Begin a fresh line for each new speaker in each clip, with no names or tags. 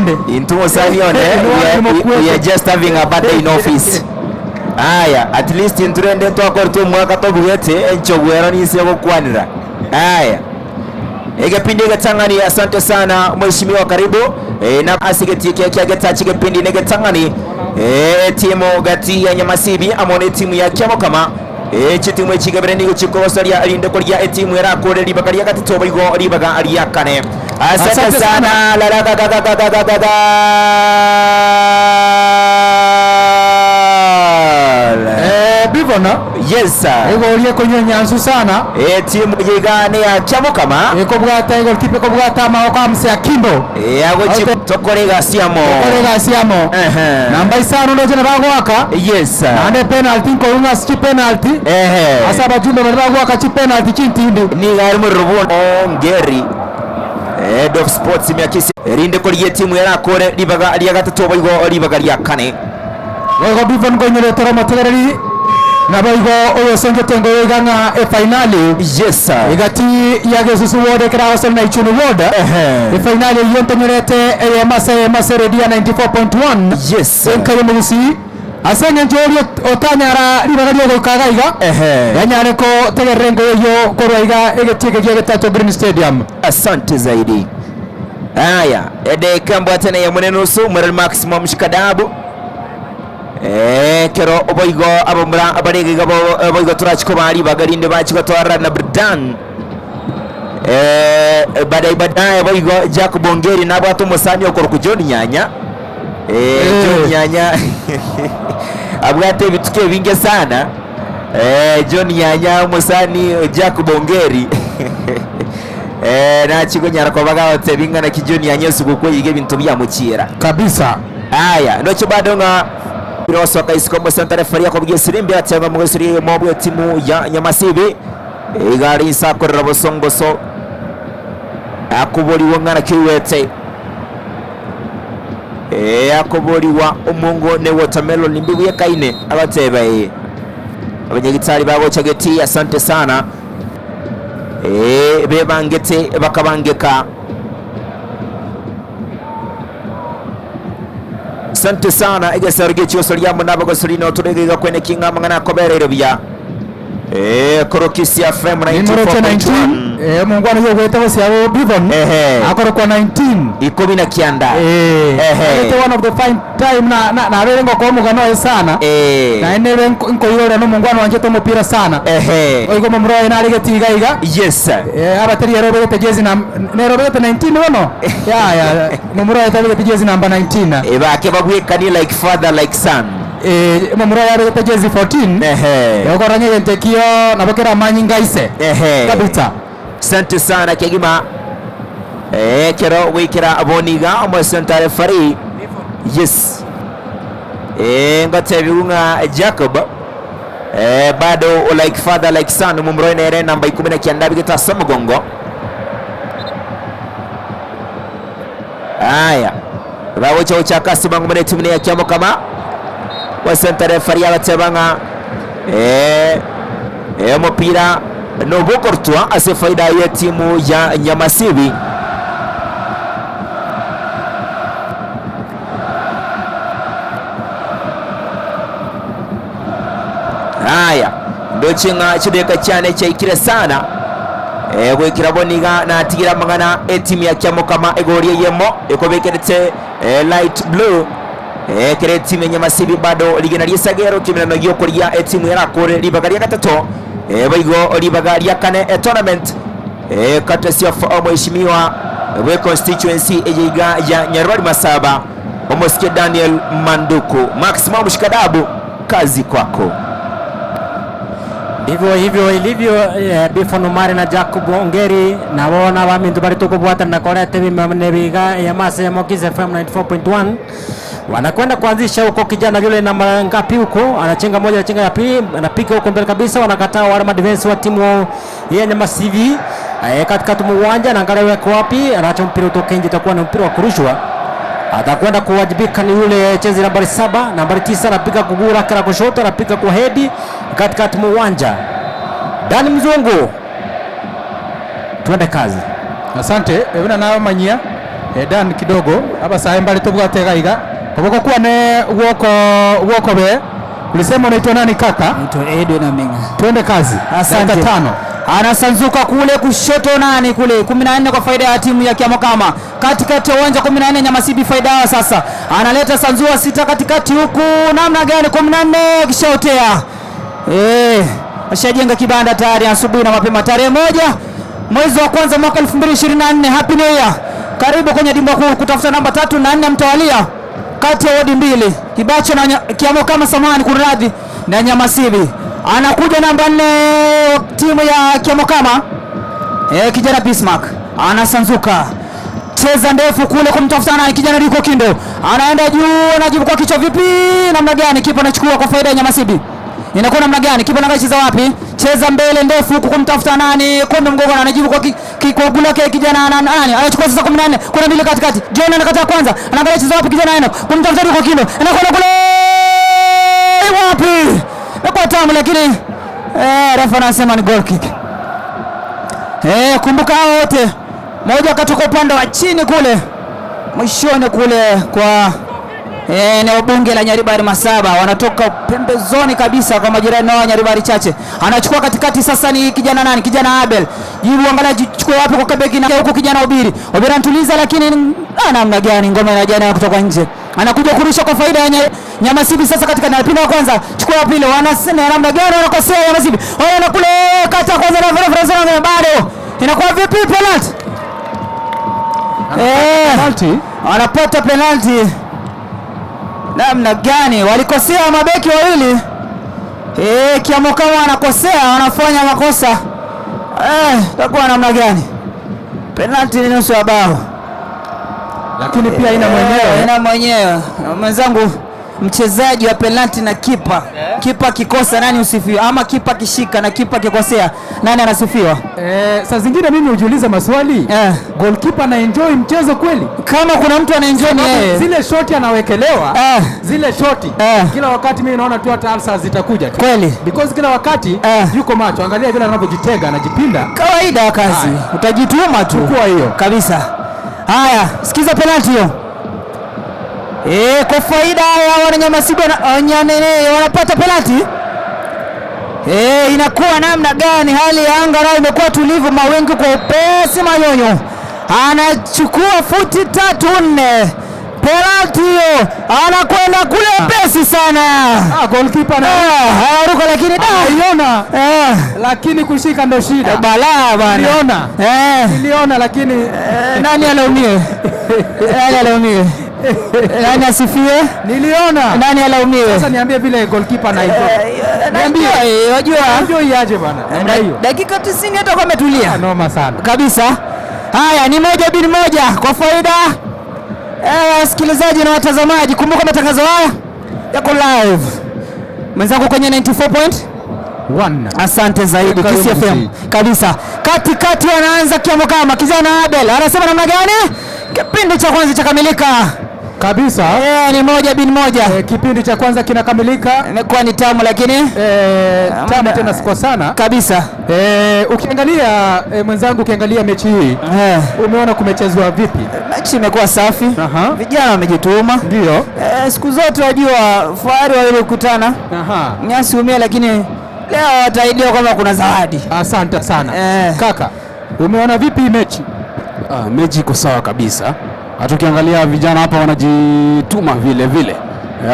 rende.
Intwe mosani one, we are, we, we are just having a bad day in office. Aya, at least intwe rende ntwakorete omwaka tobugete enchogu ero ninse egokwanera. Aya. Egepindi egetang'ani asante sana mheshimiwa karibu eh, na ase egetii ekia kia getachi egepindi na egetang'ani eh, etimu gati ya Nyamasibi amo na etimu ya Kiamokama eh, chitimu echi igebere nigo chikogosaria rinde koria etimu erakore ribaga ria gatato boigo ribaga ria kane. Asante
Asante
sana
sana.
la la ga ga ga ga ga ga ga ga.
Eh, Bivona
Yes sir.
Igori ekonywa enyansu sana.
Etimu eye iga neya Kiamokama.
Ekobwata egolikipa ekobwata amagoko a Mzee Akimbo.
Agochi tokore egasi amo.
Tokore egasi amo.
Ehe.
Namba isano ndoche nabo agoaka.
Yes.
Naende epenalty nkorwa ase chipenalty.
Ehe.
Ase abajumbe baria bagoaka chipenalty chintindi.
Nigo are morero buna Ongeri. Head of Sports Miakisi. Erinde korigia etimu erakore ribaga ria gatato boigo ribaga ria kane.
Boigo Bivon nkoinyoretera omotegereri, naboigo oyosengete engoyo iga ng'a efainali
Yes.
egati ya Gesusu Ward ekero agosera na Ichuni Ward.
Ehe.
Efainali eyio ntonyorete eyemo ase eyemo ase eredio ya 94.1
Yes.
enka y'omogusii ase eng'encho oria otanyara ribaga riogoika iga iga
Ehe.
yanyare kotegerera engoyo eyio korwa iga egetii eke gia Getacho Green Stadium.
Asante zaidi. Aya, edeka mbwate na eyemo nenusu, Murali Maximum Mshikadabu. Ekero boigo abamura bare iga iga bo- boigo torachi kobaa ribaga rinde bachi gotorera na Burdan. Eh, baadaye baadaye boigo Jack Bongeri nabwate omosani okorokwa John Nyanya. Eh, John Nyanya abwate ebituko ebinge sana. Eh, John Nyanya omosani Jack Bongeri eh, nachi konyara koba gagotebia ng'a naki John Nyanya esugukuu eye iga ebinto biamochiera.
Kabisa.
Aya, ndoche bado ng'a mpira osoka isiko omosenta refari akobugia esirimbi ateba omogosori oyomo bw'etimu ya Nyamasibi iga are inse akorera bosongoso akoborigwa ng'a naki oigwete. Ee, akoborigwa omongo ne watermelon mbibwekaine agoteba ee. Abanyagitari bagocha getii asante sana. Ee, bebangete bakabangeka. Asante sana egesero gie chiosori amo nabagosori notore iga kwene ki ng'a amang'ana akobereire buya. Ee, korwa Kisii FM
Nimoroche 19
94.1.
eh, omongwana oyio ogwete gose abo Bivon
Ehe.
akorokwa 19
Ikomi na kianda.
Eh,
Ehe.
agete one of the fine time na na nabeire ngokoa omogano oye sana
Eh.
naende nebe nko- nkoirorera na omongwana oanchete omopira sana
Ehe.
oigo momura oye nare getii iga iga
Yes.
Eh, abateri ere obegete jezi nam nere obegete 19 bono yaya momura oye tabegete jezi namba 19
Ebake babwekanie like father like son.
Eh, omomura oye abegete jezi 14
Ehe.
okorora ng'a egento ekio nabo kere amanyinga ise
Ehe.
kabisa.
Asante sana kegima. Eh, ekero goikera boniga omosenta referee. Yes. Eh, ngotebiwu ng'a Jacob eh, bado like father like son omomura oye nere namba ikumi na kianda abegete ase omogongo. Aya, bagocha gochaka ase bwango buna etimu neya Kiamokama. Gwasenta refari agateba ng'a eh, eh, omopira nobokorutwa ase faida y'etimu ya Nyamasibi. Aya, ndoche ng'a chidakika chiane chiaikire sana. Eh, goikera bono iga natigire amang'ana etimu ya Kiamokama egori eyemo ekobekerete eh, light blue eh, ekero etimu ya Nyamasibi bado rigena ri'esagero ekemerano giokoria etimu erakore ribaga ria gatato eh, boigo ribaga ria kane etournament eh, courtesy of omheshimiwa bwe constituency eye iga ya Nyarwari Masaba Omosike Daniel Manduku. Maximo Mshikadabu, kazi kwako.
Ndivyo hivyo ilivyo eh, Bifon Omari na Jacob Ongeri nabo nabaminto bare tokobwatana na koreta ebimamne biga eyemo ase eyemo Kiss FM 94.1 wanakwenda kuanzisha huko kijana yule namba ngapi huko anachenga moja anachenga ya pili anapiga huko mbele kabisa wanakataa wale madefense wa timu ya Nyamasivi eh, katikati mwa uwanja anaangalia weko wapi anaacha mpira utoke nje itakuwa ni mpira wa kurushwa atakwenda kuwajibika ni yule chezi nambari saba nambari tisa anapiga kuguu lake la kushoto anapiga kwa hedi katikati mwa uwanja Dani Mzungu twende kazi
Asante, buna namanyia. Dan kidogo abasae mbare tobwate iga iga koboko kwane gwoko gwokobee ulisema unaitwa nani kaka?
Naitwa Edwin Aminga.
Twende kazi.
Asante.
Dakika tano.
Anasanzuka kule kushoto nani kule 14 kwa faida ya timu ya Kiamokama. Katikati ya uwanja 14 Nyamasibi faida yao sasa. Analeta sanzua sita katikati huku namna gani 14 kishaotea. Eh, ashajenga kibanda tayari asubuhi na mapema tarehe moja mwezi wa kwanza mwaka 2024. Happy New Year. Karibu kwenye dimba kuu kutafuta namba tatu na nne mtawalia kati ya wodi mbili Kibacho na Kiamokama, samahani kunradhi, na Nyamasibi. Anakuja namba nne timu ya Kiamokama. E, kijana Bismarck anasanzuka cheza ndefu kule kumtafuta nani, kijana Riko Kindo anaenda juu, anajibu kwa kichwa vipi, namna gani? Kipa anachukua kwa faida ya Nyamasibi, inakuwa namna gani? Kipa anaangalia cheza wapi, cheza mbele ndefu huku kumtafuta nani, Kombe Mgogo anajibu kwa ki, kwa gula yake kijana nani, anachukua sasa 14, kuna mbili katikati, John anakataa kwanza, anaangalia cheza wapi kijana Enoch, kumtafuta Riko Kindo, anakwenda kule wapi, imekuwa tamu lakini eh, refa anasema ni goal kick. Eh, kumbuka hao wote mmoja katoka upande wa chini kule mwishoni kule kwa eneo bunge la Nyaribari Masaba, wanatoka pembezoni kabisa kwa majirani wao Nyaribari Chache. Anachukua katikati sasa ni kijana nani? Kijana Abel. Jibu angalia chukua wapi kwa beki na huko kijana Obiri. Obiri anatuliza lakini namna gani ngoma inajana kutoka nje. Anakuja kurusha kwa faida ya Nyamasibi sasa katika na wa kwanza, chukua wa pili, wanasema namna gani wanakosea Nyamasibi. Wanaenda kule kata kwanza na refa bado. Inakuwa vipi penalty? Eh,
Penalty.
wanapata penalty. Namna gani walikosea mabeki wawili. Eh, Kiamokama anakosea, wanafanya makosa. Eh, itakuwa namna gani? Penalty ni nusu ya bao.
Lakini pia ina mwenyewe.
Ina mwenyewe. Mwenzangu mchezaji wa penalty na kipa. Kipa kikosa nani usifiwa? Ama kipa kishika na kipa kikosea nani anasifiwa?
Eh, saa zingine mimi hujiuliza maswali.
Eh.
Goalkeeper ana enjoy mchezo kweli?
Kama kuna mtu anaenjoy ni yeye.
Zile shoti anawekelewa,
Eh.
zile shoti
Eh.
kila wakati mimi naona tu hata alsa zitakuja tu.
Kweli.
Because kila wakati
Eh.
yuko macho, angalia vile anavyojitenga, anajipinda.
Kawaida ya kazi. Utajituma tu.
Chukua hiyo.
Kabisa. Haya, sikiza penalty hiyo. Eh, kwa faida ya wananyamasibi wanyanene wanapata penalty. Eh, inakuwa namna gani? Hali ya anga nayo imekuwa tulivu, mawingu kwa upesi, manyonyo anachukua futi 3 4, penalty hiyo, anakwenda kule upesi sana.
Ah, goalkeeper na
Ah, anaruka lakini da.
aiona,
Eh,
lakini kushika ndo shida.
balaa bana.
Niliona.
Eh.
Niliona lakini
Nani alaumiwe? Nani alaumiwe? Nani asifiwe?
niliona.
Nani alaumiwe?
Sasa niambie vile goalkeeper na enjoy.
Niambie, wajua
Enjoy aje bana. Namna hiyo.
dakika 90 hata kwa ametulia
Noma sana.
kabisa. Haya ni 1-1 kwa faida wasikilizaji na watazamaji. Kumbuka matangazo haya yako live, mwenzangu kwenye 94.1.
1.
Asante zaidi
Karibu
Kiss FM
zaidi.
kabisa. Katikati wanaanza Kiamokama, kijana Abel anasema namna gani? Kipindi cha kwanza chakamilika
Kabisa.
Eh, ni 1-1.
Kipindi cha kwanza kinakamilika.
Imekuwa ni tamu lakini
Tamu tena si kwa sana.
kabisa.
Ukiangalia mwenzangu, ukiangalia mechi hii umeona kumechezwa vipi?
Mechi imekuwa safi.
Aha.
Vijana wamejituma.
Ndio.
Siku zote wajua fahari wawili kukutana
Aha.
nyasi umia, lakini leo wataidiwa kwamba kuna zawadi.
Asante sana.
Kaka,
umeona vipi mechi?
Mechi iko sawa kabisa. Hata ukiangalia vijana hapa wanajituma vile vile.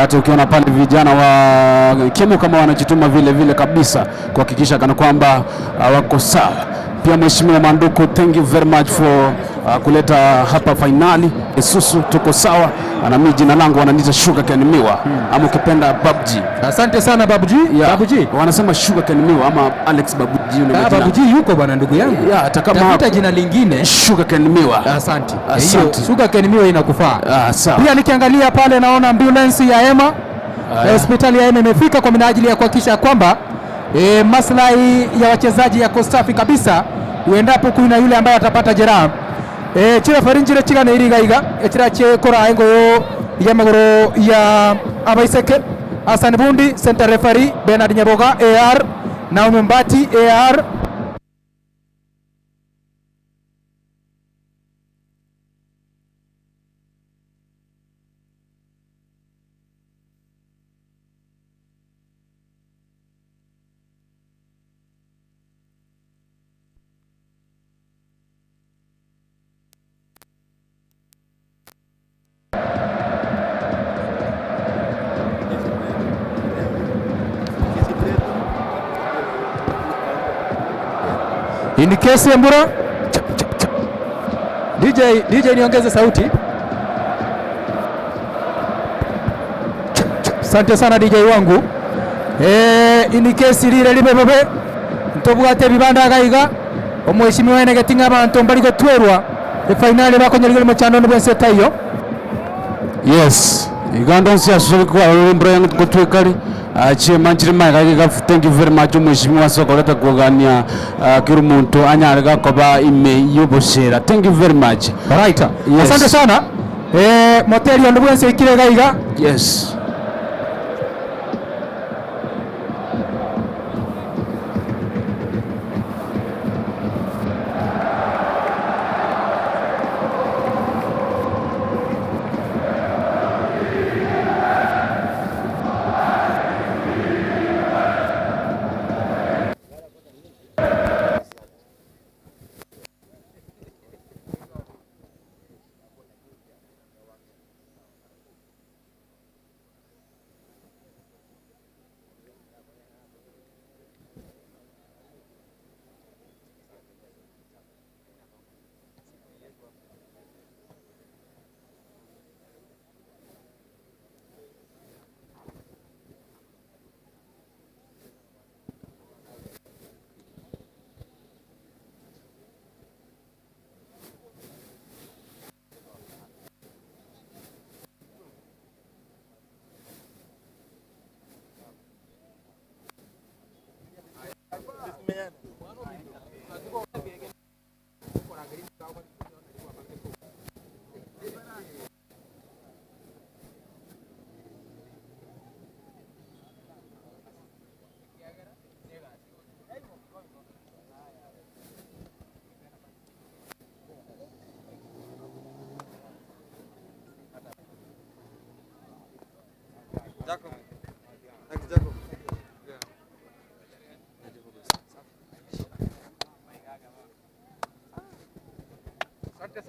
Hata ukiona pale vijana wa Kemo kama wanajituma vile vile kabisa kuhakikisha kana kwamba wako sawa. Pia Mheshimiwa Manduku, thank you very much for kuleta hapa finali. Isusu tuko sawa. Na mimi jina langu wananiita Sugar Cane Miwa ama ukipenda Babji.
Asante sana Babji.
Yeah.
Babuji.
Wanasema Sugar Cane Miwa ama Alex Babuji ndio majina.
Babuji yuko bwana ndugu yangu.
Yeah, hata kama
Tafuta jina lingine.
Sugar Cane Miwa.
Asante.
Asante.
Hiyo Sugar Cane Miwa inakufaa.
Sawa.
Pia nikiangalia pale naona ambulance ya Ema hospitali ya Ema imefika kwa minajili ya kuhakikisha kwamba maslahi ya wachezaji yako safi kabisa, uendapo kuna yule ambaye atapata jeraha. Chira farinjire chigana iriga iga echira che kora engoyo ya magoro ya abaiseke Hassan Bundi center referee Bernard Nyaboga AR Naomi Mbati AR In case embura chap, chap, chap. DJ, DJ niongeze sauti. Chap, chap. Asante sana DJ wangu. Eh, in case rire ribe bobe ntobwate ebibanda iga iga omweshimiwa enegeti ng'a abanto mbari gotwerwa efainali bakonyora mochando onde bwensi etaiyo.
Yes, iga ndonsi ase kwarora embura ngotwekari chiema nchire magega iga thank you very much omweshimiwa ase okoreta kogania kera omonto anyare gakoba ime y'obochera thank you very much.
Right.
Yes.
Asante sana. Eh, moteri onde bwensi oikire iga iga.
Yes.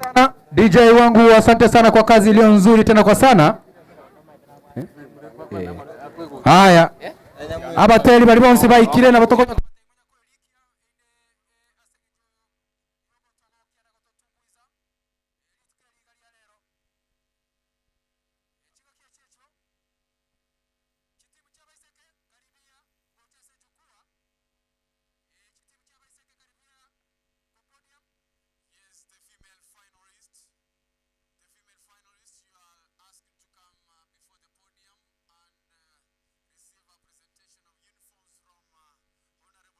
Sana DJ wangu, asante sana kwa kazi iliyo nzuri tena kwa sana. Haya, abateri bari bonse baikire na batoko
Yes, the female finalists. The female finalists, you are asked to come before the podium and receive a presentation of uniforms from Honorable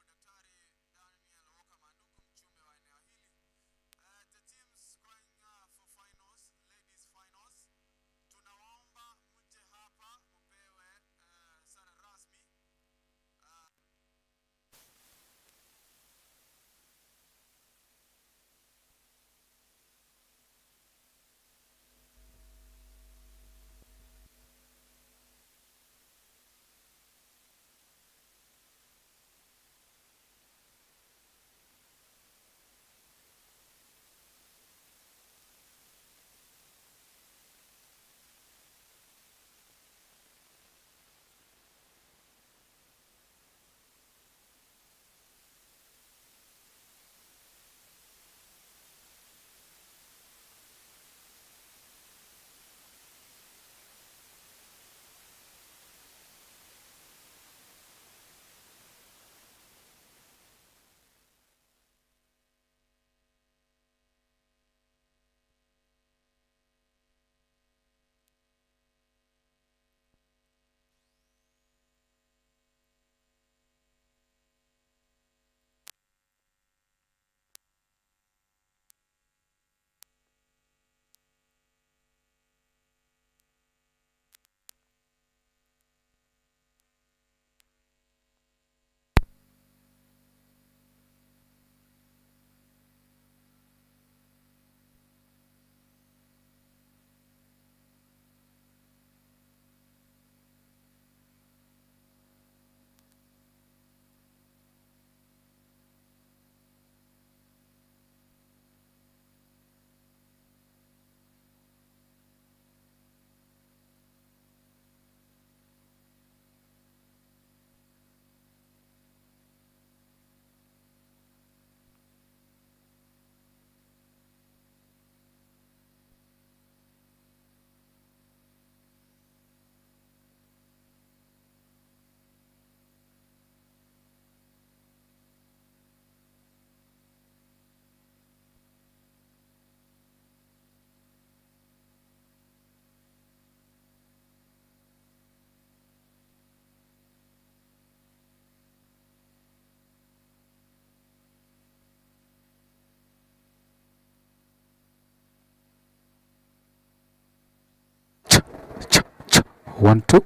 One, two.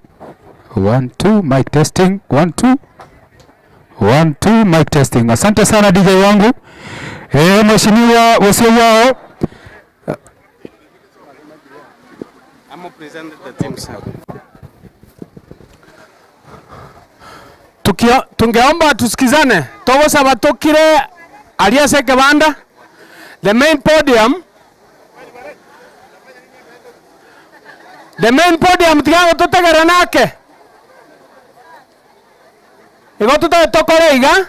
One, two, mic testing. One, two. One, two, mic testing. Asante sana DJ wangu. Eh, mheshimiwa wasio wao.
Tukio, tungeomba tusikizane togosaba tokire aria ase ekebanda the main podium the main podium tiga gototegerana ake igo totae tokore iga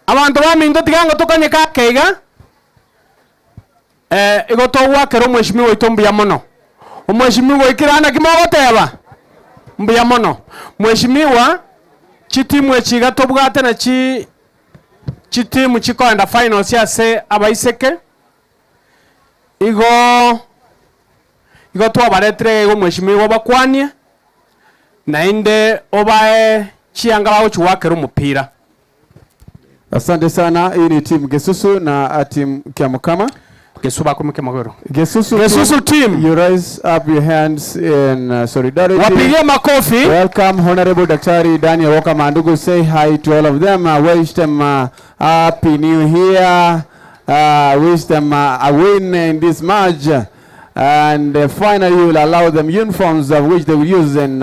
abanto baminto tiga ngotokanyeka ake iga eh, igo togwakera omweshimiwa oito mbuya mono omweshimiwa oikire aa naki mogoteba mbuya mono mweshimiwa chitimu echi iga tobwate nachi chitimu chikoenda finals ase abaiseke igo igo twabaretire iga igo omweshimiwa obakwanie naende obae chianga bagochi goakera omopira.
Asante sana. Hii ni timu Gesusu na timu Kiamokama.
Gesusu bakoimokia amagoro.
Gesusu,
Gesusu team.
You raise up your hands in solidarity.
Wapigie makofi.
Welcome Honorable Daktari Daniel Walker Mandugu. Say hi to all of them. Wish them happy new year. Wish them a win in this match. And finally you will allow them uniforms of which they will use in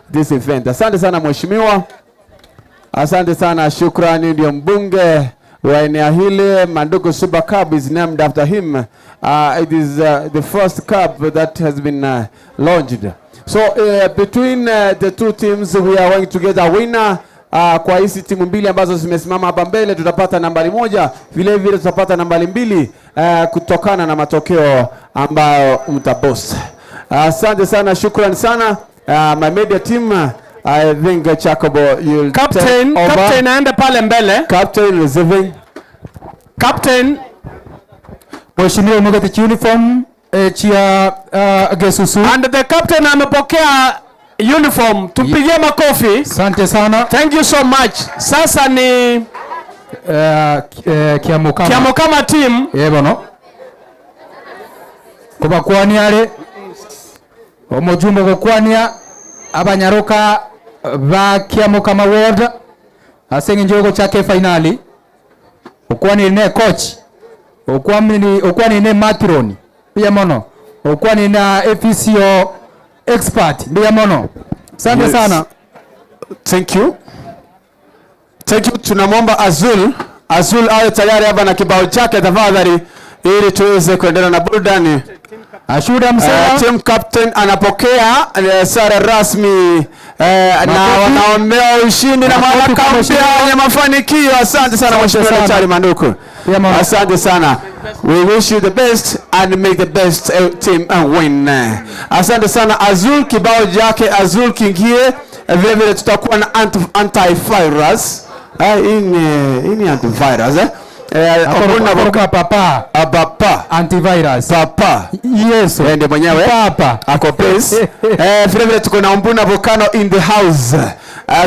this event. Asante sana mheshimiwa. Asante sana, shukrani. Ndio mbunge wa eneo hili. Mandugu Super Cup is named after him. It is the first cup that has been launched. So between the two teams we are going to get a winner. Kwa hizi timu mbili ambazo zimesimama hapa mbele tutapata nambari moja, vile vile tutapata nambari mbili kutokana na matokeo ambayo mtaboss. Asante sana, shukrani sana. My media team, I think Jacobo you'll
Captain,
take over.
Captain aende pale mbele.
Captain receiving.
Captain.
Mheshimiwa umegeti uniform chia Gesusu.
And the captain amepokea uniform. Tumpigie makofi.
Asante sana.
Thank you so much. Sasa ni
Kiamokama.
Kiamokama team.
Bono. Kubakwani ale. Omujumbe gokwania abanyaroka ba Kiamokama ward asenge njogo chake finali. Okwani ne coach. Okwani okwani ne matron. Pia mono. Okwani na FCO expert. Pia mono. Asante
Yes.
sana.
Thank you. Thank you. Tunamwomba Azul. Azul awe tayari hapa na kibao chake tafadhali ili tuweze kuendelea na burudani.
Ashuda Msela.
Team captain anapokea sare rasmi na
Makofi.
wanaombea ushindi na
Makofi
mwaka
kwa
mpya
mheshimiwa.
wenye mafanikio. Asante sana
Asante
Mheshimiwa
sana.
Daktari Manduku.
Yeah, mama.
Asante sana. We wish you the best and make the best team and win. Asante sana Azul, kibao chake Azul kiingie. Vile vile tutakuwa na antivirus. Hii ni antivirus, eh? Obuna
Akoroka papa.
Papa.
Antivirus.
Papa.
Yesu.
Ndiye mwenyewe.
Papa.
Ako base. Vile vile tuko na Mbuna Volcano in the house.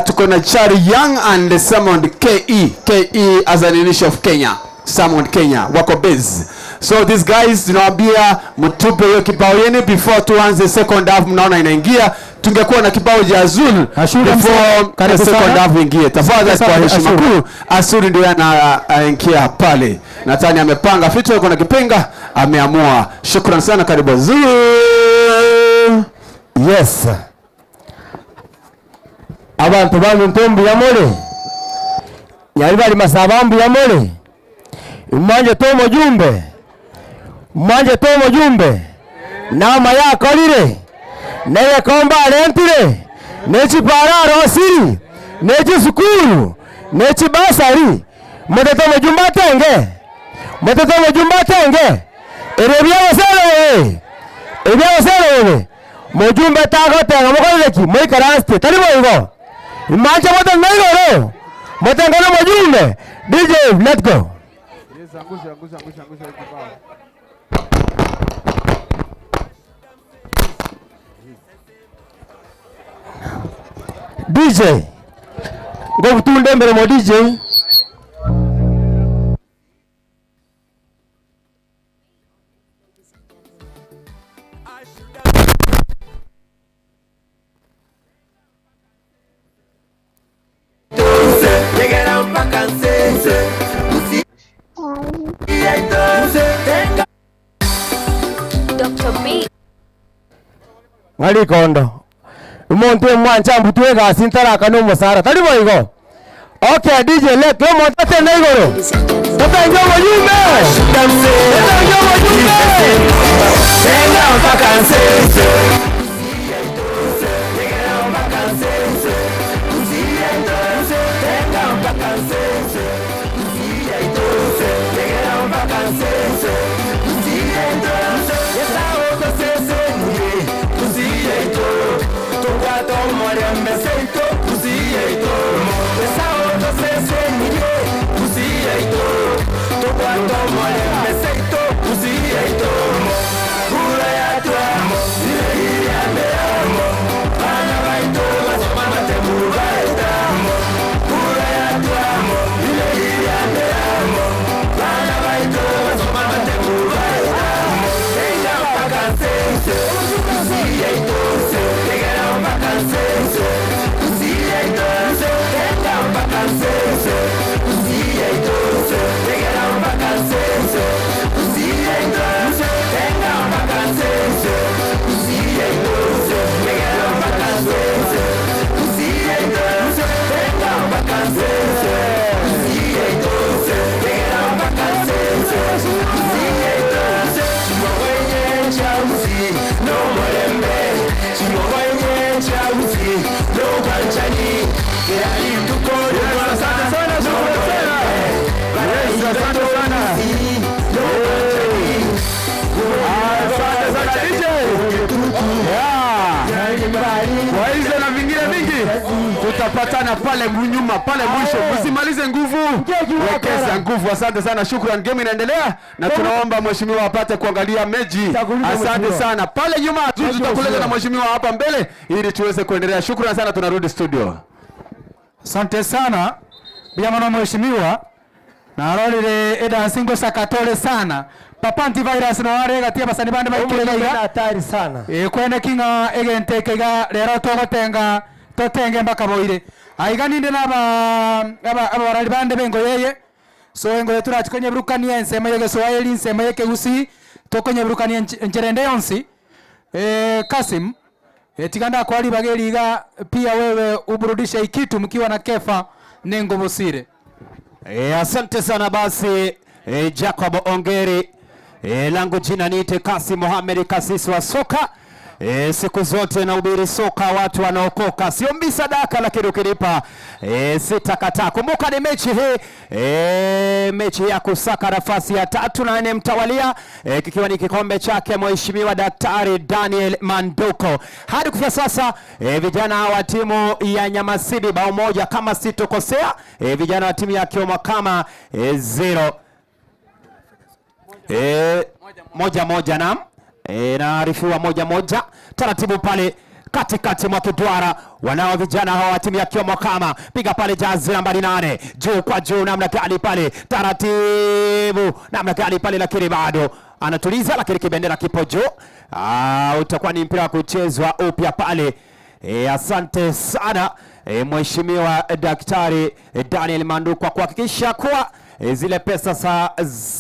Tuko na Chari Young and Samond KE. KE as an initial of Kenya. Samond Kenya wako base. So these guys tunawaambia mtupe hiyo kibao yenu before tuanze second half, mnaona inaingia. Tungekuwa na kibao cha Azul
Ashura
before
msema, karibu
the second
sana.
half ingie. Tafadhali
Asante
kwa
sana,
heshima
Ashura.
kuu, Azul ndio anaingia pale. Natani amepanga vitu, yuko na kipenga, ameamua. Shukran sana, karibu Azul.
Yes. Abantu banyu ntombi ya mole. Nyari bali masabambu ya mole. Mwanje tomo jumbe. Mwanje tomo jumbe. Nama yako lile. Neye komba alentire. Nechi pararo asiri. Nechi sukuru. Nechi basari. Mwete tomo jumba tenge. Mwete tomo jumba tenge. Erebia wasele. Erebia wasele. Mujumbe tako tenga mukorereki muikaransite tari boigo. Imanche mote naigoro. Mote ngono mujumbe. DJ let's go.
Yes, angusha, angusha, angusha, angusha kibao.
DJ. Ngobutunde mbere mo DJ.
Ng'a rikondo. Omonto omwancha mbutwe egasi ntarakane omosara, tari boigo? Okay DJ leta omonto atende igoro. Totenge oboyume! Totenge oboyume!
Kwa hizo na vingine vingi tutapatana pale nyuma pale mwisho. Msimalize nguvu, wekeza nguvu. Asante sana, shukran. Game inaendelea na tunaomba mheshimiwa apate kuangalia mechi. Asante sana. Pale nyuma tutakuleta na mheshimiwa hapa mbele ili tuweze kuendelea. Shukran sana, tunarudi studio.
Asante sana byamano mheshimiwa narorire edansi ngosakatore sana papa antivirus no aregatia basani bande baikire iga
hatari sana
e kwene kinga egente kega rero togotenga totenge mpaka boire aiga ninde naba aba abarari bande bengo yeye so engo turachikonyeburukania ensemo ya Kiswahili ensemo ya Kegusii tokonyeburukania encherende yonsi e, Kasim e, tiganda kwali bageri iga pia wewe uburudishe ikitu mkiwa na Kefa Nengo Bosire.
E, asante sana basi e, Jacob Ongeri e, langu jina niite Kasi Mohamed Kasisi wa soka e, siku zote nahubiri soka, watu wanaokoka, siombi sadaka, lakini ukinipa e, sitakataa. Kumbuka ni mechi hii e, mechi ya kusaka nafasi ya tatu na nne mtawalia e, kikiwa ni kikombe chake Mheshimiwa Daktari Daniel Manduko. Hadi kufikia sasa e, vijana wa timu ya Nyamasibi bao moja kama sitokosea, e, vijana wa timu ya Kiomakama e, zero e, moja moja naam. E, naarifiwa moja moja taratibu pale katikati mwa kidwara wanao vijana hawa wa timu ya Kiomakama, piga pale jazi nambari nane juu kwa juu, namna gani pale taratibu, namna gani pale, lakini bado anatuliza, lakini kibendera kipo juu. Ah, utakuwa ni mpira wa kuchezwa upya pale. E, asante sana e, Mheshimiwa Daktari Daniel Mandu kwa kuhakikisha kuwa e, zile pesa za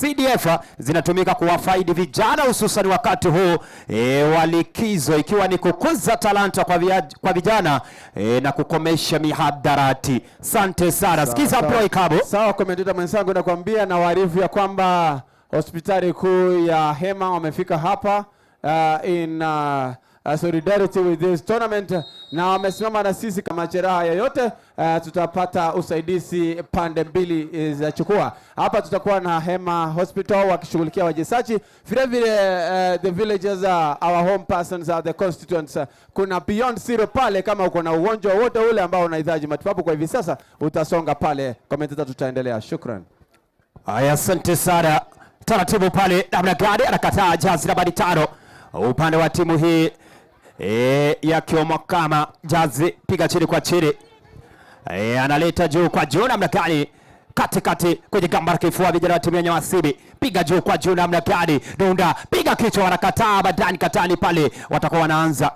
CDF zinatumika kuwafaidi vijana hususan wakati huu e, wa likizo, ikiwa ni kukuza talanta kwa, via, kwa vijana e, na kukomesha mihadarati. Asante sana, sikiza
Sawa,
Pro Ikabo.
Sawa, komenteta mwenzangu, nakwambia na waarifu ya kwamba hospitali kuu ya Hema wamefika hapa uh, in uh, uh, solidarity with this tournament na wamesimama na sisi kama jeraha yoyote uh, tutapata usaidizi pande mbili eh, za chukua hapa. Tutakuwa na Hema Hospital wakishughulikia wachezaji vile vile, uh, the villagers uh, our home persons are the constituents. Kuna Beyond Zero pale, kama uko na ugonjwa wote ule ambao unahitaji matibabu kwa hivi sasa utasonga pale. Commentator, tutaendelea. Shukran.
Aya, asante sana. Taratibu pale, namna gani anakataa jazi nambari tano upande wa timu hii e, ya Kiomakama. Jazi piga chini kwa chini e, analeta juu kwa juu, namna gani katikati kwenye gamba la kifua, vijana wa timu ya Nyawasibi, piga juu kwa juu, namna gani Dunda, piga kichwa, wanakataa. Badani katani pale, watakuwa wanaanza.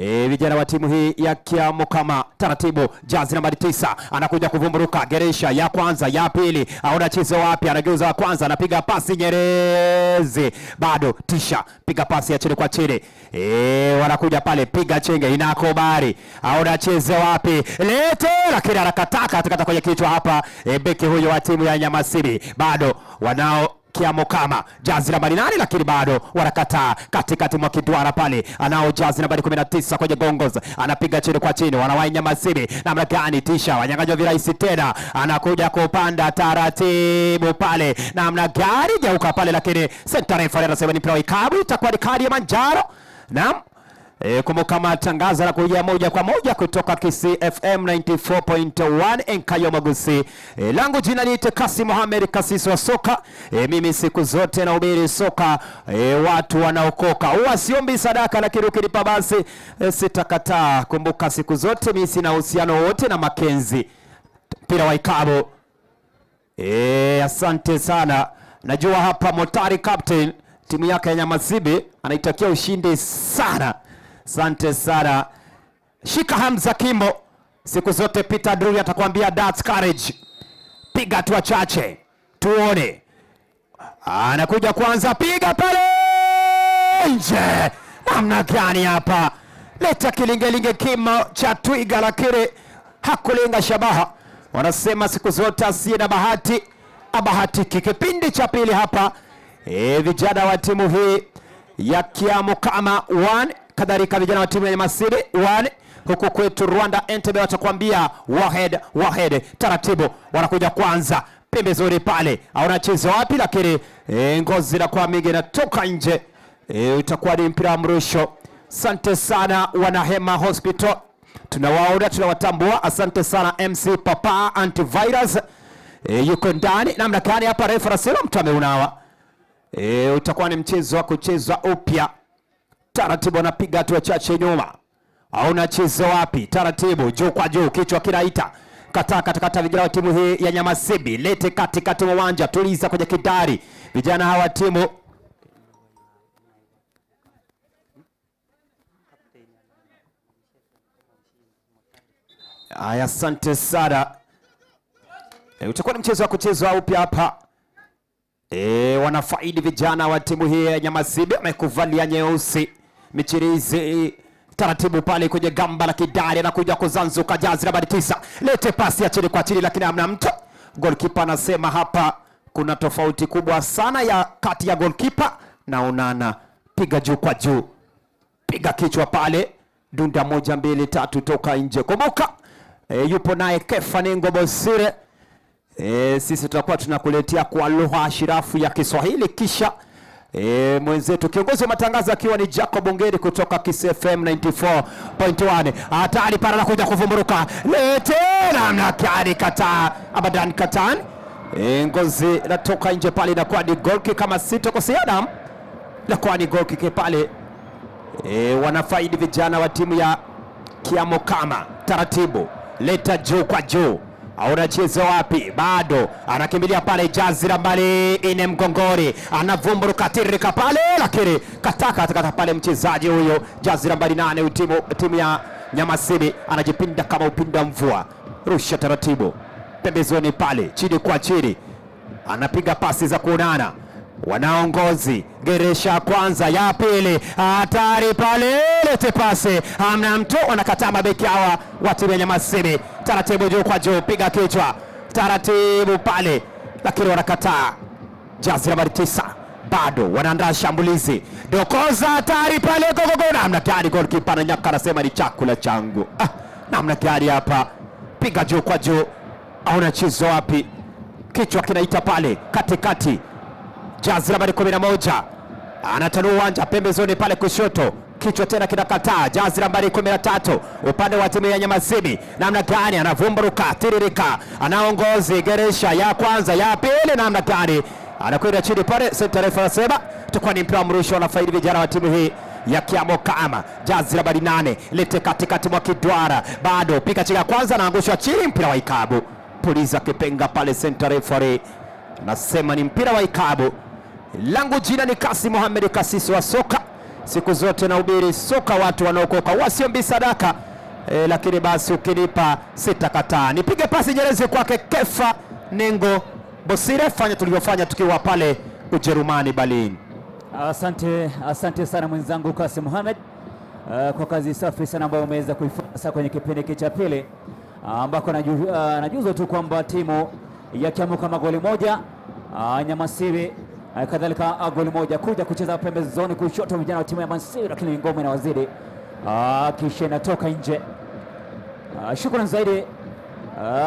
E, vijana wa timu hii ya Kiamukama taratibu, jazi nambari 9 anakuja kuvumburuka, geresha ya kwanza ya pili, aona chezo wapi, anageuza wa kwanza, anapiga pasi Nyerezi, bado tisha, piga pasi ya chini kwa chini. E, wanakuja pale, piga chenge, inakobari, aona chezo wapi, lete, lakini anakataa katikata kwenye kichwa hapa. E, beki huyo wa timu ya Nyamasibi bado wanao Kiamokama jazi nambari 8, lakini bado wanakataa katikati mwa kiduara pale, anao jazi nambari 19 kwenye gongos, anapiga chini kwa chini, wanawahi Nyamasibi namna gani, tisha wanyang'anywa virahisi tena, anakuja kupanda taratibu pale namna gani, geuka pale, lakini center referee anasema ni mpira wa ikabu, itakuwa ni kadi ya manjano. Naam. E, kumbuka matangazo yanakuja moja kwa moja kutoka Kisii FM 94.1 Enkayo Magusi. E, langu jina niite Kasi Mohamed Kasisi wa soka. E, mimi siku zote nahubiri soka. E, watu wanaokoka. Huwa siombi sadaka lakini ukinipa basi e, sitakataa. Kumbuka siku zote mimi sina uhusiano wote na Makenzi. Mpira wa ikabu. E, asante sana. Najua hapa Motari captain timu yake ya Nyamasibi anaitakia ushindi sana. Asante sana. Shika Hamza Kimbo. Siku zote Peter Drury atakwambia that's courage. Piga hatua chache tuone. Anakuja kwanza, piga pale nje. Namna gani hapa? Leta kilingelinge kimo cha twiga, lakini hakulenga shabaha. Wanasema siku zote asiye na bahati abahatiki. Kipindi cha pili hapa e, vijana wa timu hii ya Kiamukama 1 kadhalika vijana wa timu ya Nyamasibi 1 huku kwetu Rwanda Entebbe watakwambia wahed wahed, taratibu wanakuja kwanza pembezoni pale, aona chezo wapi, lakini e, ngozi inakuwa mingi inatoka nje. E, utakuwa ni mpira wa mrusho. Asante sana Wanahema Hospital, tunawaona tunawatambua. Asante sana MC Papa Antivirus e, yuko ndani namna gani hapa, refa anasema mtu ameunawa. E, utakuwa ni mchezo wa kuchezwa upya taratibu, anapiga hatua chache nyuma, aona chezo wapi, taratibu juu kwa juu, kichwa kinaita kataa katakata. Vijana wa timu hii ya Nyamasibi, lete katikati mwa uwanja, tuliza kwenye kidari, vijana hawa timu Aya, asante sana. E, utakuwa ni mchezo wa kuchezwa upya hapa. E, wanafaidi vijana wa timu hii ya Nyamasibi wamekuvalia nyeusi michirizi taratibu pale kwenye gamba la kidari, anakuja kuzanzuka jazi nambari 9, lete pasi ya chini kwa chini, lakini hamna mtu. Goalkeeper anasema hapa kuna tofauti kubwa sana ya kati ya goalkeeper na Onana. Piga juu kwa juu, piga kichwa pale, dunda 1 2 3, toka nje. Kumbuka e, yupo naye Kefa Nengo Bosire. E, sisi tutakuwa tunakuletea kwa lugha ashirafu ya Kiswahili kisha e, mwenzetu kiongozi wa matangazo akiwa ni Jacob Ongeri kutoka Kisii FM 94.1. Hatari para anakuja kuvumburuka, lete namna gani, kataa Abadan Katan. E, ngozi natoka nje pale, inakuwa ni goal kick kama sitokosea, naam, inakuwa ni goal kick pale. E, wanafaidi vijana wa timu ya Kiamokama. Taratibu leta juu kwa juu, anacheza wapi? Bado anakimbilia pale jazi nambari 4 mgongoni, anavumburuka tiririka pale, lakini kataka katakata pale mchezaji huyo jazi nambari 8 timu ya Nyamasibi anajipinda kama upinda mvua, rusha taratibu pembezoni pale, chini kwa chini, anapiga pasi za kuonana wanaongozi geresha kwanza ya pili, hatari pale, lete pasi, hamna mtu, wanakataa mabeki hawa wa timu ya Nyamasibi. Taratibu juu kwa juu, piga kichwa taratibu pale, lakini wanakataa. Jazi nambari 9 bado wanaandaa shambulizi, dokoza hatari pale, gogogo, namna gani! Goalkeeper ananyaka, anasema ni chakula changu. Ah, namna gani hapa, piga juu kwa juu, aona chezo wapi? Kichwa kinaita pale katikati jazi nambari 11 anatanua uwanja pembezoni pale kushoto, kichwa tena kinakataa. Jazi nambari 13 upande wa timu ya Nyamasibi, namna gani anavumburuka tiririka, anaongozi geresha ya kwanza ya pili, namna gani anakwenda chini pale. Center refa anasema itakuwa ni mpira wa mrusho, wanafaidi vijana wa timu hii ya Kiamokama. Jazi nambari 8 lete katikati mwa kidwara, bado pika chini ya kwanza, anaangushwa chini, mpira wa ikabu, puliza kipenga pale. Center referee nasema ni mpira wa ikabu. Langu jina ni Kasi Mohamed Kasisi wa soka. Siku zote nahubiri soka, watu wanaokoka wasiombi sadaka e, lakini basi ukinipa sitakataa. Nipige pasi nyerezi kwake Kefa Nengo Bosire, fanya tulivyofanya tukiwa pale Ujerumani Berlin.
Asante, asante sana mwenzangu Kasim Mohamed uh, kwa kazi safi sana ambayo umeweza kuifanya sasa kwenye kipindi hiki cha pili ambako naju, uh, najuzwa tu kwamba timu ya Kiamuka magoli moja uh, Nyamasiwi uh, kadhalika uh, goli moja kuja kucheza pembezoni kushoto vijana wa timu ya Masiwi, lakini ngome inawazidi uh, kisha inatoka nje. Uh, shukrani zaidi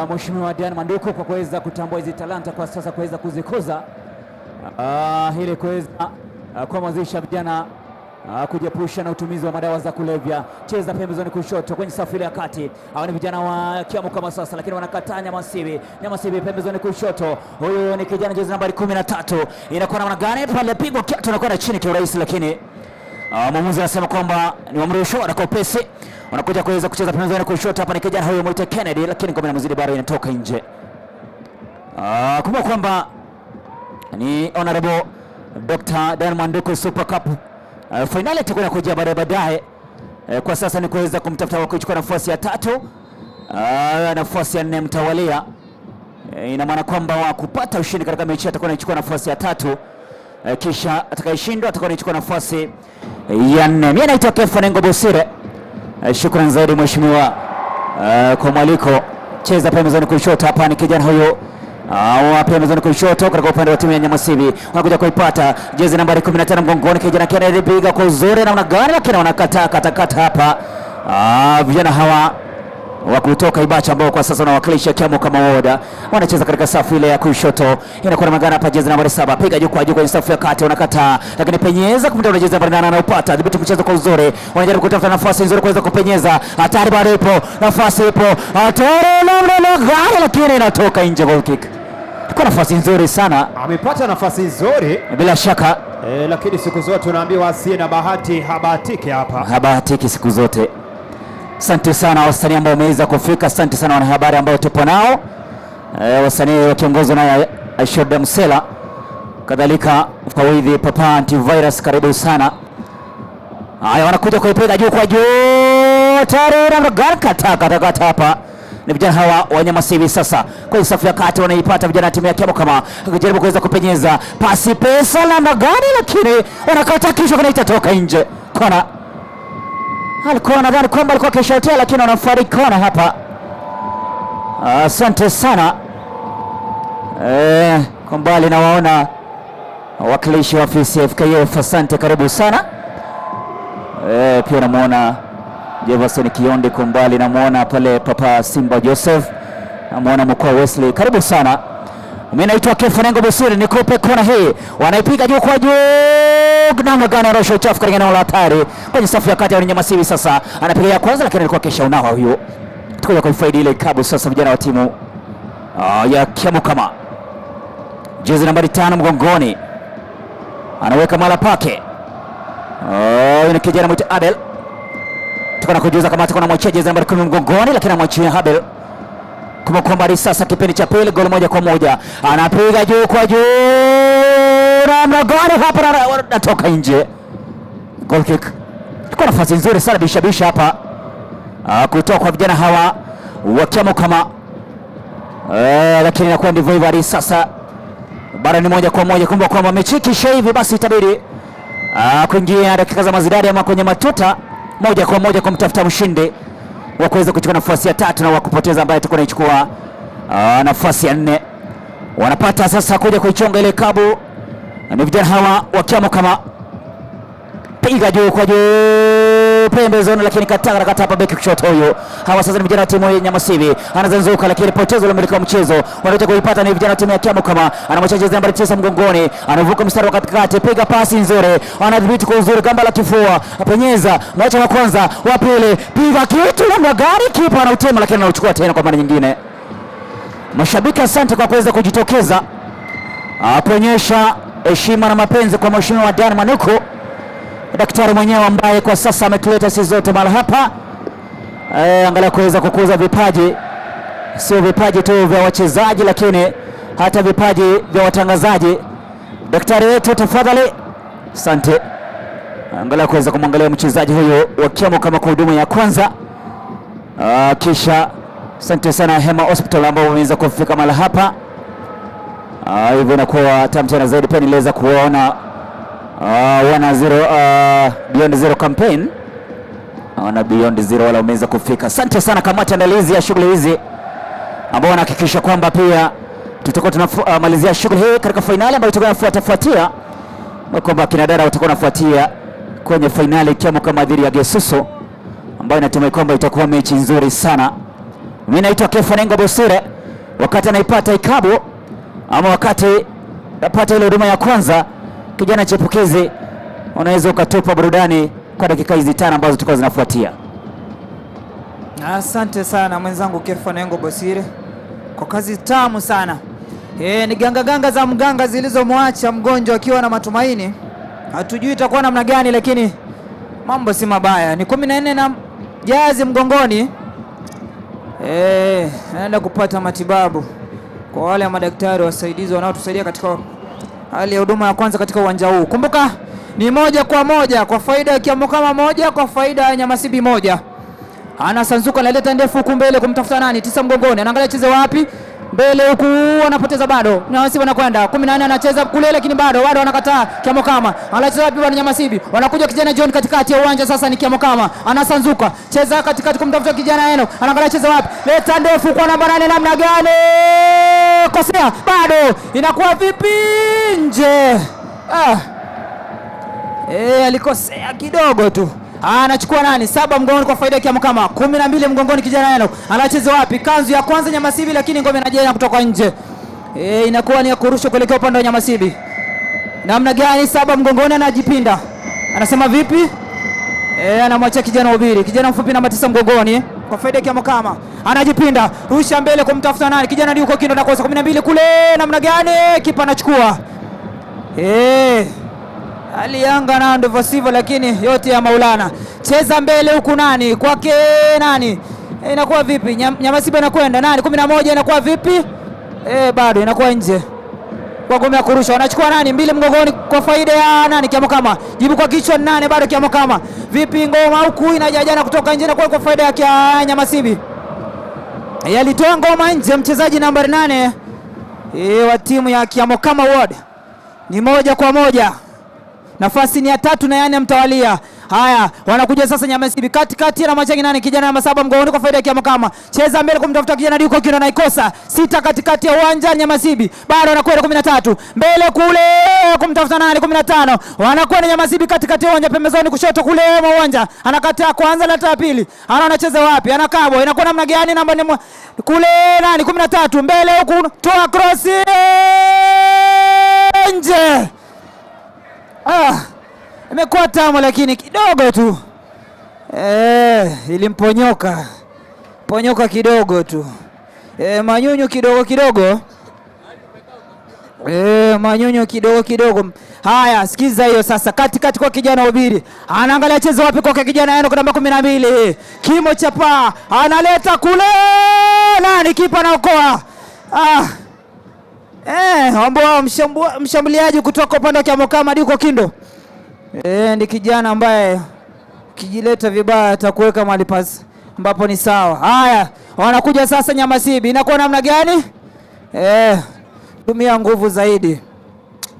uh, Mheshimiwa Dan Manduku kwa kuweza kutambua hizi talanta kwa sasa kuweza kuzikuza uh, ili kuweza uh, kuhamasisha vijana uh, kujiepusha na utumizi wa madawa za kulevya. Cheza pembezoni kushoto kwenye safu ile ya kati. Hawa ni vijana wa Kiamu kama sasa, lakini wanakataa Nyamasibi. Nyamasibi pembezoni kushoto, huyu ni kijana jezi nambari 13. Inakuwa namna gani pale? Pigwa kiatu anakwenda chini kiurahisi, lakini Uh, mwamuzi anasema kwamba ni wamrusho na kwa upesi wanakuja kuweza kucheza pembezoni kushoto. Hapa ni kijana huyo mwite Kennedy, lakini ngome inamzidi bado inatoka nje. Uh, kumbuka kwamba ni Honorable Dr. Dan Mwanduku Super Cup uh, finali itakuwa inakuja baadaye baadaye. Uh, kwa sasa ni kuweza kumtafuta wa kuchukua nafasi ya tatu uh, nafasi ya nne mtawalia. Uh, ina maana kwamba wa kupata ushindi katika mechi atakuwa anachukua nafasi ya tatu uh, kisha atakayeshindwa atakuwa anachukua nafasi ya nne. Mimi naitwa Kefa Nengo Bosire. Uh, shukran zaidi mheshimiwa uh, kwa mwaliko. Cheza pembezoni kushoto, hapa ni kijana huyo wa pembezoni kushoto katika upande wa timu ya Nyamasibi wanakuja kuipata jezi nambari 15 mgongoni, kijana Kennedy piga kwa uzuri namna gani, lakini wanakataa katakata hapa. Ah, vijana hawa wa kutoka Ibacha ambao kwa sasa wanawakilisha Kiamu kama woda wanacheza katika safu ile ya kushoto, inakuwa na magana hapa, jezi nambari saba piga juu kwa juu kwenye safu ya kati, wanakataa lakini penyeza kumta jezi nambari 8 anaupata, dhibiti mchezo kwa uzuri, wanajaribu kutafuta nafasi nzuri kuweza kupenyeza, hatari bado ipo, nafasi ipo, hatari namna gani, lakini inatoka nje, goal kick. Kwa nafasi nzuri sana,
Amepata nafasi nzuri
bila shaka
e, lakini siku zote unaambiwa asiye na bahati habahatiki hapa.
habahatiki siku zote. Asante sana wasanii ambao wameweza kufika, asante sana wanahabari ambao tupo nao e, wasanii wakiongozwa na Ashoda Msela, kadhalika mfawidhi Papa Antivirus, karibu sana. Haya, wanakuja kuipiga juu kwa juu, tayari kata kata kata hapa ni vijana hawa wa Nyamasibi sasa kwenye safu ya kati wanaipata vijana wa timu ya Kiamokama akijaribu kuweza kupenyeza pasi pesa namna gani, lakini wanakata kichwa kana itatoka nje kona. Alikuwa nadhani kwamba alikuwa akishotea, lakini wanafariki kona hapa. Asante sana eh, kwa mbali nawaona wakilishi wa ofisi ya FKF, asante, karibu sana. Eh, pia namwona Jefferson Kiondi kwa mbali, namwona pale Papa Simba Joseph, namwona mkoa Wesley, karibu sana. Mimi naitwa Kefa Nengo Busiri, nikupe kona hii, wanaipiga juu kwa juu, namna gani arosha uchafu katika eneo la hatari kwenye safu ya kati ya Nyamasiwi. Sasa anapiga ya kwanza, lakini alikuwa kesha unawa huyo, tukuja kuifaidi ile kabu. Sasa vijana wa timu uh, ya Kiamukama, jezi nambari tano mgongoni, anaweka mala pake. Oh, ni kijana mwite Abel tukana kujuza kama atakuwa anamwachia jezi nambari 10 mgongoni, lakini amwachia Habel kumkwamba hadi sasa kipindi cha pili goli moja kwa moja, anapiga juu kwa juu namna gani hapa, natoka nje, goal kick. Ilikuwa nafasi nzuri sana bishabisha hapa kutoka kwa vijana hawa wa Kiamokama, lakini inakuwa ndivyo hivyo hadi sasa, bara ni moja kwa moja. Kumbuka kwamba mechi ikiisha hivi basi itabidi kuingia dakika za mazidadi ama kwenye matuta moja kwa moja kumtafuta mshindi wa kuweza kuchukua nafasi ya tatu na wa kupoteza ambaye atakuwa anaichukua nafasi ya nne. Wanapata sasa kuja kuichonga ile kabu, ni vijana hawa wa Kiamokama, piga juu kwa juu pembezoni, lakini kataa kata hapa beki kushoto huyo. Hawa sasa ni vijana wa timu ya Nyamasibi, anazunguka lakini potezo la miliki wa mchezo wanaweza kuipata ni vijana wa timu ya Kiamokama. Anamwacha jezi nambari 9 mgongoni, anavuka mstari wa katikati, piga pasi nzuri, anadhibiti kwa uzuri gamba la kifua, apenyeza mwacha wa kwanza, wa pili, piga kitu namna gani, kipa anautema lakini anauchukua tena kwa mara nyingine. Mashabiki asante kwa kuweza kujitokeza kuonyesha heshima na mapenzi kwa mheshimiwa Dan Manuku, daktari mwenyewe ambaye kwa sasa ametuleta sisi zote mahali hapa e, angalia kuweza kukuza vipaji, sio vipaji tu vya wachezaji, lakini hata vipaji vya watangazaji. Daktari wetu tafadhali, asante. Angalau kuweza kumwangalia mchezaji huyu wa Kiambu kama kwa huduma ya kwanza. Kisha asante sana Hema Hospital ambao wameweza kufika mahala hapa. Hivyo inakuwa tamu tena zaidi. Pia niliweza kuwaona wana zero, Beyond Zero campaign, wana Beyond Zero wala wameweza kufika. Asante sana kamati andalizi ya shughuli hizi ambao wanahakikisha kwamba pia tutakuwa tunamalizia shughuli hii katika fainali ambayo itakuwa inafuatafuatia kwamba kina dada watakuwa wanafuatia kwenye fainali Kiambu kama dhidi ya Gesusu ambayo inatumai kwamba itakuwa mechi nzuri sana. Mimi naitwa Kefa Nengo Bosire, wakati anaipata ikabu ama wakati napata ile huduma ya kwanza, kijana chipukizi, unaweza ukatupa burudani kwa dakika hizi tano ambazo zitakuwa zinafuatia.
Asante sana mwenzangu Kefa Nengo Bosire kwa kazi tamu sana. Ni ganga ganga za mganga zilizomwacha mgonjwa akiwa na matumaini. Hatujui itakuwa namna gani, lakini mambo si mabaya. Ni 14 na jazi mgongoni. Naenda kupata matibabu kwa wale madaktari wasaidizi wanaotusaidia katika hali ya huduma ya kwanza katika uwanja huu. Kumbuka ni 1-1 kwa faida ya Kiamokama 1 kwa faida ya Nyamasibi 1. Anasanzuka, analeta ndefu huku mbele kumtafuta nani? 9 mgongoni. Anaangalia cheze wapi? Mbele huku anapoteza bado. Nyamasibi anakwenda. 14 anacheza kule lakini bado, bado anakataa Kiamokama. Anacheza wapi bwana Nyamasibi? Wanakuja kijana John katikati ya uwanja sasa ni Kiamokama. Anasanzuka. Cheza katikati kumtafuta kijana Eno. Anaangalia cheza wapi? Leta ndefu kwa namba 8 namna gani? Kosea bado. Inakuwa vipi nje? Alikosea kidogo tu. Anachukua nani? 7 mgongoni kwa faida ya Kiamokama. 12 mgongoni kijana Eno. Anacheza wapi? Kanzu ya kwanza Nyamasibi lakini ngome inajenga kutoka nje. Inakuwa ni ya kurusha kuelekea upande wa Nyamasibi. Namna gani? 7 mgongoni anajipinda. Anasema vipi? Anamwachia kijana Ubiri. Kijana mfupi namba 9 mgongoni kwa faida ya Kiamokama. Anajipinda. Rusha mbele kumtafuta nani? Kijana yuko kindo na kosa 12 kule. Namna gani? Kipa anachukua. Hali Yanga nao ndivyo sivyo, lakini yote ya Maulana. Cheza mbele huku nani? Kwake nani? Inakuwa vipi? Nyamasibi anakwenda nani? 11 inakuwa vipi? Bado inakuwa nje. Kwa ngome ya kurusha wanachukua nani? 2 mgongoni kwa faida ya nani? Kiamokama. Jibu kwa kichwa 8 bado Kiamokama. Vipi ngoma huku inajajana kutoka nje na kwa faida ya Nyamasibi. Alitoa ngoma nje mchezaji nambari 8 wa timu ya Kiamokama Ward. Ni 1-1. Nafasi ni ya 3 na ya 4 mtawalia. Haya, wanakuja sasa Nyamasibi katikati na machangi nani? Kijana namba 7 mgongoni kwa faida ya Kiamokama. Cheza mbele kumtafuta kijana Duko Kino anaikosa. 6 katikati ya uwanja Nyamasibi. Bado anakwenda 13. Mbele kule kumtafuta nani? 15. Wanakwenda Nyamasibi katikati ya uwanja pembezoni kushoto kule mwa uwanja. Anakataa kwanza na ya pili. Ana anacheza wapi? Anakabwa. Inakuwa namna gani? Namba ni kule nani? 13. Mbele huku toa cross nje. Imekuwa tamu lakini kidogo tu. Ilimponyoka. Ponyoka kidogo tu. Manyunyu kidogo kidogo. Manyunyu kidogo kidogo. Haya, sikiza hiyo sasa. Katikati kwa kijana Ubiri. Anaangalia chezo wapi kwa kijana Enoch namba 12. Kimo cha paa. Analeta kule. Nani kipa anaokoa? Ambao mshambuliaji kutoka upande wa Kiamokama hadi huko Kindo. Ni kijana ambaye ukijileta vibaya atakuweka mahali ambapo ni sawa. Haya, wanakuja sasa Nyamasibi. Inakuwa namna gani? Tumia nguvu zaidi.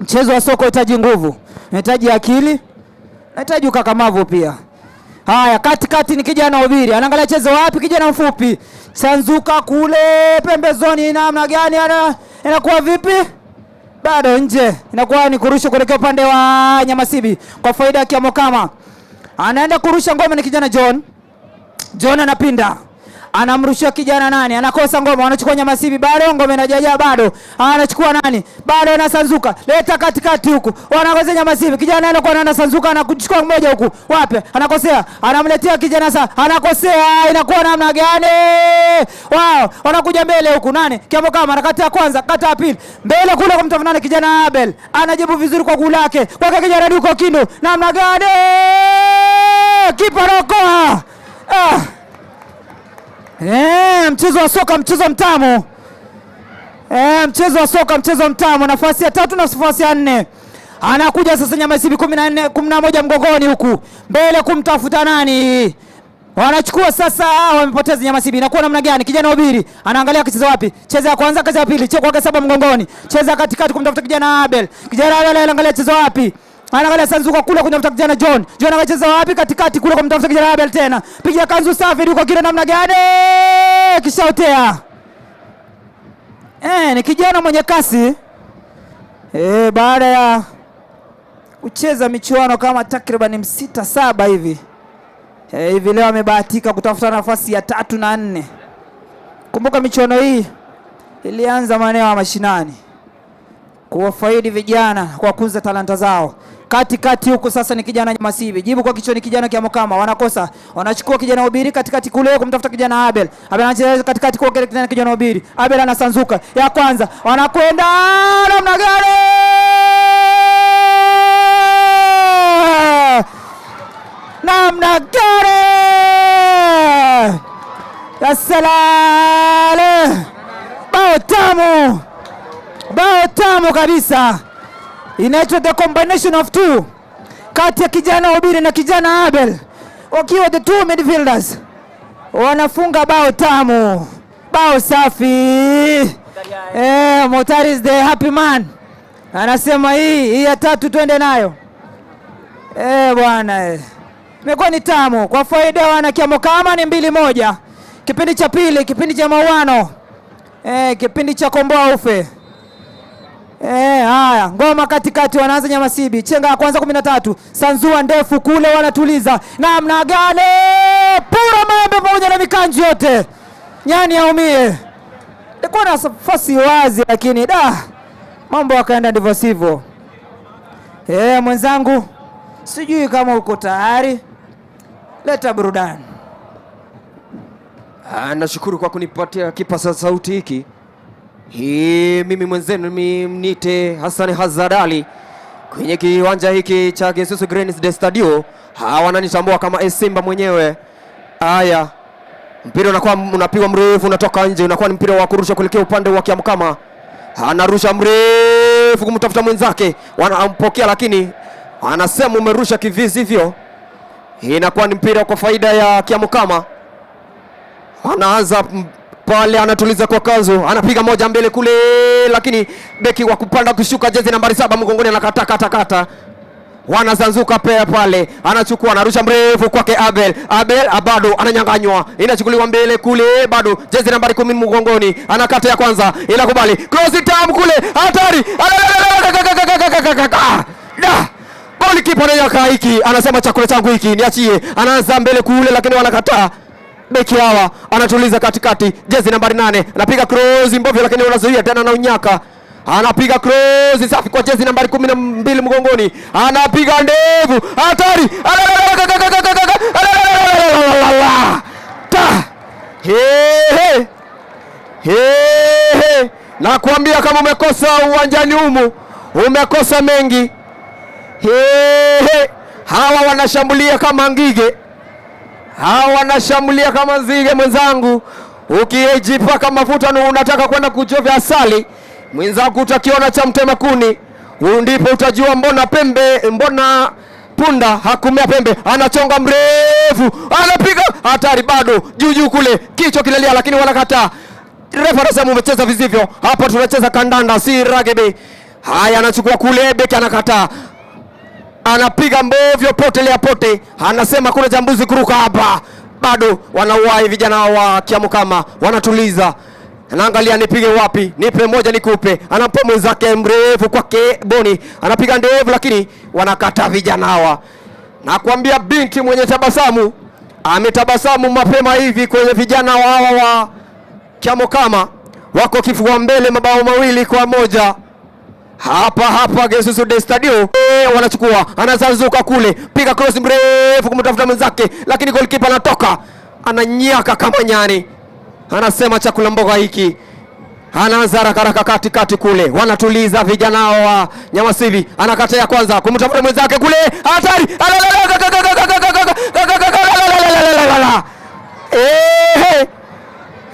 Mchezo wa soka unahitaji nguvu, unahitaji akili, unahitaji ukakamavu pia. Haya, katikati ni kijana Ubiri. Anaangalia chezo wapi? Kijana mfupi. Sanzuka kule pembezoni namna gani? Ana inakuwa vipi? Bado nje. Inakuwa ni kurusha kuelekea upande wa Nyamasibi kwa faida ya Kiamokama. Anaenda kurusha ngoma ni kijana John. John anapinda. Anamrushia kijana nani? Anakosa ngoma, wanachukua Nyamasibi bado ngoma inajaja bado. Anachukua nani? Bado anasanzuka. Leta katikati huku. Wanakosea Nyamasibi. Kijana anakuwa anasanzuka anachukua mmoja huku. Wapi? Anakosea. Anamletea kijana sasa. Anakosea. Inakuwa namna gani? Wao, wanakuja mbele huku nani? Kiamokama anakata ya kwanza, kata ya pili. Mbele kule kumtafuta nani? Kijana Abel. Anajibu vizuri kwa guu lake. Kwa kijana Duko Kindo. Namna gani? Kipa anaokoa. Mchezo wa soka mchezo mtamu. Mchezo wa soka mchezo mtamu. Nafasi ya 3 na nafasi ya 4.
Anakuja sasa Nyamasibi 14 11 mgongoni huku mbele kumtafuta nani? Wanachukua sasa, ah, wamepoteza Nyamasibi. Inakuwa namna gani? Kijana Obiri anaangalia akicheza wapi? Cheza ya kwanza, kaza ya pili, cheza kwake saba mgongoni, cheza katikati kumtafuta kijana Abel. Kijana Abel anaangalia cheza wapi? Anaangalia Sanzuka kule kumtafuta kijana John. John anacheza wapi? Katikati kule kumtafuta kijana Abel tena. Piga kanzu safi yuko kile namna gani? Kishaotea. Eh, ni kijana mwenye kasi. Eh, baada ya kucheza michuano kama takriban sita saba hivi. Eh, hivi leo amebahatika kutafuta nafasi ya tatu na nne. Kumbuka michuano hii ilianza maeneo ya mashinani kuwafaidi vijana kwa kukuza talanta zao. Katikati huku sasa ni kijana Masibi, jibu kwa kichwa ni kijana Kiamokama, wanakosa, wanachukua kijana Ubiri katikati kule kumtafuta kijana Abel. Abel anacheza katikati kwa kijana kijana Ubiri. Abel anasanzuka ya kwanza, wanakwenda namna gani? Namna gani? Yasalale, bao tamu, bao tamu kabisa, inaitwa the combination of two, kati ya kijana Obiri na kijana Abel, wakiwa the two midfielders wanafunga bao tamu, bao safi. Eh, Motari is the happy man, anasema hii hii ya tatu twende nayo. Eh, bwana eh. Imekuwa ni tamu kwa faida wana Kiamokama ni 2-1. Kipindi cha pili, kipindi cha mauano. Kipindi cha komboa ufe. Haya, ngoma katikati wanaanza Nyamasibi. Chenga ya kwanza 13. Sanzua ndefu kule wanatuliza. Namna gani? Pura maembe pamoja na mikanji yote. Nyani aumie. Ilikuwa na nafasi wazi lakini da mambo yakaenda ndivyo sivyo. Mwenzangu, sijui kama uko tayari. Leta burudani.
Nashukuru kwa kunipatia kipaza sauti hiki. Hii mimi mwenzenu mnite Hassan Hazarali kwenye kiwanja hiki cha Gesusu Greens de Stadio. Hawa wananitambua kama Simba mwenyewe. Haya, mpira unakuwa unapigwa mrefu, unatoka nje, unakuwa ni mpira wa kurusha kuelekea upande wa Kiamokama. Anarusha mrefu kumtafuta mwenzake, wanampokea lakini anasema umerusha kivisivyo. Inakuwa ni mpira kwa faida ya Kiamokama. Anaanza pale, anatuliza kwa kanzu, anapiga moja mbele kule, lakini beki wa kupanda kushuka jezi nambari 7 mgongoni anakata kata kata. Wanazanzuka pea pale, anachukua, anarusha mrefu kwake Abel. Abel bado ananyang'anywa, inachukuliwa mbele kule, bado jezi nambari 10 mgongoni, anakata ya kwanza, inakubali cross tam kule, hatari! Da! Golikipa anayaka hiki, anasema chakula changu hiki niachie. Anaanza mbele kule, lakini wanakataa. Beki hawa anatuliza katikati, jezi nambari 8 anapiga cross mbovu, lakini wanazuia tena na unyaka. Anapiga cross safi kwa jezi nambari 12 mgongoni, anapiga ndevu, hatari! Ta! He he. He he. Nakwambia kama umekosa uwanjani humu, umekosa mengi. He he. Hawa wanashambulia kama ngige. Hawa wanashambulia kama nzige mwenzangu. Ukijipaka mafuta na unataka kwenda kuchovya asali, mwenzangu utakiona cha mtema kuni. Huu ndipo utajua mbona pembe, mbona punda hakumea pembe. Anachonga mrefu, anapiga hatari, bado juu juu kule, kichwa kilalia, lakini wanakataa. Refa anasema umecheza visivyo. Hapa tunacheza kandanda, si rugby. Haya, anachukua kule, beki anakataa. Anapiga mbovyo potelea pote, anasema kuna jambuzi kuruka hapa. Bado wanauai vijana wa Kiamokama, wanatuliza. Anaangalia nipige wapi, nipe moja nikupe. Anampa mwenzake mrefu kwake Boni, anapiga ndevu lakini wanakataa vijana hawa. Nakwambia binti mwenye tabasamu ametabasamu mapema hivi kwenye vijana hawa wa Kiamokama, wako kifua mbele mabao 2-1. Hapa hapa Gesusu de Stadio. Wanachukua, anazazuka kule, piga cross mrefu kumtafuta mwenzake, lakini goalkeeper anatoka, ananyaka kama nyani. Anasema chakula mboga hiki. Anaanza haraka haraka katikati kule, wanatuliza vijana wa Nyamasibi. Anakata ya kwanza kumtafuta mwenzake kule, hatari!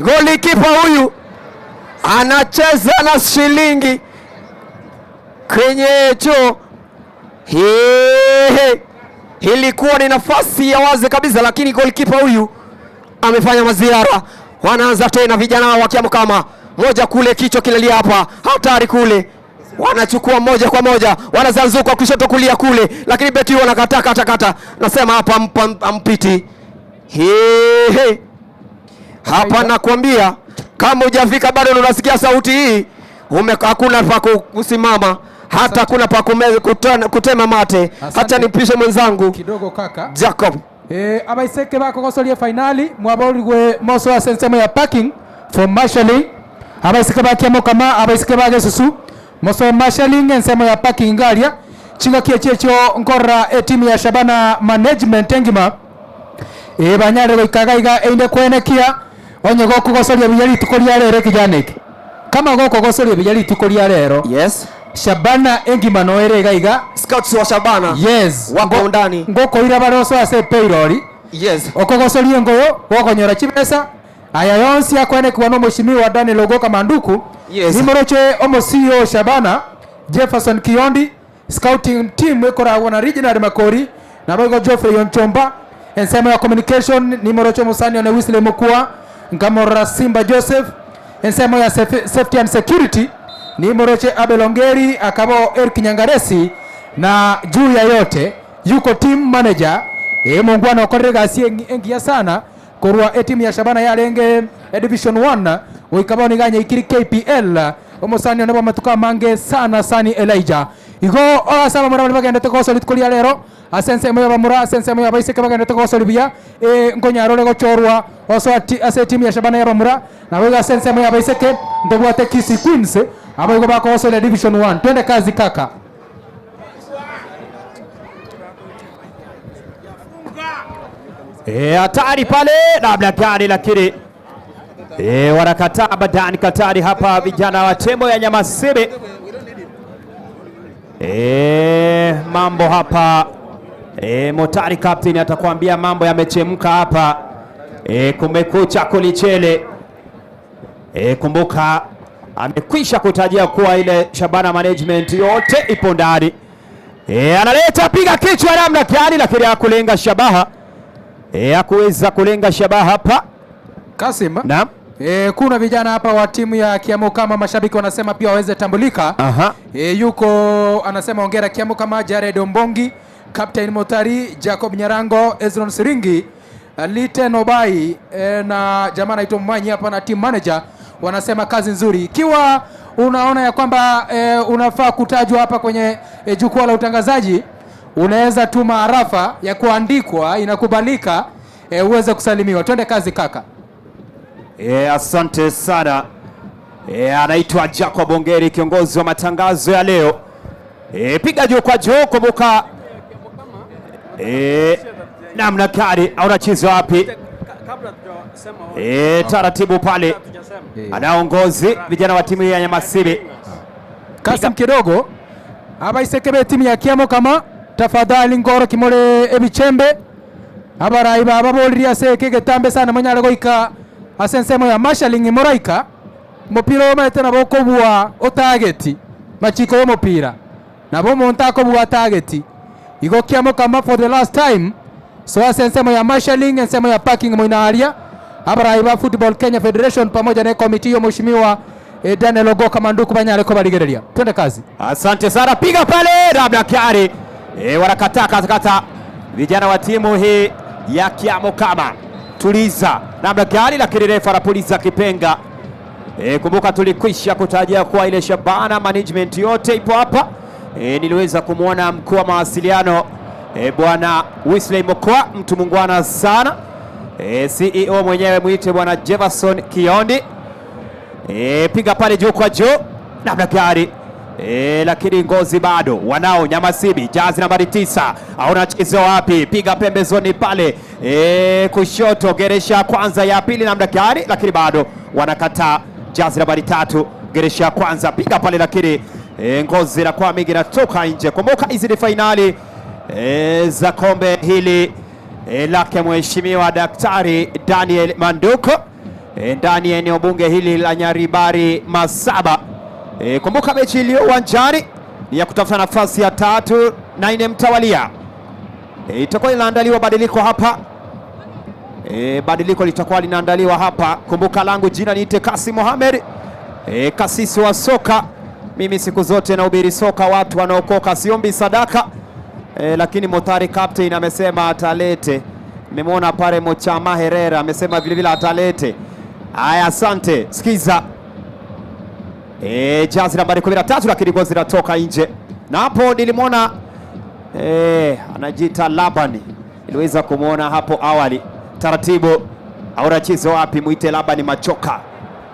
Goalkeeper huyu anacheza na shilingi kwenye choo. Hehe. Ilikuwa ni nafasi ya wazi kabisa, lakini goalkeeper huyu amefanya maziara. Wanaanza tena vijana wa Kiamukama, moja kule, kichwa kilalia hapa, hatari kule wanachukua moja kwa moja, wanazanzuka kushoto kulia kule, lakini beki wanakataa kata kata, nasema hapa mpa ampiti. Hehe. Hapa nakwambia kama hujafika bado na unasikia sauti hii, ume hakuna pa kusimama hata kuna pa kutema mate. Hacha nipishe mwenzangu
kidogo kaka
Jacob.
Eh, abaiseke bakogosoria finali mwaborigwe moso ase ensemo ya parking for marshalling abaiseke ba Kiamokama abaiseke ba Gesusu moso marshalling ensemo ya parking ngaria chingaki echi echio nkorora etimu ya Shabana management engima eh, banyare goika iga iga einde kwenekia onye gokogosoria buya rituko ria rero ekijana eke kama gokogosoria buya rituko ria rero
yes
Shabana engima noere iga iga
Scouts wa Shabana
yes
wako ndani
ngokoira bare oso ase payroll
yes
okogosoria engoyo gokonyora chibesa aya yonsi akwenekigwa na omoshimiwa Daniel Ogoka Manduku
Yes.
nimoroche omo CEO Shabana Jefferson Kiondi scouting team ekoragwa na Reginald Makori naboigo Geoffrey Onchomba ensemo ya communication nimoroche omosani one Wesley Mokua nkamorora Simba Joseph ensemo ya safety and security nimoroche Abel Ongeri akabo Eric Nyangaresi na juu ya yote yuko team manager e mongwana okorire gasi engiya sana korwa etimu ya Shabana yarenge e division 1 goika bono iga nyaikiri KPL omosani one bw'amatuko amange sana sani Elijah igo ase abamura baria bagendete gosoria rituko ria rero ase ensemo ya bamura ase ensemo ya baiseke bagendete gosoria buya e, nkonyara ore gochorwa oso ase etimu ya Shabana ya bamura nabo igo ase ensemo ya baiseke ntobwate Kisii Queens abo igo bakogosoria division 1 twende kazi kaka.
E, hatari pale labda gani, lakini e, wanakataa badani katari hapa vijana wa tembo ya Nyamasebe. E, mambo hapa e, Motari captain atakwambia mambo yamechemka hapa e, kumekucha kulichele. E, kumbuka amekwisha kutajia kuwa ile Shabana management yote ipo ndani. E, analeta piga kichwa namna gani, lakini hakulenga shabaha. E, hakuweza kulenga shabaha hapa.
Kasim.
Naam.
E, kuna vijana hapa wa timu ya Kiamukama mashabiki wanasema pia waweze tambulika.
Aha.
E, yuko anasema hongera Kiamukama, Jared Ombongi, Captain Motari, Jacob Nyarango, Ezron Siringi, Liten Obai e, na jamaa anaitwa Mwanyi hapa na team manager wanasema kazi nzuri. Ikiwa unaona ya kwamba e, unafaa kutajwa hapa kwenye e, jukwaa la utangazaji, unaweza tuma arafa ya kuandikwa inakubalika, e, uweze kusalimiwa. Twende kazi kaka.
E, asante sana. E, anaitwa Jacob Ongeri kiongozi wa matangazo ya leo. E, piga juu kwa juu, kumbuka e, namna gani unacheza wapi? E, taratibu pale anaongozi vijana wa timu ya Nyamasebe.
Kasim kidogo abaisekebe timu ya Kiamukama tafadhali ngoro kimore ebichembe abarai baba boririe ase eke egetambe sana monyare goika ase ensemo ya marshalling moraika omopira omaete nabo okobua otageti machiko ya omopira nabo omonto akobua atageti igo Kiamukama for the last time so ase ensemo ya marshalling ensemo ya parking moina aria abarai ba Football Kenya Federation pamoja na komiti ya mheshimiwa eh, Daniel Ogoka Manduku banyare ko barigereria twende kazi.
Asante sana, piga pale labda kiari e, wanakataa katakata vijana wa timu hii ya Kiamukama. Tuliza namna gani, lakini refa anapuliza kipenga. E, kumbuka tulikwisha kutajia kuwa ile Shabana management yote ipo hapa. E, niliweza kumwona mkuu wa mawasiliano e, bwana Wesley Mokwa, mtu mungwana sana. E, CEO mwenyewe mwite bwana Jefferson Kiondi. E, piga pale juu kwa juu namna gani? E, lakini ngozi bado wanao Nyamasibi, jazi nambari 9 aona chezo wapi? Piga pembezoni pale e, kushoto, geresha kwanza ya pili namna gani? Lakini bado wanakataa. Jazi nambari 3 geresha ya kwanza piga pale, lakini e, ngozi inakuwa mingi inatoka nje. Kumbuka hizi ni fainali e, za kombe hili e, lake Mheshimiwa Daktari Daniel Manduko e, ndani ya eneo bunge hili la Nyaribari Masaba. E, kumbuka mechi iliyo uwanjani ni ya kutafuta nafasi ya tatu na nne mtawalia. E, itakuwa linaandaliwa badiliko hapa. E, badiliko litakuwa linaandaliwa hapa. Kumbuka langu jina niite Kasim Mohamed, e, kasisi wa soka. Mimi siku zote nahubiri soka, watu wanaokoka, siombi sadaka e, lakini Motari captain amesema atalete. Nimemwona pale Mochama Herera amesema vile vile atalete. Haya, asante. Sikiza e, jazi nambari 13 lakini goli zinatoka nje, na hapo nilimwona e, anajiita Labani, niliweza kumwona hapo awali. Taratibu aurachizo wapi, mwite Labani Machoka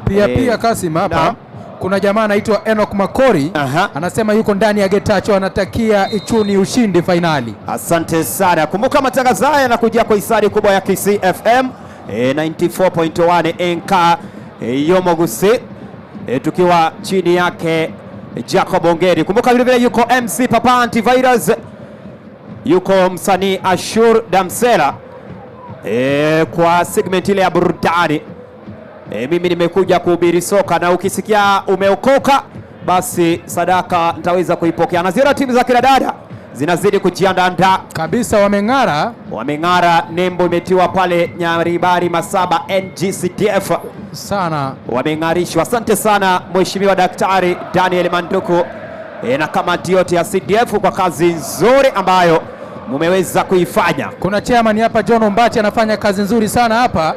Pia
Eh,
pia Kasim hapa
naam.
kuna jamaa anaitwa Enoch Makori anasema yuko ndani ya Getacho, anatakia Ichuni ushindi fainali.
Asante sana. Kumbuka matangazo haya yanakujia kwa hisani kubwa ya KCFM e, 94.1 NK e, Yomogusi e, tukiwa chini yake Jacob Ongeri. Kumbuka vile vile yuko MC Papa Antivirus, yuko msanii Ashur Damsela e, kwa segment ile ya burudani. E, mimi nimekuja kuhubiri soka na ukisikia umeokoka basi sadaka nitaweza kuipokea. Naziona timu za kina dada zinazidi kujiandaa
kabisa, wameng'ara,
wameng'ara. Nembo imetiwa pale Nyaribari Masaba NGCDF
sana,
wameng'arishwa. Asante sana Mheshimiwa Daktari Daniel Manduku e, na kamati yote ya CDF kwa kazi nzuri ambayo mumeweza kuifanya.
Kuna chairman hapa John Ombachi anafanya kazi nzuri sana hapa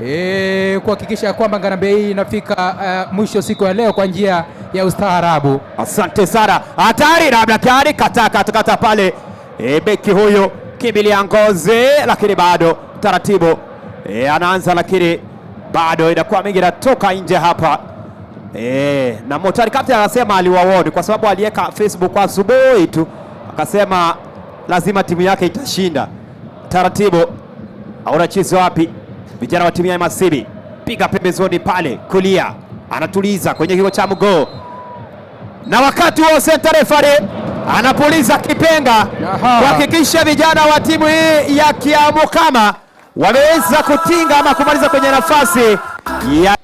e, kuhakikisha kwamba ngarambe hii inafika uh, mwisho siku ya leo kwa njia ya ustaarabu.
Asante sana. Hatari labda tayari kata kata kata pale e, beki huyo kimbilia ngozi, lakini bado taratibu e, anaanza lakini bado inakuwa mingi inatoka nje hapa e, na Motari Captain anasema aliwaoni kwa sababu aliweka Facebook asubuhi tu akasema lazima timu yake itashinda. Taratibu aunacheza wapi? Vijana wa timu ya Masibi piga pembezoni pale kulia, anatuliza kwenye kigo cha mguu na wakati huo center referee anapuliza kipenga kuhakikisha vijana wa timu hii ya Kiamukama wameweza kutinga ama kumaliza kwenye nafasi ya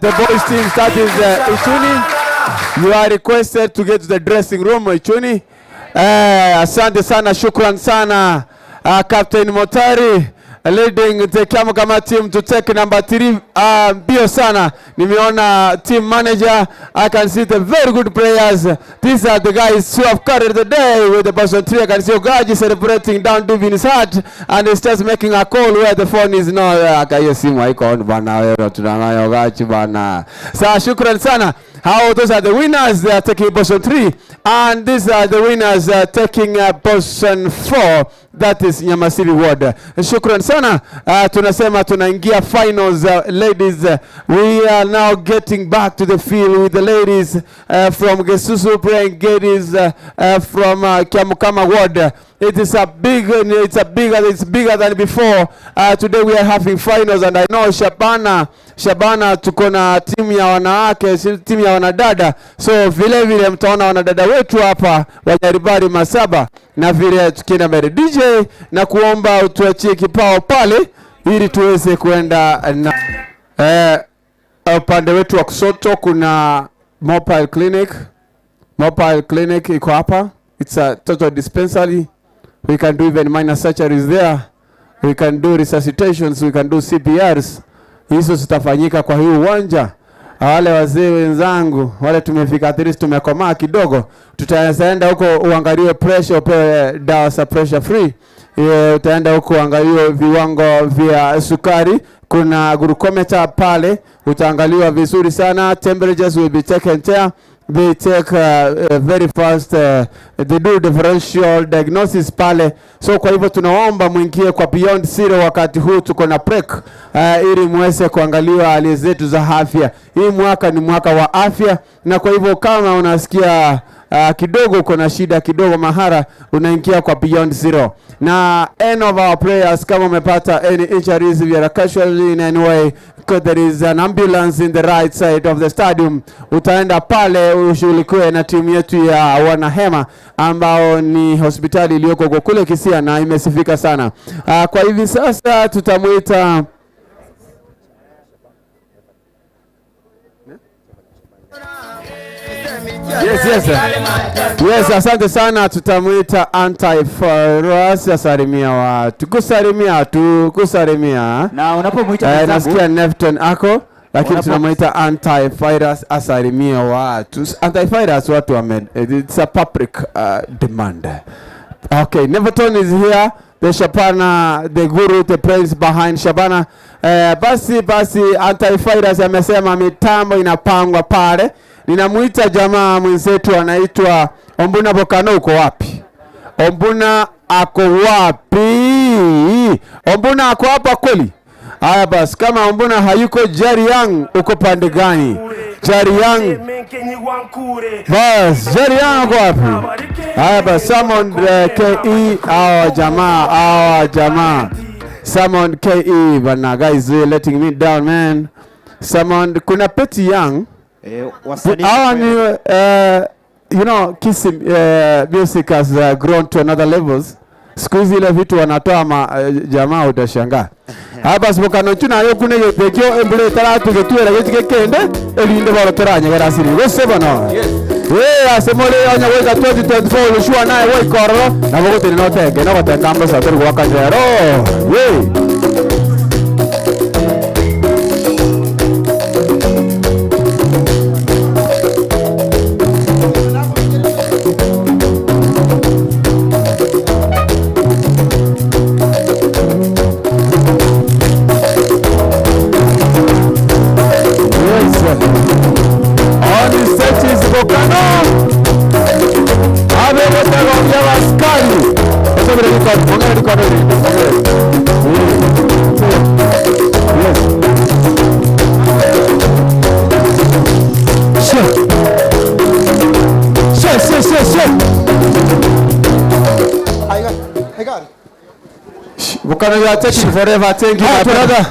The boys team that is Ichuni. You are requested to get to the dressing room Ichuni. Asante sana, shukran sana Captain Motari leading the Kiamukama team to take number 3. Mbio sana. Nimeona team manager. I can see the very good players. These are the guys who have carried the day with the person 3. I can see Ogaji celebrating down deep in his heart and he's just making a call where the phone is not. Hiyo simu haiko on bana, wewe tunanayo Ogaji bana. Sa shukran sana. How those are the winners, they are taking position 3 and these are the winners taking position 4, that is Nyamasiri Ward. Shukran sana. Tunasema tunaingia finals ladies. We are now getting back to the field with the ladies from Gesusu playing Gedis from Kiamukama Ward. It is a big, it's a bigger, it's bigger than before. Today we are having finals and I know Shabana, Shabana tuko na timu ya wanawake, si timu ya wanadada. So vile vile mtaona wanadada wetu hapa wa Nyaribari Masaba na vile tukienda mbele. DJ na kuomba utuachie kipao pale ili tuweze kuenda na upande wetu wa kushoto kuna mobile clinic. Mobile clinic iko hapa. It's a total dispensary. We can do even minor surgeries there. We can do resuscitations, we can do CPRs. Hizo zitafanyika kwa hii uwanja. Wale wazee wenzangu, wale tumefika at least tumekomaa kidogo, tutaenda enda huko uangaliwe pressure, upewe dawa za pressure free. Utaenda huko uangaliwe viwango vya sukari, kuna glucometer pale, utaangaliwa vizuri sana. Temperatures will be taken care. They take very fast, they do differential diagnosis pale. So kwa hivyo tunaomba mwingie kwa Beyond Zero wakati huu tuko na break ili muweze kuangaliwa hali zetu za afya. Hii mwaka ni mwaka wa afya, na kwa hivyo kama unasikia kidogo uko na shida kidogo mahara, unaingia kwa Beyond Zero. Na any of our players, kama umepata any injuries, if you are casualty in any way, because there is an ambulance in the right side of the stadium, utaenda pale ushughulikiwe na timu yetu ya wanahema ambao ni hospitali iliyoko huko kule Kisia na imesifika sana. Kwa hivi sasa tutamuita Yes, yes. Yes, asante sana. Tutamuita antivirus asalimia watu, kusalimia tu, kusalimia.
Na unapomuita
Eh,
mwenzangu-
nasikia Nefton ako lakini
Unapo-
tunamuita antivirus asalimia watu. Antivirus watu wame, it's a public demand. Okay, Neverton is here, the Shabana, the guru, the prince behind Shabana. Eh, basi basi antivirus amesema mitambo inapangwa pale. Ninamuita jamaa mwenzetu anaitwa Ombuna Bokano, uko wapi? Ombuna ako wapi? Ombuna ako hapa kweli? Haya basi, kama Ombuna hayuko, Jerry Young uko pande gani? Jerry Young bas, Jerry Young ako wapi? Haya basi, Samon KE, hawa jamaa, hawa jamaa Samon KE bana, guys you letting me down man. Samon, kuna Petty Young
wasanii
hawa ni you know Kisii music has grown to another levels. Siku hizi ile vitu wanatoa ma, jamaa utashangaa. Hapa sibokano chuna yo kune yepekyo embule taratu getwera gechike kende elinde baro toranyegera siri gose bono. We asemole onya weka 2024 ushua naye waikororo na bogotene notenge nogotenga mbosa tori gwaka njero. We Yes. On the stage is Bokano. Abe botego ya askari. Osobere niko, ongera niko ndio. Yes.
She. She, she, she, she.
Bokano you are taking forever. Thank you my brother.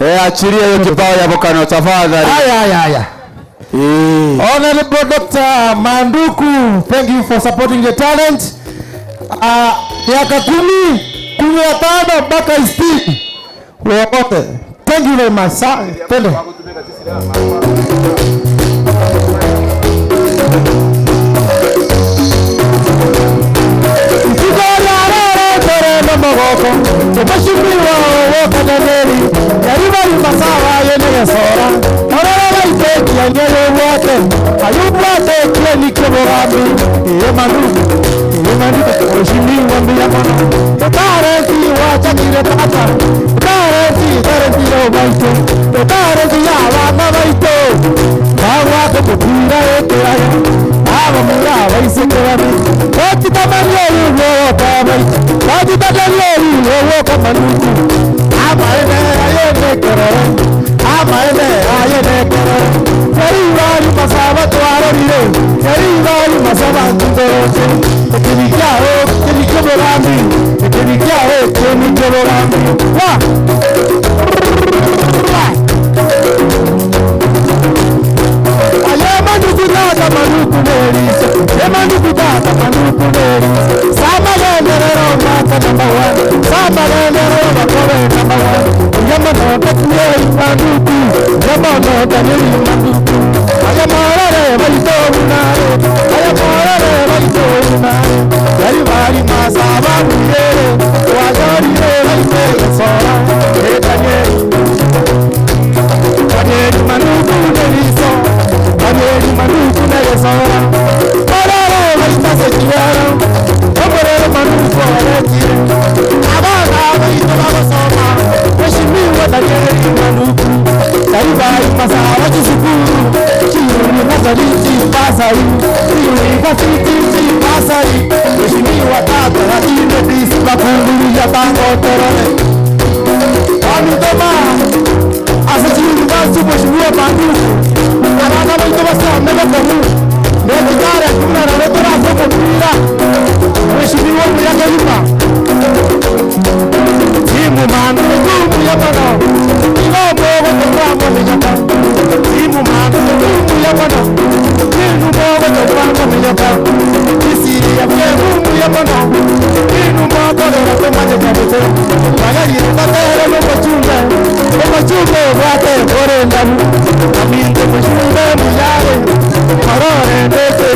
Eh, achilia hiyo kibao ya Bokano tafadhali.
Haya, haya, haya.
Eh.
Honorable Dr. Manduku, thank you for supporting the talent. Miaka 10, 15 mpaka 60 wote. Thank you very much. Sir. Twende. Mheshimiwa wokaganeri yaribari masawa yenegesora orora baitekia ngeyobwate ayobwate kieni kiobogambi iye manduku iye manduku mheshimiwa mbuya mono etarenti wachakire tata etarenti tarenti yobaito etarenti yabana baito bagwate mupira ekerayo abamura baisekerani otitamani oyuwowokabaito otitamani oyuwowokamanduku amaene ayenekerere amaene ayenekerere eribari masaba twarorire eribari masaba ntoroche ekirikyao kirikyoborambi ekirikyao kirikyoborambi wa Ayemanduku tata manuku nelisa Yemanduku tata manuku nelisa Sama genderero mata number one Sama genderero makobe number one Yamano tekye manuku Yamano taniri manuku Ayamarare baito unare Ayamarare baito unare Yaribari masaba muyere Wajorire baite sora Etanyeri Daniel Manuku Neliso Daniel Manuku Nelisora Ororo baita sekiara Omororo Manuku Alekire Abana baita babasoma Mheshimiwa Daniel Manuku Taifa imasawa chisukuru Chiuri nazariti pasari Chiuri kasiti pasari Mheshimiwa tata lakini disi bakungulia tango torone Wamitoma asachiri basu mheshimiwa Manduku abana baito basome bakomu nekigare kumnarare torasoko mpira mheshimiwa muyakayuma timu manduku muyamano igomogo tokwamo minyaka timu manduku muyamano inu mogo tokwamo minyaka isiya byemu muyamano inu mogo lero tomanyekabete bagarire batere n'omuchumbe omuchumbe bwate korendamu aminte muchumbe muyare marore ndete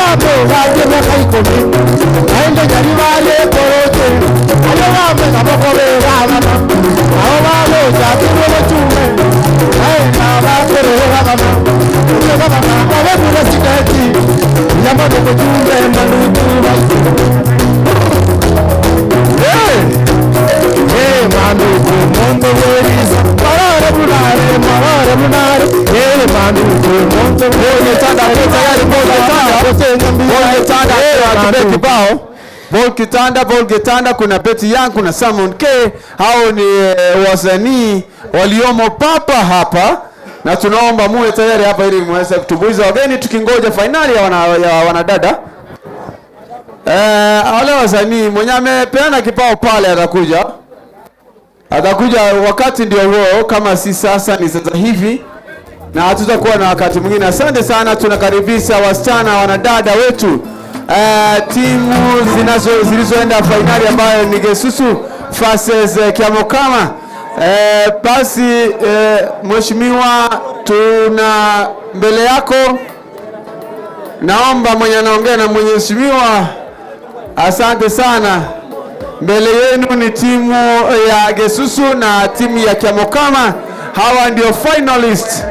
bambe ogaki emiaka ikomi, naende nyaribari ekoroche, aye bambe nabo kobera abana, nabo bagochakirwe obochumbe, naende abakorere gabana, erio gabana abe presidenti, mbuya mono omochumbe Manutu baito. Hey! Hey, Manutu omonto bw'eriso, morore buna are, morore buna are, hey, Manutu omonto
Paul Kitanda ako tayari, Paul Kitanda. Paul Kitanda atupee kibao. Paul Kitanda, Paul Kitanda, kuna Betty Young, kuna Simon K. Hao ni eh, wasanii waliomo papa hapa na tunaomba muwe tayari hapa ili muweze kutumbuiza wageni tukingoja fainali ya, wana, ya wanadada. Eh, wale wasanii mwenye amepeana kibao pale atakuja, atakuja wakati ndio huo, kama si sasa ni sasa hivi na hatutakuwa na wakati mwingine. Asante sana, tunakaribisha wasichana wanadada wetu eh, timu zinazo zilizoenda fainali ambayo ni Gesusu versus eh, Kiamokama. Eh, basi eh, mheshimiwa, tuna mbele yako, naomba mwenye anaongea na mheshimiwa, asante sana. Mbele yenu ni timu ya Gesusu na timu ya Kiamokama. Hawa ndio finalist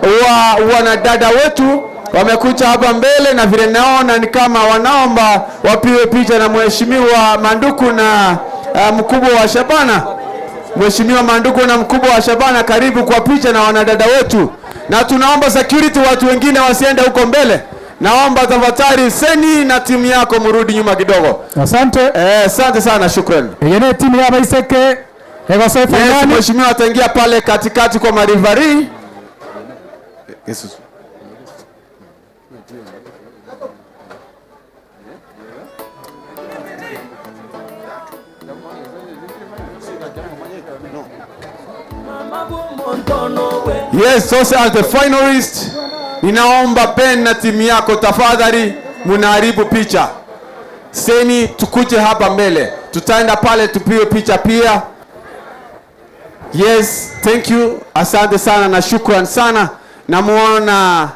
wa wanadada wetu, wamekuja hapa mbele, na vile naona ni kama wanaomba wapiwe picha na mheshimiwa Manduku na uh, mkubwa wa Shabana. Mheshimiwa Manduku na mkubwa wa Shabana, karibu kwa picha na wanadada wetu, na tunaomba security, watu wengine wasiende huko mbele. Naomba tafadhali Seni na timu yako mrudi nyuma kidogo.
Asante.
Eh, asante sana, shukran.
Yene timu ya Baiseke egosoe
Yes,
fainali.
mheshimiwa ataingia pale katikati kwa marivari. Jesus. Yes, sasa as the finalist, ninaomba Ben na timu yako tafadhali, munaharibu picha. Seni, tukuje hapa mbele, tutaenda pale tupige picha pia. Yes, thank you. Asante sana na shukran sana. Namuona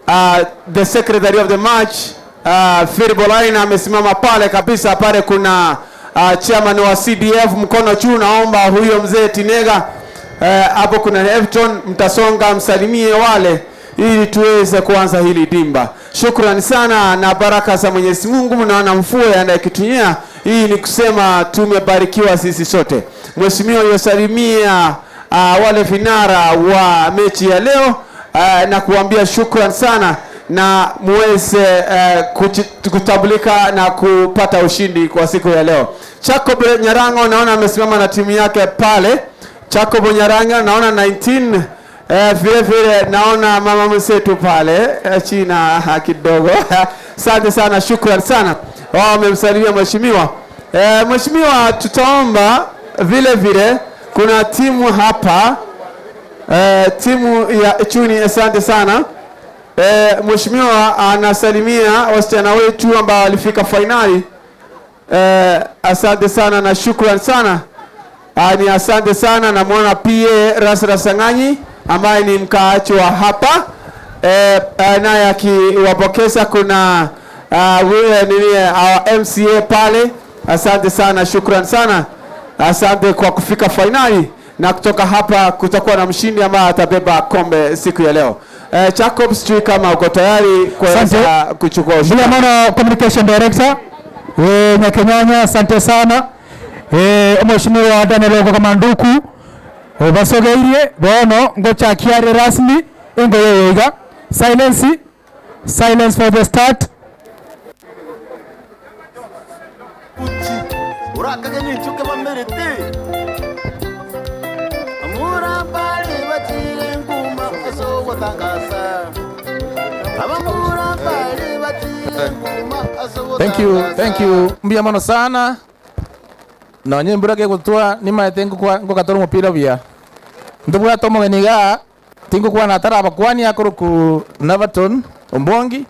uh, the secretary of the match uh, Phil Bolaina amesimama pale kabisa pale. Kuna uh, chairman wa CDF mkono juu, naomba huyo mzee Tinega hapo. Uh, kuna Everton, mtasonga msalimie wale ili tuweze kuanza hili dimba. Shukrani sana na baraka za Mwenyezi Mungu, mnaona mvua anayekitumia hii ni kusema tumebarikiwa sisi sote. Mheshimiwa yosalimia uh, wale vinara wa mechi ya leo uh, na kuambia shukran sana na muweze uh, kutambulika na kupata ushindi kwa siku ya leo. Jacob Nyarango naona amesimama na timu yake pale. Jacob Nyarango naona 19 Eh, vile vile naona mama msetu pale eh, China kidogo. Asante sana, shukran sana. Wao wamemsalimia mheshimiwa. Eh, mheshimiwa, tutaomba vile vile kuna timu hapa eh, timu ya Chuni, asante sana. Eh, mheshimiwa anasalimia wasichana wetu ambao walifika fainali. Eh, asante sana na shukran sana. Ah, ni asante sana namwona PA Rasra Sanganyi ambaye ni mkaaji wa hapa eh, eh, naye akiwapokeza kuna uh, nini our MCA pale. Asante sana, shukran sana, asante kwa kufika fainali, na kutoka hapa kutakuwa na mshindi ambaye atabeba kombe siku ya leo. Eh, Jacob, sijui kama uko tayari kuweza kuchukua ushindi.
Bila maana communication director eh, Nyakenyanya, asante sana eh, mheshimiwa Daniel Ogo Kamanduku obasogeirie bono ngochakiare rasmi engo yeyeiga silence silence for the start
Urakage ninchuke bamerete Amurambari batire nguma asogotangaza Abamurambari batire nguma asogotangaza
Thank you, thank you. Mbuya mono sana. Nonye embura kegotwa nimaete ngokwa ngokatora omopira buya. Ntobwate omogeni igaa, tingokwana atarabakwani akoroku Naverton Ombongi,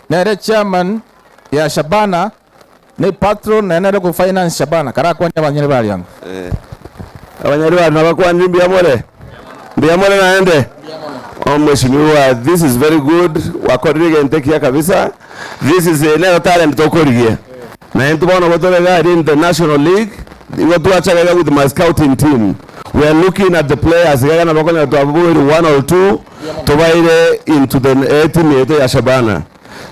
nere chairman ya Shabana, ne patron naye nere ogo finance Shabana, karakwanie abanyene baria ango.
Abanyarwanda nabakwanire mbuya more? Mbuya more naende? Omweshimiwa this is very good, gwakorire egento ekiya kabisa, this is nero talent tokorigia. Na intwe bono igo tore iga aria in the national league, igo twacha iga with my scouting team, we are looking at the players iga iga nabo okonyora twaboire one or two tobaire into the etimu yaito ya Shabana.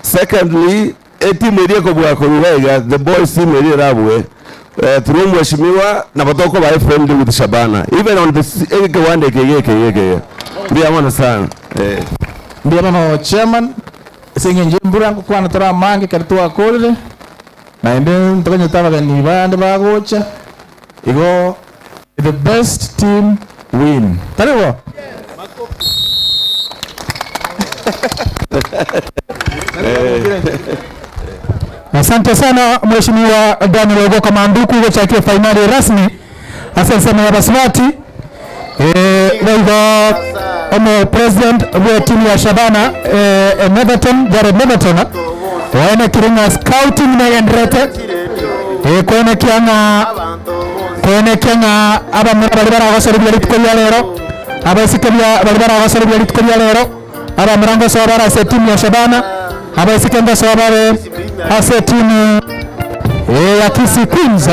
Secondly, etimu eria ekobua korwa iga iga, the boys team eria erabue through omweshimiwa nabo tokoba friendly with Shabana even on the ekewanda eke iga eke iga eke iga. Mbuya mono sana eh.
Mbuya mono chairman, ase eng'encho embura ngokwana tore amange ekero twakorire, naende ntokonyete abageni bande bagocha, igo the best team win. Tari bo?
Asante sana Mheshimiwa Daniel Ogoka Manduku gochakia fainali rasmi ase ensemo ya basubati eh, boigo omo president bwe timu ya Shabana eh, eh, Netherton Jared Netherton oenekire ng'a scouting negenderete eh, koenekia ng'a koenekia ng'a abamura baria baragosoria rituko ria rero abaiseke bia baria baragosoria rituko ria rero abamura ngosoa bare ase etimu ya Shabana abaiseke ngosoa bare ase etimu eh, ya Kisii Queens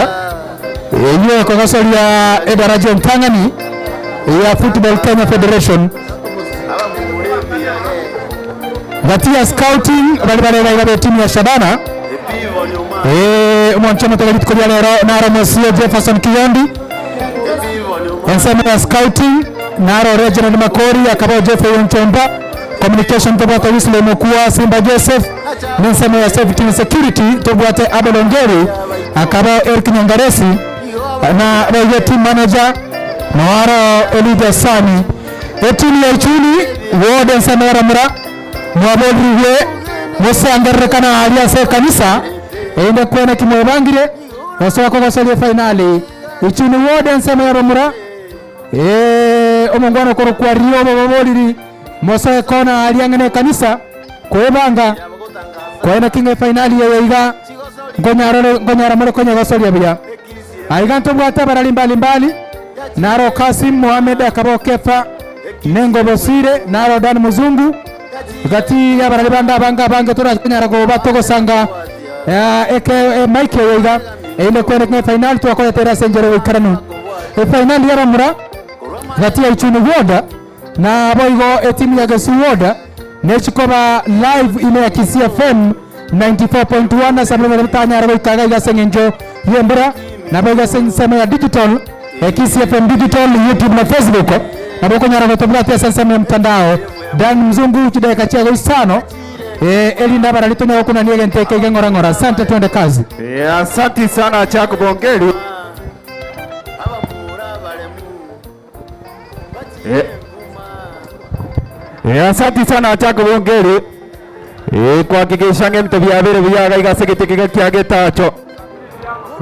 Eyio ekogosoria edaraja entang'ani ya Football Kenya Federation. Gati ya scouting bari bare iga iga b'etimu ya Shabana eh, omonche omotebe rituko ria rero naro Mosio Jefferson Kigondi ensemo ya scouting naro Reginald Makori akaba Jeffrey Onchomba communication tobwate Wesley Mokua Simba Joseph Nensemo ya Safety and Security tobwate Abel Ongeri, akaba Eric Nyangaresi, na boigo team manager noaro Elijah Sani. Etimu ya Ichuni ward ensemo ya Ramura mwaborirwe mosangererekana aria ase ekanisa erinde kwene ki mwebangire gosoa kogosoria efainali. Ichuni ward ensemo ya Ramura ee omongwana okorokwa Riobo baboriri mosoe kona aria ang'e nekanisa. Kwebanga kwaye naki ng'a efainali eye iga nkonyarore nkonyara more konyegosoria buya. Aiga ntobwate abarari mbali mbali, naro Kassim Mohamed akaba o Kefa, Nengo Bosire, naro Dan Muzungu, gati y'abarari bande abange abange torakonyara koba togosanga eke emic eye iga erinde kwene ng'a efainali twakorete ere ase enchera y'oboikeranu. Efainali y'abamura gati ya Ichuni Ward Naboigo etimu ya Gesu Ward nechi koba live ime ya Kisii FM 94.1 ase abwo baria batanyare goika iga iga ase eng'encho y'embura. Naboigo ase ensemo ya digital, Kisii FM digital, YouTube na Facebook nabo okonyara gotobwatia ase ensemo ya mtandao. Dan Mzungu chidakika chiago isano erinde abarari tonyare gokunania egento eke iga ng'ora ng'ora. Asante twende kazi.
Asanti sana Jacob Ongeri. Eh. Eh, asanti sana Jacob Ongeri. Eh, kuhakikisha ng'ebinto biabere buya iga iga ase egete kega kia getacho.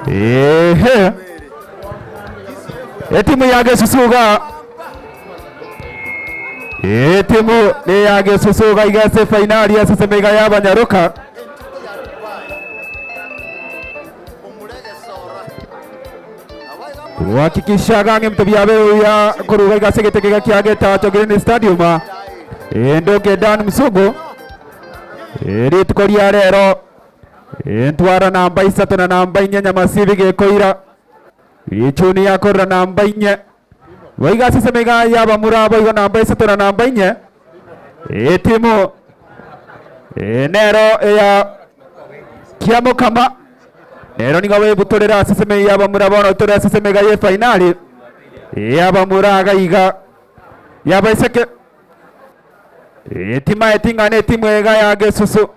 Ehe. Etimu ya Gesusu iga. Etimu ne ya Gesusu iga iga ase finali ase semeiga ya Abanyaroka. Gohakikisha ng'a ebinto biabeire buya koruga iga ase egete kega kia Getacho Green Stadium endoke Dan Musungu rituko ria rero entwara namba isato na namba inye Nyamasibi gekoira Ichuni yakorera namba inye boigo ase esemega y'abamura boigo namba isato na namba inye etimu nero eya Kiamokama Nero nigo bebutorera ase eseme y'abamura bono tore ase esemega y'efainali y'abamura iga iga y'abaiseke. Timaeti ng'a netimu iga ya Gesusu.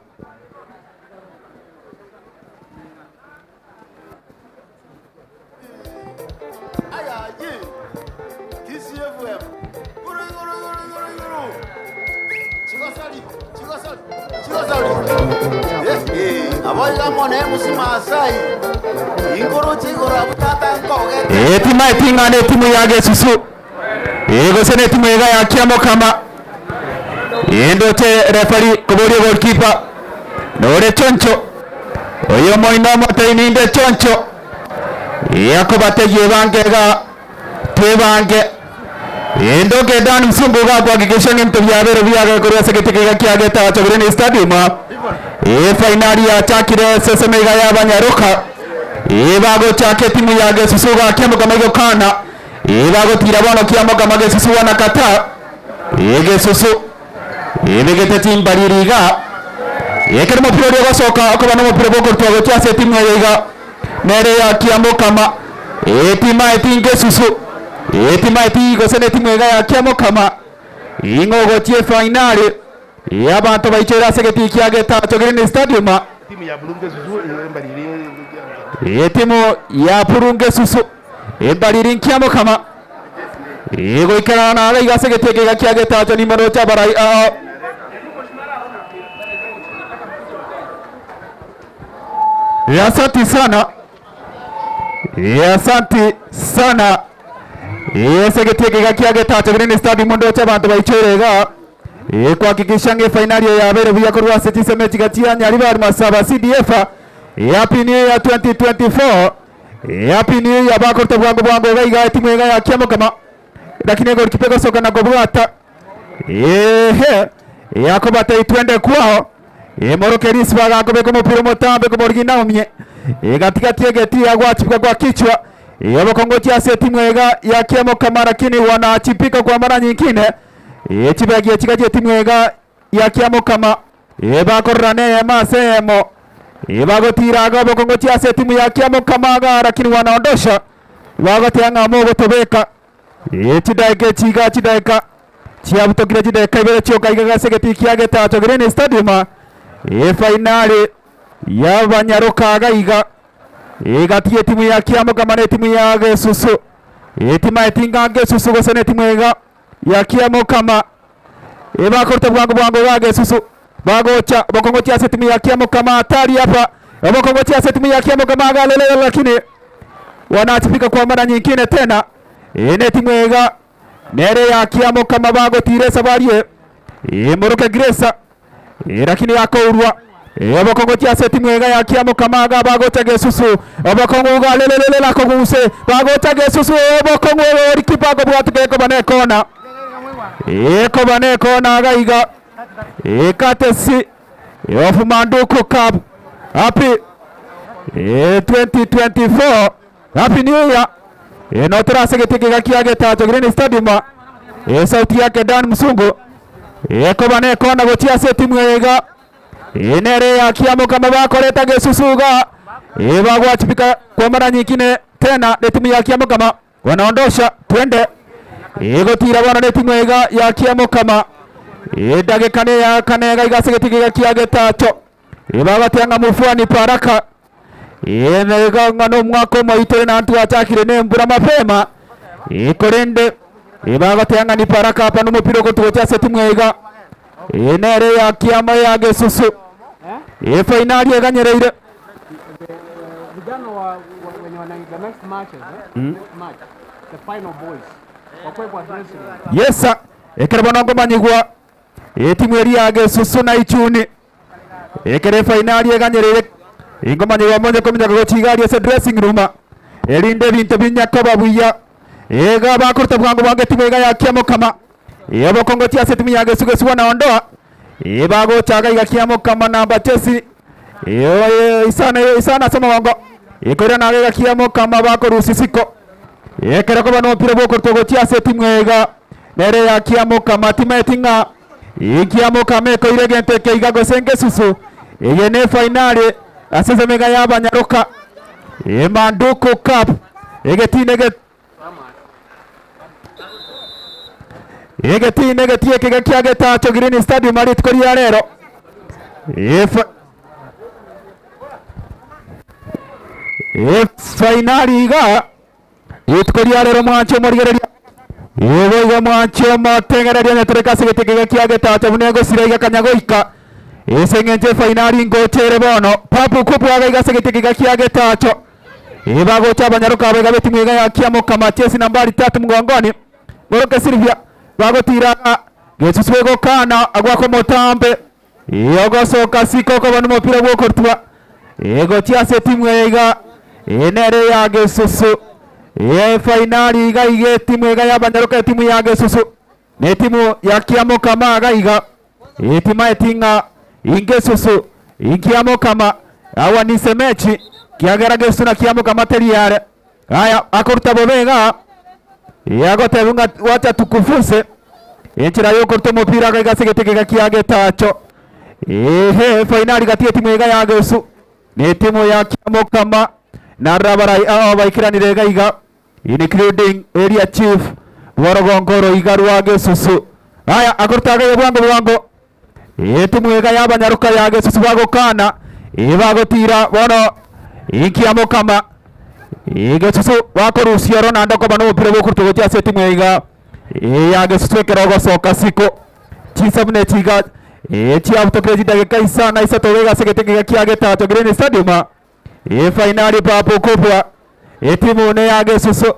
Ee, timaeti ng'a netimu ya Gesusu, ee, gose netimu iga ya Kiamokama. Ee, ndoche refari koboria goalkeeper nore choncho oyo moino omotebie ninde choncho. Ee, akobategia ebange iga twebange.
Endoke Dan Msungu gakohakikisha ng'a ebinto biabeire buya korwa ase egete keiga kia Getacho Green Stadium. Efainali yachakire ase esemo iga ya Abanyaroka. Bagochaka etimu ya Gesusu gakiamboka maigokana. Bagotira bono kiamboka Gesusu wanakata. Gesusu ebegete chimbariri iga. Ekero omopira oria ogosoka okoba nomopira bwokorutwa gochia ase etimu eye iga nere ya Kiamokama. Etimaeti ngesusu. Etimaeti gose netimu iga ya Kiamokama. Ing'o ogochia efainali. Abanto baichoire ase egetii kia Getacho Green Stadium. Etimu ya Burungesusu embariri nkiamokama egoikerana naro iga ase egetii eke iga kia Getacho nimoroche abarai ao. Asanti sana. Asanti sana. Ase egetii eke iga kia Getacho Green Stadium ndoche abanto baichoire iga. Kuhakikisha ng'a efainali eye yabeire buya korwa ase chisemo chiga chia Nyaribari Masaba CDF Happy New Year 2024 Happy New Year bakorete bwango bwango iga iga etimu iga ya Kiamokama lakini egolikipa egosoka na kobwata ehe yakobatei twende kwao emoroke risiba agakobeka omopira omotambe koborigi naumie egatigati egeti agwachibwa kwa kichwa obokongochi ase etimu iga ya Kiamokama lakini wanachipika kwa mara nyingine Echibegi echiga chi'etimu ega ya Kiamokama ebakorerana eyemo ase eyemo, ebagotiira iga obokongo chia ase etimu ya Kiamokama iga lakini wanaondosha bagoteeba ng'a mogotobeka chidaeka echi iga chidaeka chiabutokire chidaeka ibere chioka iga ase egetii kia Getacho Green Stadium efainali y'abanyaroka iga iga egati y'etimu ya Kiamokama na etimu ya Gesusu etimaeti ng'a Gesusu gose na etimu iga ya Kiamokama ebakorete bwango bwango iga Gesusu bagocha bokongochia ase etimu ya Kiamokama hatari hapa obokongochia ase etimu ya Kiamokama iga lelele lakini wanachipika kwa mara nyingine tena eye ne etimu iga nere ya Kiamokama bagotira esabari eye emoroke Grace lakini yakourwa obokongochia ase etimu iga ya Kiamokama iga bagocha Gesusu obokong'u iga lelelele lakoguse bagocha Gesusu obokong'u golikipa akobwatuka ekoba na ekona ekoba na ekona iga iga courtesy of Manduku Cup happy 2024 happy new year notora ase egeti eke iga kia Getacho Green Stadium esauti yake Dan Msungu ekoba na ekona gochia ase etimu eye iga nere ya Kiamokama bakoreta Gesusu iga bagwachibika kwa mara nyingine tena na etimu ya Kiamokama wanaondosha twende egotira bono na etimu iga ya Kiamokama edageka ne ya kane iga iga ase egeti iga kia Getacho bagotea ng'a mvua ni baraka iga ng'a na omwaka omoito ore naintwe twachakire na embura mapema korende bagotea ng'a ni baraka hapa na omopira ogotugocha ase etimu iga nere ya Kiama ya Gesusu efainali eganyereire.
Vijana wa, wa, wenye wana the next matches, eh? Next match, the final boys wakwe kwa dressing room.
Yes sir. Ekero bono ngomanyigwa etimu eria ya Gesusu na Ichuni ekero efainali eganyereire ingomanyigwa monye kominyoka gochia iga aria ase dressing room erinde ebinto binyakoba buya iga bakoruta bwango bwango etimu iga ya Kiamokama obokongochia ase etimu ya Gesu Gesu wanaondoa bagocha iga Kiamokama namba chesi isana isana ase omogongo ekoirana iga Kiamokama bakorusia isiko ekero koba nomopira bwokorutwa gochia ase etimu iga nere ya Kiamokama timaeti ng'a Kiamokama ekoire egento eke iga gose ngesusu eye ne efainali ase esemega ya abanyaroka Emanduku Cup egetii nege egetii negetii eke iga kia Getacho Green Stadium rituko ria rero Efa efainali iga rituko ria rero mwanche omorigereria igo igo mwanche omotegereria onye toreka ase egete kiga kia Getacho buna egosira iga kanya goika ase eng'encho efainali ngocha ere bono papu kubwaga iga ase egete kiga kia Getacho bagocha abanyaroka aba iga b'etimu iga ya Kiamokama chesi nambari tatu mgongoni Moroke Silvia bagotira Gesusu egokana agwaka omotambe ogosoka siko okoba nomopira bwokorutwa egochia ase etimu eye iga nere ya Gesusu. Efainari iga iga etimu iga y'abanyaroka etimu ya Gesusu na etimu ya Kiamokama iga iga etimaeti ng'a ingesusu inkiamokama awa nisemechi kiagera Gesusu na Kiamokama teri are. Aya akoruta bobe iga yagotebiwa ng'a wacha tukufuse enchera yokoruta omopira iga iga ase egete kega kia getacho. Ehe fainali gati etimu iga ya Gesusu na etimu ya Kiamokama narora abarai ao baikeranire iga iga including area chief bw'orogongo oro iga rwa Gesusu. Aya akoruta iga bwango bwango etimu iga y'abanyaroka ya Gesusu bagokana ebagotira bono inkiamokama Gesusu bakorusia oro naende okoba nomopira bokorutwa gochia ase etimu iga ya Gesusu ekero ogosoka siko Chinsa buna echi iga chiabutokire chidageka isano na isato iga ase egete kiga kia getato Green Stadium. Efainali papo kubwa etimu ne ya Gesusu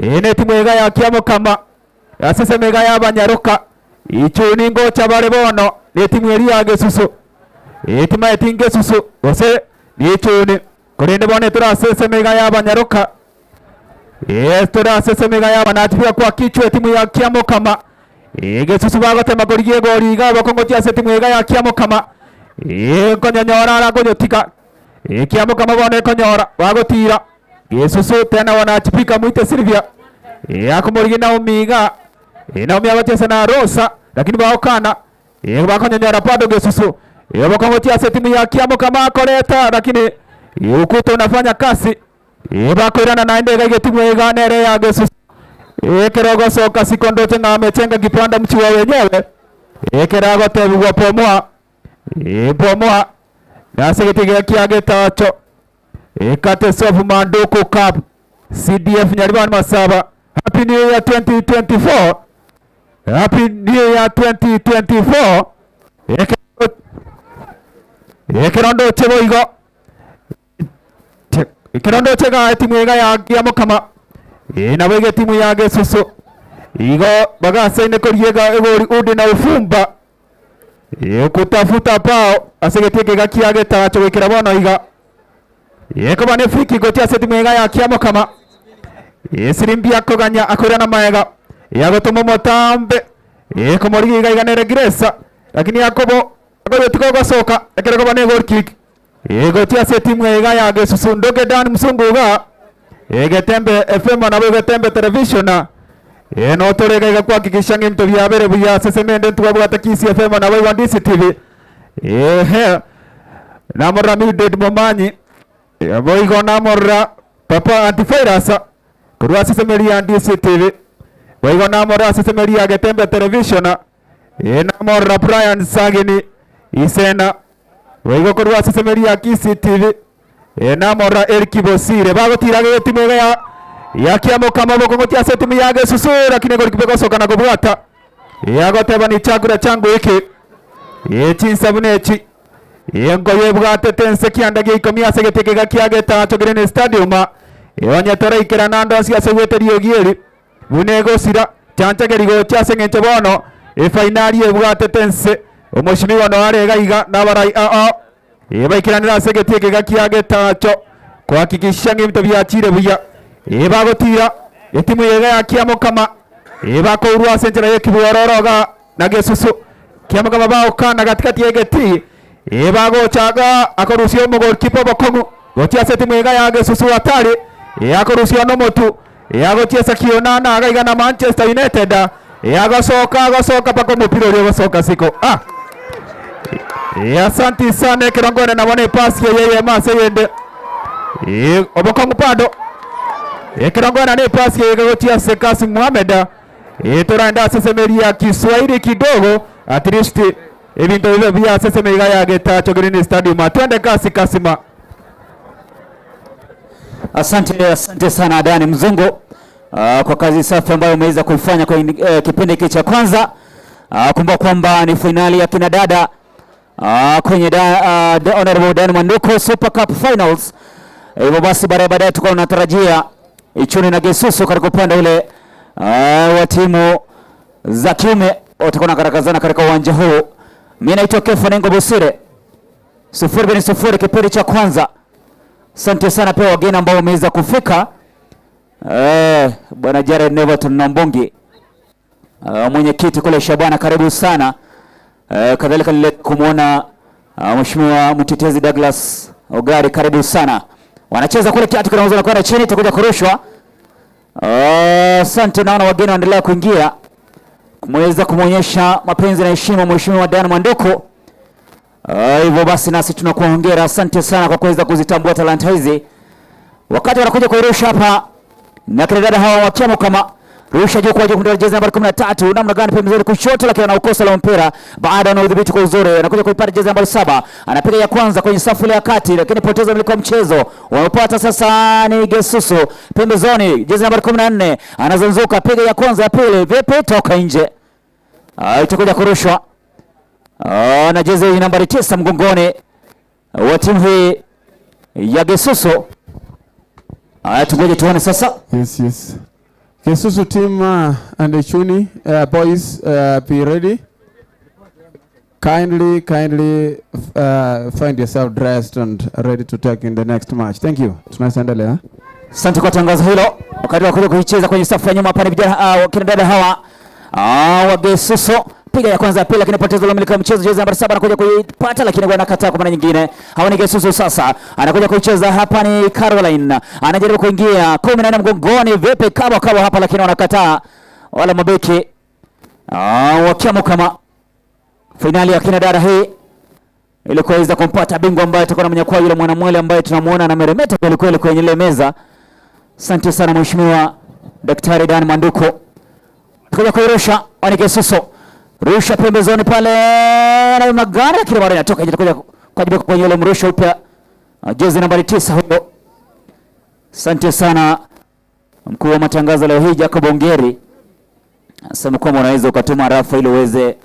ene etimu iga ya Kiamokama ase esemo iga ya Abanyaroka ichuni ngocha bare bono ne etimu eria ya Gesusu etimaeti ngesusu gose nichuni korende bono etore ase esemo iga ya Abanyaroka tore ase esemo iga ya Abanachibia kwa kichwa etimu ya Kiamokama Egesusu bagotema korigia egori iga obokongotia ase etimu iga ya Kiamokama nkonyonyora ara konyotika Kiamokama bono ekonyora bagotira Gesusu tena wanachipika mwite Silvia akomorigia Naomi iga Naomi agochesa na Rosa lakini bagokana bakonyonyora bado Gesusu obokongotia ase etimu ya Kiamokama akoreta lakini ukuta unafanya kazi bakoirana naende iga egetimu iga nere ya Gesusu ekero ogosoka siko ndoche ng'a amechenga kipanda mchiwa wenyewe ekero agotebigwa bomoa bomoa nase egeti iga kia getacho courtesy of Manduku Cup CDF Nyaribani Masaba Happy New Year 2024 Happy New Year 2024 ekero ndoche boigo Ekero ndoche iga etimu iga ya Kiamokama nabo iga etimu ya Gesusu igo bagasaine koria iga egori udi na ufumba kutafuta bao ase egetii eke iga kia getacho goikera bono iga ekoba ne free kick gochia ase etimu iga ya Kiamokama esirimbi akoganya akoirana maega yagotoma omotambe ekomorigia iga iga nere Grace lakini Yakobo akoyotiga ogosoka ekero ekoba ne goal kick. Egochia ase etimu iga ya Gesusu Ndoke Dan Msungu iga Egetembe FM nabo Egetembe Television notore iga iga kuhakikisha ng'a ebinto biabere buya ase semende ntwabwate Kisii FM nabo igo DCTV ehe namorora Mildred Momanyi boigo namorora Papa Antivirus korwa ase esemeri ya DCTV boigo namorora ase esemeri ya Getembe Television namorora Brian Sagini Isena Boigo korwa ase esemeri ya Kisii TV namorora Eric Bosire bagotira etimu iga ya ya Kiamokama bokong'otia ase etimu ya Gesusu lakini golikipa egosoka na kobwata yagoteba ni chakura changu hiki chinsa buna echi engoyo ebwatete ense kianda gia ikomi ase egeti ekega kia getacho Green Stadium onye toraikerana ande onsi ase gwete riogi eri Buna egosira, chanchageri gocha ase engencho bono efainali ebwatete ense. Omoshimiwa noyo are iga iga na abarai ao ebaikeranire ase egetii ekega kia getacho kohakikisha ng'a ebinto biachire buya. Ebagotira etimu ya iga ya Kiamokama ebakourwa ase enchera y'ekibororo iga na gesusu. Kiamokama bagokana gatigati y'egetii ebagocha iga akorusia omogolkipa obokong'u gochia ase etimu iga ya gesusu hatari akorusia nomotu Agochiesa Kionana iga iga na Manchester United agosoka agosoka mpaka omopira oria ogosoka siko ah. Asanti sana ekero nkwane nabo na epasi eye eyemo ase eyende obokong'u bado ekero nkwane na epasi eye gochia ase Kasim Mohamed toraende ase esemeri ya Kiswahili kidogo at least ebinto bibe buya ase eseme iga ya Getacho Green Stadium twende kasi Kasima.
Asante, asante sana Dani Mzungu uh, kwa kazi safi ambayo umeweza kuifanya kwa eh, kipindi hiki cha kwanza. Uh, kumbuka kwamba ni fainali ya kina dada uh, kwenye da, uh, the Honorable Dan Manduko Super Cup Finals. Hivyo basi baadaye baadaye tukawa tunatarajia Ichuni na Gesusu katika upande ule uh, wa timu za kiume watakuwa nakarakazana katika uwanja huu. Mimi naitwa Kefa Nengo Bosire, sufuri bin sufuri kipindi cha kwanza. Asante sana pia wageni ambao wameweza kufika. Eh, bwana Jared Neverton Nombongi mwenyekiti kule Shabana, karibu sana. Kadhalika lile kumwona mheshimiwa mtetezi Douglas Ogari, karibu sana. Wanacheza kule kiatu kinauzwa na kwenda chini, itakuja kurushwa. Asante, naona wageni wanaendelea kuingia kumweza kumwonyesha mapenzi na heshima mheshimiwa Dan Mwanduku. Hivyo basi nasi tunakuwa hongera, asante sana kwa kuweza kuzitambua talanta hizi. Wakati wanakuja kuirusha hapa na kina dada hawa wa Kiamokama rusha juu kwa juu kumtoa jezi nambari 13, namna gani pembezoni kushoto, lakini anaukosa la mpira baada ya udhibiti kwa uzuri, anakuja kuipata jezi nambari 7, anapiga ya kwanza kwenye safu ile ya kati, lakini poteza mliko mchezo. Wanaopata sasa ni Gesusu pembezoni, jezi nambari 14 anazunguka, piga ya kwanza ya pili, vipi, toka nje. Itakuja kurushwa na jezi nambari 9 mgongoni wa timu hii ya Gesusu. Haya, tungoje tuone sasa.
Yes, yes. Gesusu team and the Chuni boys be ready. Kindly, kindly find yourself dressed and ready to take in the next match. Thank you. Tunaendelea.
Asante kwa tangazo hilo. Wakati wa kuja kuicheza kwenye safu ya nyuma hapa ni vijana kina dada hawa wa Gesusu. Piga ya kwanza ya pili, lakini poteza ile miliki ya mchezo. Jezi nambari 7 anakuja kuipata, lakini bwana anakataa kwa mara nyingine. Hawa ni Gesusu sasa. Anakuja kuicheza hapa ni Caroline. Anajaribu kuingia 14 mgongoni, vipi kama kama hapa, lakini wanakataa wala mabeki. Wa Kiamokama. Finali ya kina dada hii ili kuweza kumpata bingwa ambaye atakuwa anamnyakua yule mwanamwele ambaye tunamuona anameremeta kweli kweli kwenye ile meza. Asante sana Mheshimiwa Daktari Dan Manduko. Tukaja kuirusha ni Gesusu. Rusha pembezoni pale na magari, lakini bado inatoka nje, itakuja kujibu kwenye ile mrusho upya. Jezi nambari 9 huyo. Asante sana mkuu wa matangazo leo hii Jacob Ongeri. Anasema kwamba unaweza ukatuma rafa ili uweze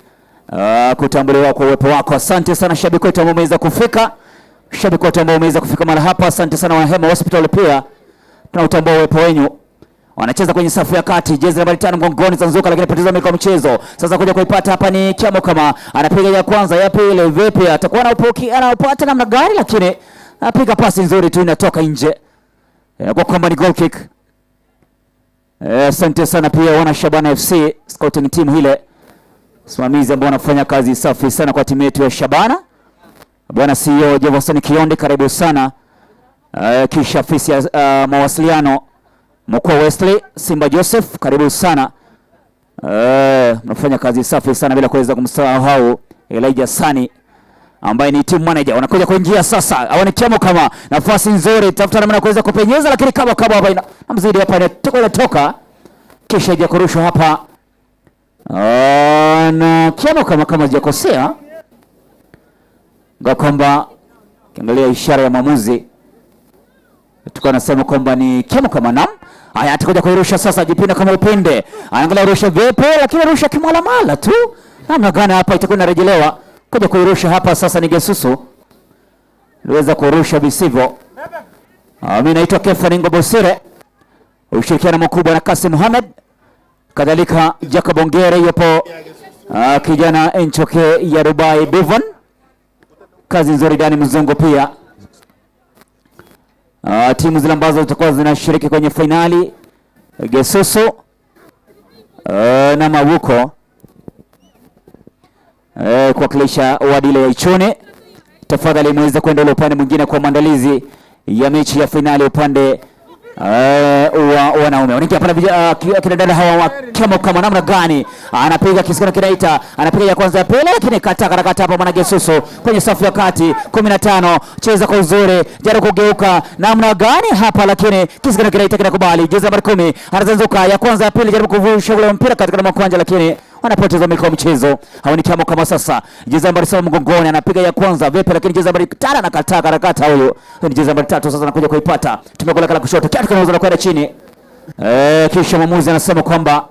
kutambuliwa kwa uwepo wako. Asante sana shabiki wetu ambao umeweza kufika. Shabiki wetu ambao umeweza kufika mahali hapa. Asante sana Wanahema Hospital pia. Tunautambua uwepo wenu. Wanacheza kwenye safu ya kati, jezi nambari 5 mgongoni Zanzuka, lakini poteza miko mchezo. Sasa kuja kuipata hapa ni Kiamokama. Anapiga ya kwanza, ya pili, vipi atakuwa anaupata namna gani, lakini anapiga pasi nzuri tu inatoka nje. Kwa kwamba ni goal kick. Asante sana pia wana Shabana FC scouting team ile. Simamizi ambao wanafanya kazi safi sana kwa timu yetu ya Shabana. Bwana CEO Jefferson Kionde, karibu sana. Kisha afisi ya mawasiliano Mkuu Wesley Simba Joseph, karibu sana. Mnafanya kazi safi sana bila kuweza kumsahau Elijah Sani ambaye ni team manager. Wanakuja kuingia sasa. Hawa ni Kiamokama, nafasi nzuri, tafuta namna ya kuweza kupenyeza, lakini kama kama hapa ina mzidi hapa inatoka, inatoka. Kisha ija kurushwa hapa. Na Kiamokama kama sijakosea, kwamba kiangalia ishara ya mwamuzi tulikuwa nasema kwamba ni Kiamokama. Naam. Haya, atakuja kuirusha sasa, jipinda kama upinde. Anaangalia rusha vipi, lakini rusha kimwalamala tu. Namna gani hapa itakuwa inarejelewa. Kuja kuirusha hapa sasa ni Gesusu. Aliweza kurusha visivyo. Mimi naitwa Kefa Ningo Bosire. Ushirikiano mkubwa na Kasim Mohamed. Kadhalika Jacob Ongere yupo, kijana Enchoke ya Dubai Bivon. Kazi nzuri Dani Mzungu pia. Timu zile ambazo zitakuwa zinashiriki kwenye finali Gesusu na Mawuko kuwakilisha wadi ile ya Ichune. Tafadhali muweze kwenda ule upande mwingine kwa maandalizi ya mechi ya finali upande wa wanaume. Wanaingia pale kina dada hawa wa Kiamokama namna gani? Anapiga kisigino kinaita, anapiga ya kwanza ya pili, lakini kata karakata hapo mwana Gesusu kwenye safu ya kati 15, cheza kwa uzuri, jaribu kugeuka namna gani hapa, lakini kisigino kinaita kinakubali. Jezi nambari 10 anazunguka ya kwanza ya pili, jaribu kuvusha ule mpira katika mkwanja, lakini wanapoteza miko mchezo. Hawa ni Kiamokama sasa. Jezi nambari 7 mgongoni anapiga ya kwanza vipi, lakini jezi nambari 5 anakataa karakata huyo. Huyo ni jezi nambari 3 sasa anakuja kuipata. Tumekula kala kushoto. Kiatu kinauza na kwenda chini. Kisha mwamuzi anasema kwamba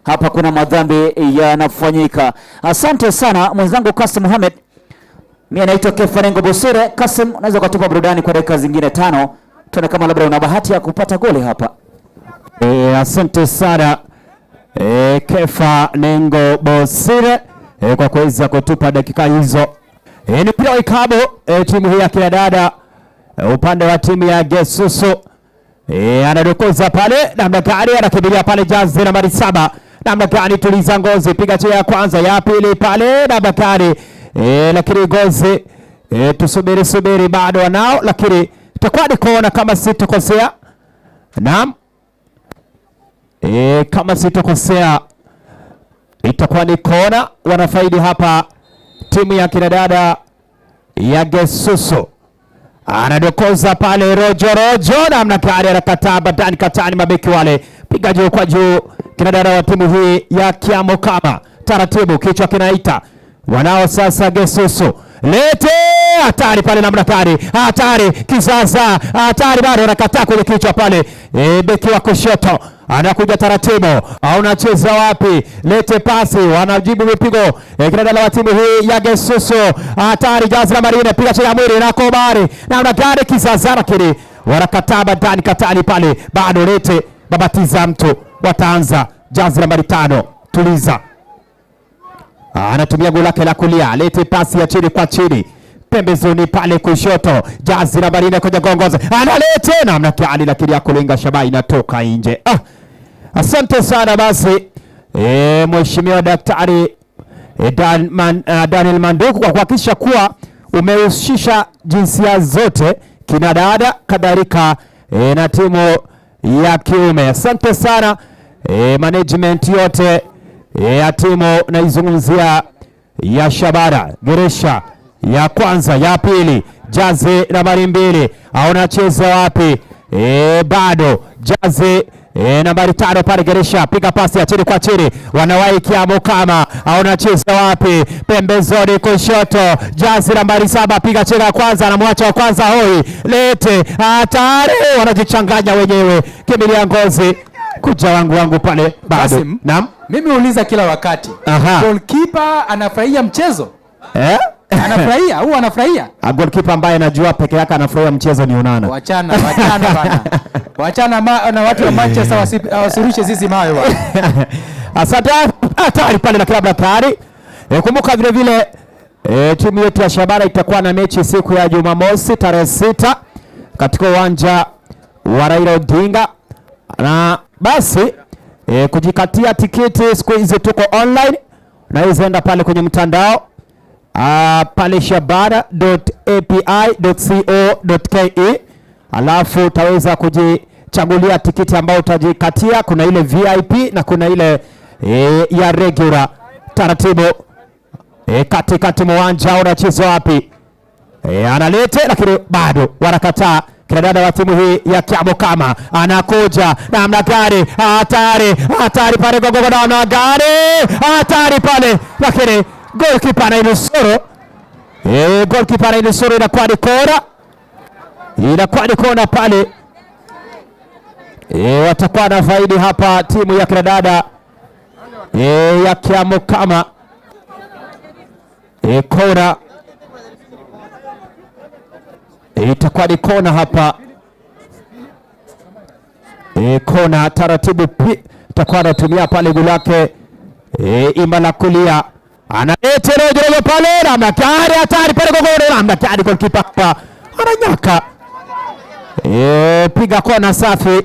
hapa kuna madhambi yanafanyika. Asante sana mwenzangu Kasim Mohamed. Mimi naitwa Kefa Nengo Bosire. Kasim, unaweza kutupa burudani kwa dakika zingine 5. Tuone kama labda una bahati ya kupata goli hapa.
Asante sana. Kefa Nengo Bosire kwa kuweza kutupa dakika hizo. Ni mpira wa ikabu, timu hii ya kina dada, upande wa timu ya Gesusu. E, anadokoza pale namna gani, anakimbilia pale jazi nambari 7 namna gani, tuliza ngozi, piga chia ya kwanza ya pili pale namna gani e, lakini ngozi e, tusubiri subiri, bado wanao, lakini itakuwa ni kona kama sitokosea. Naam, e, kama sitokosea itakuwa ni kona, wanafaidi hapa timu ya kinadada ya Gesusu anadokoza pale rojo rojo, namna gani anakataa badani katani, mabeki wale piga juu kwa juu, kinadada wa timu hii ya Kiamokama taratibu, kichwa kinaita wanao sasa Gesusu lete hatari pale, namna gani hatari, kizaza hatari, bado anakataa kwenye kichwa pale. E, beki wa kushoto anakuja taratibu, anacheza wapi? Lete pasi, wanajibu mipigo e, kinadada wa timu hii ya Gesusu hatari, jazi la Marine piga chini ya mwili na kobari namna gani, kizaza, lakini wanakataa badani katani pale, bado lete babatiza mtu, wataanza jazi nambari 5 tuliza anatumia goli lake la kulia, lete pasi ya chini kwa chini pembezoni pale kushoto, jazi nambari 4 kwenye gongoza, analete namna gani, lakini ya kulenga shabaha inatoka nje. Ah, asante sana basi e, mheshimiwa daktari e, Dan, man, uh, Daniel Manduku kwa kuhakikisha kuwa umehusisha jinsia zote kina dada kadhalika e, na timu ya kiume. Asante sana e, management yote ya timu naizungumzia ya Shabana Geresha ya kwanza ya pili, jazi nambari 2 aunacheza wapi? E, bado jazi e, nambari 5 pale Geresha, piga pasi ya chini kwa chini, wanawahi Kiamokama aunacheza wapi? Pembezoni kushoto, jazi nambari 7 piga chenga kwanza, anamwacha wa kwanza hoi, lete hatari, wanajichanganya wenyewe, kimbilia ngozi kuja wangu wangu pale bado.
Kasim,
Naam.
Mimi huuliza kila wakati.
Aha.
Goalkeeper anafurahia mchezo?
Eh?
Anafurahia, huwa anafurahia.
A goalkeeper ambaye anajua peke yake anafurahia mchezo ni Onana.
Wachana, wachana bana. Wachana ma, na watu wa Manchester wasirushe sisi mawe bana.
Asante, hatari pale na klabu hatari. E, kumbuka vile vile e, timu yetu ya Shabana itakuwa na mechi siku ya Jumamosi tarehe 6 katika uwanja wa Raila Odinga, na basi e, kujikatia tikiti siku hizi tuko online, unaweza enda pale kwenye mtandao pale shabana.api.co.ke, alafu utaweza kujichagulia tikiti ambayo utajikatia. Kuna ile VIP na kuna ile e, ya regular. Taratibu e, katikati mwanja unachezwa wapi? E, analete lakini bado wanakataa. Kina dada wa timu hii ya Kiamokama anakuja namna gani? Hatari, hatari pale gogogo, namna gani? Hatari pale, lakini goalkeeper anainusuru. E, goalkeeper anainusuru, inakuwa ni kona, inakuwa ni kona pale. E, watakuwa na faidi hapa timu ya kina dada e, ya Kiamokama. E, kona itakuwa ni kona hapa. E, kona taratibu pi, itakuwa anatumia pale goli lake e, ima la kulia, analete rojo rojo pale namna gani, hatari pale gogoro namna gani, goalkeeper hapa ananyaka. E, piga kona safi,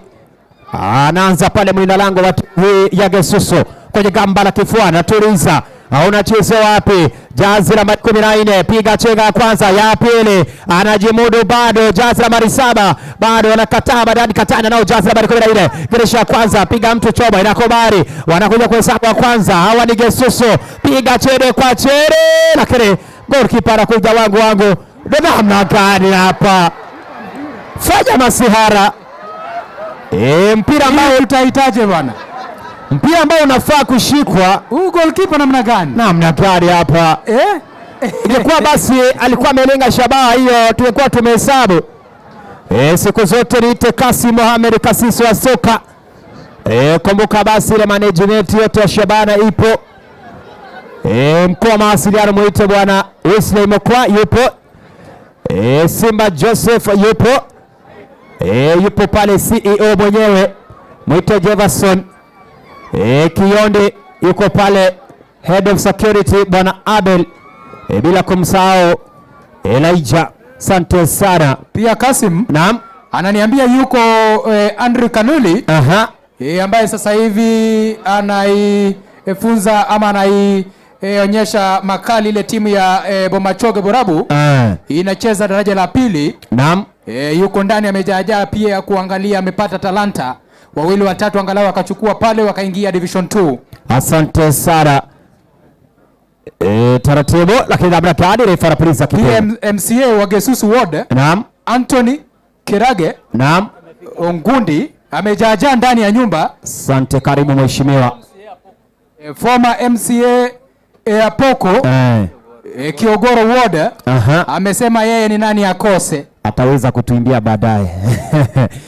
anaanza pale mlinda lango wa timu hii ya Gesusu kwenye gamba la kifua, anatuliza Unacheza wapi? Jazi nambari 14, piga chenga ya kwanza, ya pili, anajimudu bado. Jazi nambari 7 bado anakataa, baada katana nao jazi nambari 14, girisha ya kwanza, piga mtu choma, inakubali. Wanakuja kuhesabu wa kwanza, hawa ni Gesusu, piga chere kwa chere, lakini goalkeeper anakuja wangu wangu. Namna gani hapa? Fanya masihara. E, mpira ambao
utahitaji bwana.
Mpira ambao unafaa kushikwa.
Huu goalkeeper namna gani?
Namna gani hapa?
Eh?
Ingekuwa basi alikuwa amelenga shabaha hiyo, tungekuwa tumehesabu. Siku zote niite Kasi Mohamed Kasisi wa soka. Kumbuka basi ile management yote ya Shabana ipo. Mkuu wa mawasiliano muite bwana Wesley Mokwa yupo. Simba Joseph yupo. Yupo pale CEO mwenyewe muite Jefferson. Kionde yuko pale head of security bwana Abel. Bila kumsahau Elijah. Asante sana.
Pia Kasim.
Naam.
Ananiambia yuko eh, Andrew Kanuli
Aha.
eh, ambaye sasa hivi anaifunza ama anaionyesha makali ile timu ya eh, Bomachoge Borabu
Eh.
inacheza daraja la pili.
Naam.
E, yuko ndani amejaajaa pia ya kuangalia amepata talanta wawili watatu angalau akachukua pale wakaingia division 2.
Asante sana. E, taratibu lakini labda tayari refa anapuliza kipenga.
PMCA wa Gesusu Ward
Naam.
Anthony Kirage
Naam.
Ongundi amejaajaa ndani ya nyumba.
Asante, karibu mheshimiwa.
E, former MCA Eapoko
Eh.
e, Kiogoro Ward
Aha.
amesema yeye ni nani akose.
Ataweza kutuimbia baadaye.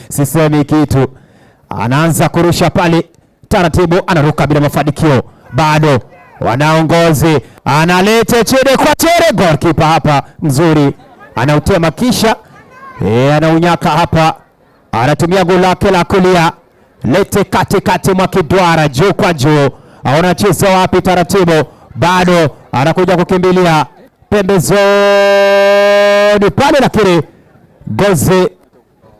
Sisemi kitu. Anaanza kurusha pale taratibu, anaruka bila mafanikio, bado wanaongozi, analete chini kwa chere, goalkeeper hapa mzuri, anautema kisha e, anaunyaka hapa, anatumia goli lake la kulia, lete katikati mwa kidwara, juu kwa juu, anacheza wapi? Taratibu, bado anakuja kukimbilia pembezoni pale, lakini gozi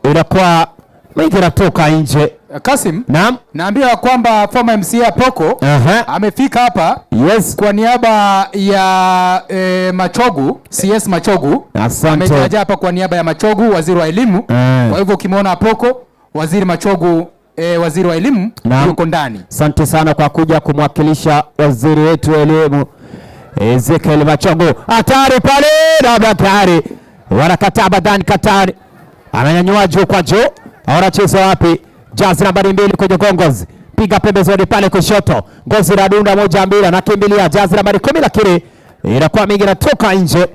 inakuwa mingi inatoka nje.
Kasim,
naam,
naambiwa kwamba former MCA Poko amefika hapa
yes,
kwa niaba ya e, Machogu CS Machogu.
Asante.
Amejaja hapa kwa niaba ya Machogu, waziri wa elimu.
Eh.
Kwa hivyo ukimwona Poko, waziri Machogu, e, waziri wa elimu
Naam.
yuko ndani.
Asante sana kwa kuja kumwakilisha waziri wetu wa elimu Ezekiel Machogu. Hatari pale, labda tayari wanakataa. Badan Katari ananyanyua juu kwa juu, anacheza wapi? Jazi nambari mbili kwenye gongozi, piga pembezoni pale kushoto, ngozi la dunda moja mbili, anakimbilia jazi nambari kumi, lakini inakuwa mingi inatoka nje.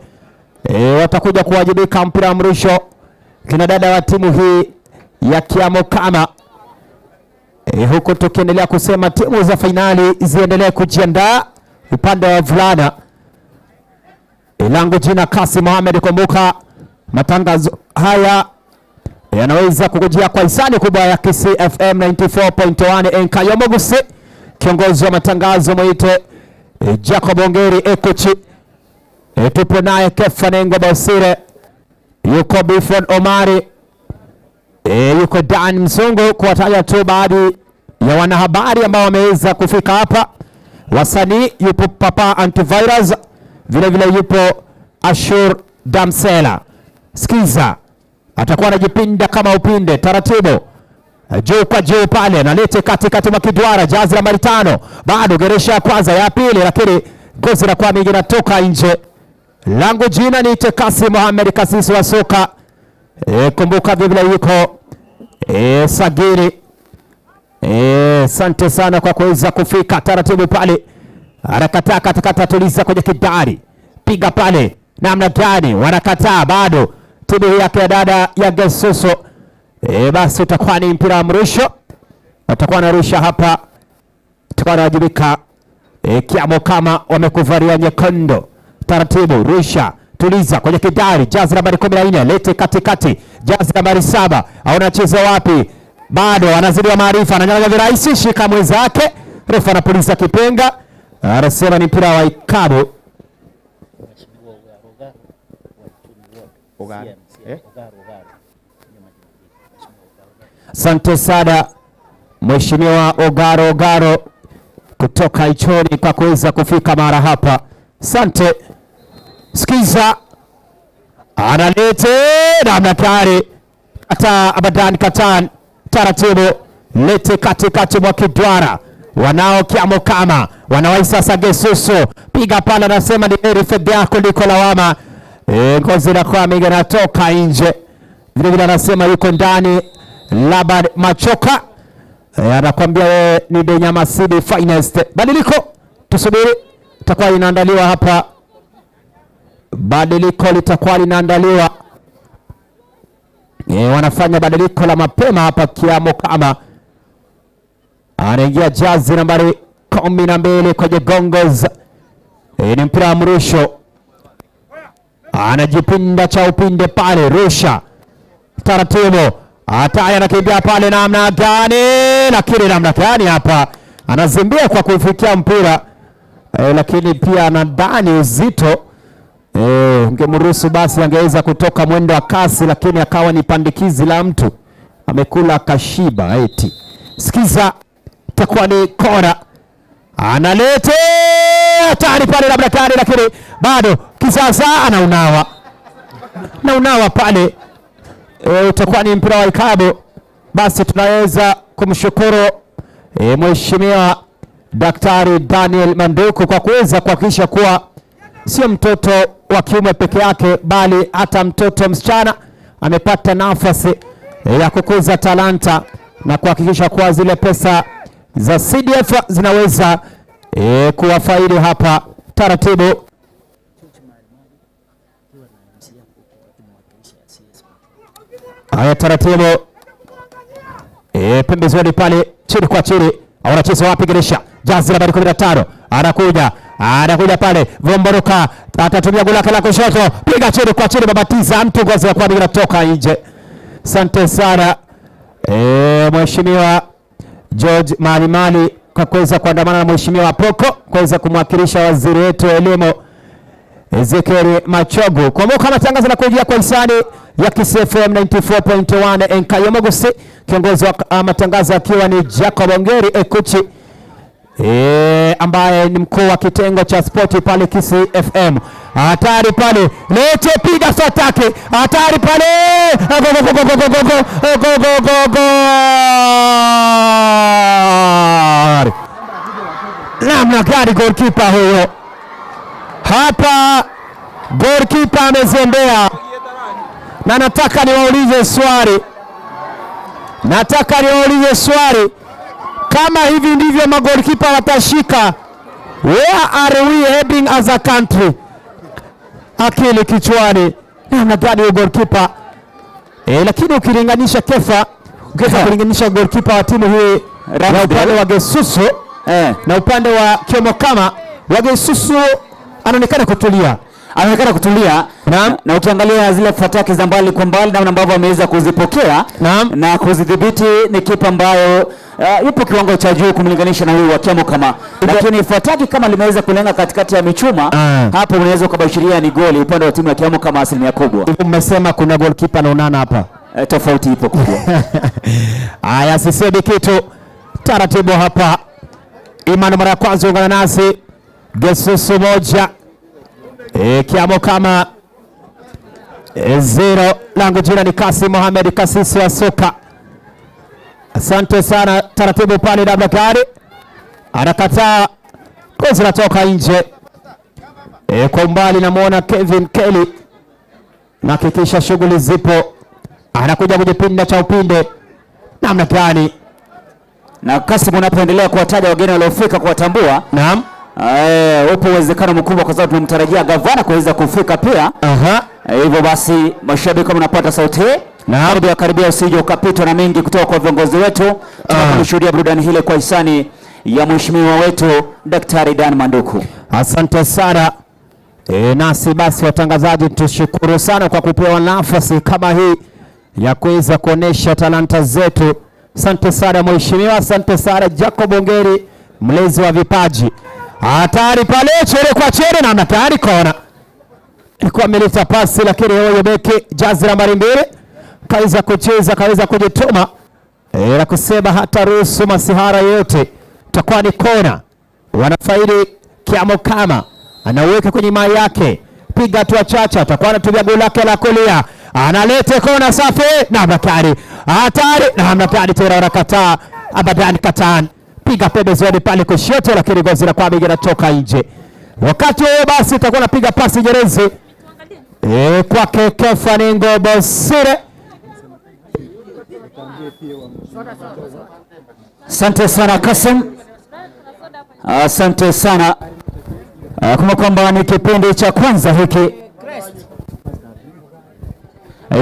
E, watakuja kuwajibika mpira wa mrusho kina dada wa timu hii ya Kiamokama. E, huku tukiendelea kusema timu za fainali ziendelee kujiandaa upande wa vulana. E, langu jina Kasim Mohamed. Kumbuka matangazo haya yanaweza kukujia kwa hisani kubwa ya KCFM 94.1 Nkayomogusi, kiongozi wa matangazo mwite e, Jacob Ongeri Ekuchi. E, tupo naye Kefa Nengo Bosire, yuko Bifon Omari E, yuko Dan Mzungu, kuwataja tu baadhi ya wanahabari ambao wameweza kufika hapa. Wasanii yupo Papa Antivirus, vile vile yupo Ashur Damsela. Sikiza, atakuwa anajipinda kama upinde taratibu juu kwa juu pale, analete katikati mwa kidwara, jazi nambari tano, bado geresha ya kwanza ya pili, lakini gozi la kwa mingi inatoka nje. Langu jina ni Tekasi Mohamed Kasisi wa soka. E, kumbuka vile vile yuko e, Sagiri. Asante sana kwa kuweza kufika taratibu pale, anakataa katakata, tuliza kwenye kidari, piga pale, namna gani wanakataa bado, timu hii yake ya dada ya Gesuso. E, basi utakuwa ni mpira wa mrusho, watakuwa wanarusha hapa, utakuwa wanawajibika e, Kiamo kama wamekuvalia nyekundu, taratibu rusha tuliza kwenye kidari, jazi nambari 14 lete katikati, jazi nambari saba anacheza wapi? Bado anazidiwa maarifa, ananyang'anya virahisi, shika mwenzake, refa anapuliza kipenga, anasema ni mpira wa ikabu. Asante sana Mheshimiwa Ogaro Ogaro kutoka Ichoni kwa kuweza kufika mara hapa, asante. Sikiza, analete namna tayari, kata Abadan Katan taratibu, lete katikati mwa kidwara, wanao Kiamo kama wanawahi sasa. Gesusu piga pale, anasema ni heri fedha kuliko lawama. E, ngozi inakuwa mingi natoka nje, vile vile anasema yuko ndani Laban Machoka. E, anakwambia wewe ni Benyamasidi finest. Badiliko tusubiri, itakuwa inaandaliwa hapa badiliko litakuwa linaandaliwa. E, wanafanya badiliko la mapema hapa. Kiamo kama anaingia jazi nambari 12 kwenye gongos. E, ni mpira wa mrusho, anajipinda cha upinde pale, rusha taratibu, hatari, anakimbia pale namna gani, lakini namna gani hapa anazimbia kwa kufikia mpira e, lakini pia anadhani uzito. Eh, ungemruhusu basi angeweza kutoka mwendo wa kasi, lakini akawa ni pandikizi la mtu, amekula akashiba. Eti sikiza, itakuwa ni kona, analete hatari pale, labda tayari, lakini bado kisasa anaunawa na unawa pale e, utakuwa ni mpira wa ikabu. Basi tunaweza kumshukuru e, Mheshimiwa Daktari Daniel Manduku kwa kuweza kuhakikisha kuwa sio mtoto wa kiume peke yake, bali hata mtoto msichana amepata nafasi ya kukuza talanta na kuhakikisha kuwa zile pesa za CDF zinaweza e, kuwafaidi hapa taratibu. Haya, taratibu e, pembezoni pale, chini kwa chini, wanacheza wapi? Geresha jazi nambari 15 anakuja anakuja pale, Vomboroka atatumia goli lake la kushoto, piga chini kwa chini, babatiza mtu ngozi ya kwani inatoka nje. Asante sana e, Mheshimiwa George Malimali kwa kuweza kuandamana na Mheshimiwa Poko kuweza kumwakilisha waziri wetu wa elimu Ezekiel Machogu. Kumbuka matangazo na kujia kwa hisani ya Kiss FM 94.1 Nkayomogusi, kiongozi wa uh, matangazo akiwa ni Jacob Ongeri Ekuchi e, ambaye ni mkuu wa kitengo cha spoti pale Kiss FM. Hatari pale, lete piga fatake, hatari pale, go go go go go go go go go go go! Namna gani goalkeeper huyo hapa, goalkeeper amezembea, na nataka niwaulize swali, nataka niwaulize swali kama hivi ndivyo magolikipa watashika, where are we heading as a country? Akili kichwani, namna gani huyo goalkeeper e, lakini ukilinganisha Kefa, ukiweza kulinganisha goalkeeper wa timu hii ya upande wa Gesusu eh, na upande wa Kiomokama, wa Gesusu anaonekana kutulia
anaonekana kutulia na, na ukiangalia zile fataki za mbali kwa mbali namna ambavyo ameweza kuzipokea na kuzidhibiti, ni kipa ambayo uh, yupo kiwango cha juu kumlinganisha na huyu wa Kiamokama, lakini fataki kama limeweza kulenga katikati ya michuma hapo, unaweza ukabashiria ni goli upande wa timu ya Kiamokama asilimia kubwa.
Mmesema kuna goalkeeper naonana hapa
eh, tofauti ipo kubwa.
Haya, sisemi kitu, taratibu hapa. Imani mara ya kwanza ungana nasi Gesusu moja e, Kiamokama e, zero. Langu jina ni Kasim Mohamed Kasisi wa soka. Asante sana. Taratibu pale Dabakari anakataa, kozi natoka nje e, kwa umbali namwona Kevin Kelly nahakikisha shughuli zipo, anakuja kujipinda cha upinde namna gani?
Na Kasim, unapoendelea kuwataja wageni waliofika kuwatambua,
naam
Eh, upo uwezekano mkubwa kwa sababu tunamtarajia gavana kuweza kufika pia.
Aha.
Hivyo basi mashabiki kama unapata sauti hii, karibia karibia, usije ukapitwa na mengi kutoka kwa viongozi wetu. Tunakushuhudia burudani hile kwa hisani ya mheshimiwa wetu Daktari Dan Manduku.
Asante sana. E, nasi basi watangazaji tushukuru sana kwa kupewa nafasi kama hii ya kuweza kuonesha talanta zetu. Asante sana mheshimiwa, asante sana Jacob Ongeri, mlezi wa vipaji. Hatari pale, chere kwa chere na tayari kona. Ilikuwa ameleta pasi lakini huyo beki jazi nambari 2 kaweza kucheza, kaweza kujituma e, na kusema hata ruhusu masihara yote, itakuwa ni kona. Wanafaidi Kiamokama anaweka kwenye mai yake, piga hatua chache, atakuwa anatumia goli lake la kulia, analete kona safi na Bakari, hatari na Bakari tena wanakataa, Abadan Katan piga pembezoni pale kushoto, lakini gozi la Kwame inatoka nje. Wakati huo basi itakuwa napiga pasi Nyerezi e, kwake Kefa Ningo Bosire.
Asante sana Kasim, asante sana. Kumbuka kwamba ni kipindi cha kwanza hiki,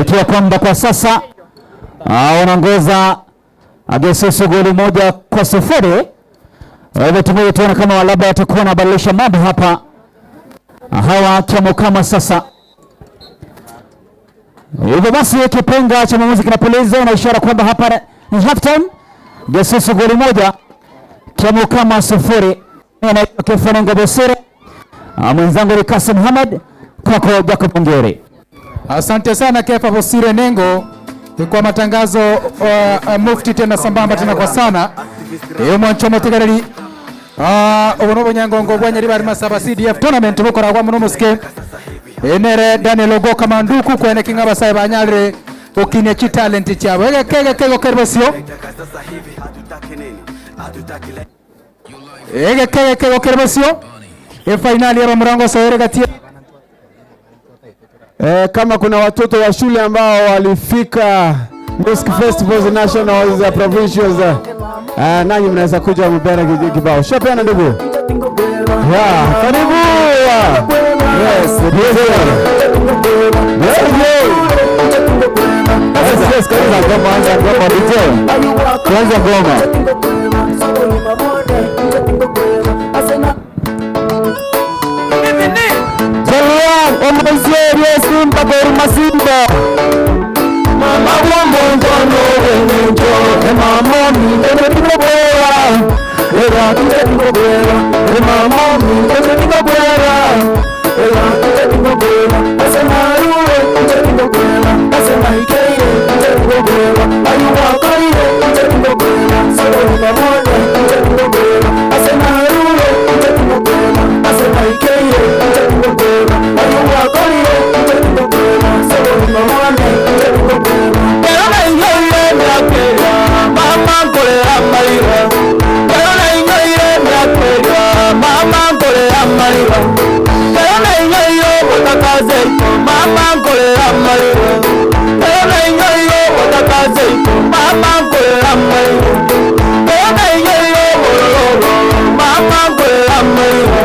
ikiwa kwamba kwa sasa wanaongoza Gesusu goli 1-0. Kwa hivyo tumoja tuone kama labda watakuwa wanabadilisha mambo hapa hawa Kiamokama sasa. Hivyo basi kipenga cha mwamuzi kinapulizwa na ishara kwamba hapa ni half time. Gesusu goli 1 Kiamokama 0. Anaitwa Kefa Bosire. Mwenzangu ni Kasim Mohamed.
Kwako Jacob Ongere.
Asante sana Kefa Bosire Nengo kwa matangazo mufti tena sambamba tena kwa sana eyo mwancho motegereri. Obo nobonyangongo bwa Nyaribari Masaba CDF tournament bokoragwa muno mosike enere Daniel Ogoka Manduku kwene kinga abasae banyarire gokinia chitalenti chiabo egeke egeke gokeri bosio egeke egeke gokeri bosio efainali y'abamurango soere gati.
Kama kuna watoto wa shule ambao walifika Music Festivals, Nationals, Provincials, nanyi mnaweza kuja mpeane kibao. Shapeana ndugu. Yeah, karibu. Yes, yes.
Yes, yes, kwanza ngoma, anza ngoma DJ. Kwanza ngoma. Julian, Omozieri, Simba, Gor Masimba. Mama wa wenjo, mama mi ndio bora. Era ndio bora, mama mi ndio bora. Era ndio bora, asema ruwe ndio bora, asema ikeire ndio bora. Ayu wakaire ndio bora, solo mama ndio bora. Asema ruwe ndio bora, asema ikeire ndio bora. Ayu wakaire ndio bora, solo mama ndio bora. Pero na inyoire myakeria, mama nkorera mariba. Pero na inyoire myakeria, mama nkorera mariba. Pero na inyoire botakaze, mama nkorera mariba. Pero na inyoire botakaze, mama nkorera mariba. Pero na inyoire bororo, mama nkorera mariba.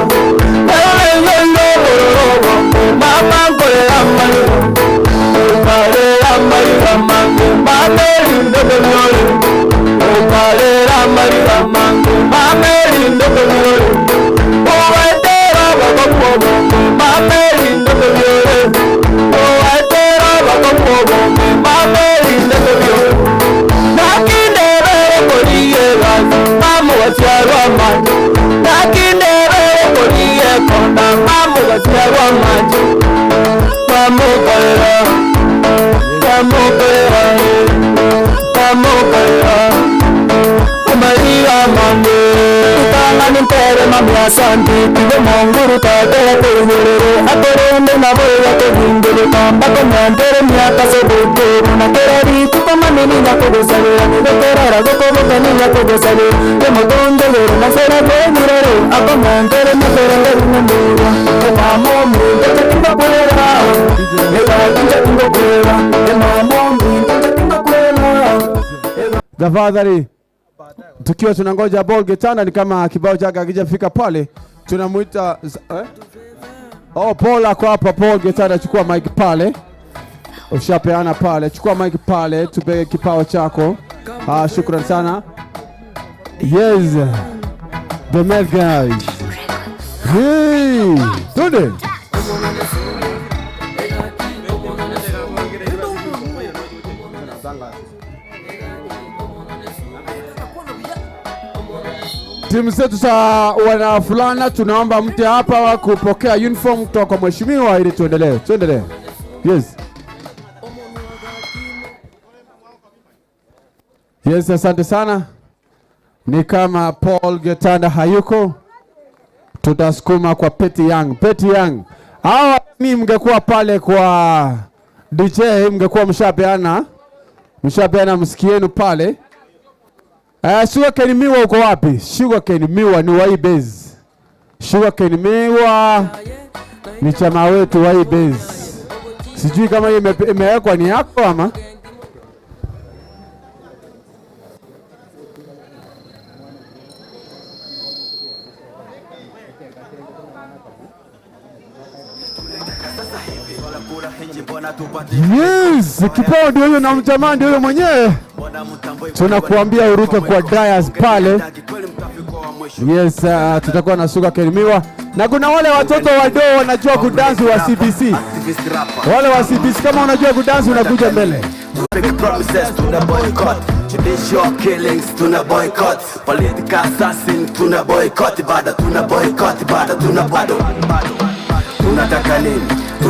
Pero na inyoire bororo, mama nkorera mariba. Okarera mariba mange, mame lindo konyole. Okarera mariba mange, mame lindo konyole. Owaetera bakopobo, mame lindo konyole. Owaetera bakopobo, mame lindo konyole. Nakindebe koriye gazi, mamu wasiarwa maji. Nakindebe koriye konda, mamu wasiarwa maji. Mamu kolera, mamu kolera, mamu kolera. Maria mange. Utangani mpere mami asanti, tiwe monguru tatere kuhururu. Akorende na boya kuhinguru, kamba kumyantere myaka sobukuru. Na kereri kupa mami ninya kugusabira, nigokerera gukoboka ninya kugusabira. Yemugonde guru na sera gwemirere, akomyantere myakerere rumemura. Emamo minto chatinga kwera, ega chatinga kwera. Emamo minto chatinga kwera.
Tafadhali, tukiwa tunangoja Paul Getana, ni kama kibao chake hakijafika pale, tunamuita eh? Oh, Paul ako hapa. Paul Getana, chukua mic pale, ushapeana pale, chukua mic pale, tupe kipao chako. Shukran sana. Yes, the mad guys. Hey, twende. Timu zetu za wanafulana tunaomba mte hapa kupokea uniform kutoka kwa mheshimiwa ili tuendelee. Tuendelee. Yes. Yes, asante sana. Ni kama Paul Getanda hayuko, tutasukuma kwa Petty Young. Petty Young. Hawa ni mngekuwa pale kwa DJ, mngekuwa mshapeana msikienu pale. Sugar Cane Miwa uko wapi? Sugar Cane Miwa ni wa base. Sugar Cane Miwa ni chama wetu wa base. Sijui kama imewekwa ni yako ama? Yes, kipao ndio huyo na mjamaa ndio huyo mwenyewe. Tunakuambia uruke kwa Dias pale. Yes, tutakuwa na Sugar Cane Miwa na kuna wale watoto wadogo wanajua kudansi wa CBC. Wale wa CBC kama unajua kudansi unakuja mbele.
Big promises tuna boycott, judicial killings tuna boycott, political assassin tuna boycott, bado tuna boycott, bado tuna bado. Tunataka nini?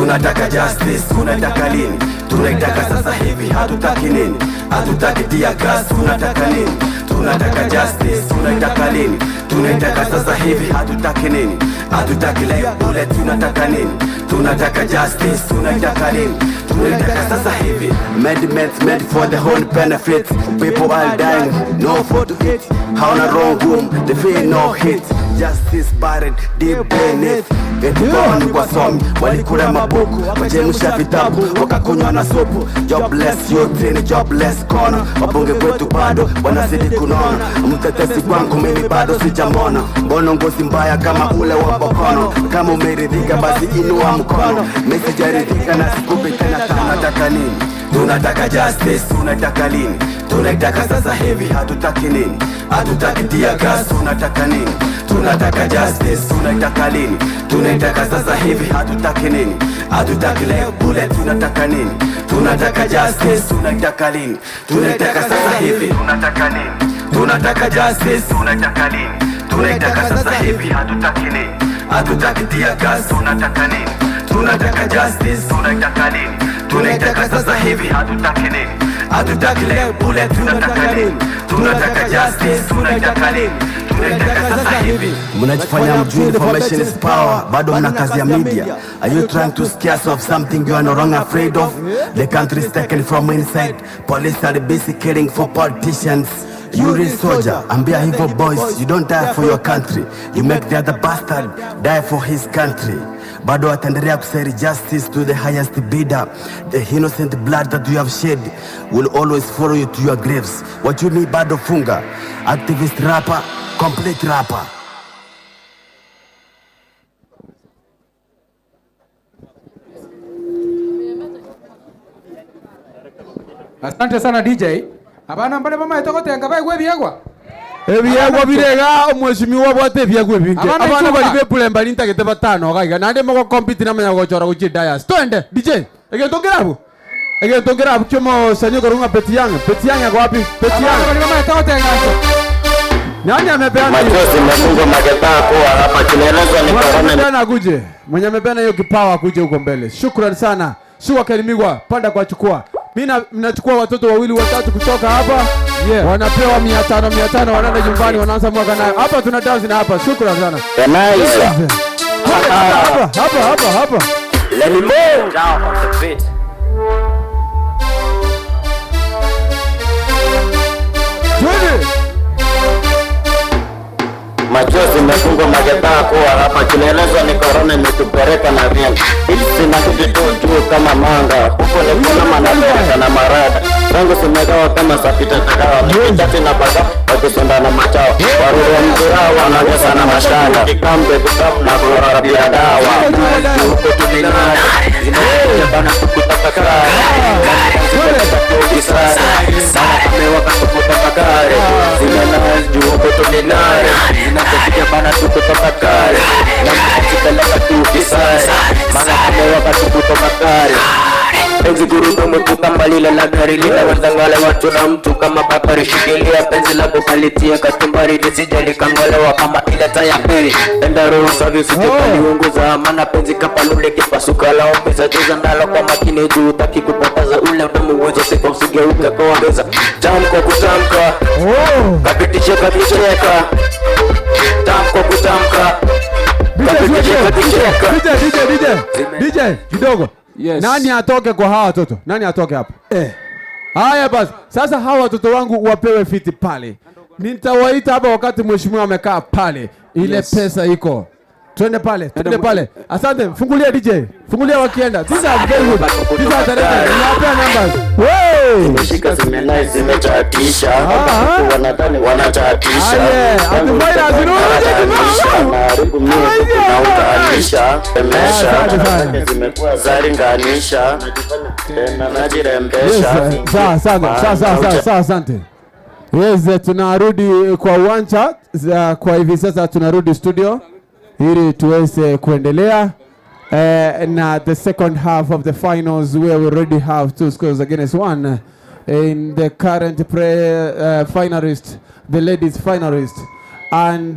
Tunataka justice, tunataka lini? Tunaitaka sasa hivi, hatutaki nini? Hatutaki tear gas, tunataka nini? Tunataka justice, tunaitaka lini? Tunaitaka sasa hivi, hatutaki nini? Hatutaki live bullet, tunataka nini? Tunataka justice, tunaitaka lini? Tunaitaka sasa hivi. Amendments made for the whole benefit. People are dying, no food to eat. Hauna wrong room, they feel no heat. Justice buried deep beneath. Eti kama ni wasomi walikula mabuku, wachemsha vitabu wakakunywa na supu. Jobless youth ni jobless kono, wabunge kwetu bado wanazidi kunona. Mtetezi kwangu mimi bado sijamona, mbono ngozi mbaya kama ule wa Bokono. Kama umeridhika basi inua mkono, mimi sijaridhika na sikupi tena. Tunataka nini? Tunataka justice, tunataka lini? Tunaitaka sasa hivi, hatutaki nini? Hatutaki tear gas, tunataka nini? Tunataka justice, tunaitaka lini? Tunaitaka sasa hivi, hatutaki nini? Hatutaki live bullet, tunataka nini? Tunataka justice, tunaitaka lini? Tunaitaka sasa hivi, tunataka nini? Tunataka justice, tunataka lini? Tunaitaka sasa hivi, hatutaki nini? Hatutaki tear gas, tunataka nini? Tunataka justice, tunaitaka lini? Tunaitaka sasa hivi, hatutaki nini? Hatutaki live bullet, tunataka nini? Tunataka justice, tunaitaka lini? Tunaitaka sasa hivi. Mnajifanya mjui information is power, bado mna kazi ya media. Are you trying to scare us of something you are no longer afraid of? The country is taken from inside. Police are busy killing for politicians. You real soldier, ambia hivyo boys, you don't die for your country. You make the other bastard die for his country. Bado wataendelea kuseri justice to the highest bidder. The innocent blood that you have shed will always follow you to your graves. Wachumi bado funga. Activist rapper, complete rapper.
Asante sana DJ. Abana mbare bamaete gotenga baigwe ebiegwa.
Ebiegwa birega omweshimiwa obwate ebiegwa ebinge.
Abana
Abana
ichuka.
bari bepulemba rintagete batano gaiga naende mogocompete namanya gochora gochia dias. Twende DJ. Egento nkerabu. Egento nkerabu kiomosanyi korwa ng'a Petiang. Petiang ako wapi? Petiang.
Abana bari bamaete gotenga.
Nani amepeana hiyo?
Machozi imefungwa magetaa kuwa hapa tunaelezwa ni
Mwenye
korona.
amepeana akuje. Mwenye amepeana hiyo kipawa akuje huko mbele. Shukrani sana. Shuka Kerimigwa, panda kwa chukua. Mimi mnachukua watoto wawili watatu kutoka hapa. Yeah. Wanapewa 500 500 wanaenda nyumbani wanaanza mwaka nayo. Hapa tuna dance na hapa. Shukrani sana.
Kanaiza.
Hapa hapa hapa hapa hapa.
Let me move. Down on the beat.
Twende.
Machozi imefungwa magetaa kuwa hapa tunaelezwa ni korona imetupeleka na vyema. Hizi zinarudi tu juu kama manga huko ni kuna manapeleka na marada zangu zimegawa kama sapita takawa mikichafi na baga wakisonda na machao waruri wa mkurao wanaongeza na mashanga kikambe vitamu na kurarabia dawa huko tuminara zinakuja bana kukutafakari Penzi gurudumu tu kama lile la gari linaweza ngale watu na mtu kama bakari. Shikilia penzi lako kalitie kachumbari lisije likangolewa kama ile taya pili. Enda roho safi usije kaliunguza, maana penzi kapalule kipasuka laombeza. Cheza ndalo kwa makini juu hutaki kupoteza ule utamu uwezo sifa usigeuke kuongeza. Tamko kutamka kapitishe kakicheka, tamko kutamka kapitishe kakicheka.
DJ DJ DJ DJ kidogo.
Yes.
Nani atoke kwa hawa watoto? Nani atoke hapa? Eh. Haya basi, sasa hawa watoto wangu wapewe fiti pale. Nitawaita hapa wakati mheshimiwa amekaa pale. Ile
Yes.
pesa iko. Twende pale, twende pale. Asante, fungulia DJ. Fungulia wakienda. These are very good. These are talented. Ninawapea numbers. Hey!
Zimeshika zimenai zimechatisha, Watu wanadhani wanachatisha,
Aye,
Tangu
ati virus,
naharibu mie naunganisha, emesha zake zimekuwa zaringanisha, tena najirembesha.
Yes, sawa sawa sawa sawa sawa sawa, asante. Yes, tunarudi kwa uwanja kwa hivi sasa tunarudi studio ili tuweze kuendelea na the second half of the finals where we already have two scores against one in the current finalist, the ladies finalist, and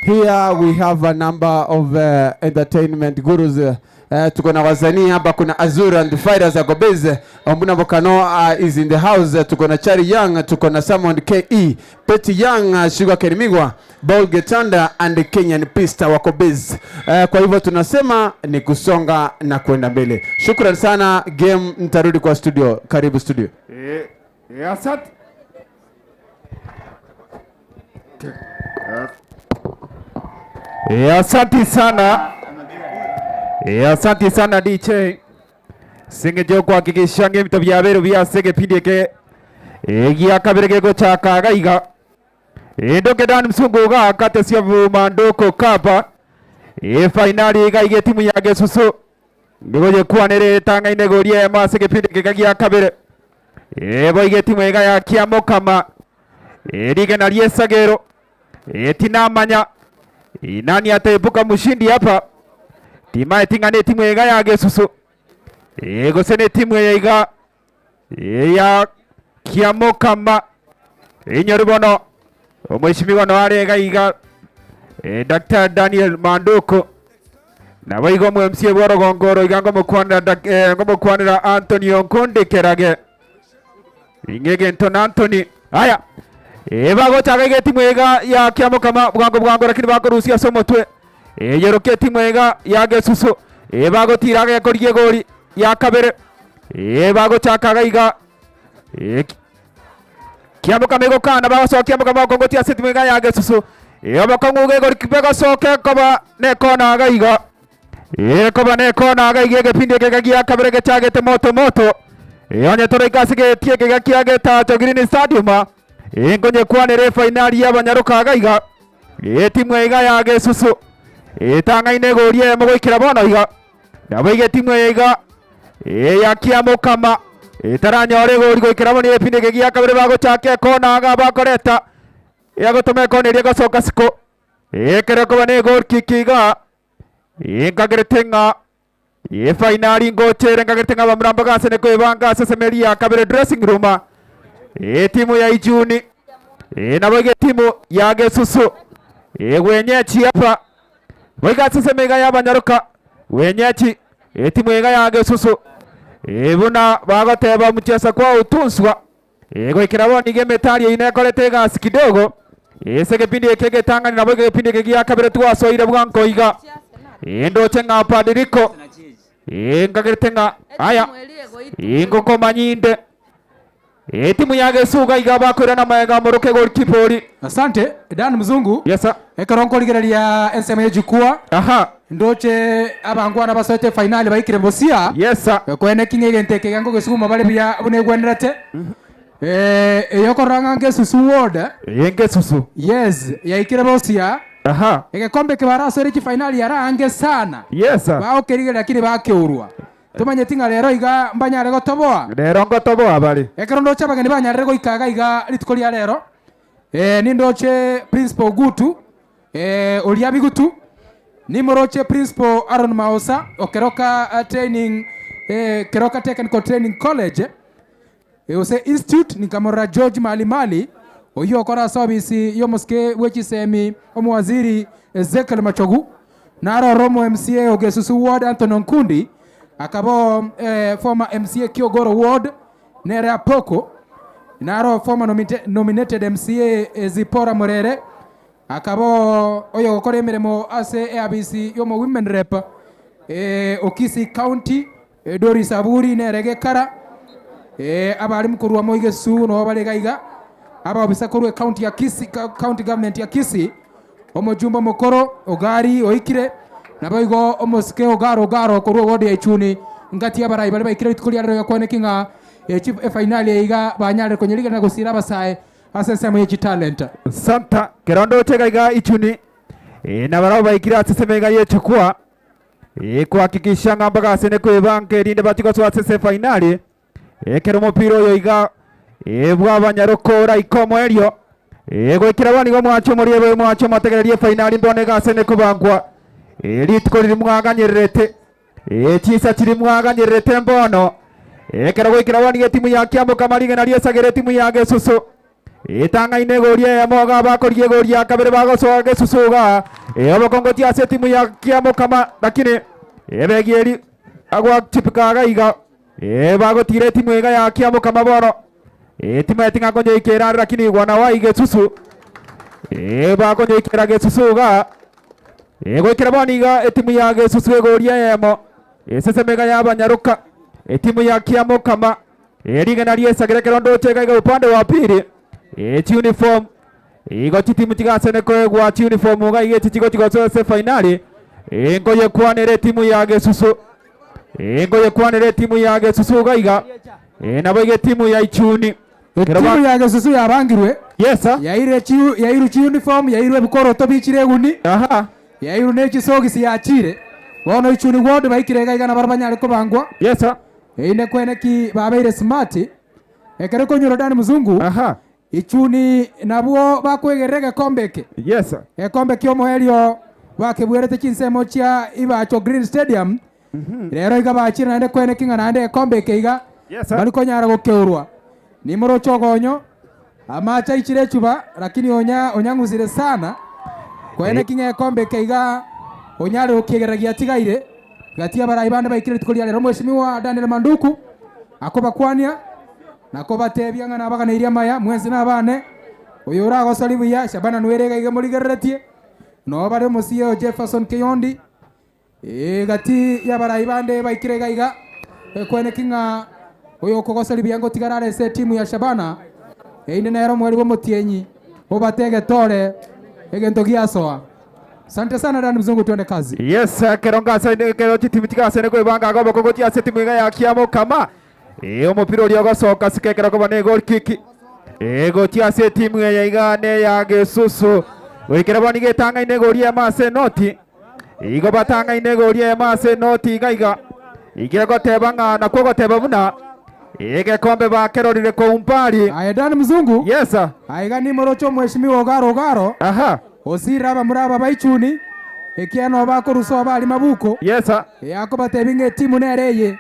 here we have a number of entertainment gurus Eh, tuko na wasanii hapa, kuna Azura and the Fighters ako base, Ombuna Bokano uh, is in the house. Tuko na Chari Young, tuko na Samond KE, Petty Young, uh, Sugar Kerimigwa, Paul Getanda and Kenyan Pista wako base. Eh, kwa hivyo tunasema ni kusonga na kwenda mbele. Shukran sana game, nitarudi kwa studio. Karibu studio.
Eh, eh, asante. Eh, asante sana. Eh, asante sana DJ. Singejo kuhakikisha ng'ebito bya beru byase egepindi eke egia kabere gegochaka iga iga. Eh, ndoke Dan Msungu iga katesia Mandoko Cup. Eh, finali iga iga etimu ya Gesusu. Nigoyekwanere etang'aine goria eyemo ase egepindi eke gia kabere. Eh, boigo etimu iga ya Kiamokama. Eh, rigena riesagero. Eh, tinamanya eh, nani ataepuka mshindi hapa. Timaeti ng'a netimu iga ya Gesusu. Eh, gose netimu eye iga eh, ya Kiamokama. Inyori bono omweshimiwa no are iga iga eh, Dr. Daniel Manduko nabo igo omo MCA bwa orogongo oro iga ngomokwanera Dak- eh, ngomokwanera Anthony Onkundi Kerage ing'e egento na Anthony aya eh, bagochaka iga etimu iga ya Kiamokama bwango bwango lakini bakorusia ase omotwe eh, yerokia etimu iga ya Gesusu eh, bagotira agekorigia egori ya kabere eh, bagochaka iga iga eh, Kiamokama egokana bagosoa kiamokama okongotia ase etimu iga ya Gesusu eh, obokong'u iga egori begosoka ekoba nekona iga iga ekoba nekona iga iga egepindi eke iga gia kabere gechagete moto moto eh, onye toroika ase egetie eke iga kia Getacho Green Stadium eh, nkonyekwanera efainali y'abanyaroka iga iga etimu iga ya Gesusu etang'aine egori eyemo goikera bono iga nabo iga etimu eye iga eya Kiamokama etaranyora egori goikera bono egepindi eke gia kabere bagochaka ekona iga bakoreta Yagotoma ekona eria egosoka siko, ekero ekoba ne goal kick iga, inkagerete ng'a efainali ngocha ere nkagerete ng'a abamura mbagasane koebanga ase esemeri ya kabere dressing room etimu ya Ijuni nabo iga etimu ya Gesusu egwenyechi apa boiga ase esemi iga y'abanyaroka gwenyechi etimu iga ya Gesusu buna bagoteba mcheza kwa utunswa Ee, goikera bono nigo emetari eyio nekorete egasi kidogo ase egepindi eke egetang'ani nabo egepindi eke gia kabere twasoire bwango iga. Ee, ndoche ng'a Padiriko, ee, nkagerete ng'a aya, ee, ngokomanya inde. Ee, etimu ya Gesuga iga bakoirana magega moroke goalkeeper oria.
Asante Dan Mzungu.
Yes sir.
Ekero nkorigereria ensemo ye jukwaa.
Aha.
Ndoche abangwana basoete efainali baikire bosia.
Yes sir.
Koene ki ng'a egento eke genkogesiuma bare buya buna egwenerete. Eh, eyo okorora ng'a ngesusu ward.
Eye ngesusu.
Yes, yaikire bosia.
Aha.
Egekombe eke barasoire chifainali ara ange sana.
Yes sir.
Bagokerigereria lakini bakeurwa. Tomanyeti ng'a rero iga mbanyare gotoboa?
Rero ngotoboa bare.
Ekero ndoche abageni banyarire goika iga iga rituko ria rero, eh, nindoche Principal Ogutu, eh, oria Bigutu, nimoroche Principal Aaron Maosa o Keroka Training, eh, Keroka Technical Training College, gose Institute, nikamorora George Malimali, oyio okora ase obisi y'omosike bwe chisemi omowaziri Ezekiel Machogu, naroro omo MCA o Gesusu Ward Anthony Onkundi, akaba oo former MCA Kiogoro Ward nere Apoko, naro former nominated MCA Zipporah Murere, akaba oo oyogokora emeremo ase eabisi y'omo Women Rep o Kisii County Doris Aburi nere Gekara, abarimu korwa Moi Gesusu noo bare iga iga, abaofisa korwa ecounty ya Kisii, county government ya Kisii, omojumbe omokoro Ogari oikire, naboigo omosike Ogaro Ogaro korwa eward ya Ichuni, ngati y'abarai baria baikire rituko ria rero gekwaneki ng'a efinali eye iga banyarire konyerigana na gosira abasae ase ensemo ye chitalenta.
Santa, kero ndoche iga iga Ichuni, nabarabwo baikire ase esemo iga y'echukwa. Ekohakikisha ng'a mbagasene kwebanga erinde bachie gosoa ase esefainali. Ekero omopira oyo iga bw'abanyaroko oraike omoerio, goikera bono igo mwanche omoriebe mwanche omotegererie efainali mbono egasene kobangwa. Rituko riria mwaganyererete, chinsa chiria mwaganyererete mbono. Ekero goikera bono iga etimu ya Kiamokama rigena riesagere etimu ya Gesusu. Etang'aine egori eyemo iga bakorigia egori ya kabere bagosoa gesusu iga obokongotia ase etimu ya Kiamokama lakini Ebegieri agwachipika iga iga. Bagotira etimu iga ya Kiamokama bono. Timaeti ng'a nkonyeikera are lakini igwa nao aiga esusu. Bakonyeikera gesusu iga. Goikera bono iga etimu ya gesusu egoria eyemo. Eseseme iga y'abanyaroka. Etimu ya Kiamokama. Rigena riesagera ekero ndoche iga iga upande wa pili. Chiuniform igo chitimu chigasene koegwa chiuniform iga iga echi chigochi gosoa ase efainali. Nkoyekwanera etimu ya Gesusu. Nkoyekwanera etimu ya Gesusu iga iga. Nabo iga etimu ya Ichuni.
Etimu ya Gesusu yabangirwe.
Yes sir.
Yairwe chi yairwe chiuniform, yairwe ebikoroto bichire eguni.
Aha.
Yairwe ne chisogisi yachire. Bono Ichuni ward baikire iga iga nabaro banyare kobangwa.
Yes sir.
Erinde kwene ki babeire smart. Ekero konyora Dan Mzungu.
Aha.
Ichuni nabwo bakwegerera egekombe eke.
Yes sir.
Egekombe ki'omoerio bakebuerete chinsemo chia Ibacho Green Stadium. Rero iga bachire naende kwene ki ng'a naende egekombe eke iga
Yes sir.
mbari konyara gokeurwa. Nimoroche ogonyo, amache aichire echuba, lakini onya onyang'usire sana. Kwene ki ng'a egekombe eke iga onyare gokiegerera giatigaire. Gati y'abarai bande baikire rituko ria rero Mweshimiwa Daniel Manduku akobakwania na kobatebia ng'a nabaganeirie amaya mwensi nabane, oyo oragosori buya Shabana Nwere iga iga morigereretie, noo bare omosie o Jefferson Keyondi. Gati y'abarai bande baikire iga iga ekweneki ng'a oyo okogosori buya ngotigara are ase etimu ya Shabana, erinde nere omweri bw'omotienyi obate egetore egento giasoa. Sante sana Dan Mzungu twende kazi.
Yes, ekero ngasaine ekero chitimu chigasaine koebanga iga oboko gochia ase etimu iga ya Kiamokama. Eh, omopira oria ogosoka sika ekero koba ne goal kick. Eh, gochia ase etimu eye iga ne ya Gesusu. Goikera bono iga etang'aine egori emo ase enoti. Igo batang'aine egori emo ase enoti iga iga. Iga egoteba ng'a nakwo ogoteba buna egekombe bakerorire koumbali.
Aye Dan Mzungu.
Yes.
Aiga nimoroche omweshimiwa Ogaro Ogaro.
Aha.
Osirire abamura aba baichuni, ekiagera nabo bakorusa obo aria mabuko.
Yes.
Eyakobatebia ng'a etimu nere eye,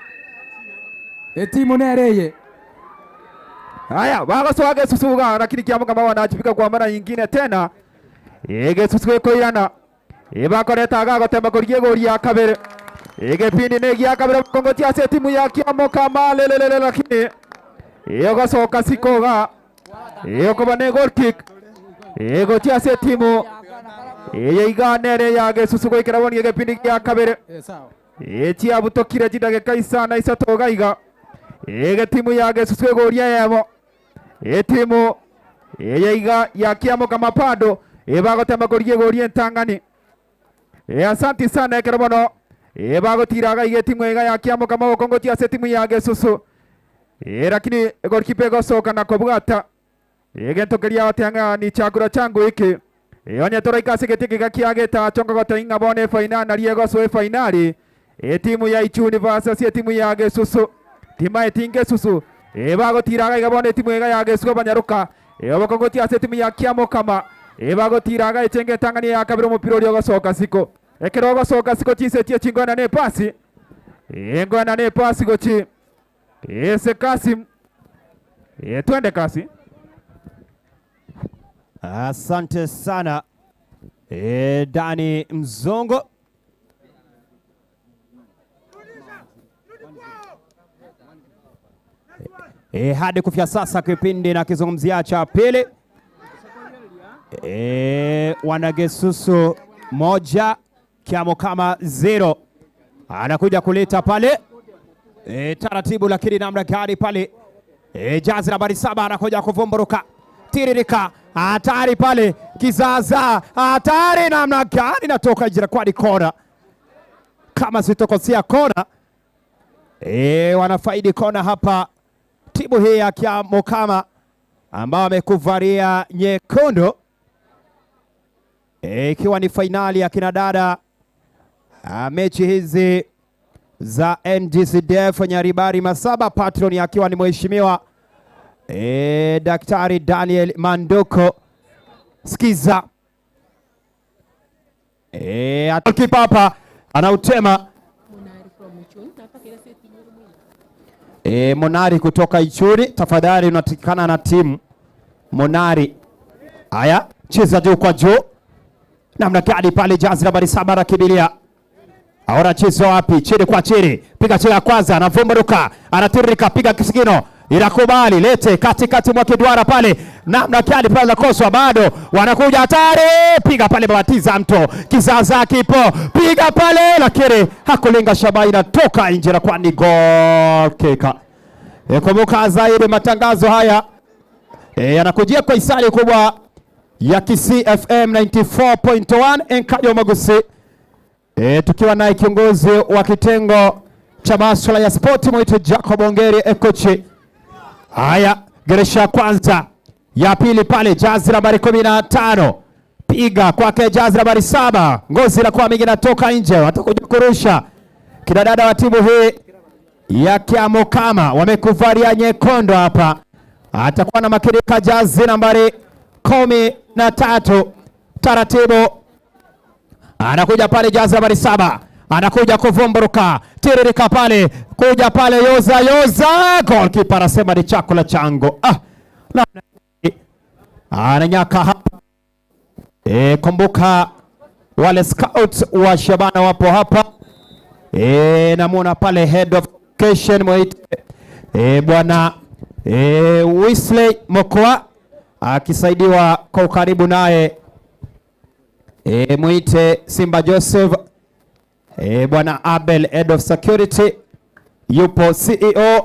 etimu nere eye.
Haya, bagosoa gesusu iga, lakini kiamokama wanachipika kwa mara nyingine tena. Egesusu gekoirana. Ebakoreta iga gotema korigia egori ya kabere. Egepindi negia kabere bakongotia ase etimu ya Kiamokama lelelele lakini egosoka siko iga. Egokoba ne goal kick. Egochia ase etimu eye iga nere ya Gesusu goikera bono egepindi gia kabere. Echiabutokire chidageka isana isato iga iga. Egetimu ya Gesusu egoria eyemo. Etimu eye iga ya Kiamokama bado ebagotema korigia egoria entang'ani. Asanti sana ekero bono ebagotira iga iga etimu iga ya Kiamokama ogokongotia ase etimu ya Gesusu. Lakini egolikipa egosoka na kobwata egento keria agotea ng'a ni chakura changu hiki. Onye toraika ase egetii ekiga kia getacho nkogotebia ng'a bono efainali nario egosoa efainali etimu ya Ichuni versus etimu ya Gesusu. Timaeti ngesusu bagotira iga iga bono etimu iga ya Gesusu abanyaroka obokongotia ase etimu ya Kiamokama bagotira iga echenge entang'ani ya kabere omopira oria ogosoka siko. Ekero ogosoka siko chinse chie chingoena na epasi engoena na epasi gochi ese Kasim twende kasi.
Asante sana e, Dani Mzongo. E, hadi kufikia sasa kipindi na kizungumzia cha pili e, wanagesusu moja Kiamokama 0 anakuja kuleta pale e, taratibu lakini namna gani pale e, jazi nambari 7 anakuja kuvumburuka tiririka hatari pale kizaza hatari namna gani natoka jira kwani kona kama sitokosea kona e, wanafaidi kona hapa timu hii ya Kiamokama ambao wamekuvalia nyekundu ikiwa ni fainali ya kinadada mechi hizi za NGCDF Nyaribari Masaba, patron akiwa ni mheshimiwa e, Daktari Daniel Mandoko. Sikiza e, kipa hapa anautema e, Monari kutoka Ichuri, tafadhali unatikana na timu Monari. Haya, cheza juu kwa juu namna gani pale, jazi nambari 7 anakimbilia Aora wapi? Chini kwa chini, piga chini ya kwanza, anavumburuka, anatiririka, piga kisigino, inakubali, lete katikati mwa kiduara pale, namna gani pale nakoswa, bado wanakuja hatari, piga pale, babatiza mto, kizaza kipo, piga pale, lakini hakulenga shabaha, inatoka nje na kwa ni goal kick. E, kumbuka zaidi matangazo haya yanakujia kwa hisani kubwa ya Kisii FM 94.1 Enkajo Magusi. Tukiwa naye kiongozi wa kitengo cha masuala ya spoti mwite Jacob Ongeri Ekochi. Haya, geresha ya kwanza ya pili pale, jazi nambari 15 piga kwake jazi nambari 7, ngozi inakuwa mingi inatoka nje, watakuja kurusha. Kina dada wa timu hii ya Kiamokama wamekuvalia nyekundu hapa, atakuwa na makinika jazi nambari 13 taratibu anakuja pale jazi nambari 7 anakuja kuvumburuka tiririka pale kuja pale yoza yoza, goalkeeper anasema ni chakula changu. Ah, na, ananyaka hapa. Kumbuka wale scouts wa Shabana wapo hapa. Namuona pale head of education mwite bwana Wesley Mokoa akisaidiwa kwa ukaribu naye mwite Simba Joseph, bwana Abel head of security yupo CEO,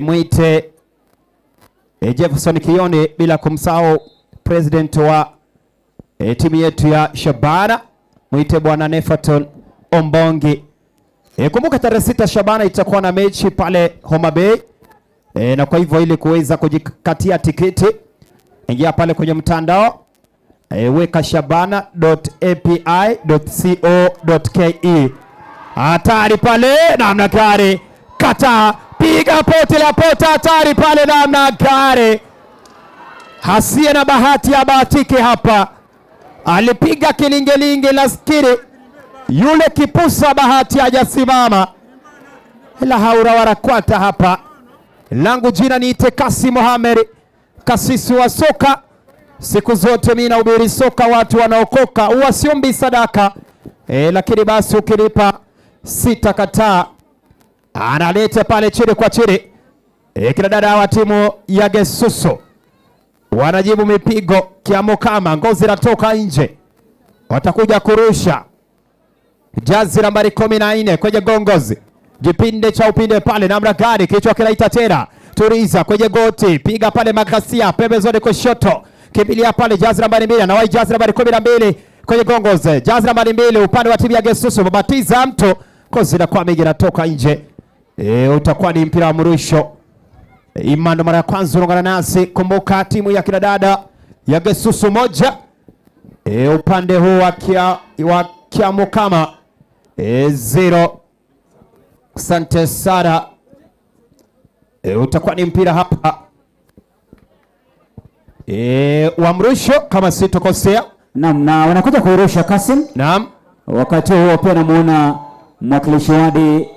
mwite Jefferson Kioni, bila kumsahau president wa timu yetu ya Shabana mwite bwana Nefaton Ombongi. Kumbuka tarehe 6 Shabana itakuwa na mechi pale Homa Bay. Na kwa hivyo ili kuweza kujikatia tikiti ingia pale kwenye mtandao weka shabana.api.co.ke. Hatari pale namna gari, kata piga pote la pota, hatari pale namna gari, hasiye na bahati abahatike hapa. Alipiga kilingelinge la skiri yule kipusa, bahati hajasimama, ila haura warakwata hapa. Langu jina niite Kasi Mohamed, kasisi wa soka. Siku zote mimi nahubiri soka, watu wanaokoka, huwa siombi sadaka lakini basi ukilipa sitakataa. Analeta pale chini kwa chini kina dada wa timu ya Gesusu wanajibu mipigo Kiamokama, ngozi inatoka nje, watakuja kurusha jazi nambari 14 kwenye gongozi, jipinde cha upinde pale, namna gani, kichwa kinaita tena, turiza kwenye goti, piga pale makasia pembezoni kushoto, kimbilia pale jazi nambari 2, anawahi jazi nambari 12 kwenye gongozi, jazi nambari 2 upande wa timu ya Gesusu, babatiza mtu, kozi inakuwa mingi inatoka nje. Utakuwa ni mpira wa mrusho. Imando mara ya kwanza unaungana nasi, kumbuka timu ya kina dada ya Gesusu 1, upande huu wa Kiamokama 0. Asante sana. Utakuwa ni mpira hapa wa mrusho kama sitokosea.
Naam, na wanakuja kuirusha Kasim.
Naam.
Wakati huo pia namuona mwakilishi wadi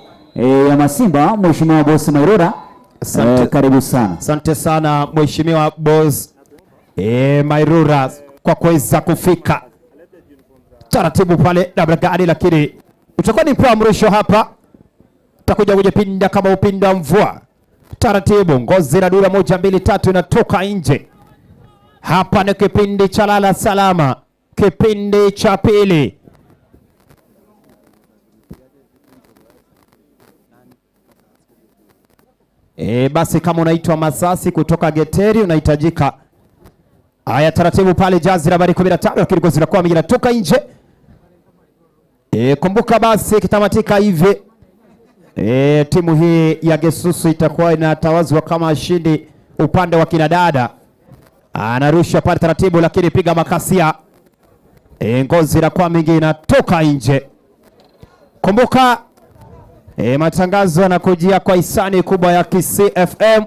ya Masimba Mheshimiwa Boss Mairura.
Asante.
Karibu sana.
Asante sana Mheshimiwa Boss Mairura kwa kuweza kufika taratibu pale namna gani, lakini utakuwa ni mpira wa mrusho hapa, utakuja kujipinda kama upinda mvua taratibu, ngozi na dura 1 2 3 inatoka nje. Hapa ni kipindi cha lala salama, kipindi cha pili. Basi kama unaitwa Masasi kutoka Geteri unahitajika. Haya, taratibu pale jazi nambari 15, lakini gozi linakuwa linatoka nje. Kumbuka basi kitamatika hivi timu hii ya Gesusu itakuwa inatawazwa kama washindi upande wa kinadada. Anarusha pale taratibu, lakini piga makasia. Ngozi inakuwa mingi inatoka nje. Kumbuka matangazo yanakujia kwa hisani kubwa ya Kisii FM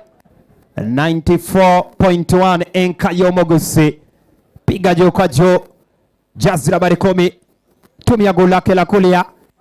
94.1 Enkayomogusi. Piga juu kwa juu, jazi nambari 10, tumia goli lake la kulia.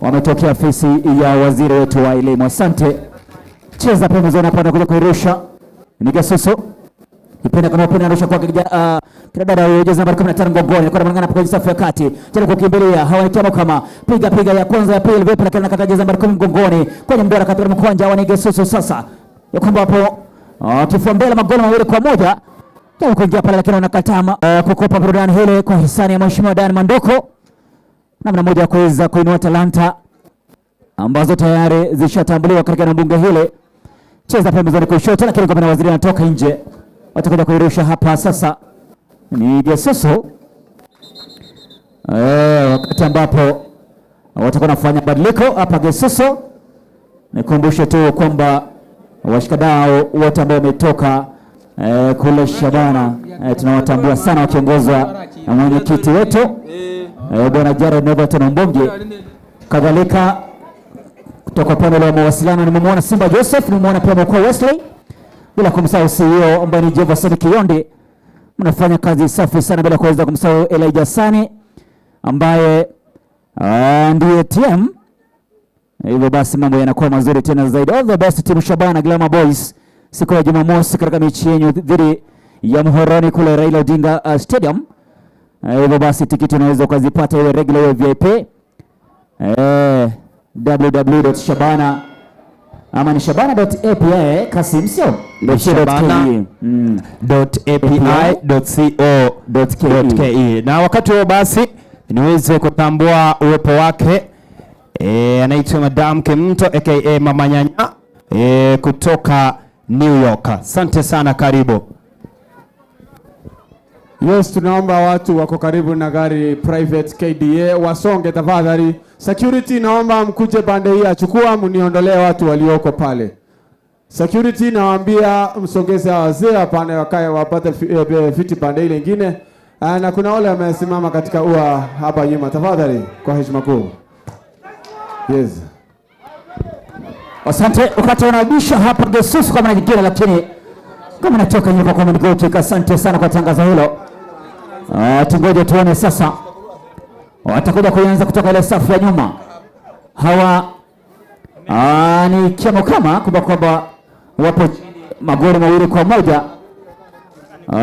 Wametokea afisi ya waziri wetu wa elimu. Asante. Cheza pembezoni hapo, anakuja kuirusha ni Gasusu Ipenda kama upenda anarusha kwake kijana kina dada huyo jezi nambari 15 mgongoni. Alikuwa anang'ang'ana kwenye safu ya kati. Tena kukimbilia hawa ni kama piga piga ya kwanza ya pili vipi, lakini anakata jezi nambari 10 mgongoni. Kwenye mduara katika mkwanja hawa ni Gesusu sasa. Ya kwamba hapo kifua mbele magoli 2-1. Tena kuingia pale lakini wanakataa kukopa burudani hile kwa hisani ya Mheshimiwa Dan Mandoko. Namna moja ya kuweza kuinua talanta ambazo tayari zishatambuliwa katika bunge hili. Cheza pembezoni kushoto, lakini kwa waziri anatoka nje. Watakuja kuirusha hapa sasa ni Gesusu. Wakati ambapo watakuwa wanafanya badiliko hapa Gesusu. Nikumbushe tu kwamba washikadau wote ambao wametoka kule Shabana tunawatambua sana wakiongozwa na mwenyekiti wetu Bwana Jared Noverton Ombongi. Kadhalika kutoka upande wa mawasiliano nimemwona Simba Joseph, nimemwona pia Mkuu Wesley, bila kumsahau CEO ambaye ni Jefferson Kiondi. Mnafanya kazi safi sana, bila kuweza kumsahau Elijah Sani ambaye ndiye TM. Hivyo basi mambo yanakuwa mazuri tena zaidi. All the best team Shabana Glamour Boys siku ya Jumamosi katika mechi yenu dhidi ya Muhoroni kule Raila Odinga Stadium. Hivyo basi tikiti unaweza ukazipata iwe regular iwe VIP. www.shabana ama ni shabana.api Kasim, sio?
Ni shabana dot A P I dot C O dot K E. Na wakati huo basi niweze kutambua uwepo wake anaitwa Madam Kimto aka Mama Nyanya kutoka New York. Asante sana, karibu.
Yes, tunaomba watu wako karibu na gari private KDA wasonge tafadhali. Security naomba mkuje pande hii, achukua mniondolee watu walioko pale. Security nawaambia msongeze wazee hapana, wakae wapate viti pande ile nyingine. Na kuna wale wamesimama katika ua hapa nyuma, tafadhali kwa heshima kuu. Yes.
Asante. Wakati wanabisha hapa Gesusu kwa mara nyingine, lakini kama natoka nyuma kwa Mgote. Asante sana kwa tangazo hilo. Tungoje tuone sasa watakuja kuanza kutoka ile safu ya nyuma. Hawa ni Kiamokama, kumbuka kwamba wapo magoli 2-1.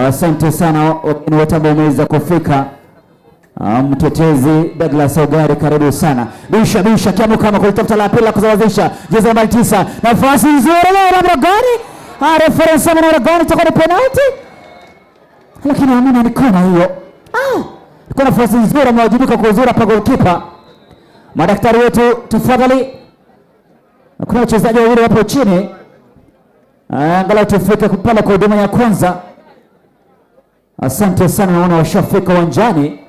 Asante sana wageni wote ambao wameweza kufika. Mtetezi Douglas Ogari, karibu sana. Bisha bisha Kiamokama kulitafuta la pili la kusawazisha. Jezi nambari 9. Nafasi nzuri leo na Mrogani. Reference na Mrogani, itakuwa ni penalty. Lakini amina ni kona hiyo. Kuna nafasi nzuri, amewajibika kwa uzuri hapa goalkeeper. Madaktari wetu tafadhali. Kuna wachezaji wawili wapo chini. Angalau tufike pale kwa huduma ya kwanza. Asante sana, naona washafika uwanjani.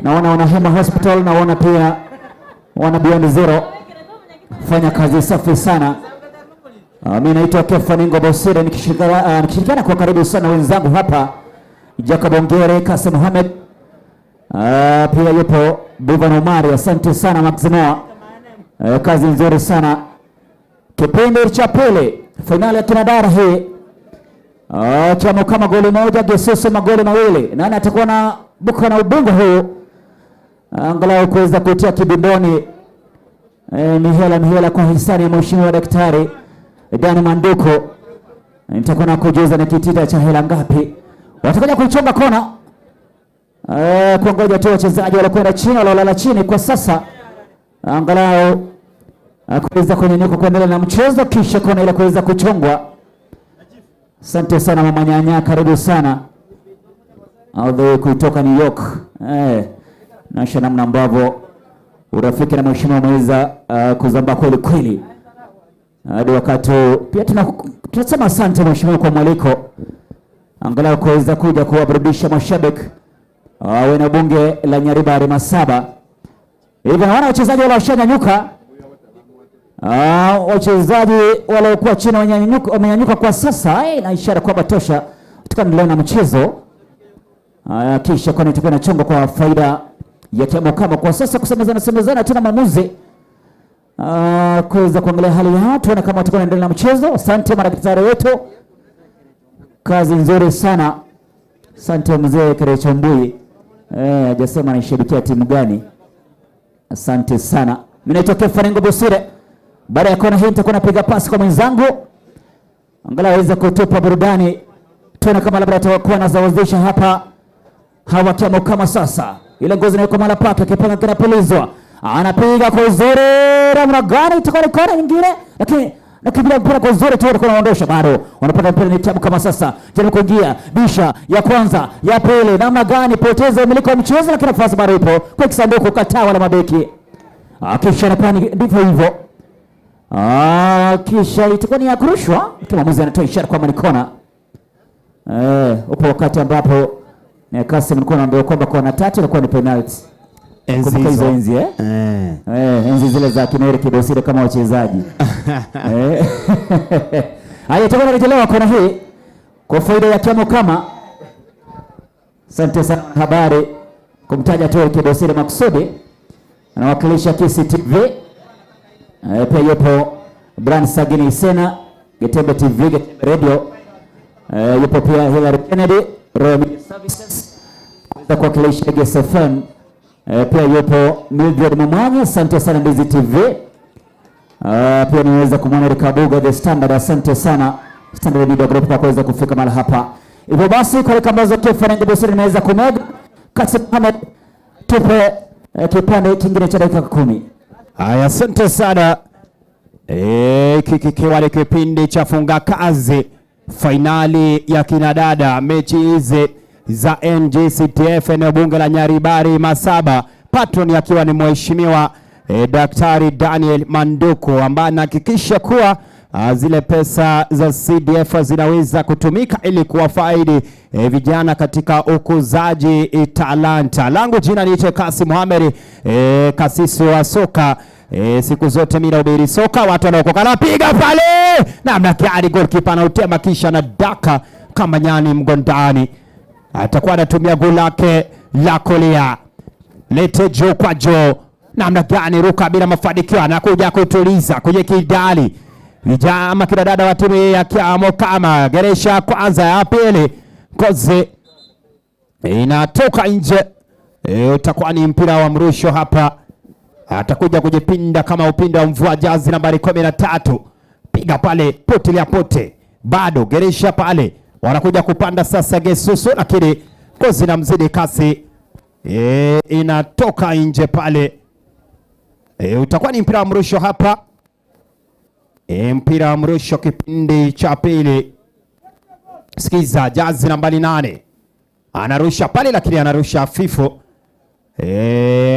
Naona wana Hema Hospital, naona pia wana Beyond Zero. Fanya kazi safi sana. Mimi naitwa Kefa Ningo Bosire nikishirikiana kwa karibu sana wenzangu hapa Jacob Ongere, Kasim Mohamed. Pia yupo Bivan Omari. Asante sana Maximoa. Kazi nzuri sana. Kipindi cha pili, finali ya kinadara hii. Kiamokama goli 1, Gesusu magoli 2. Nani atakuwa na buka na ubingwa huu? Angalau kuweza kutia kibindoni. Mihela mihela kwa hisani ya Mheshimiwa Daktari Dan Manduko. Nitakuwa na kujuza na kitita cha hela ngapi. Watakuja kuichonga kona. Kuongoja tu wachezaji waliokwenda chini, waliolala chini kwa sasa. Angalau kuweza kunyanyuka kuendelea na mchezo, kisha kona ile kuweza kuchongwa. Asante sana Mama Nyanya, karibu sana. All the way kutoka New York. Naisha namna ambavyo urafiki na mheshimiwa umeweza kuzamba kweli kweli. Hadi wakati huu pia tunasema asante mheshimiwa kwa mwaliko, angalau kuweza kuja kuwaburudisha mashabiki wa bunge la Nyaribari Masaba. Hivyo naona wachezaji wale washanyanyuka. Wachezaji waliokuwa chini wamenyanyuka kwa sasa, na ishara kwamba tosha, tukaendelea na mchezo. Kisha kwani itakuwa inachongwa kwa faida ya Kiamokama kwa sasa, kusemezana semezana tena maamuzi. Kuweza kuangalia hali ya tuone kama tutakuwa tunaendelea na mchezo. Asante madaktari wetu, kazi nzuri sana. Asante mzee Kerechombui. Hajasema anaishabikia timu gani. Asante sana. Mimi naitwa Kefa Nengo Bosire. Baada ya kona hii nitakuwa napiga pasi kwa mwenzangu angalau aweze kutupa burudani, tuone kama labda atakuwa anazawazisha hapa hawa Kiamo kama sasa ile ngozi inawekwa mahala pake, kipanga kinapulizwa, anapiga kwa uzuri namna gani, itakuwa ni kona nyingine, lakini nakimbilia mpira kwa uzuri tu, alikuwa anaondosha, bado wanapata mpira, ni tabu kama sasa, jaribu kuingia bisha ya kwanza ya pili, namna gani, poteza umiliki wa mchezo, lakini nafasi bado ipo kwa kisanduku, kataa wala mabeki, Ah, kisha inakuwa ni ndivyo hivyo. Ah, kisha itakuwa ni ya kurushwa, lakini mwamuzi anatoa ishara kwamba ni kona. Eh, upo wakati ambapo eh, Kasim alikuwa anaambiwa kwamba kona tatu ilikuwa ni penalty.
Enzi
Kumbuka hizo
hizo.
enzi eh? Eh, enzi zile za kina Eric Bosire kama wachezaji. Eh. Haya, itakuwa inarejelewa kona hii kwa faida ya Kiamo kama. Asante sana habari kumtaja tu Eric Bosire makusudi anawakilisha KCTV. Eh, pia yupo Brian Sagini Isena, Getembe TV, Getembe Radio. Eh, yupo pia Hillary Kennedy, Royal Media Services kuweza kuwakilisha GSFM. Eh, pia yupo Mildred Mumwanyi, asante sana Ndizi TV. Eh, pia niweza kumwona Eric Abuga The Standard, asante sana Standard Media Group kwa kuweza kufika mahali hapa. Hivyo basi kwa dakika ambazo Kefa na Bosire nimeweza kumega Kasim Mohamed, tupe eh, kipande kingine cha dakika 10.
Haya, asante sana. Hiki kikiwa ni kipindi cha funga kazi, fainali ya kinadada, mechi hizi za NGCTF eneo bunge la Nyaribari Masaba, patron akiwa ni mheshimiwa Daktari Daniel Manduku ambaye anahakikisha kuwa zile pesa za CDF zinaweza kutumika ili kuwafaidi vijana katika ukuzaji talanta. Langu jina niite Kasim Mohamed, kasisi wa soka. Siku zote mimi nahubiri soka, watu wanaokoka. Napiga pale namna gani, goalkeeper anautema kisha na daka kama nyani mgondani. Atakuwa anatumia goli lake la kulia, lete juu kwa juu, namna gani, ruka bila mafanikio, anakuja kutuliza kwenye kidali. Vijana ama kina dada wa timu ya Kiamo kama geresha kwanza ya pili, ngozi inatoka nje. Utakuwa ni mpira wa mrusho hapa, atakuja kujipinda kama upinde wa mvua. Jazi nambari 13, piga pale, potelea pote, bado geresha pale, wanakuja kupanda sasa Gesusu, lakini ngozi na mzidi kasi, inatoka nje pale. Utakuwa ni mpira wa mrusho hapa. Mpira wa mrusho kipindi cha pili. Sikiza, jazi nambari 8 anarusha pale, lakini anarusha hafifu.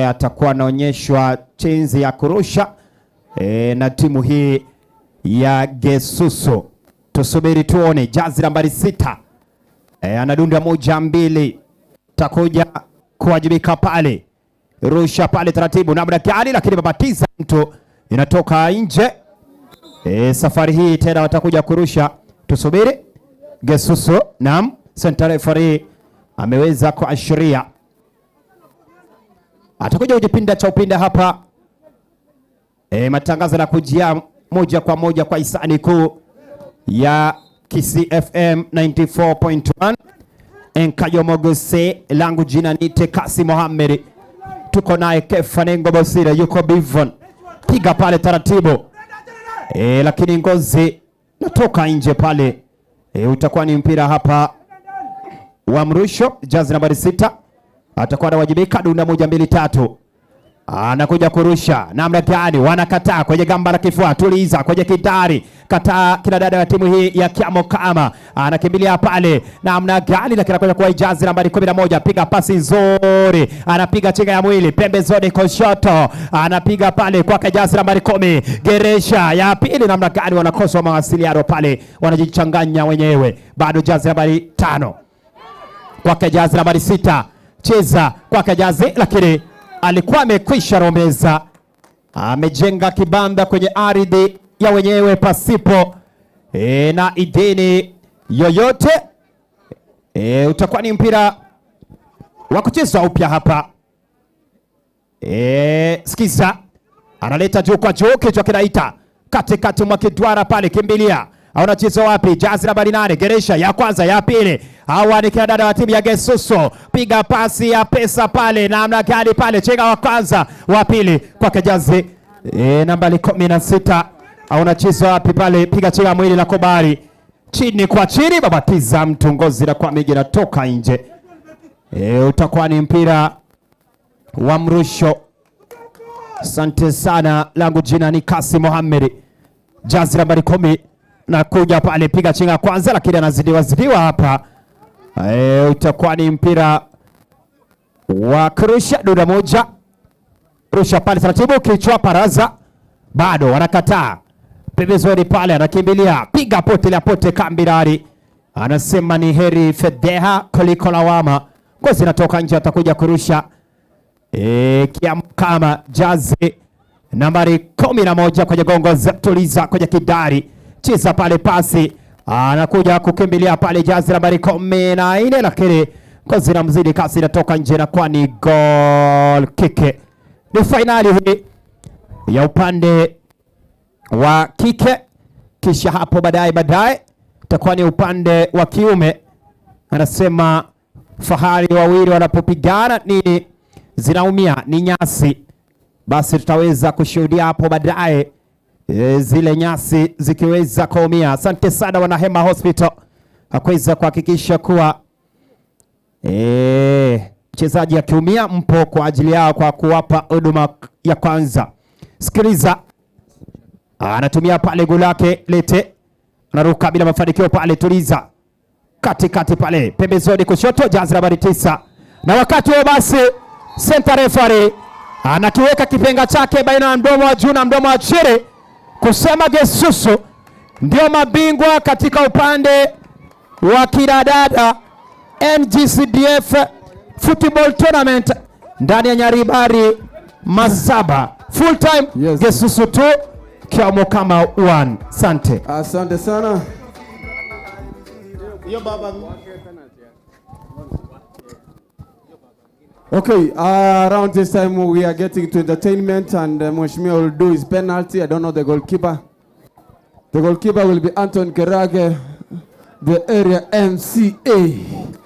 Atakuwa anaonyeshwa chenzi ya kurusha na timu hii ya Gesusu. Tusubiri tuone. Jazi nambari 6 anadunda 1 2, takuja kuwajibika pale. Rusha pale taratibu namna gani, lakini babatiza mtu, inatoka nje. Safari hii tena watakuja kurusha, tusubiri. Gesusu, naam, center referee ameweza kuashiria. Atakuja kujipinda cha upinda hapa. Matangazo na kujia moja kwa moja kwa hisani kuu ya Kisii FM 94.1. Enkayomogose, langu jina ni Tekasi Mohamed. Tuko naye Kefa Nengo Bosire, yuko Bivon. Piga pale taratibu. Lakini ngozi natoka nje pale. Utakuwa ni mpira hapa wa mrusho. Jazi nambari 6 atakuwa anawajibika. Dunda 1 2 3. Anakuja kurusha namna gani, wanakataa kwenye gamba la kifua, tuliza kwenye kidari, kataa kina dada wa timu hii ya Kiamo Kama, anakimbilia pale namna gani, lakini anakuja kwa jazi nambari 11, piga pasi nzuri, anapiga chenga ya mwili pembezoni kushoto, anapiga pale kwake jazi nambari 10, geresha ya pili namna gani, wanakosa mawasiliano pale, wanajichanganya wenyewe. Bado jazi nambari 5 kwake jazi nambari 6, cheza kwake jazi, lakini alikuwa amekwisha romeza, amejenga kibanda kwenye ardhi ya wenyewe pasipo na idhini yoyote. Utakuwa ni mpira wa kuchezwa upya hapa. Sikiza, analeta juu kwa juu, kichwa kinaita katikati mwa kidwara pale, kimbilia Anacheza wapi? Jazi nambari 8, Geresha ya kwanza ya pili. Hawa ni kina dada wa timu ya Gesusu. Piga pasi ya pesa pale, namna gani pale? Chenga wa kwanza, wa pili kwa Jazi. E, nambari 16 aunachezwa wapi pale, piga chega mwili la kobari chini kwa chini, babatiza mtu ngozi la kwa migi natoka nje. E, utakuwa ni mpira wa mrusho. Asante sana, langu jina ni Kasi Mohamed, jazi nambari 10 na kuja pale, piga chinga kwanza, lakini anazidiwa zidiwa hapa. E, utakuwa ni mpira wa kurusha duda moja, rusha pale taratibu, kichwa paraza, bado wanakataa pembezoni pale, anakimbilia piga pote la pote kambirari, anasema ni heri fedheha kuliko lawama. Ngozi inatoka nje, atakuja kurusha e, Kiamkama jazi nambari 11 kwenye gongo za tuliza kwenye kidari, cheza pale pasi, anakuja kukimbilia pale jazi nambari 14, lakini ngozi inamzidi kasi, inatoka nje na kwani goal kick. Ni fainali hii ya upande wa kike, kisha hapo baadaye baadaye itakuwa ni upande wa kiume. Anasema fahari wawili wanapopigana ni zinaumia ni nyasi, basi tutaweza kushuhudia hapo baadaye e, zile nyasi zikiweza kuumia. Asante sana Wanahema Hospital hakuweza kuhakikisha kuwa e, mchezaji akiumia mpo kwa ajili yao kwa kuwapa huduma ya kwanza. Sikiliza, anatumia pale goli lake Lete, anaruka bila mafanikio pale, tuliza katikati pale pembezoni kushoto, jazi nambari 9 na wakati huo basi center referee anakiweka kipenga chake baina ya mdomo wa juu na mdomo wa chini kusema Gesusu ndio mabingwa katika upande wa kinadada NGCDF Football Tournament ndani ya Nyaribari Masaba. Full time yes. Gesusu 2 Kiamokama 1. Asante.
Asante sana. Okay, around this time we are getting to entertainment and Mheshimiwa will do his penalty. I don't know the goalkeeper. The goalkeeper will be Anton Kerage, the area MCA.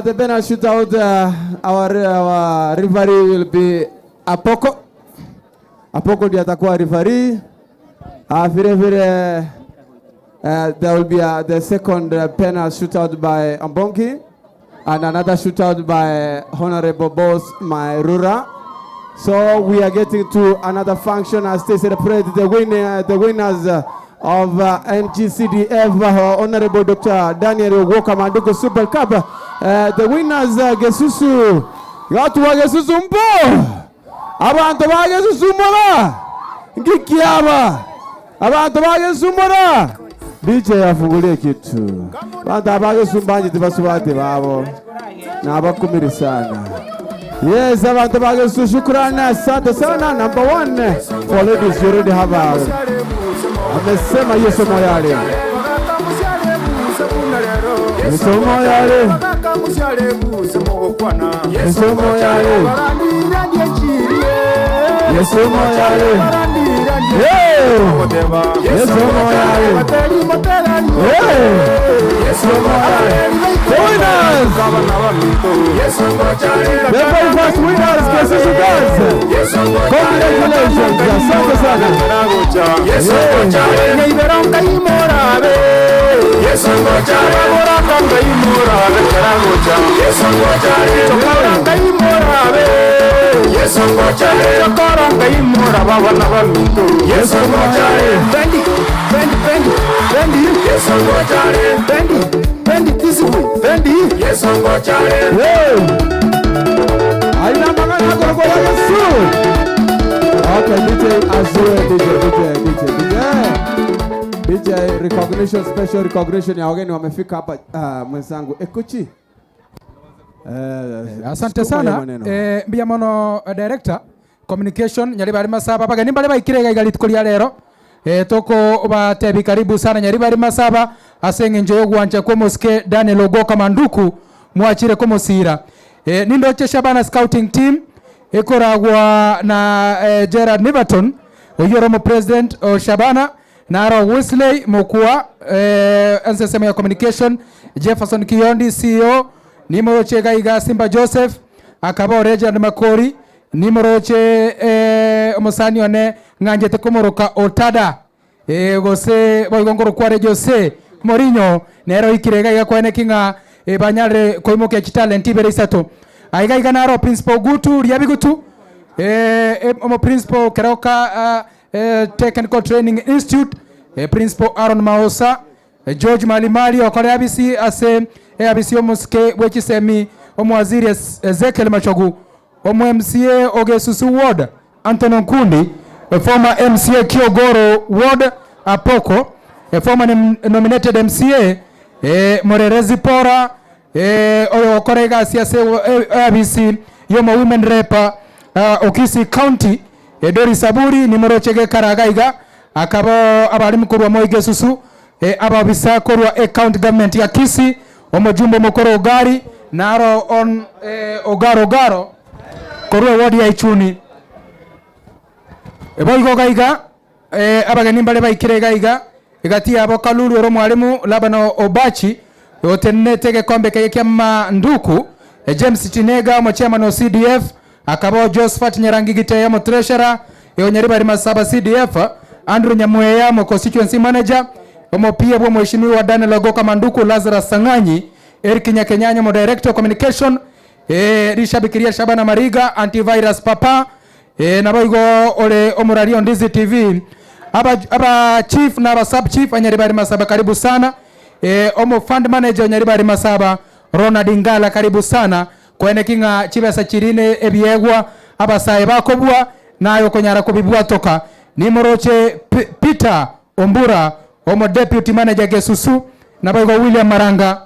The penalty shootout, our referee will be Apoko. Apoko ndiye atakuwa referee. Vile vile, there will be the second penalty shootout by Ambongi and another shootout by Honorable Boss Mairura. So we are getting to another function as they celebrate the winners of NGCDF, Honorable Dr. Daniel Walker Manduku Super Cup. The winners, Gesusu. Watu wa Gesusu mpo? Abantu ba Gesusu mbona? Ngikiaba. Abantu ba Gesusu mbona? DJ afungulie kitu. Bantu ba Gesusu mbanje tibasubate babo. Na abakumiri sana. Yes, abantu ba Gesusu shukrani, asante sana. Number 1 for ladies, you already have a amesema Yesu moyale. Yesu moyale. Yesu moyale. Yesu moyale. Yesu moyale. Yesu moyale. The winners. The very first winners, Gesusu Girls. Congratulations. Asante sana. Aina mangana korokoro Yesu. Okay, DJ Azue, DJ, DJ, DJ, DJ. DJ recognition, special recognition ya wageni wamefika hapa. Mwenzangu Ekuchi.
Asante
Sukuma hiyo
sana.
maneno.
Mbia mono director communication Nyaribari Masaba bageni bale baikire iga rituko ria rero. Toko batebi karibu sana Nyaribari Masaba ase ng'encho yogwancha kwa Mosike Daniel Ogoka Manduku mwachire komosira. Nindoche Shabana scouting team ekoragwa na Gerard Niverton oyoromo president o Shabana Naro Wesley Mokua, NSSM ya communication Jefferson Kiondi CEO nimoroche Gaiga Simba Joseph akaba Reginald Makori nimoroche omosani one ng'anchete komoroka Otada, eh, gose boigo nkorokwa are Jose Mourinho, nere oikire iga iga kwaeneki ng'a eh, banyarire koimokia chitalent ibere isato. Aiga iga naro Principal Ogutu Riabigutu, eh, eh, omoprincipal Keroka ah, eh, Technical Training Institute, eh, Principal Aaron Maosa, George Malimali okore abisi ase eabisi y'omosike bwe chisemi Omowaziri Ezekiel Machogu, omo MCA o Gesusu Ward Anthony Onkundi, former MCA Kiogoro Ward Apoko, former nominated MCA Morere Zipporah, oyogokora egasi ase eabisi y'omo Women Rep o Kisii County Doris Aburi, nimoroche gekara iga iga. Akaba abalimu korwa Moi Gesusu, ababisa korwa ecounty government ya Kisii, omojumbe omokoro Ogari, naro on Ogaro Ogaro korwa eward ya Ichuni. Boigo iga iga abageni mbare baikire iga iga, egati yabo Kalulu ore omwalimu, Laban Obachi otenenete egekombe keye kia Manduku, James Tinega omochairman o CDF, Akaba o Josphat Nyarangi Giteye omotreasurer, Onyaribari Masaba CDF, Andrew Nyamweya omo constituency manager, omopia bwa omweshimiwa Daniel Ogoka Manduku, Lazarus Sang'anyi, Eric Nyakenyanya omo director communication, rishabiki ria Shabana Mariga, Antivirus Papa, naboigo ore omorari o Ndizi TV. Aba aba chief na aba sub chief Anyaribari Masaba karibu sana, omo fund manager Onyaribari Masaba, Ronald Ngala karibu sana. Koeneki ng'a chibesa chiria ne ebiegwa abasae bakobua, naye okonyara kobibwatoka. Nimoroche Peter Ombura, omo deputy manager Gesusu, naboigo William Maranga,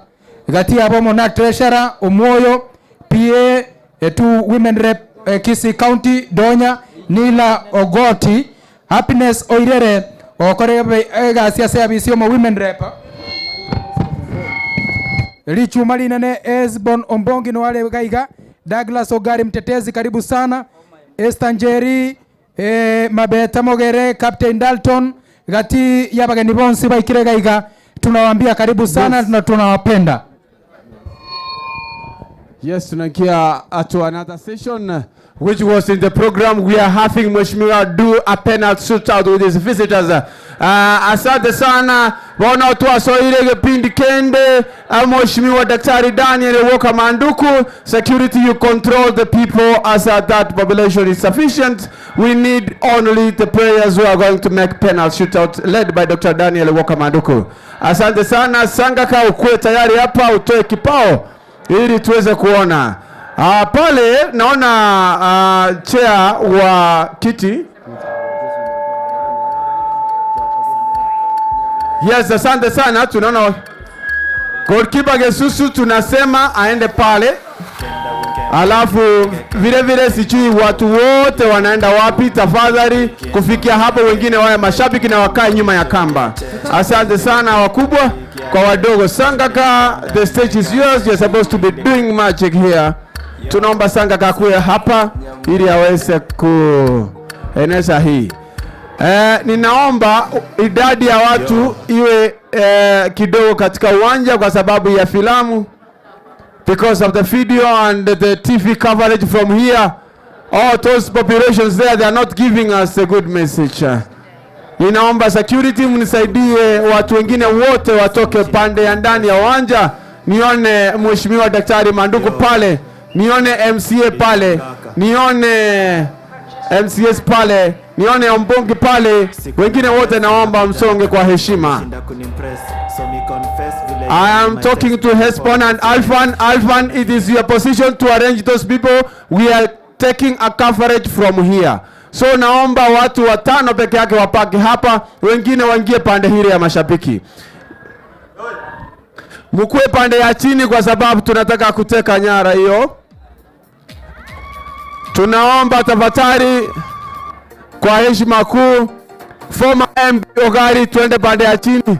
gati yabo omo treasurer Omwoyo, PA to women rep Kisii County Donya, Nila Ogoti, Happiness Oirere, ogokora egasi ase abisi omo women rep. Richuma rinene Esbon Ombongi noare iga iga, Douglas Ogari Mtetezi karibu sana, Esther Njeri, eh, Mabeta Mogere, Captain Dalton, gati y'abageni bonsi baikire iga iga, tunawaambia karibu sana na tunawapenda.
Yes, tunaingia to another session which was in the program. We are having Mheshimiwa do a penalty shootout with his visitors. Asante sana bono twasoire gipindi kende uh, Mheshimiwa Daktari Daniel Walker Manduku. Security, you control the people as uh, that population is sufficient. We need only the players who are going to make penalty shootout led by Dr. Daniel Walker Manduku. Asante sana Sangaka, ukuwe tayari hapa utoe kipao ili tuweze kuona. Ah, pale naona ah, chair wa kiti. Yes, asante sana. Tunaona goalkeeper Gesusu tunasema aende pale. Alafu vile vile sijui watu wote wanaenda wapi, tafadhali kufikia hapo, wengine wawe mashabiki na wakae nyuma ya kamba. Asante sana wakubwa kwa wadogo. Sangaka, the stage is yours, you're supposed to be doing magic here. Tunaomba Sangaka akuwe hapa ili aweze kueneza hii. Eh, ninaomba idadi ya watu iwe eh, kidogo katika uwanja kwa sababu ya filamu because of the video and the TV coverage from here. All those populations there, they are not giving us a good message. Ninaomba security mnisaidie, watu wengine wote watoke pande ya ndani ya uwanja, nione Mheshimiwa Daktari Manduku pale, nione MCA pale, nione MCS pale, nione Ombongi pale, wengine wote naomba msonge kwa heshima. I am talking to Hesbon and Alfan. Alfan, it is your position to arrange those people. We are taking a coverage from here. So naomba watu watano peke yake wapaki hapa, wengine waingie pande hili ya mashabiki. Mkuwe pande ya chini kwa sababu tunataka kuteka nyara hiyo. Tunaomba tafadhali kwa heshima kuu, former MP Ogari, tuende pande ya chini.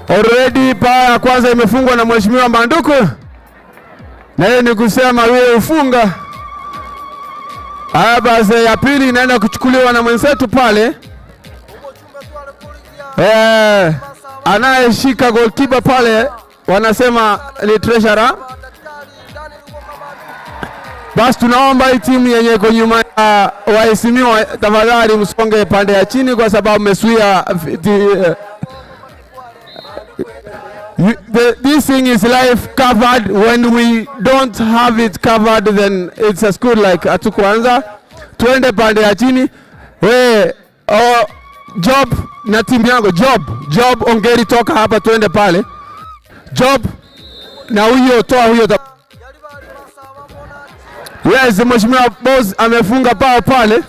Already paa ya kwanza imefungwa na Mheshimiwa Manduku, na hiyo ni kusema wewe ufunga. Haya basi, ya pili inaenda kuchukuliwa na mwenzetu pale eh, anayeshika goalkeeper pale wanasema ni treasurer. Basi tunaomba hii timu yenye iko nyuma ya waheshimiwa, tafadhali msonge pande ya chini, kwa sababu mmezuia this thing is life covered. When we don't have it covered, then it's a school like hatukuanza. Tuende pande ya chini. We, oh, Job na timu yangu Job, Job Ongeri, toka hapa tuende pale. Job na huyo, toa huyo. Yes, Mheshimiwa Boss amefunga bao pale.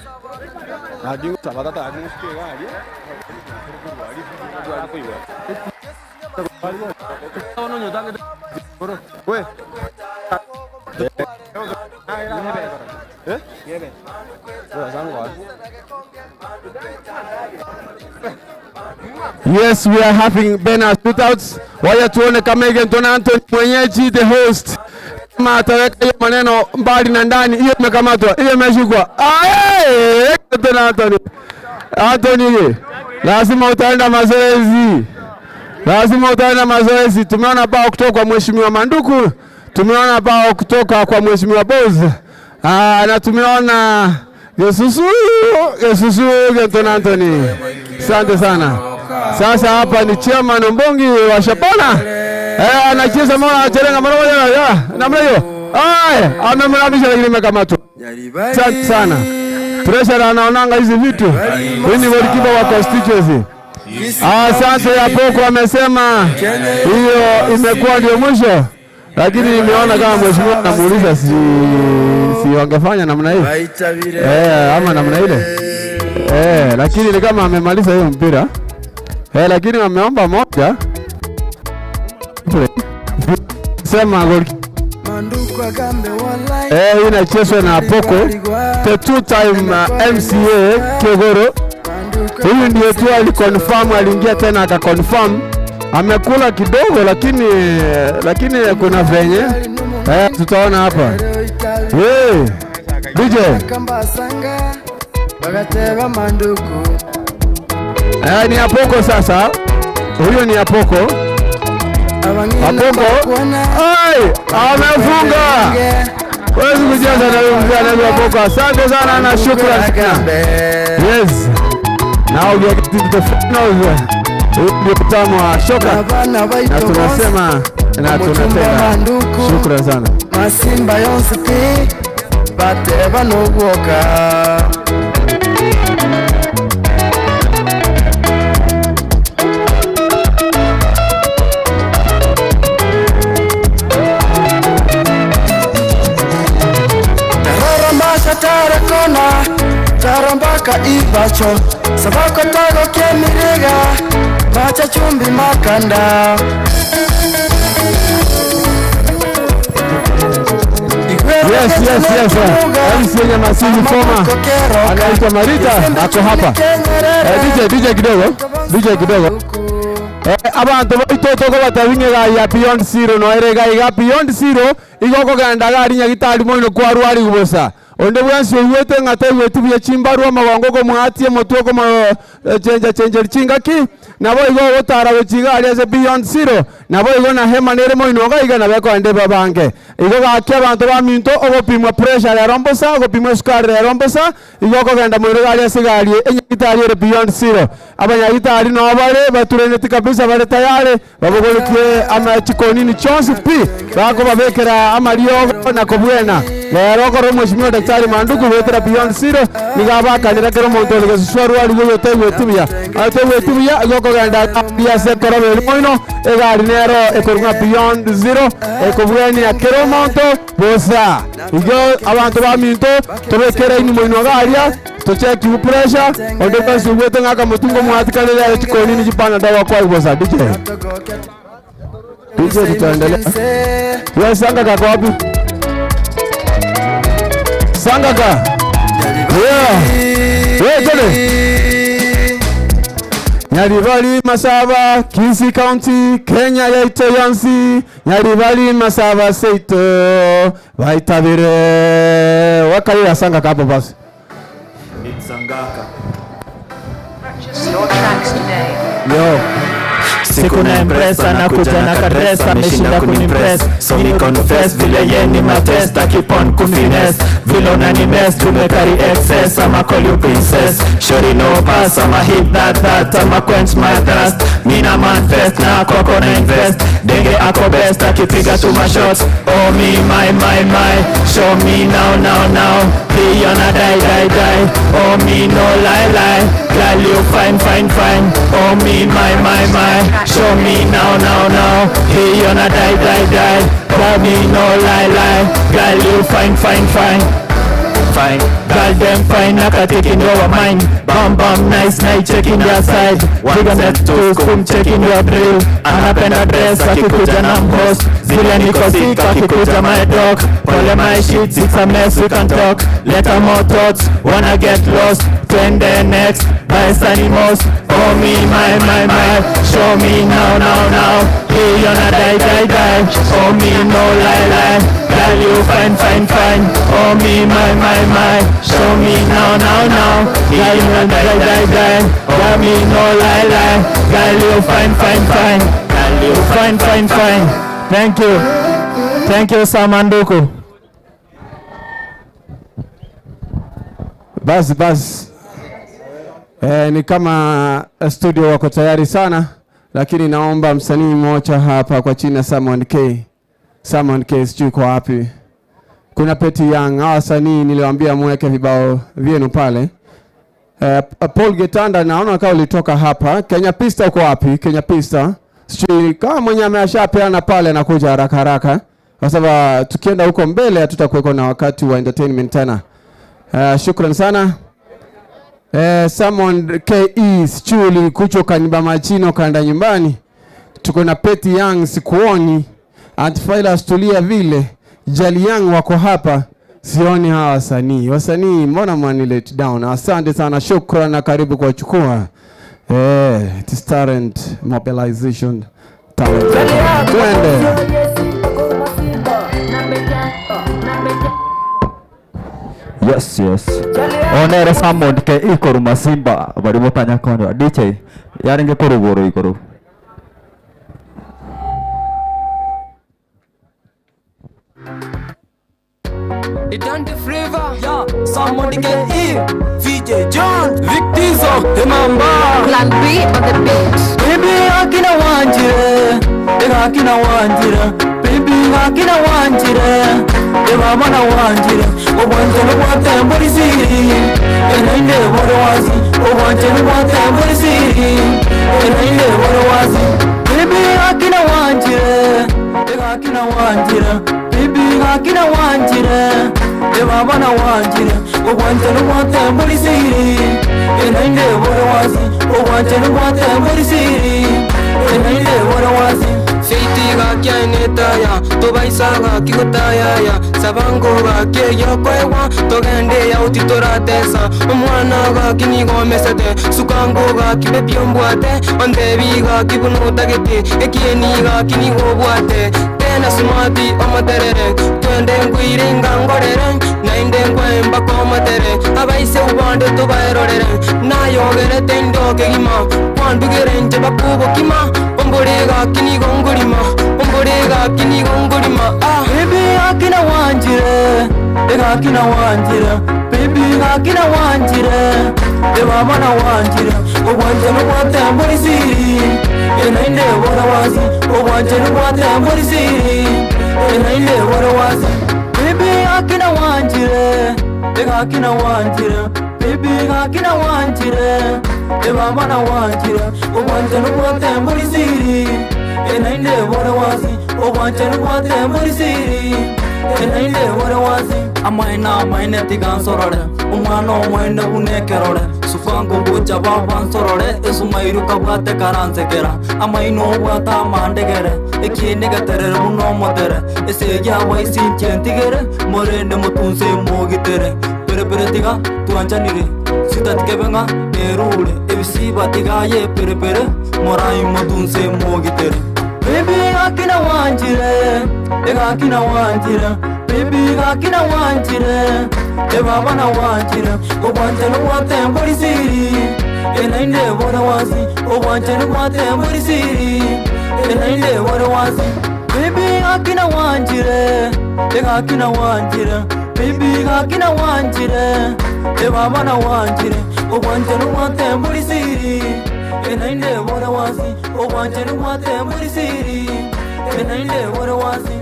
Yes, we are having Bena shootouts. Wacha tuone kama Egenton Anthony mwenyeji the host kama ataweka hiyo maneno mbali na ndani. Hiyo imekamatwa, hiyo imeshikwa. Ah, hey, Egenton Anthony. Anthony, lazima utaenda mazoezi, lazima utaenda mazoezi. Tumeona bao kutoka kwa Mheshimiwa Manduku, tumeona bao kutoka kwa Mheshimiwa Boz. Ah, na tumeona Yesusu, Yesusu Egenton Anthony. Asante sana. Sasa hapa ni chairman Mbongi wa Shabana. Anacheza mara acherenga mara moja ya namna hiyo. Ai, amemramisha lakini imekamatwa. Asante sana. Pressure anaonanga hizi vitu. Huyu ni goalkeeper wa constituency. Asante ya Poko amesema hiyo imekuwa ndio mwisho. Lakini nimeona kama mheshimiwa anamuuliza si wangefanya namna hii. Ama namna ile. Lakini ni kama amemaliza hiyo mpira. Lakini wameomba moja. Sema goal. Hii inachezwa na Poko, the two time MCA Kegoro. Huyu ndiye tu aliconfirm, aliingia tena akaconfirm. Amekula kidogo lakini kuna venye. Tutaona hapa. Hey, DJ. Ni Apoko sasa. Huyo ni Apoko. Apoko. Ai, amefunga. Huwezi kucheza na huyu mzee anaitwa Apoko. Asante sana na shukrani sana. Yes. Now we are getting to the finals. Huyu ndio utamu wa shoka. Na tunasema na tunatenda. Shukrani sana.
Masimba yonse pi bateba n'obwoka. Tarakona tarambaka ibacho sabako tago kemirega macha chumbi makanda.
Yes, yes, yes. MC Nyamasisi former anaitwa Marita ako hapa. DJ, DJ kidogo, DJ kidogo. Abantu baito toko batabinge ya Beyond Zero no ere ga Beyond Zero igoko genda gari nyagitari moino kwarwari gubosa. Onde bwansi oigwete ng'a taigweti buya chimbarwa amagongo komwatie omotwe okomo chenja chenjeri chingaki nabo igo ogotara gochiga aria ase Beyond Zero nabo igo na hema nere moino iga iga nabo ekoende babange igo gaki abanto baminto ogopimwa pressure rero mbosa ogopimwa esukari rero mbosa igo okogenda moino iga aria ase egari enyagitari ere Beyond Zero abanyagitari nabo bare batureneti kabisa bare tayari babogoretie ama chikonini chonsi pi bakobabekera amariogo na kobwena rero okoro mheshimiwa Daktari Manduku wetera Beyond Zero nigabakanira kero omonto ore gesuswa rwari goyota egwetibia ate egwetibia igo okogenda ase ekoroberi moino egari nero ekorwa Beyond Zero ekobwenia kero omonto bosa igo abanto baminto tobekere ini moino garia tocheki pressure onde basi ugwete ng'aka motungo mwatikarire are chikonini chipana dawa kwa bosa DJ DJ tutaendelea. Yes, Sanga kako wapi? Sanga ka. Yeah. Wewe tole. Nyaribari Masaba, Kisii County, Kenya yaito yonsi. Nyaribari Masaba seito baitabire. Wakalira Sanga kapo basi.
It's Sangaka. Purchase your tracks today.
Yo.
Siku na impress anakuja na kadress ameshinda kunimpress so mi confess vile ye ni matest keep on kufines vile unanimess tumekari excess ama call you princess shori no pass ama hit that that ama quench my thirst mina manifest na kwako na invest denge ako best akipiga tu mashots oh me my my my show me now now now be on a die die die oh me no lie lie girl you fine fine fine oh me my my my show me now now now be on a die die die oh me no lie lie girl you fine fine fine fine Girl them fine akatiki ndoa mine Bam bam nice night checking their side Piga net two spoon checking your drill Anapenda dress akikuja na mhost Zile niko sick akikuja my dog Pole my sheets it's a mess we can talk Later more thoughts wanna get lost Twende next buy sunny most Oh me my my my Show me now now now He gonna die die die Oh me no lie lie Girl you fine fine fine Oh me my my my Show me now now now Girl you gonna die die die Oh me no lie lie Girl you fine fine fine Girl you fine fine fine Thank you Thank you Samanduku
Basi basi, ni kama studio wako tayari sana, lakini naomba msanii mmoja hapa kwa china Simon K. Simon K sijui kwa wapi. Kuna Peti Young, hawa wasanii niliwaambia muweke vibao vyenu pale. Paul Getanda naona kama ulitoka hapa. Kenya Pista uko wapi? Kenya Pista. Sijui kama mwenye ameshapeana pale anakuja haraka haraka. Kwa sababu tukienda huko mbele hatutakuweko na wakati wa entertainment tena. Shukran sana. Simon KE sijui ulikuja ukaniba machino kaenda nyumbani. Tuko na Peti Young sikuoni. Antiphilus tulia vile. Jali Young wako hapa. Sioni hawa wasanii. Wasanii mbona mwani let down? Asante sana, shukran na karibu kwa chukua. It is talent mobilization talent. Twende.
Yes, yes. Onere Samond ke ikoru masimba bari botanya kono DJ yarenge korugoro ikoru.
The Dante Flavor, yeah, Samond K E, VJ John, Vic Tizo, Hemamba.
Plan B on the beat.
Baby, akina wanjire, akina wanjire, baby, akina wanjire, mama na wanjire, obwanje n'obwate mbori siri, enainde boro wazi, obwanje n'obwate mbori siri, enainde boro wazi. Baby, akina wanjire, akina wanjire, baby, akina wanjire, mama na wanjire, obwanje n'obwate mbori siri, enainde boro wazi, obwanje n'obwate mbori siri, enainde boro wazi.
Feitiga kyainetaya tobaisaga kigotayaya sabangoga keyokwewa togende yauti toratesa omwana gakinigomesete sukangoga kibebiombwate ondebiga kibunotagete ekieniga kinigobwate tena sumati omoterere twende ngwire ngangorere nainde ngwemba komotere abaise ubonde tobaerorere nayogerete indokegima kwandugere nche bakubokima omborega kinigongorima omborega kinigongorima ah.
Baby akina wanjire, akina wanjire, baby akina wanjire, mama na wanjire, obwanje n'obwate mbori siri, enainde bora wazi, obwanje n'obwate mbori siri, enainde bora wazi. Baby akina wanjire, akina wanjire, baby akina wanjire, mama na wanjire, obwanje n'obwate mbori siri, enainde bora wazi, obwanje n'obwate mbori siri, enainde bora wazi.
Amaina amaine tigansorore omwana omwene bunekerore sufango bucha babansorore esumairu kabwate karansekera amaino obwate amandegere ekiene geterere buno omotere esegi abaisinche ntigere morende motunse mogitere perepere tiga twanchanire sitatikebeng'a erure ebisiba tigaye perepere morai motunse mogitere
Baby akina wanjire, akina wanjire, baby akina wanjire, Ebaba nawanchire, obwanchani bwatembori siri, Enainde bore wasi, obwanchani bwatembori siri, Enainde bore wasi. Baby gaki nawanchire, egaki nawanchire, Baby gaki nawanchire, ebaba nawanchire, obwanchani bwatembori siri, Enainde bore wasi, obwanchani bwatembori siri, Enainde bore wasi.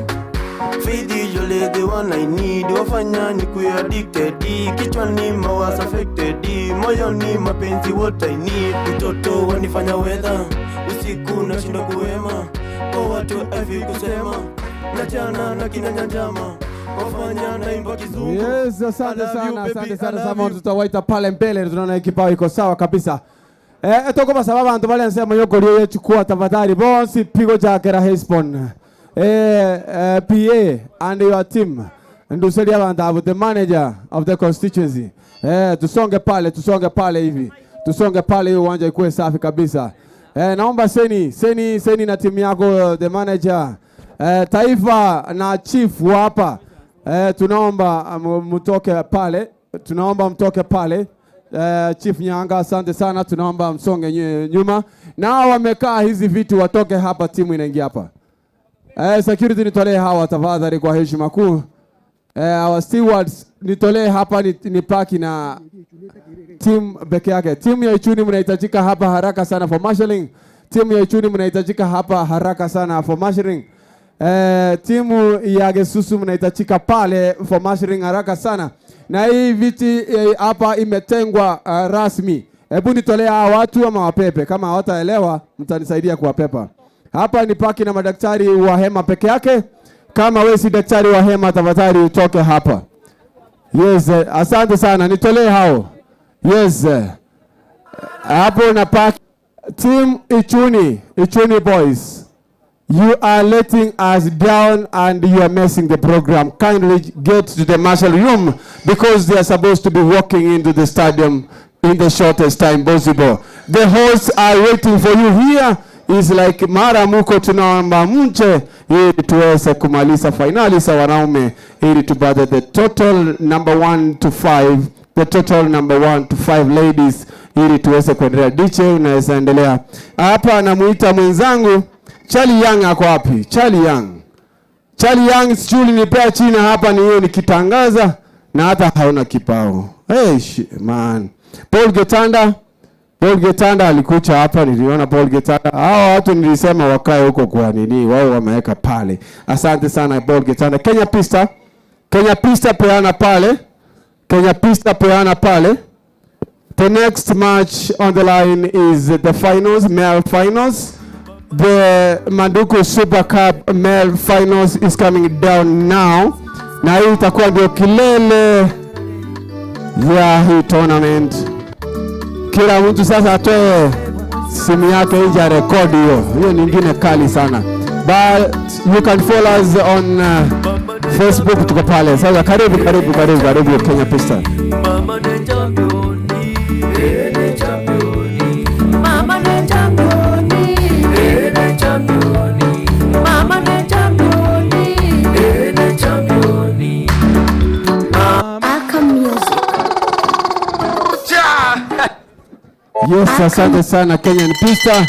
Fidi yole the one I need, wafanya nikuwe addicted, kichwani mawazo affected, moyoni mapenzi what I need, mtoto wanifanya wedha, usiku nashindwa kuwema, kwa watu afi kusema, nachana na kina nyanjama, wafanya naimba kizungu.
Yes, asante
I love you,
sana,
baby,
asante
I
sana
love
Samon,
you.
tutawaita pale mbele, tunaona kibao iko sawa kabisa. Eh, etoko basaba abantu bale nsemo yokorio yechukua tafadhali bonsi pigo chakera Hesbon. Eh, eh, PA and your team. Nduseli abantu abo the manager of the constituency. Eh, tusonge pale, tusonge pale hivi. Tusonge pale hiyo uwanja ikuwe safi kabisa. Eh, naomba Seni, Seni, Seni na timu yako the manager. Eh, Taifa na chief wa hapa. Eh, tunaomba mtoke pale, tunaomba mtoke pale. Eh, Chief Nyanga, asante sana, tunaomba msonge nyuma. Na wamekaa hizi vitu watoke hapa, timu inaingia hapa. Eh, security nitolee hawa tafadhali kwa heshima kuu. Eh, our stewards nitolee hapa ni, ni paki na timu peke yake. Timu ya Ichuni mnahitajika hapa haraka sana for marshalling. Timu ya Ichuni mnahitajika hapa haraka sana for marshalling. Eh, timu ya Gesusu mnahitajika pale for marshalling haraka sana. Na hii viti hapa imetengwa rasmi. Hebu nitolee hawa watu ama wapepe, kama hawataelewa mtanisaidia kuwapepa. Hapa ni paki na madaktari wa hema peke yake. Kama wewe si daktari wa hema tafadhali utoke hapa. Yes, asante sana. Nitolee hao. Yes. Hapo na paki team Ichuni, Ichuni boys. You are letting us down and you are messing the program. Kindly get to the marshal room because they are supposed to be walking into the stadium in the shortest time possible. The hosts are waiting for you here. Is like mara muko tunaomba mche ili tuweze kumaliza finali za wanaume ili tupate the total number 1 to 5, the total number 1 to 5 ladies ili tuweze kuendelea. DJ unaweza endelea. Hapa namuita mwenzangu Charlie Young. Ako wapi? Charlie Young. Charlie Young sijui ulinipea chini hapa ni hiyo nikitangaza na hata hauna kipao. Hey, man. Paul Getanda. Paul Getanda alikuja hapa, niliona Paul Getanda. Hao watu nilisema wakae huko kwa nini? Wao wameweka pale. Asante sana Paul Getanda. Kenya Pista. Kenya Pista peana pale. Kenya Pista peana pale. The next match on the line is the finals, male finals. The Manduku Super Cup male finals is coming down now. Na hii itakuwa ndio kilele ya hii tournament. Kila mtu sasa atoe simu yake nje ya rekodi hiyo. Hiyo nyingine kali sana. But you can follow us on Facebook, tuko pale. Sasa karibu, karibu, karibu, karibu Kenya Pista.
Mama ni champion, ni champion. Mama ni champion, ni champion. Mama ni champion, ni champion.
Aka Music.
Yes, asante sana Kenyan Pista.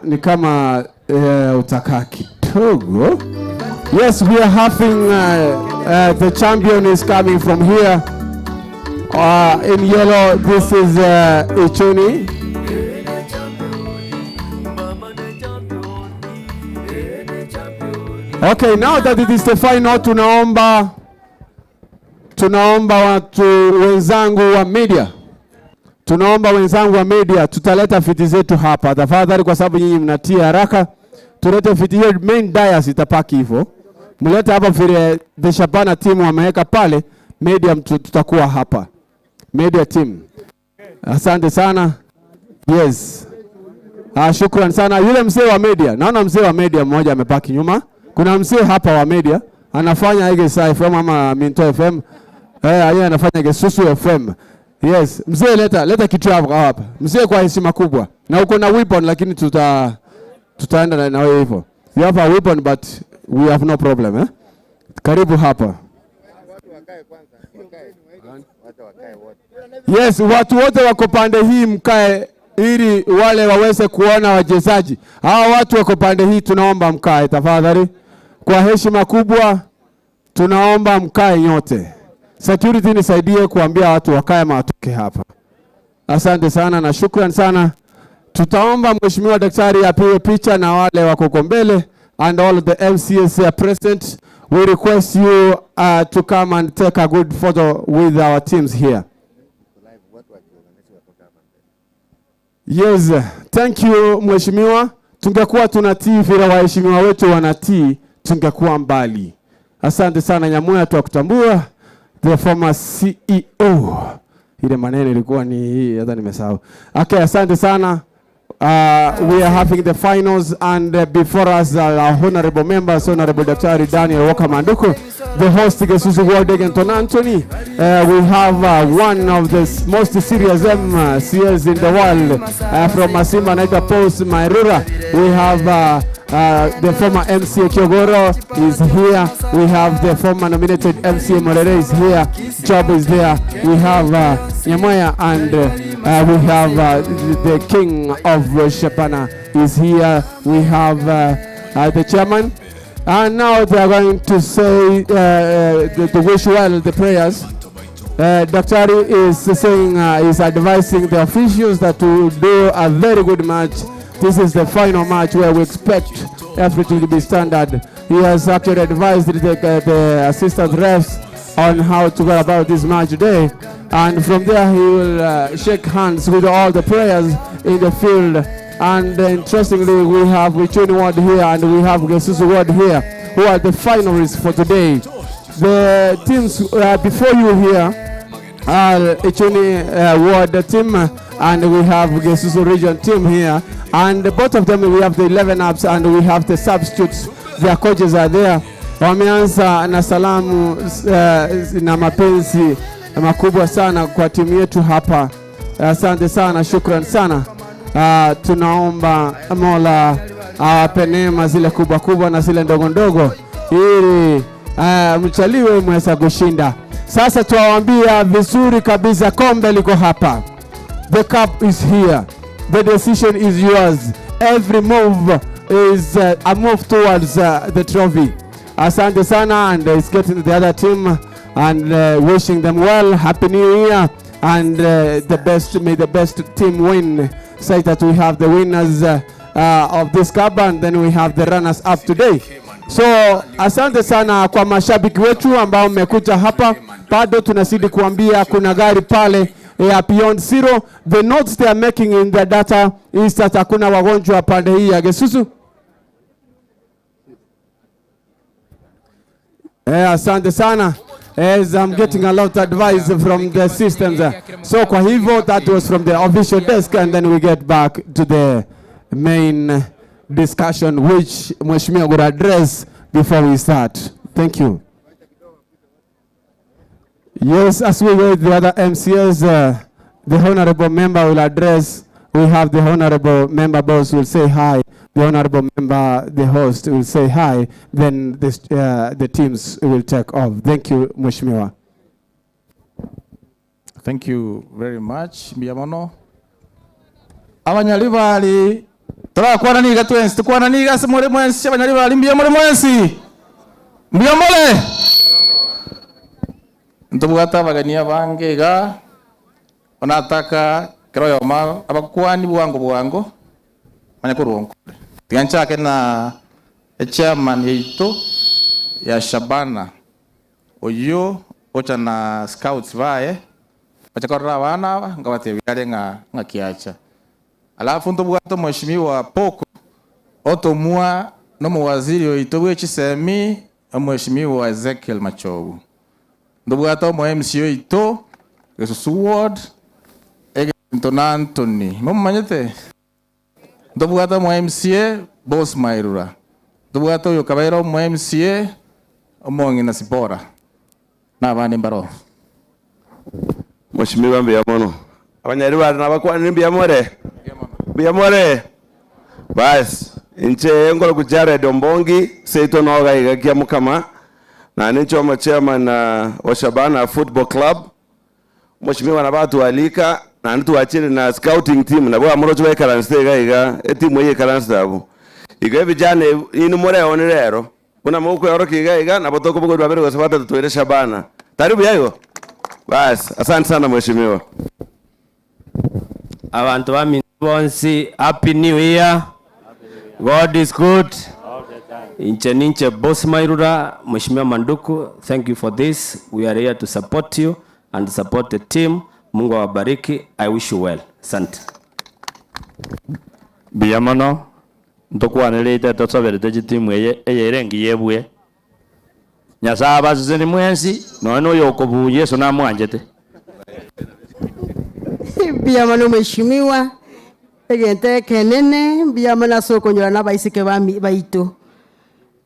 Ni kama utakaa kidogo. Yes, we are having the champion is coming from here. In yellow, this is Ichuni. Okay, now that it is the final, tunaomba watu wenzangu wa media. Tunaomba wenzangu wa media, tutaleta viti zetu hapa tafadhali, kwa sababu nyinyi mnatia haraka. Tulete viti hiyo, main dais itapaki hivyo. Mlete hapa vile the Shabana team wameweka pale, media tutakuwa hapa. Media team. Asante sana. Yes. Shukran sana. Yule mzee wa media, naona mzee wa media mmoja amepaki nyuma. Kuna mzee hapa wa media anafanya Egesa FM ama Minto FM. Yeye anafanya Gesusu FM. Yes, mzee leta kitu hapo hapa. Mzee kwa heshima kubwa. Na uko na weapon lakini tutaenda na wewe hivyo. You have a weapon but we have no problem? Karibu hapa. Yes, watu wote wako pande hii mkae ili wale waweze kuona wachezaji. Hawa watu wako pande hii tunaomba mkae tafadhali. Kwa heshima kubwa tunaomba mkae nyote. Security nisaidie kuambia watu wakae ama watoke hapa. Asante sana na shukran sana. Tutaomba Mheshimiwa Daktari apige picha na wale wako huko mbele and all the MCAs are present. We request you to come and take a good photo with our teams here. Yes, thank you Mheshimiwa. Tungekuwa tunatii vile waheshimiwa wetu wanatii, tungekuwa mbali. Asante sana Nyamuya, twakutambua the former CEO. Ile maneno ilikuwa ni hii, hata nimesahau. Okay, asante sana. We are having the finals and before us are our honorable members, Honorable Daktari Daniel Walker Manduku, the host Gesusu Ward Egenton Anthony. We have one of the most serious MCAs in the world from Masimba Naita Post Mairura. We have the former MCA Kiogoro is here. We have the former nominated MCA Morere is here. Job is there. We have Nyamoya and we have the king of Shabana is here. We have the chairman. And now they are going to say the wish well, the prayers. Daktari is saying, is advising the officials that to do a very good match. This is the final match where we expect everything to be standard. He has actually advised the assistant refs on how to go about this match today. And from there he will shake hands with all the players in the field. And interestingly, we have Ichuni Ward here and we have Gesusu Ward here, who are the finalists for today. The teams before you here are Ichuni Ward team, and we have Gesusu Region team here. And both of them, we have the 11 ups and we have the substitutes. Their coaches are there. Wameanza na salamu na mapenzi makubwa sana kwa timu yetu hapa. Asante sana, shukran sana. Tunaomba Mola awape neema zile kubwa kubwa na zile ndogo ndogo ili mchaliwe mweza kushinda. Sasa tuwaambia vizuri kabisa, kombe liko hapa. The cup is here. The decision is yours. Every move is a move towards the trophy. Asante sana, and it's getting the other team and wishing them well. Happy New Year, and the best, may the best team win. Say that we have the winners of this cup, and then we have the runners up today. So asante sana kwa mashabiki wetu ambao mmekuja hapa. Bado tunazidi kuambia kuna gari pale ya Beyond Zero. The notes they are making in their data is that hakuna wagonjwa pande hii ya Gesusu. Asante sana. As I'm getting a lot of advice from the systems. So kwa hivyo that was from the official desk, and then we get back to the main discussion which Mheshimiwa will address before we start. Thank you. Yes, as we wait the other MCAs, the honorable member will address. We have the honorable member boss will say hi. The honorable member, the host, will say hi. Then the teams will take off. Thank you, Mheshimiwa.
Thank you very much, Mbiamono. Abanyaribari, turakwana niga twensi, tukwana niga se muri mwensi, abanyaribari mbia muri mwensi. Mbiamole. Ntubwata abagania bange ga onataka kero yoma abakwani bwango bwango manya kurungu. Tiganchake na chairman yeito ya Shabana oyo ocha na scouts bae bachakorera abana aba ngabatebia ng'a ng'akiacha. Alafu ntubwate mheshimiwa Poko otomwa no muwaziri oito bw'echisemi mheshimiwa Ezekiel Machogu. Ntubwate omo MC oito Gesusu Ward Egento na Anthony. Mumanyete? Ntubwate omo MCA Boss Mairura. Ntubwate oyo kabaira omo MCA omong'ina Sipora. Na abandi mbaro.
Mheshimiwa Mbiamono. Abanyarwanda nabakwanire Mbiamore. Mbiamore. Bas, inche ngoro ku Jared Ombongi seito noga igakia mukama. Na ninche omochairman o Shabana Football Club. Mheshimiwa nabo atwalika naende twachire na scouting team nabo amoroche baikaransete iga iga etimu eye ekaransete abwo. Igo ebijana ebi inwe moreone rero buna mokoeorokia iga iga nabo tokobogoria babere gose batato toire Shabana. Tari buya igo? Baas, asante sana mheshimiwa.
Abanto baminto bonsi happy new year God is good inche ninche boss Mairura Mheshimiwa Manduku thank you for this we are here to support you and support the team Mungu awabariki I wish you well asante.
Mbuya mono, ntokwanerete tosoberete chitimu eye eye ere engiya ebue. Nyasae abasesenie mwensi, nonya na oyokobua Yeso namwanchete.
Mbuya mono mheshimiwa, egento ekenene mbuya mono ase okonyora na abaiseke bami baito.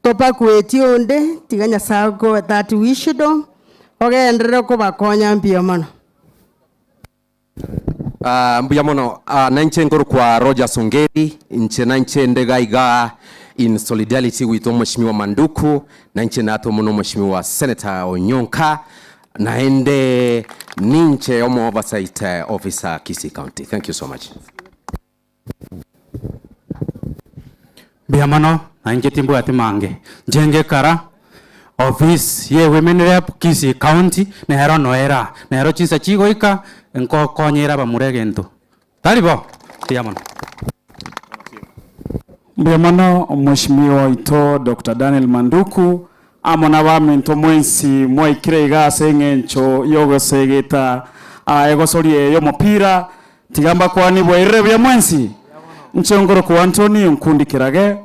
Tobakweti onde, tiga Nyasae akoe that wisdom, ogenderere kobakonya mbuya mono.
Ah, mbuya mono. Ah, nainche nkorokwa Rogers Ongeri, inche nainche nde iga iga in solidarity with omweshimiwa Manduku, nainche natomwa na omweshimiwa Senator Onyonka, naende ninche omo oversight officer Kisii County. Thank you so much.
Mbuya mono, na inche timbwati mange. Inche ngekara office ye women rep Kisii County, nero noera aa, nero chinsa chigoika nkokonyera abamura egento. Tari bo? Mbuya mono.
Mbuya mono Mheshimiwa oito Doctor Daniel Manduku amo nabaminto mwensi mwaikire iga ase eng'encho y'ogosegeta egosori eye y'omopira. Tiga mbakwanie bwairire buya mwensi. Inche nkorokwa Anthony Onkundi Kirage,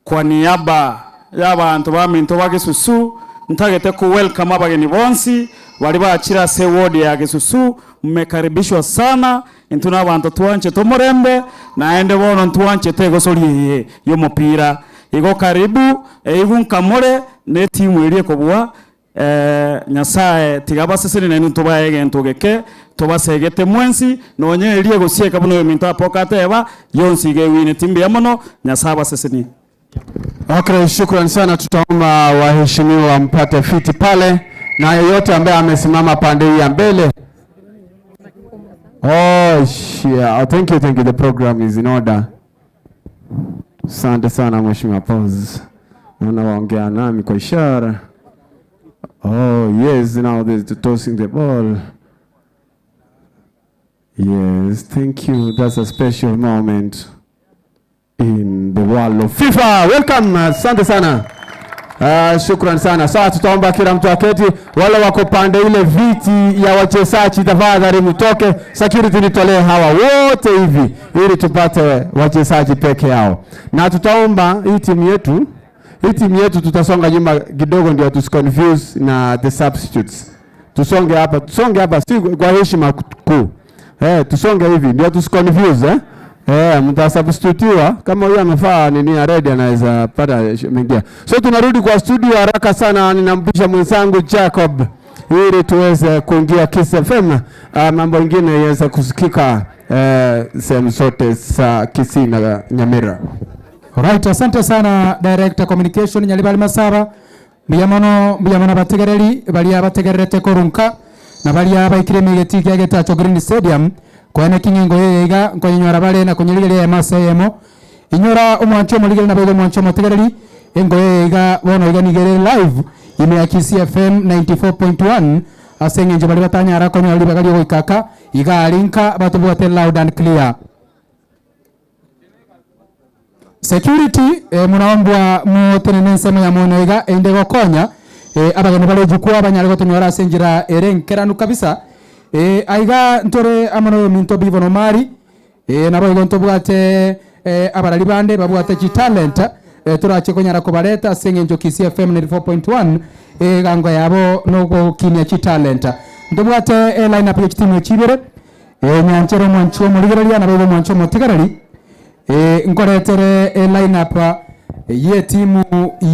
kwa niaba y'abanto baminto ba Gesusu, ntagete ko welcome abageni bonsi baria bachire ase eward ya Gesusu, mmekaribishwa sana, intwe nabanto twanchete omorembe, naende bono ntwanchete egosori eye y'omopira. Igo karibu, eigu nkamore na etimu eria ekobua Nyasae tiga abasesenie naintwe tobae egento geke, tobasegete mwensi, nonya eria egosieka buna oyominto apoka ateba, yonsi iga egwineti mbuya mono, Nyasae abasesenie.
Okay, shukran sana. Tutaomba waheshimiwa mpate fiti pale, na yeyote ambaye amesimama pande hii ya mbele. Oh, yeah. Oh, thank you, thank you. The program is in order. Asante sana Mheshimiwa Pause. Naona waongea nami kwa ishara. Oh, yes, now they're tossing the ball. Yes, thank you. That's a special moment in the world of FIFA. Welcome, asante sana. Shukran sana. Sasa tutaomba kila mtu aketi, wale wako pande ile viti ya wachezaji tafadhali mtoke. Security nitolee hawa wote hivi ili tupate wachezaji peke yao. Na tutaomba hii timu yetu, hii timu yetu tutasonga nyuma kidogo ndio tusiconfuse na the substitutes. Tusonge hapa, tusonge hapa si kwa heshima kuu. Tusonge hivi ndio tusiconfuse eh? Mtasubstitutiwa kama huyu amefaa nini ya red anaweza pata mengia. So tunarudi kwa studio haraka sana, ninampisha mwenzangu Jacob ili tuweze kuingia Kiss FM. Mambo mengine yaweze kusikika sehemu zote za Kisii na Nyamira.
Alright, asante sana Director Communication Nyaribari Masaba. Mbuya mono, mbuya mono abategereri baria bategererete korunka na baria baikire emegeti ekia Getacho Green Stadium koene king'engo eye iga nkonyenyora bare na konyerigeria eyemo ase eyemo. Inyora omwancho omorigeri naboigo omwancho omotegereri engo eye iga bono iga nigo ere live ime ya Kisii FM 94.1 ase eng'encho baria batanyara konyora ribaga riogoika aka iga aria nka batobwate loud and clear. Security eh, munaombwa motenene ensemo ya mono iga erinde gokonya eh, abageni bare jukwaa banyare gotonyora ase enchera ere enkeranu kabisa. Eh, aiga ntore amo na oyominto Bivon Omari eh, naboigo ntobwate eh, abarari bande babwate chitalent eh, torache konyara kobareta ase eng'encho Kisii FM 94.1 egango yabo nogokinia chitalent. Ntobwate eh, lineup ya chitimu echi ibere eh, Nyanchera omwanchi omorigereria naboigo omwanchi omotigareri. Ee, nkoretere eline-up y'etimu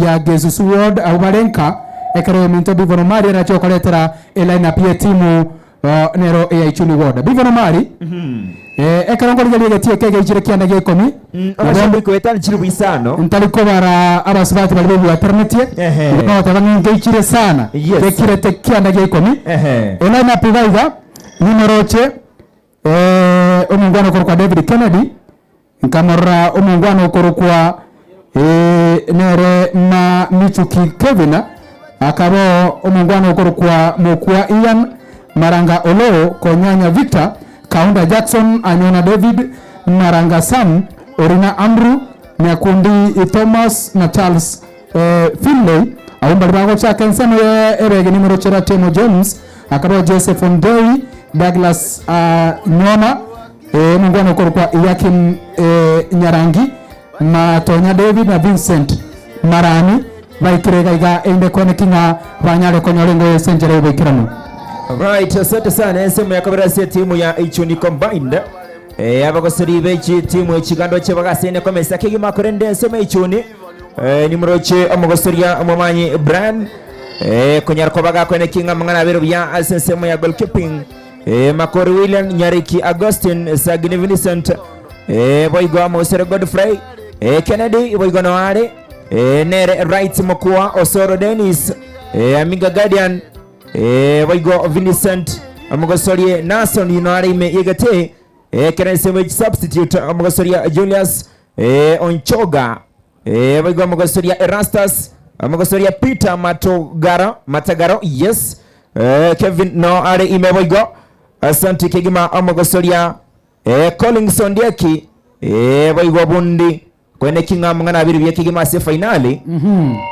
ya Gesusu Ward abwo bare nka, ekero oyominto Bivon Omari arache gokoretera eline-up y'etimu Nero eyaichuni ward. Bivo Nomari, ekero nkorigereria egetii eke egeichire kianda gia ikomi,
Abashabiki goetania chilifu isano.
ntari kobara abasubati baria bebwateranetie, igo nogoteba ng'a nkeichire sana, gekirete kianda gia ikomi. Eline up iga iga, nimoroche omongwana okorokwa David Kennedy, Nkamorora omongwana okorokwa nere ma Michuki Kevin, akaba omongwana okorokwa Mokua Ian, Maranga Oloo, Konyanya Victor, Kaunda Jackson, Anyona David, Maranga Sam, Orina Andrew, Nyakundi Thomas na Charles Finlay. Abwo mbaria bagochaka ensemo ye ebege nimorochera Temo James, akaba Joseph Ondei, Douglas Nyona, Omongwana okorokwa Eliakim Nyarangi, Matonya David na Vincent Marani baikire iga iga erinde koeneki ng'a banyare konyora engoyo ase enchera y'oboikeranu.
Right, asante sana ensemo ya kabere ase etimu ya Ichuni Combined. Eh, abagosori be chitimu echigando chibagasene komesa kegima korende ensemo ya Ichuni eh, nimoroche omogosoria omomanyi Brian eh, konyara koba gakoeneki ng'a amang'ana abere buya ase ensemo ya goalkeeping Eh, Makori William Nyariki Augustine Sagini Vincent eh, boigo Mosere Godfrey eh, Kennedy boigo noare eh, nere Right Mokua Osoro Dennis eh, Amiga Guardian eh, boigo Vincent omogosorie Nason noare ime yegete eh, Kerensemo substitute omogosoria Julius eh, Onchoga eh, boigo omogosoria Erastus omogosoria Peter Matogaro Matagaro yes Eh, Kevin no are ime boigo. Asante kegima omogosoria eh, Collins Ondieki eh, boigo bundi kwene king'a mng'ana abiri bia kegima ase finali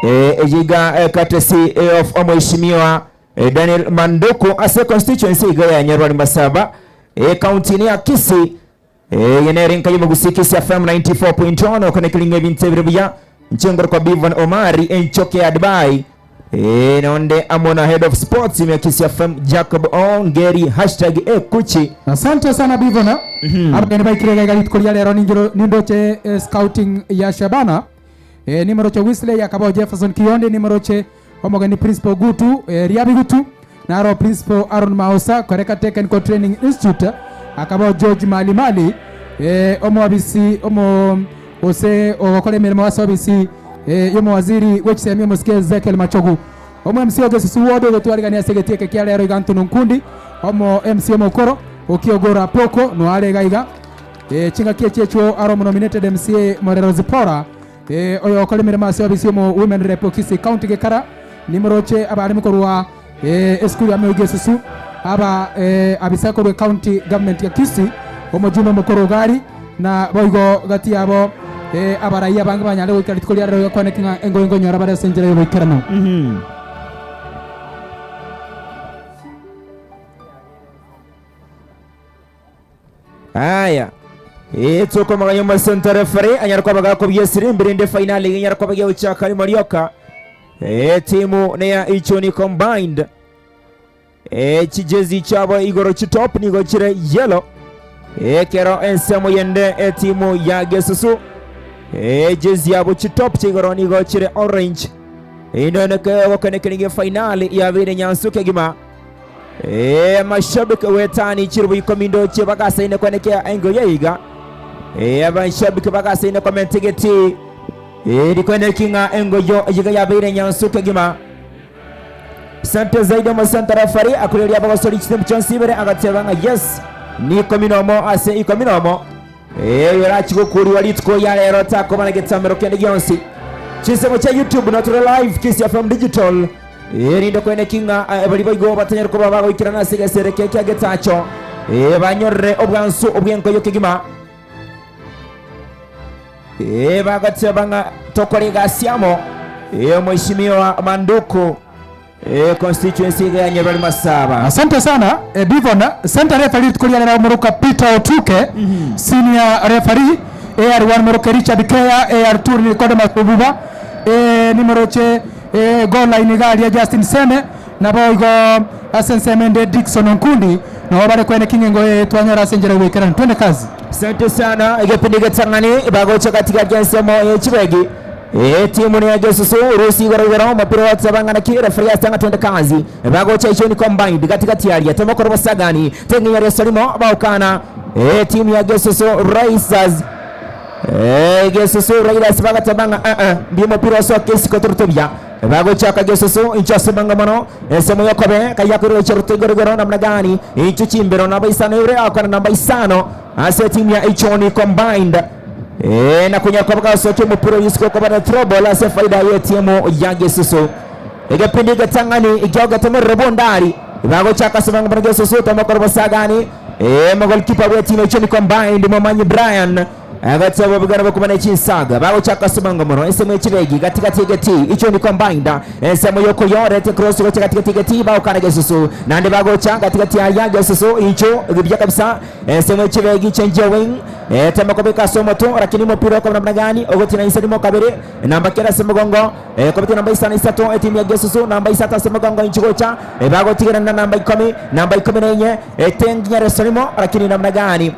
eh, eyiga eh, courtesy eh, of omheshimiwa eh, Daniel Manduku ase constituency iga ya Nyarwari Masaba eh, county ni ya Kisii Eye nere enka y'omogusii Kisii FM 94.1 oko nekering'o ebinto ebire buya inche ngorokwa Bivon Omari enchoke ya Dubai eh, nonde amo na head of sports ime ya Kisii FM Jacob Ongeri hashtag ekuchi.
Asante sana Bivona. Abageni baikire iga iga rituko ria rero ningiro nindoche eh, scouting ya Shabana eh, nimoroche Wesley akabao Jefferson Kionde nimoroche omogeni Principal Gutu eh, Riabi Gutu Naro Principal Aaron Maosa koreka Technical Training Institute, akabao George Malimali, eh, omoabisi omo gose ogokora emeremo ase obisi eh, y'omowaziri bw'echisemi omosike Ezekiel Machogu. Omo MC o Gesusu Ward ogotwarigania ase egetii eke kia rero iga Anthony Nkundi, omo MC omokoro Okiogora Poko noare iga iga. Eh, chingaki echi echio are omonominated MCA Morero Zipporah eh, oyokora emeremo ase obisi y'omo Women Rep o Kisii County Gekara, nimoroche abaremi korwa Esukuru ya Meugi Esusu, aba abisa korwa ecounty government ya Kisii, omojumbe omokoro Ogari, na boigo gati yabo abarai abange banyare goika rituko ria rero gakwaneki ng'a engoyo nkonyora bare ase enchera y'oboikeranu.
Aya, tokomoganya omosento referee anyare koba gakobia esirimbi rende finali iga enyare koba gegochaka rimo rioka. Etimu neya Ichuni Combined. Chijezi chiabo igoro chitop nigo chire yellow. Ekero ensemo yende etimu ya Gesusu ejezi yabo chitop chia igoro nigo chire orange. Ino gokenekeria finali yabeire nyansu kegima. Ee, amashabiki wetani chiribu ikomi ndoche bagasaine kwenekea engo yaiga. Ee, abashabiki bagasaine komentegeti. Ee, rikweneki ng'a engo yo yiga yabeire nyansu kegima. Sante zaidi omosanto refari akureria abagosori chitimu chionsi ibere agateba ng'a yes ni ikomi nomo ase ikomi nomo. Ee, yorachi gokuriwa rituko ya rero takoba na getamero kende gionsi. Chinsemo chia YouTube no tore live Kisii FM Digital. Erinde koeneki ng'a baria boigo batanyare koba bagoikerana ase egesere eke kia getacho, ee, banyorere obwansu obw'enkoyo kegima. Ee, bagoteba ng'a tokore egasi amo, ee, omweshimiwa Manduku, ee, constituency iga ya Nyarwari Masaba.
Asante sana eh, Bivon. Center referee rituko ria rero omoroka Peter Otuke, senior referee AR1 moroke Richard Keya, AR2 Nicodemus Obuba, eh, nimoroche eh, goal line iga aria Justin Seme, naboigo ase ensemo ende Dickson Onkundi, nabo bare kwene king'engo eye twanyora ase enchera y'oboikeranu. Twende kazi.
Asante sana egepindi getang'ani bagocha katikati ensemo ye chibegi. Etimu ne ya Gesusu rusi igoro igoro omopira gwateba ng'a naki referee ase ang'a twende kazi bagocha Ichuni Combined gatigati aria temokora obosagani teng'enya rieso rimo baokana etimu ya Gesusu Raisers Gesusu Raiders bagateba ng'a eh mbuya omopira osoke isiko torute buya bagochaka Gesusu inche ase mang'a mono ensemo yokobe kayakoirwa gochia rute igoro igoro namna gani inche chimbero namba isano ibere aokana namba isano ase etimu ya Ichuni Combined. Ee, na konya koba gasokia omopira oyio isiko okoba na throw ball ase efaida y'etimu ya Gesusu. Egepindi egetang'ani ekiaogete morero bondari bagochaka ase bang'u buna Gesusu tomokora obosagani. Ee, mogolkipa bw'etimu echio ni combined Momanyi Brian agateba obogano bokuba ne chinsaga bagochaka ase bwango mono ensemo y'echibegi gatigati y'egetii ichio ni combined ensemo y'okorio rete cross gocha gatigati y'egetii bagokana Gesusu naende bagocha gatigati aya Gesusu incho buya kabisa Ensemo y'echibegi change your wing etema kobeka ase omoto lakini omopira okoba namna gani ogotina inse rimo kabere namba kera ase mogongo ekobetia namba isano isato etimu ya Gesusu namba isato ase mogongo inchi gocha bagotigerana na namba ikomi namba ikomi na enye etenginya reso rimo lakini namna gani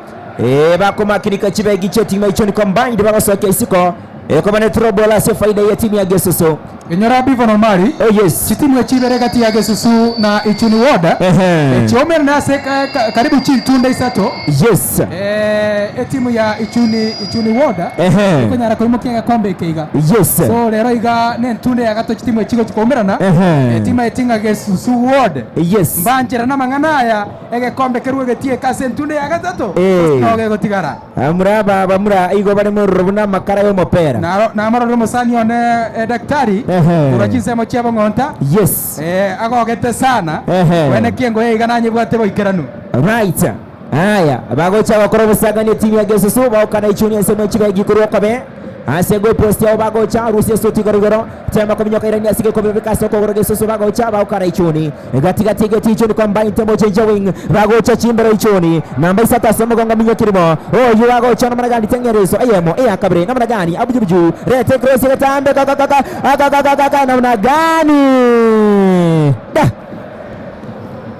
bakomakinika chibegi chi'etimu ya Ichuni Combined bagosokia isiko ekoba ne throw ball ase efaida y'etimu ya Gesusu.
Inyora Bivon Omari,
Oh yes.
chitimu echi ibere gati ya Gesusu na Ichuni Ward
Ehe.
chiomerane ase ka- ka- karibu chintunda isato.
Yes.
Eh, etimu ya Ichuni Ichuni Ward
Ehe.
ekonyara koimokia egekombe eke iga.
Yes.
So rero iga nentunde ya gato chitimu echi gochi koumerana.
Ehe.
Etimu etinga Gesusu Ward.
Yes.
Mbancherana amang'ana aya egekombe kerwe getieka ase entunde ya gatato.
Eh.
Nogo egotigara.
Abamura aba abamura igo bare mororo buna amakara y'omopera.
Naro namororire omosani one edaktari
Ehe.
korwa chinsemo chi'abong'onta.
Yes.
Eh, agogete sana.
Ehe.
Kwene ki engoye iga nanyebwate boikeranu.
Right. Aya, bagocha gokora obosangani etimu ya Gesusu baokana ichuni ensemo echibegi korwa okobe ase goal post yao bagocha rusia esoti igoro igoro tema kominyoka irani ase gekobe beka ase okogoro Gesusu bagocha baokana ichuni Gatigati egeti ichuni combine temo change wing bagocha chimbero ichuni namba isato ase omogongo minyokirimo oyu bagocha namna gani tengerezo eyemo eya kabere namna gani abujubuju rete cross gatambe ka ka ka ka ka ka ka ka namna gani da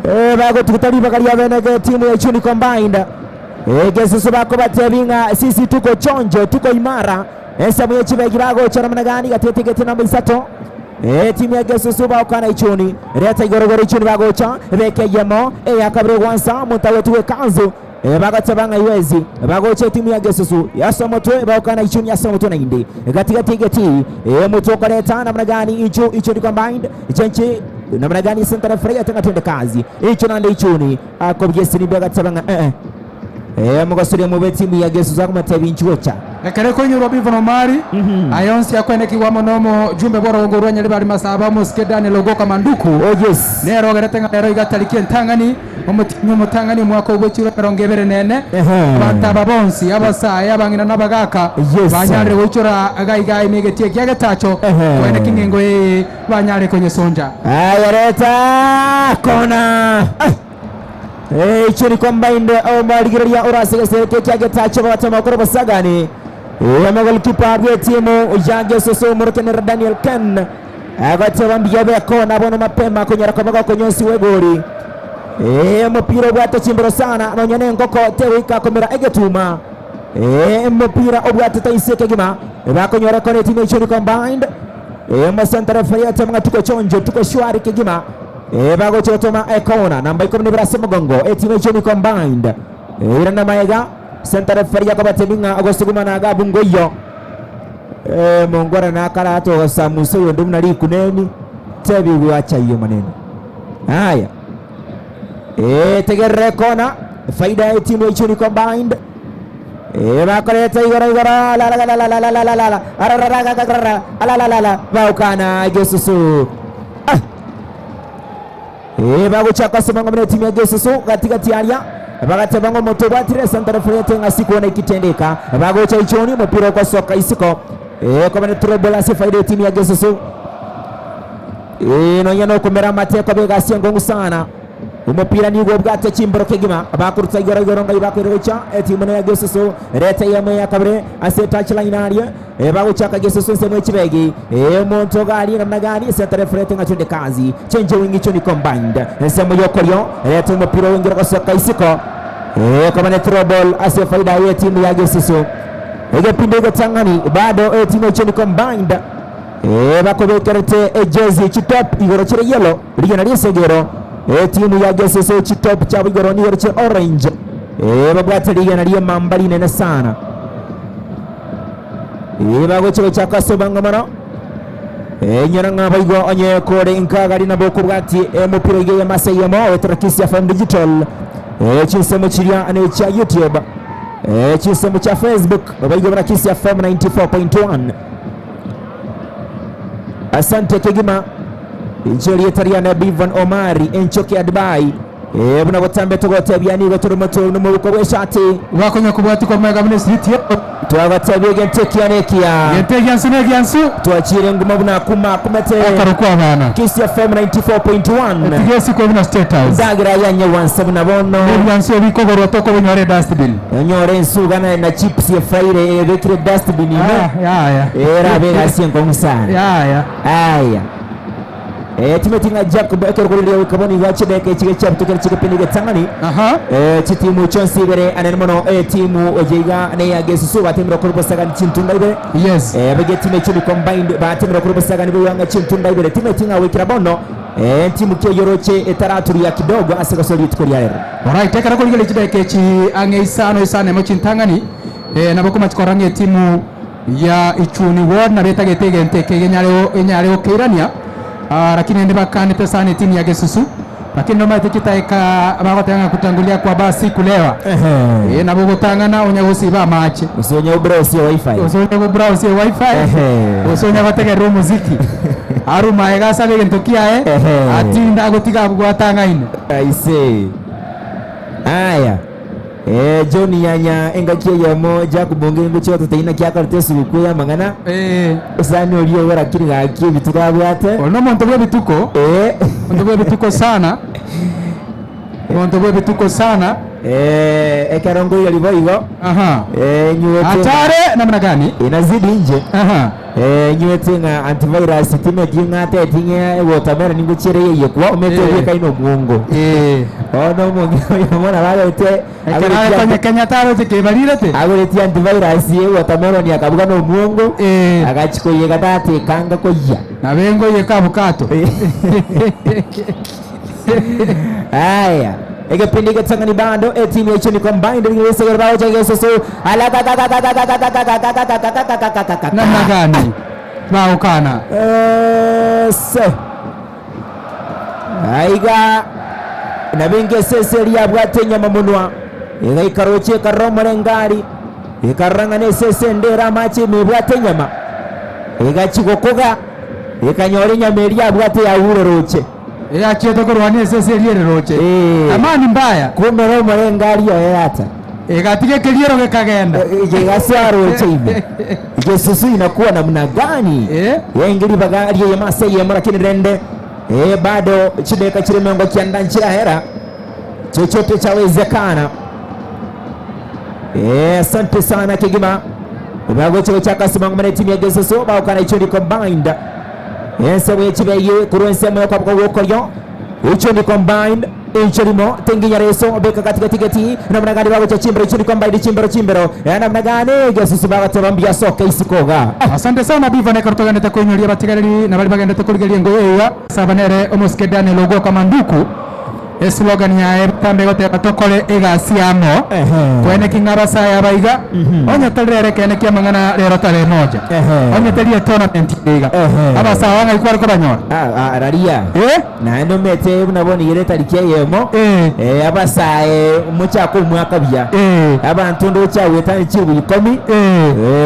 eh bagotuguta ribaga ria bene timu ya ichuni combined eh gesusu bakobatebi ng'a sisi tuko chonjo tuko imara ensemo ya chibegi bagocha namna gani gatete gete namba isato Etimu ya Gesusu baokana ichuni reta igorogoro ichuni bagocha beke yemo eyakabere gwansa omonto agotugwa ekanzu bagateba ng'a iwezi bagocha etimu ya Gesusu yasa omotwe baokana ichuni yasa omotwe naende gatigati egeti omotwe okoreta namna gani ichu ichuni combined chenchi namna gani center referee atenga twende kazi icho nande ichuni akobye sinimbi agateba ng'a eh eh omogosoria mobe etimu ya Gesusu akomatebia inchuocha
Ekero okoinyorwa Bivon Omari, aye onsi akwenekigwa amo nomojumbe bw'orogongo rwa Nyaribari Masaba omosike Daniel Ogoka Manduku.
Oh yes.
Nere ogerete ng'a rero iga tariki entang'ani omotienyi omotang'ani omwaka obwo chiro emerongo ebere na ene abanto aba bonsi abasae abang'ina na abagaka
Yes.
banyarire goichora iga iga ime egetii ekia getacho koene king'engo eye banyare konyesoncha.
Aya reta kona. Ai. Eicho ni combined omarigereria orase gesere ekia getacho bagatema gokora obosagani. Omogolikipa bw'etimu ya Gesusu omorokenera Daniel Ken agateba mbuya bekona bono mapema konyara koba gokonyosiwa egori. Omopira obwate chimbero sana nonya na engoko tegoika komera egetuma. Omopira obwate taisi ekegima bakonyora ekona etimu eicho ni combined. Omosenta referee ateba ng'a tuko chonjo tuko shwari kegima. Bagocha gotoma ekona namba ikomi na ibere ase omogongo etimu echio ni combined. Irana maega center referee akobatebia ng'a ogosugumana iga abwo ngoiyo. Mongwana nakare atogosamusa oyonde buna rikuneni tebigwe acha ayio maneno. Aya tegerera ekona faida ya etimu echio ni combined. Bakorete igoro igoro la arararararara baukana Gesusu. Ah. Bagochaka ase omong'ina buna etimu ya Gesusu gatigati aria bagateba ng'a omoto obwatire center referee ate ng'a sikuona ekitendeka bagocha ichoni omopira ogosoka isiko koba ne throw ball ase efaida etimu ya Gesusu. Nonya nokomera amate koba egasi engong'u sana omopira nigo obwate chimboro kegima bakoruta igoro igoro ngai bakoira gocha etimu ya Gesusu reta eyemo ya kabere ase touch line aria bagochaka Gesusu ensemo echibegi omonto gari namna gani center referee ng'a twende kazi change wing icho ni combined ensemo yokorio reta omopira oingire gosoka isiko koba ne throw ball ase faida ya etimu ya Gesusu. Egepindi egetang'ani bado etimu echio combined eh, bakobekerete ejezi chitop igoro chire yellow rigena riesegero etimu ya gesusu chitop chabo igoro nigo chire orange eh, babwate rigena riemamba rinene sana eh, bagocha gochaka ase obwango mono enyora ng'a boigo onye kore nkagari nabo okobwati emopira iga yamase eyemo wetera Kisii FM Digital chinsemo chiria ne chia YouTube chinsemo chia Facebook boigo buna Kisii FM 94.1 asante kegima inche rieta riane Bivon Omari enchoke ya Dubai buna botambe togotebia nigo tore moto nomobuko bw'eshati
Wakonya kubwati kwa mwega buna esiriti
twagotebia egento ekiya na ekiya
Egento egiansu na egiansu
twachire nguma buna kuma kumete
Akarokwa abana
Kisii FM 94.1
Tigesi buna State House
ndagira yanye wanse buna bono
Ebiansu ebikogorwa tokobinyora edustbin
onyore ensuga na, na chips efraire ebekire dustbin ime
Ah, yaya
era begasi enkongu sana
yaya
aya timothy ng'a jacob ekerokoreria wikaboni gachideka echige chiabutukere chigepindi getang'ani chitimu chionsi ibere anene mono etimu ejeiga neya gesusu batemire okora obosagani chintunda ibere
yes
bage timu echio ni combined batemire okora obosagani bwanga chintunda ibere timu eti ng'a wikira bono timu keyoroche etaraturia kidogo ase gosori rituko ria rero
Alright, ekero korigereria chideka echi ang'e isano isano emo chintang'ani eh, nabo komachikora ng'a etimu ya Ichuni Ward nabo etagete egento eke egenyare enyare gokeirania ah, lakini ende bakanete sana etimu ya Gesusu lakini nomaete chitaeka bagoteba ng'a kutangulia kwa basi kulewa eh, nabo gotang'ana onya gosiba amache
usionya ubrowse wifi
usionya gobrowse wifi usionya gotegerera omuziki aruma egasabe egento kiaye atinda agotiga abwo gwatang'aine
aise aya Eh, John Nyanya engaki eyemo Jacob Ongengo chigototeina kiakorete esuguku ya mang'ana osani oria ogo lakini gaki ebituko abwate
Oyo nomonto bwa ebituko omonto bwa ebituko sana omonto bwa ebituko sana
ekero ngoiyori boigo
Hatari namna gani
inazidi nje nywete ng'a antivirus timeti ng'ateti ng'a egotamera ningochiere yeyekwa omete
Eh.
obiekaine omwongo ono omonge oyo bagete
Ekero Kenyatta aroche kebarirete
agoretie antivirus ewatermelon akabuga na omwongo agachikoyeka tatekanga koyia
nabe ngoyeka abukato
aya egepindi getang'ani bando etimu yacho ni combined rigesegere bagochagesoso
namna gani baokana
se aiga nabinge esese riabwate enyama munwa igaikaroche ekaromora engari ekarang'ana esese ndera amache mebwate enyama igachigokoga ikanyora enyama eria abwate yahure roche
yachiete korwania esese eriere roche amani mbaya
kumera omore engari yoyo yata
igatiga ekeriero gekagenda
gegaswaroche ime gesusu inakuwa namna gani yengeri bagari yemase yemo lakini rende bado chideka chiri miongo kianda nchirahera chochote chawezekana asante sana kigima bagochego chakasimang'omana timu ya gesusu baokana icho ni combined ensemo yechibeye kurwa ensemo yokwaboko gwokoryo icho ni combined icho limo tenginyareso beka katika tiketi namna gani bagocha chimbero icho ni combined chimbero chimbero namna gani gesusu bagateba mbia soka isikoga
asante sana biva nekero togendete koinyoria batigareri na bari bagendete korigeria engoyo iga sabanere omosike Daniel Ogoka Manduku eslogan yaye tambe goteba tokore egasi amo kwene king'a abasaya abaiga onye tarere kene kia mang'ana rero tare moja onye tari tournament iga abasaya bang'ai kware kobanyora
raria naende omete buna bono tariki eyemo abasae mochaka omwaka buya abantu ndochawetani chibu ikomi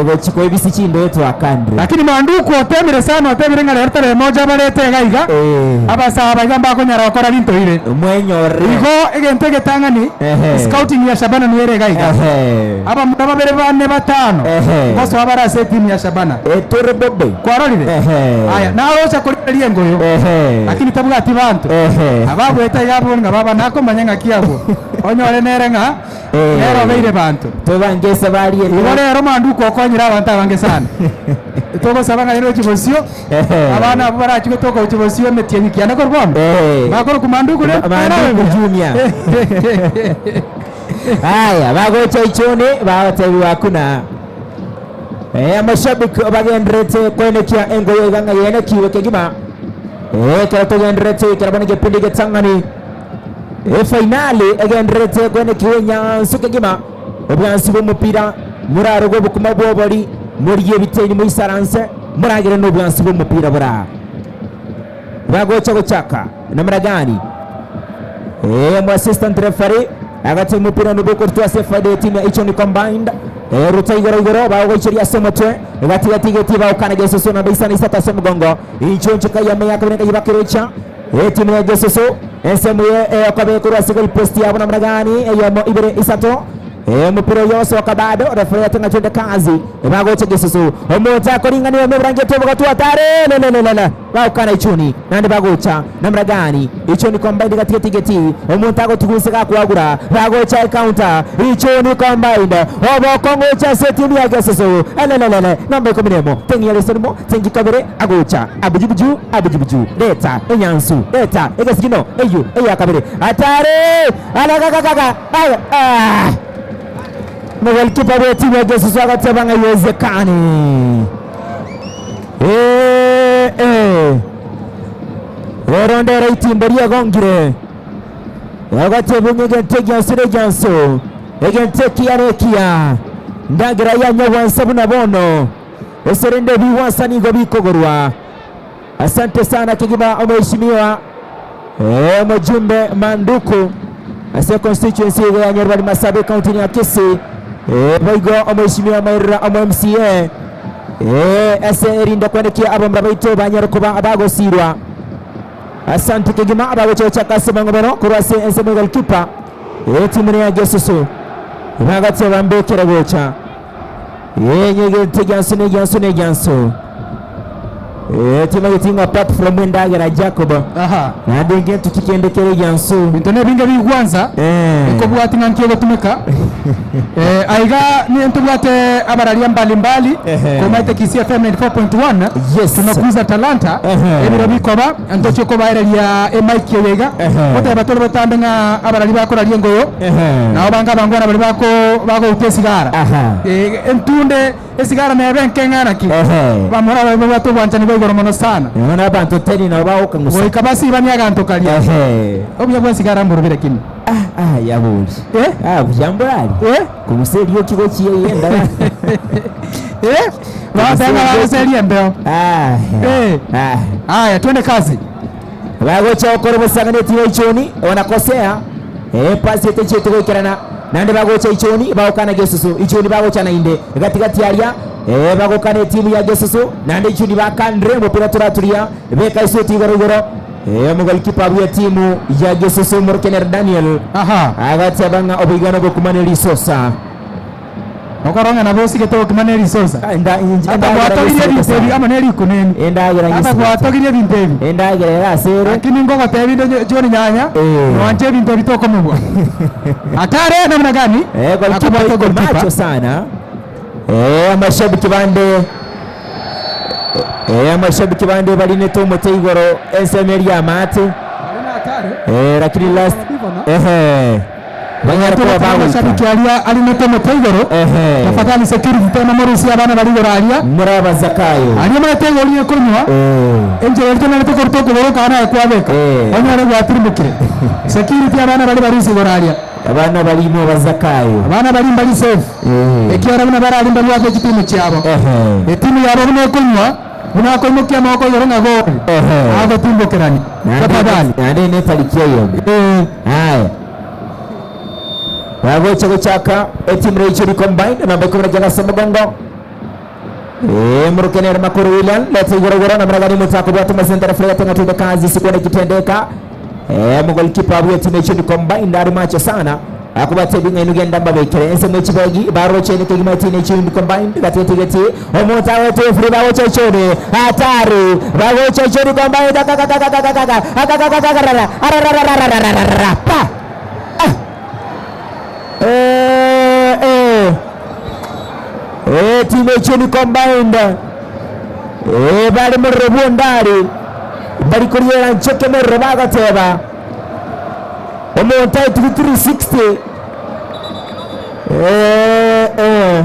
gochikoa ebisi chindo twakandire
lakini manduku otemire sana otemire ng'a rero tare moja barete iga iga abasaya abaiga mbakonyara gokora binto ire
mwenyorere
igo egento egetang'ani scouting ya shabana niere iga iga abamura babere bane batano ngosoa bare ase etimu ya shabana
tore bobe
kwarorire aya narocha korigereria engoyo lakini tabwati banto ababwete iga abwo ng'a baba nakomanya ng'aki abwo onyore nere ng'a nere obeire banto
tobange esabari
igo rero manduku okonyera abanto abange sana togosaba ng'a rero chibosio abana abo barachige toka chibosio emetienyi kianda kori bono bakoro kumanduku re
Manduku Junior. Haya, bagocha ichoni bagotebi wakuna. Eh, amashabiki bagenderete koenekia engoyo iga ng'a yenekiwe kegima. Eh, ekero togenderete ekero bono egepindi getang'ani efainali egenderete koenekiwa enyansu kegima. Obwansi bw'omopira moraroge obokima bw'obori, morigie ebiteni moisaranse, moragere nobwansi bw'omopira bora. Bagocha gochaka namna gani? Eh, mu assistant referee agati omopira nigo okorutwa ase efaida ya timu ya Ichoni Combined. Eh, ruta igoro igoro bagogoicheria ase omotwe gati gati geti bagokana Gesusu namba isano isato ase omogongo inchoncho kayame yakabere kayibakerecha etimu ya Gesusu ensemo ye eyokobe korwa ase goal post yabo namna gani eyomo ibere isato Omopira oyo osoka bado, referee ateng'a twende kazi, bagocha Gesusu, omonto akoring'ania omoburangeti obogatwa atare lelelelele, bagokana Ichuni, naende bagocha namna gani, Ichuni combined gati gati, omonto agotugunsa gakwagura, bagocha ecounter, Ichuni combined, obokong'u gocha ase etimu ya Gesusu, elelelele, namba ikomi na emo, teng'ia riso rimo, tengi kabere, agocha, abujubuju, abujubuju, reta enyansu, reta egesigino, eyio, eya kabere, atare, alagagagaga, Mogolikipa bw'etimu ya Gesusu agateba ng'a haiwezekani. Eh, eh. Rero ndero itimbo riegongire. Agateba ng'a egento egiansu na egiansu, egento ekiya na ekiya, ndagera ya nyagwansa buna bono, ase rende ebigwansa nigo bikogorwa. Asante sana kegima omheshimiwa eh, mujumbe Manduku ase constituency igo ya Nyaribari Masabe county ya Kisii eh, boigo omheshimiwa Mairira omo MCA eh, ase erinde kwenekia abamura baito banyare koba abagosirwa. Asante kegima abagochocha ase mang'obono korwa ase ensemo ya goalkeeper eh, timu ya Gesusu bagateba mbekere gocha Enyegente egiansu na egiansu na egiansu. Eh, timanyeti ng'a apart from endagera Jacob.
Aha.
Naende ngento ki kende kere egiansu.
Binto nebinge bigwansa
Eh.
ekobwati ng'a nki ogotumeka eh, aiga ni ntobwate abararia mbalimbali
Ehe.
komaete Kisii FM 94.1
Yes.
tunakuza talanta
Ehe.
ebiro bikoba ntochie kobaereria emic eye iga
Ehe.
goteba tore botambe ng'a abarari bakoraria engoyo
Ehe.
nabo bange abangwana baria bako bagouta esigara
Aha.
Eh, entunde esigara nebe enkeng'ana ki
Ehe.
bamura babwate obwanchani bwa igoro mono sana
Naona abanto teri nabo bagokang'usa.
goika basibanie aganto karia
Ehe.
obuya bwa esigara mborobire kini
Ah, ah, yabori.
Eh?
Ah, buya mborari.
Eh?
Kong'usa erioki gochia eyenda.
Eh? Bagotenga bagoseria embeo.
Ah.
Eh.
Ah.
Aya, twende kazi.
Bagocha gokora obosangani etimu ya Ichoni wanakosea eh, pasi etechete goikerana naende bagocha Ichoni bagokana Gesusu Ichoni bagocha nainde gatigati aria eh, bagokana etimu ya Gesusu naende Ichoni bakandire omopira toraturia beka esuti igoro igoro eh, omogolikipa bwa etimu ya Gesusu Morokener Daniel
Aha.
agateba ng'a oboigano bokumane risosa
Okorong'a nabo osigete gokima ne risosa. Ata gwatogirie ebinto ebi amo ne rikuneni.
Endagera
Ata
nyisigete.
gwatogirie ebinto ebi.
Endagera ere ase ere.
Lakini ngogotebi inde John Nyanya
Eh.
nwanche ebinto ebi tokomobua. Atare namna gani?
Eh, goalkeeper
Akobwata
iko
goalkeeper.
macho sana. Eh, amashabiki bande eh, amashabiki bande barinete omote igoro ensemo eria amate eh, lakini last ehe banyara kuba bagoika
Mashabiki aria arinete omote igoro.
Ehe.
Tafadhali security tena morusia abana bari igoro aria.
muraba Zakayo
Aria maete igoro ekonywa.
eh,
Enchera eri tonarete koruta okogoro kana ekwabeka.
Eh.
Onyore gwatirimokire. Security abana bari barusia igoro aria.
abana barimo bazakayo
Abana bari mbari safe.
eh,
Ekiara buna bararimba bwate chitimu chiabo.
ehe
Etimu yabo buna ekonywa buna akoimokia amaboko igoro ng'a gori.
ehe
Agotimbokerani. Tafadhali.
naende netarikia yombi
Eh.
Haya. Bagocha gochaka etimu ya Ichuri combined namba 11 ase omogongo. Eh, Murukenera Makuru William leta igoro igoro namna gani mutako bwatu masenta referee atenga tuende kazi sikwenda kitendeka. Eh, mugolikipa bwe timu ya Ichuri combined ari macho sana. Akubate binga inugenda mbabekere ense mwechibegi baroche ni kigima timu ya Ichuri combined gatete geti omuta wetu free bagocha Ichuri hatari bagocha Ichuri combined akakakakakakaka akakakakakara ararararararara pa Eh, eh. Eh, timu echoni combined Eh, bari muriro bwondari bari kuriera nchoke muriro bagateba omonto aetugu 360 Eh, eh.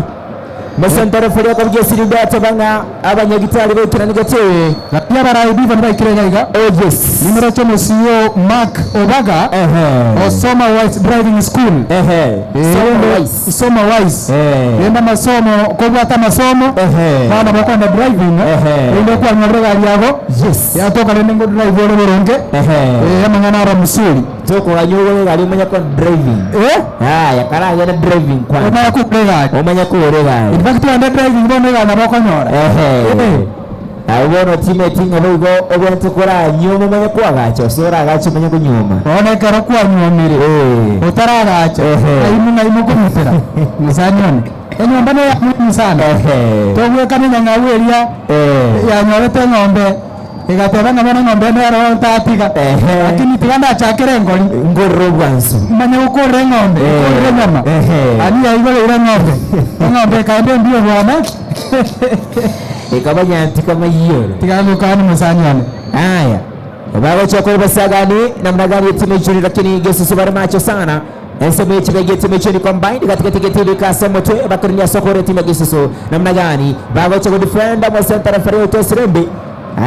Mosenta referi akabugia esirimbi ateba ng'a abanyagitari baikerane gete.
Gati abarai Beaver baikire iga iga.
Oh yes.
Nimoroche omosio Mark Obaga o Soma Wise Driving School.
Soma Wise.
Soma Wise. Rende amasomo kobwate amasomo bono bokoenda driving rende okwanyorire egari yago yatoka rende ngo drive ore boronge amang'ana aro msuri.
Tokogania ogore egari omanye ko driving. Yaya karagende driving kwanza.
Omanye kogora egari.
Omanye kogora egari.
In fact ogende driving bono egari nabo okonyora.
Ehe. Abwo bono timeti ng'a boigo obwenerete koranyuoma omanye koagacha gose oragache omanye konyuoma.
Bono ekero kwanyuomire otaragacha ng'ai ng'ai mokomutera mosani one. Enyomba neya muhimu sana. Togwekana enyang'au eria yanyorete eng'ombe egateba ng'a bono eng'ombe eye nero ntatiga lakini tiga ndachakere engori.
Ngorere obwansu.
Manye gokorera eng'ombe, nkorere enyama. Ani yaigoreire eng'ombe, eng'ombe ekaenda embio bwana.
Ekaba nyantika mayioro.
Tiga ngokani mosani one.
Aya. Bagochia kore basagani namna gani etimu echuni lakini Gesusu bari macho sana. Ensemo y'ekibe gi'etimu echuni combined katikati getiri kase omotwe bakorinya sokore etimu ya Gesusu namna gani bagochia godefenda mosenta referee oito Esirimbi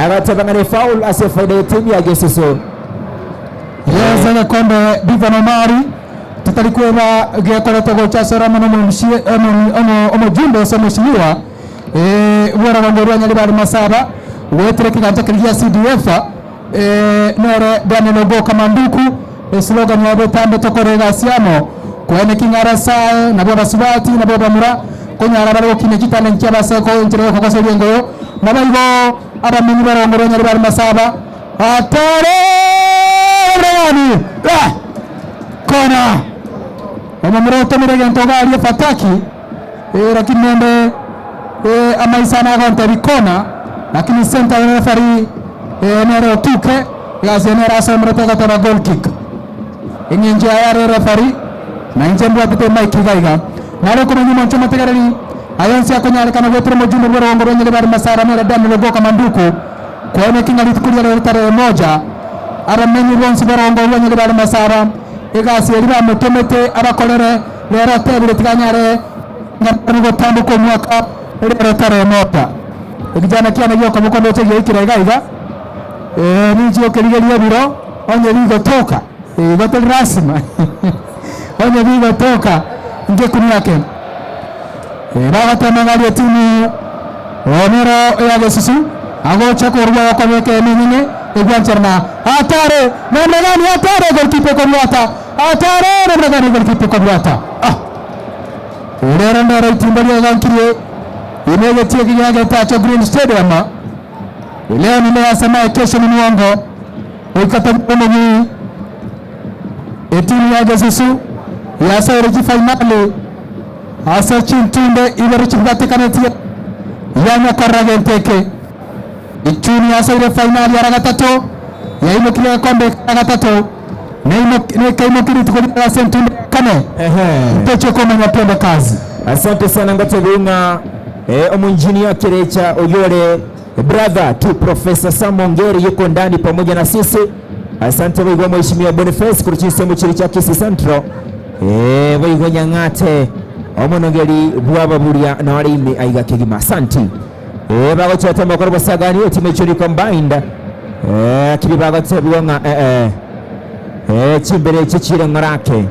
agateba ng'a ne foul ase efaida y'etimu ya Gesusu.
Yes, egekombe Beaver Omari totari kweba gekorete gocha ase ore amo nomomusie omo omo omojumbe ase omosimiwa eh, bw'orogongo rwa Nyaribari Masaba goetera ekegancha keria gia CDF eh, nere Daniel Ogoka Manduku eslogan yabo etambe tokore egasi amo koeneki ng'a arasae nabwo abasubati nabwo abamura konyara bare gokinia chitalent chiabo ase enchera yokogoseria engoyo naboigo abamenyi b'orogongo rwa Nyaribari Masaba Atare Obregani ah! Kona omomura otomire egento iga aria Fataki eh, lakini nende eh, amaiso nagontebi kona lakini center referee eh, nere otuke egasi eye nere asomorete egoteba goal kick eng'encho yaye are referee na inche mbwatete mic iga iga nare okomanya omonche omotegereri aye onsi akonyarekana goetera omojumbe bwa orogongo rwa Nyaribari Masara nere Daniel Ogoka Manduku Koeneki ng'a rituko riarero tarehe moja, abamenyi bonsi b'orogongo rwa Nyaribari Masaba, egasi eria bamotomete abakorere, rero otebire tiga anyare ng'a gotamboka omwaka rero tarehe moja. Ekijana kiane gi'okoboko ndoche giaikire iga iga, ee, ninche okerigeria ebiro onye bigotoka, igo teri lasima onye bigotoka nkekumi ake. Bagotema ng'a etimu nero ya Gesusu agocha korwa gokobeka emenyene egwancherana atare namna gani atare goalkeeper kobwata atare namna gani goalkeeper kobwata ah rero ndero itimbo riegankirie inegetie eki gia Getacho Green Stadium leo ni leo asemaye kesho ni muongo goika tomonyi etimu ya Gesusu yasoire chifainali Ase chintunde ibere chibwatekanetie yanyakorera gento eke. Ichuni yasoire fainali ara gatato, yaimokirie egekombe ara gatato, neikaimokia rituko riaye ase entunde ya kane. Ntochie komanya twende kazi.
Asante sana ngotebi ng'a eh, omonjinia Kerecha oyore brother to Professor Sam Ongeri yuko ndani pamoja na sisi. Asante boigo Mheshimiwa Boniface korwa chinsemo chiria chia Kisii Central. Ee, boigo Nyang'ate, omonogeri bw'ababuria nore ime aiga kegima. Asanti. Ee, bagocheta amakoro bosagani etima echori combined. Ee, lakini bagotebigwa ng'a ee, ee, chimbere echi chire ng'ora ake.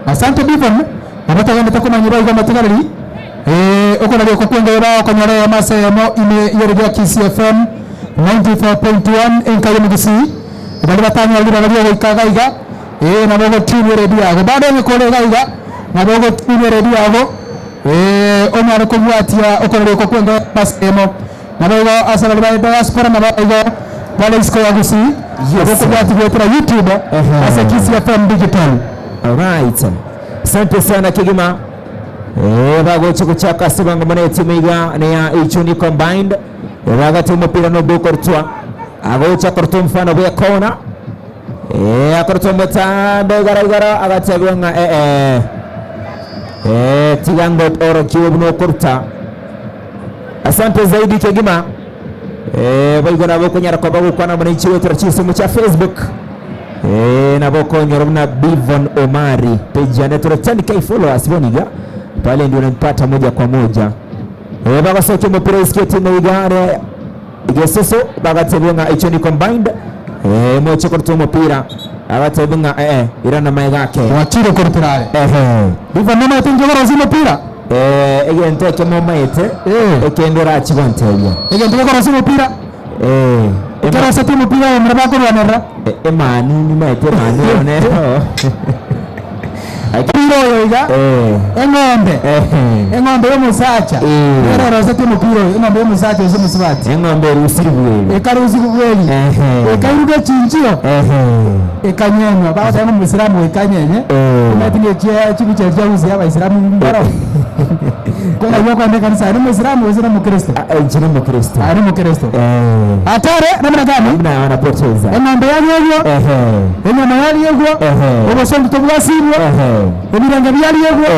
Asante Beavan, nabo togendete komanya boigo amatigareri ee, okoraria oko kw'engoyo bagokonyora eyemo ase eyemo ime y'eredio ya Kisii FM 94.1 enka y'omogusii. Baria batanyora ribaga riogoika iga iga Ee, nabo ogotiinia eredio yago. Bado onye kore iga iga, nabo ogotiinia eredio yago, ee, onyare kobwatia okoraria oko kw'enka y'amasemo. Naboigo ase baria bare diaspora nabo igo bare isiko ya Gusii, nabo okobwatia goetera YouTube ase Kisii FM Digital.
Alright. Asante sana kegima. Eh, bagocha gochaka ase bango mono etimu iga neya Ichuni combined. Bagati omopira nobe okorutwa. Agocha korutwa omfano bwe kona. Ee, akorete omotambe igoro igoro, agatebiwa ng'a ee, ee, tiga ngo orokiwe buna okoruta. Asante zaidi kegima. Ee, boigo nabo okonyara koba gokwana mono inche goetera chinsemo chia Facebook. Ee, nabo okonyora buna Bivon Omari page yane tore 10k followers bono iga pale ndio unanipata moja kwa moja. Eh, bagosokia omopira isiko etimu igare Gesusu bagatebia ng'a Ichuni Combined eh, moche koruta omopira agatebia ng'a eh, irana maega ake
Wachire korutera are.
Ehe.
Riva nomaete inche okorosia omopira?
Eh, egento ekemo omaete ekende orachi gontebia.
Egento gekorosia omopira?
Eh,
Ekerosetie omopira abamura bakorwanerera?
Emanu nimaete emanu ero nero.
Omopira oyo iga, eng'ombe, eng'ombe y'omosacha nero erosetie omopira oyo, eng'ombe y'omosacha gose omosubati.
Eng'ombe erusiri bweri.
Ekarusigwa bweri, ekairuga echinchio, ekanyenywa. Bagoteba ng'a omoisilamu goika anyenye, omanyete ng'a echie chibuchari chia gusii abaisilamu mbaro. Kore aywo okogenda ekanisa aye nomoisilamu gose nomokristo?
Inche nomokristo.
Aye nomokristo. Atare namna gani?
Namna wanapoteza.
Eng'ombe yariegwa, enyama yariegwa, obosongo tobwasibwa, ebirenge biariegwa,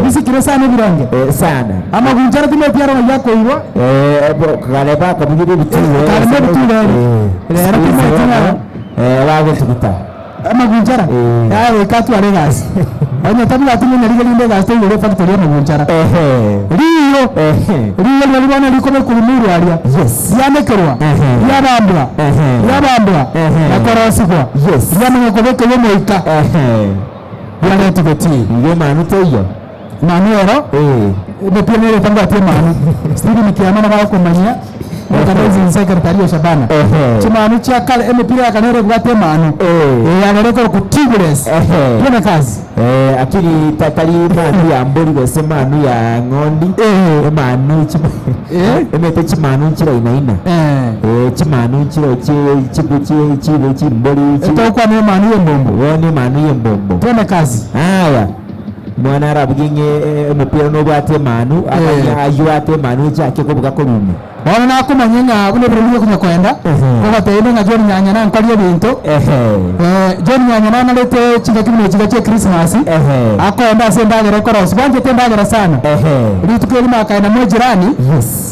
bisikire sana ebirenge.
Sana.
Amagunchara timeti aro ng'ai akoirwa.
Kare bakabugire ebituro.
Kare nebituro ebi. Rero timeti ng'a
Bagotuguta.
Amagunchara? Yaya goika atware egasi. Onye tabwati ng'a riga rinde egasi toigore efactory y'amagunchara. Riiyo, riiyo riria bono rikobekwa rimuru aria, rianekerwa, riabambwa, riabambwa na korosigwa, riamanya kobekerwa omoika, riaretwa getii.
Igo emanu teiyo.
Manu ero, emepira nere etabwati emanu. Stephen Kiama nabo agokomanyia, organizing secretary o Shabana. Chimanu chia kare, emepira ya kare nere ebwate emanu. Eyagera ekorokwa tubeless. Twende kazi.
Akiri tari emanu ya mbori gose emanu ya ng'ondi, emanu emete chimanu nchirainaina. Chimanu nchiro chibe chimbori.
Etokwana emanu y'embombo.
Bono emanu y'embombo.
Twende kazi.
Aya. Mwana arabuge ng'e omopira nobwate emanu, akanya aywo ate emanu echake kobuga korwa ime.
Bono nakomanya ng'a buna ebirori biokonya koenda, kogotebirie ng'a John Nyanya nankorie ebinto. John Nyanya nanarete chingaki buna echiga chia Christmas, akoenda ase endagera ekorosia. Bwanchete endagera sana. Rituko erimo akaenda mwa ejirani,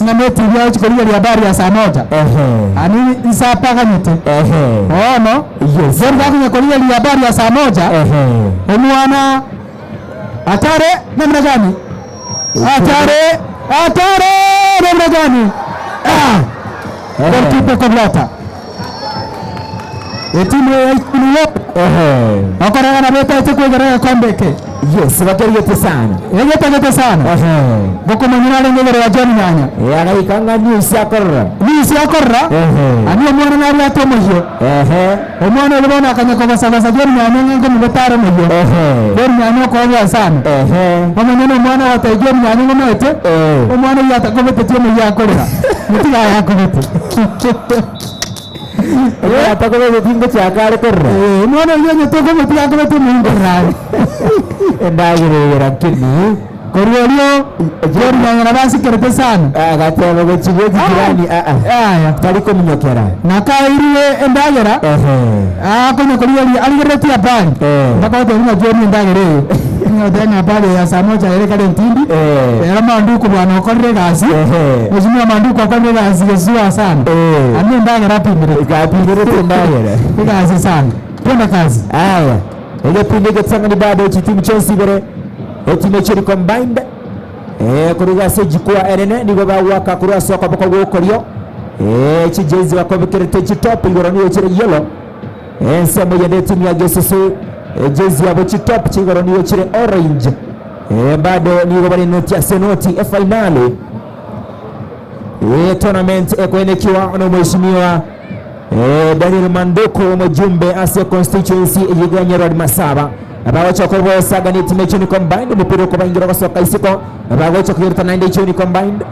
ng'a netibi agochia korigereria habari ya saa moja. Ani nsapaganyete. Bono, John gakonya korigereria habari ya saa moja, omwana Atare namna gani? Atare, atare namna gani? Ah! Goalkeeper kobwata. Etimu ya Ikulu okorega nabo etaete kwegera egekombe eke.
Yes, bakerigete sana.
Egetagete sana. Gokomanyera arenge igoro ya John Nyanya.
Agaika ng'a news akorora.
News akorora. Ani omwana nabwate omoyio. Omwana oria bono akanya kogosa-gosa John Nyanya ng'a nkomobeta are omoyio. John Nyanya okoboa sana. Omonyene omwana ogotebia John Nyanya ng'omoete, omwana oyio atakobetetie omoyio akorera. Motige aye akobete.
Omwana atakobeteti ngochaka are korera.
Omwana oyio onye tokomotiga akobete omoyio nkorera are.
Endagera eye lakini.
Korwa orio John Nyanya nabo asikerete sana.
Agateba gochia bwe chijirani aa tari kominyokera.
Nakaeirwe endagera akonya korigereria arigereretie habari mpaka gotebia ng'a John endagera eye ng'a ng'a habari ya saa moja ere kare ntindi rero Manduku bwana okorire egasi mheshimiwa Manduku okorire egasi gesuaa sana aria endagera apimerete
Apimerete endagera.
Egasi sana twende kazi.
Aya egepindi egetang'ani bado chitimu chionsi ibere Etimu echio combined eh, koruga ase ejukwa enene nigo bagwaka korwa ase okoboko gw'okorio eh, chijezi bakobekerete chitop igoro nigo chire yellow eh, ensemo yende etimu ya Gesusu eh, jezi yabo chitop chigoro nigo chire orange eh, bado nigo bare noti ase noti efainali eh, tournament ekoenekiwa na mheshimiwa eh, Daniel Manduku omojumbe ase constituency eye ya Nyarwadi Masaba abagocha kobosaga ne timu echio combined omopira okobaingira ogosoka isiko abagocha koyeruta naende echio combined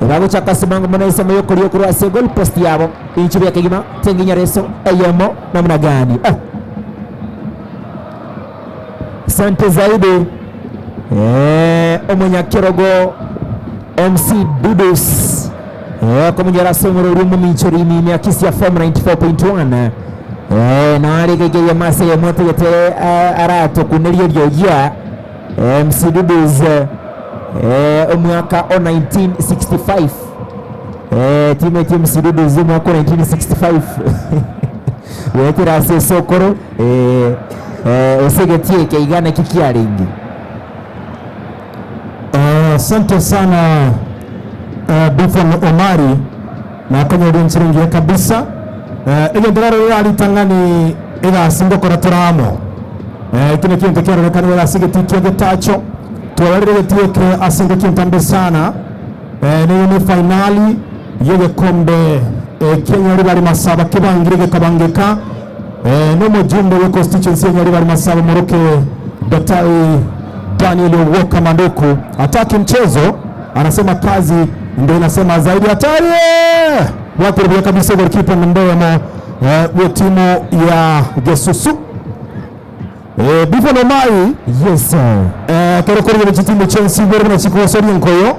bagocha kasimango mono ensemo yokorio korwa ase goal post yabo inchuo buya kegima tenginya reso eyemo namna gani ah. Asante zaidi eh, omonyakerogo MC Dudus eh, komunyora ase omorori omominchori ime ya Kisii FM 94.1 eh, nare gegeria mase yamotegete eh, aratokuneria eriogia eh, MC Dudus eh, omwaka o 1965 eh, timu eti MC Dudus omwaka o 1965 wetera ase esokoro eh, eh, osegetie eke iga naki kiarenge.
Asante sana. Bifon Omari nakonyoria enchera engiya kabisa. Egento narorire ritang'ani egasi ngokora tore amo. Eki nakio egento kiarorekanire ase egetii kia Getacho. Twarorire egetii eke ase engaki entambe sana. Neye ne fainali y'egekombe kia Nyaribari Masaba kebangire gekabangeka nomojumbe bwe constituency ya Nyaribari Masaba moroke Daktari Daniel Owoka Manduku. Hataki mchezo, anasema kazi ndio inasema zaidi. Hatari! Wakurudia kabisa golikipa Ndoyamo wa timu ya Gesusu. Bifo Nomai
Yes sir.
Ekero korigere chitimu chi'ense igoro buna chikogosoria enkoyo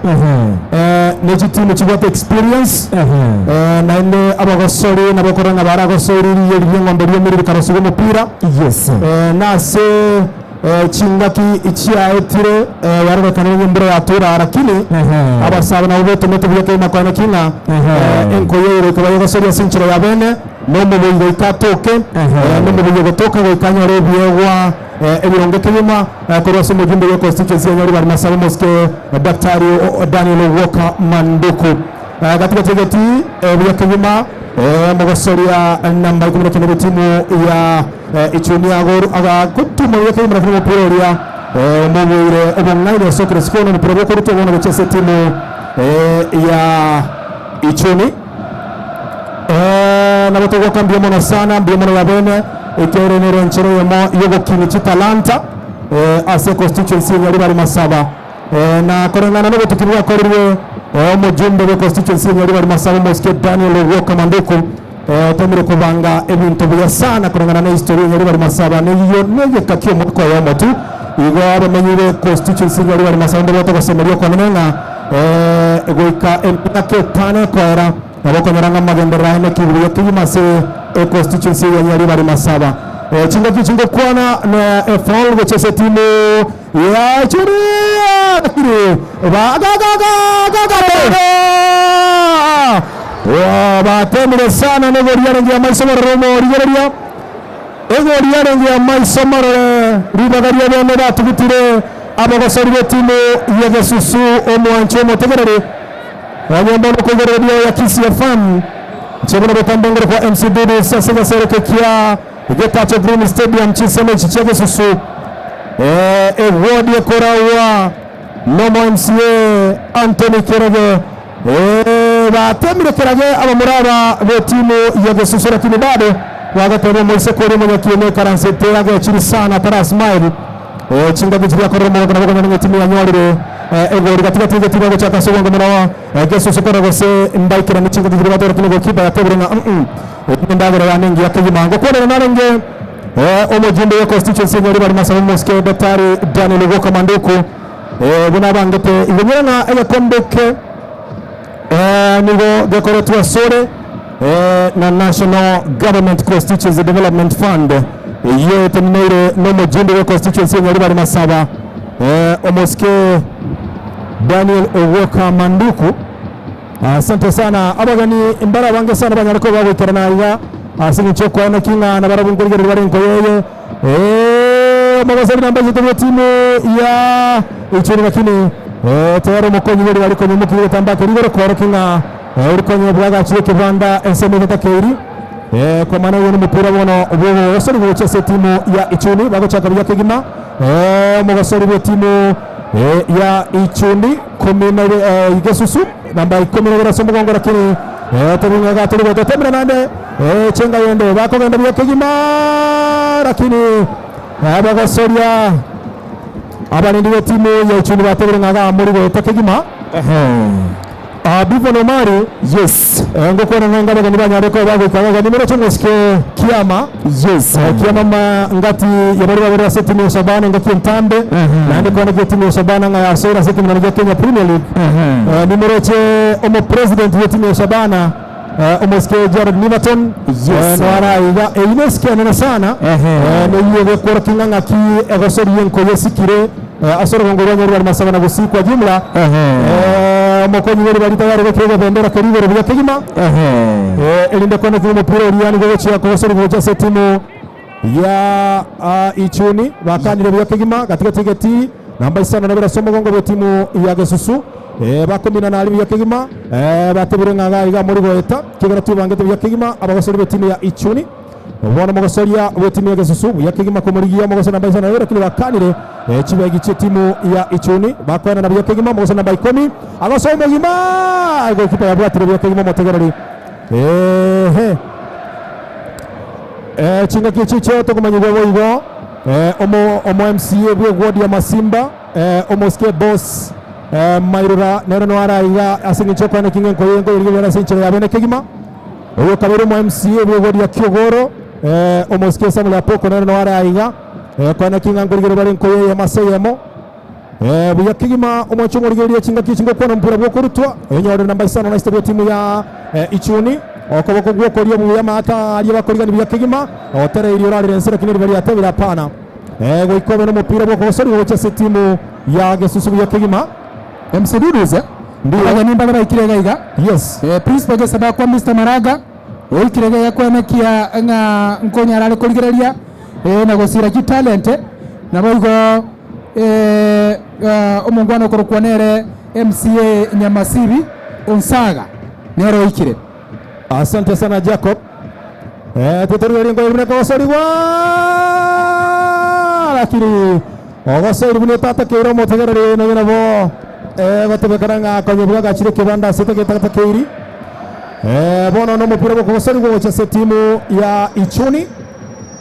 ne chitimu chibwate experience naende abagosori nabo okorora ng'a baragosoire riiyo riria eng'ombe riomire rikarosiwa omopira
Yes sir.
Nase chingaki chiaetire yarorekanire ng'a embura yatura lakini abasabe nabo betomete buya kegima koene ki ng'a enkoyo eye goika bayegosorie ase enchera ya bene. Nomobui goika atoke, nomobui ogotoka goika anyore ebiegwa ebironge kegima korwa ase omojumbe bwe constituency ya Nyaribari Masaba omosike Daktari Daniel Walker Manduku. Gatigati egeti buya kegima omogosoria namba ikomi na kenda bw'etimu ya Ichuni agoru agotuma buya kegima lakini omopira oria omobuire obong'aini osokire isiko nomopira bwokorutwa bono gochia ase etimu ya Ichuni. Nabo togoaka mbuya mono sana, mbuya mono ya bene, ekiagera nero enchera eyemo y'ogokinia chitalanta ase constituency ya Nyaribari Masaba. Na koreng'ana nobotuki bwakorirwe omojumbe bwe constituency ya Nyaribari Masaba omosike Daniel Owuoka Manduku otemire kobanga ebinto buya sana koreng'ana na history ya Nyaribari Masaba neyio negeka ki'omwaka oyomo tu. Igo abamenyi be constituency ya Nyaribari Masaba mbabwate ogosemeria okonene ng'a goika emiaka etano ekoera Nabo okonyora ng'a amagenderero aye nekibugo kegima ase econstituency ya Nyaribari Masaba. Chingaki echi ngokwana na efoul gochia ase etimu ya Churia lakini batemire sana na egori yarenge ya maiso marore omorigereria egori yarenge ya maiso marore ribaga ria bene batugutire abagosori b'etimu ya Gesusu omwancho omotegereri. Onye mbono koigwa radio ya Kisii FM, inche buna botambe ngoro kwa MC Dudes ase egesereke kia Getacho Green Stadium chinsemo echi chia Gesusu. Eh, ewodi ekoragwa nomo MCA Anthony Kerage. Eh, batemire Kerage abamura aba b'etimu ya Gesusu lakini bado bagateba omoiseke oria omonyakieni ekaransete agechiri sana tara smile. Chingaki chiria akorire omogoko nabo okonyora ng'a etimu yanyorire egori gati gati egetiba gochaka ase obwango mono. Gesusu kore gose mbaikeranie chingaki chiria batore goalkeeper yatebire ng'a mm eyio nendagera yane engiya kegima. Ngokwanera narenge omojumbe bwe constituency ya Nyaribari Masaba Omosike Daktari Daniel Ogoka Manduku buna abangete igo nyora ng'a egekombe eke nigo gekoretwe asore na National Government Constituency Development Fund eyio eteneneire nomojumbe bwe constituency ya Nyaribari Masaba Omosike Daniel Owoka Manduku. Asante sana abageni mbare abange sana banyare koba bagoikerana aiga ase eng'encho y'okoaneki ng'a nabarabwo nkorigereria bare enkoyo eye. Omogosori namba isato bw'etimu ya Ichuni lakini tayari omokonyi bw'eriba rikonyomokia egetambaa keria igoro koorokia ng'a Orikonye bwagachire ekebanda ensemo etakeiri. Kwa maana oyo nomopira bono bw'ogosori gocha ase etimu ya Ichuni bagochaka buya kegima. Omogosori bw'etimu ya Ichuni kumi na Gesusu namba ikomi na ibere ase omogongo lakini tobing'a gatori gotetemera naende chenga yende bakogenda buya kegima lakini abagosoria abarendi b'etimu ya Ichuni batebire ng'a gamori goeta kegima. Bivon Omari,
Yes.
Ngokwana ng'a abageni banyare koba bagoika iga nimeroche ng'osike kiama.
Yes.
Kiama ma ngati ya baria babere ase etimu ya Shabana engaki entambe naende kwana kia etimu ya Shabana ng'a yasoire ase ekenyoro gia Kenya Premier League. Nimeroche omopresident bw'etimu ya Shabana omosike Jared Liverton
Yes.
noara iga eyio nesike enene sana neyio egokworokia ng'a ng'aki egosoria enkoyo esikire Ase orogongo rwa Nyaribari Masaba na Gusii kwa jumla, omokonyi bw'eriba ritayare gokira egebendera keria igoro buya kegima, erinde koonekigwa omopira oria nigo ogochia kogosorigwa gochia ase etimu ya Ichuni. Bakanire buya kegima gati gati egetii namba isano na ibere ase omogongo bw'etimu ya Gesusu. Eh, bakominana aria buya kegima, eh, batebire ng'a iga iga mori goeta, ekiagera twebangete buya kegima abagosori b'etimu ya Ichuni. Bono omogosoria bw'etimu ya Gesusu buya kegima komorigia omogoso namba isano na ibere, lakini bakanire eh, chibegi chi'etimu ya Ichuni. Bakoenana buya kegima omogoso namba ikomi agosoa omogima, egokipa yabwatire buya kegima omotegereri. Ehe. Eh, chingaki echi echio tokomanyigwa boigo eh, omo, omo MCA bw'eward ya Masimba eh, omosike boss eh, Mairura nere no araiga ase eng'encho y'okwana eking'enko enkoyo enkoyo rigereria ase enchera ya bene kegima. Oyo kabere omo MCA bw'eward ya Kiogoro eh, omosike Samuel Apoko nere no araiga eh, kwana eking'a nkorigereria bare enkoyo eyemo ase eyemo. Eh, buya kegima omwancho omorigereria chingaki echi ngokwana omopira bw'okorutwa enyorere namba isano na isete bw'etimu ya eh, Ichuni okoboko gw'okoria buya maata aria bakorigani buya kegima otereirie orarire ense lakini riba riatebire hapana eh, goika obe nomopira bw'okogosorigwa gochia ase etimu ya Gesusu buya kegima.
MC Dudus eh? Abageni mbare baikire iga iga.
Yes.
Eh, Principal Gesaba kwa Mr. Maraga oikire iga iga kwenekia ng'a nkonyara are korigereria eh, na gosira chitalent naboigo eh, ah, omongwana okorokwa nere MCA Nyamasibi Onsaga nere oikire.
Asante sana Jacob. Eh, tetorigereria nkoyo buna ekogosorigwa lakini ogosoiri buna etatakeire omotegereri nonye nabo eh, gotebekana ng'a konya bwagachire ekebanda ase etagetakeiri eh, bono nomopira bwokogosorigwa gocha ase etimu ya Ichuni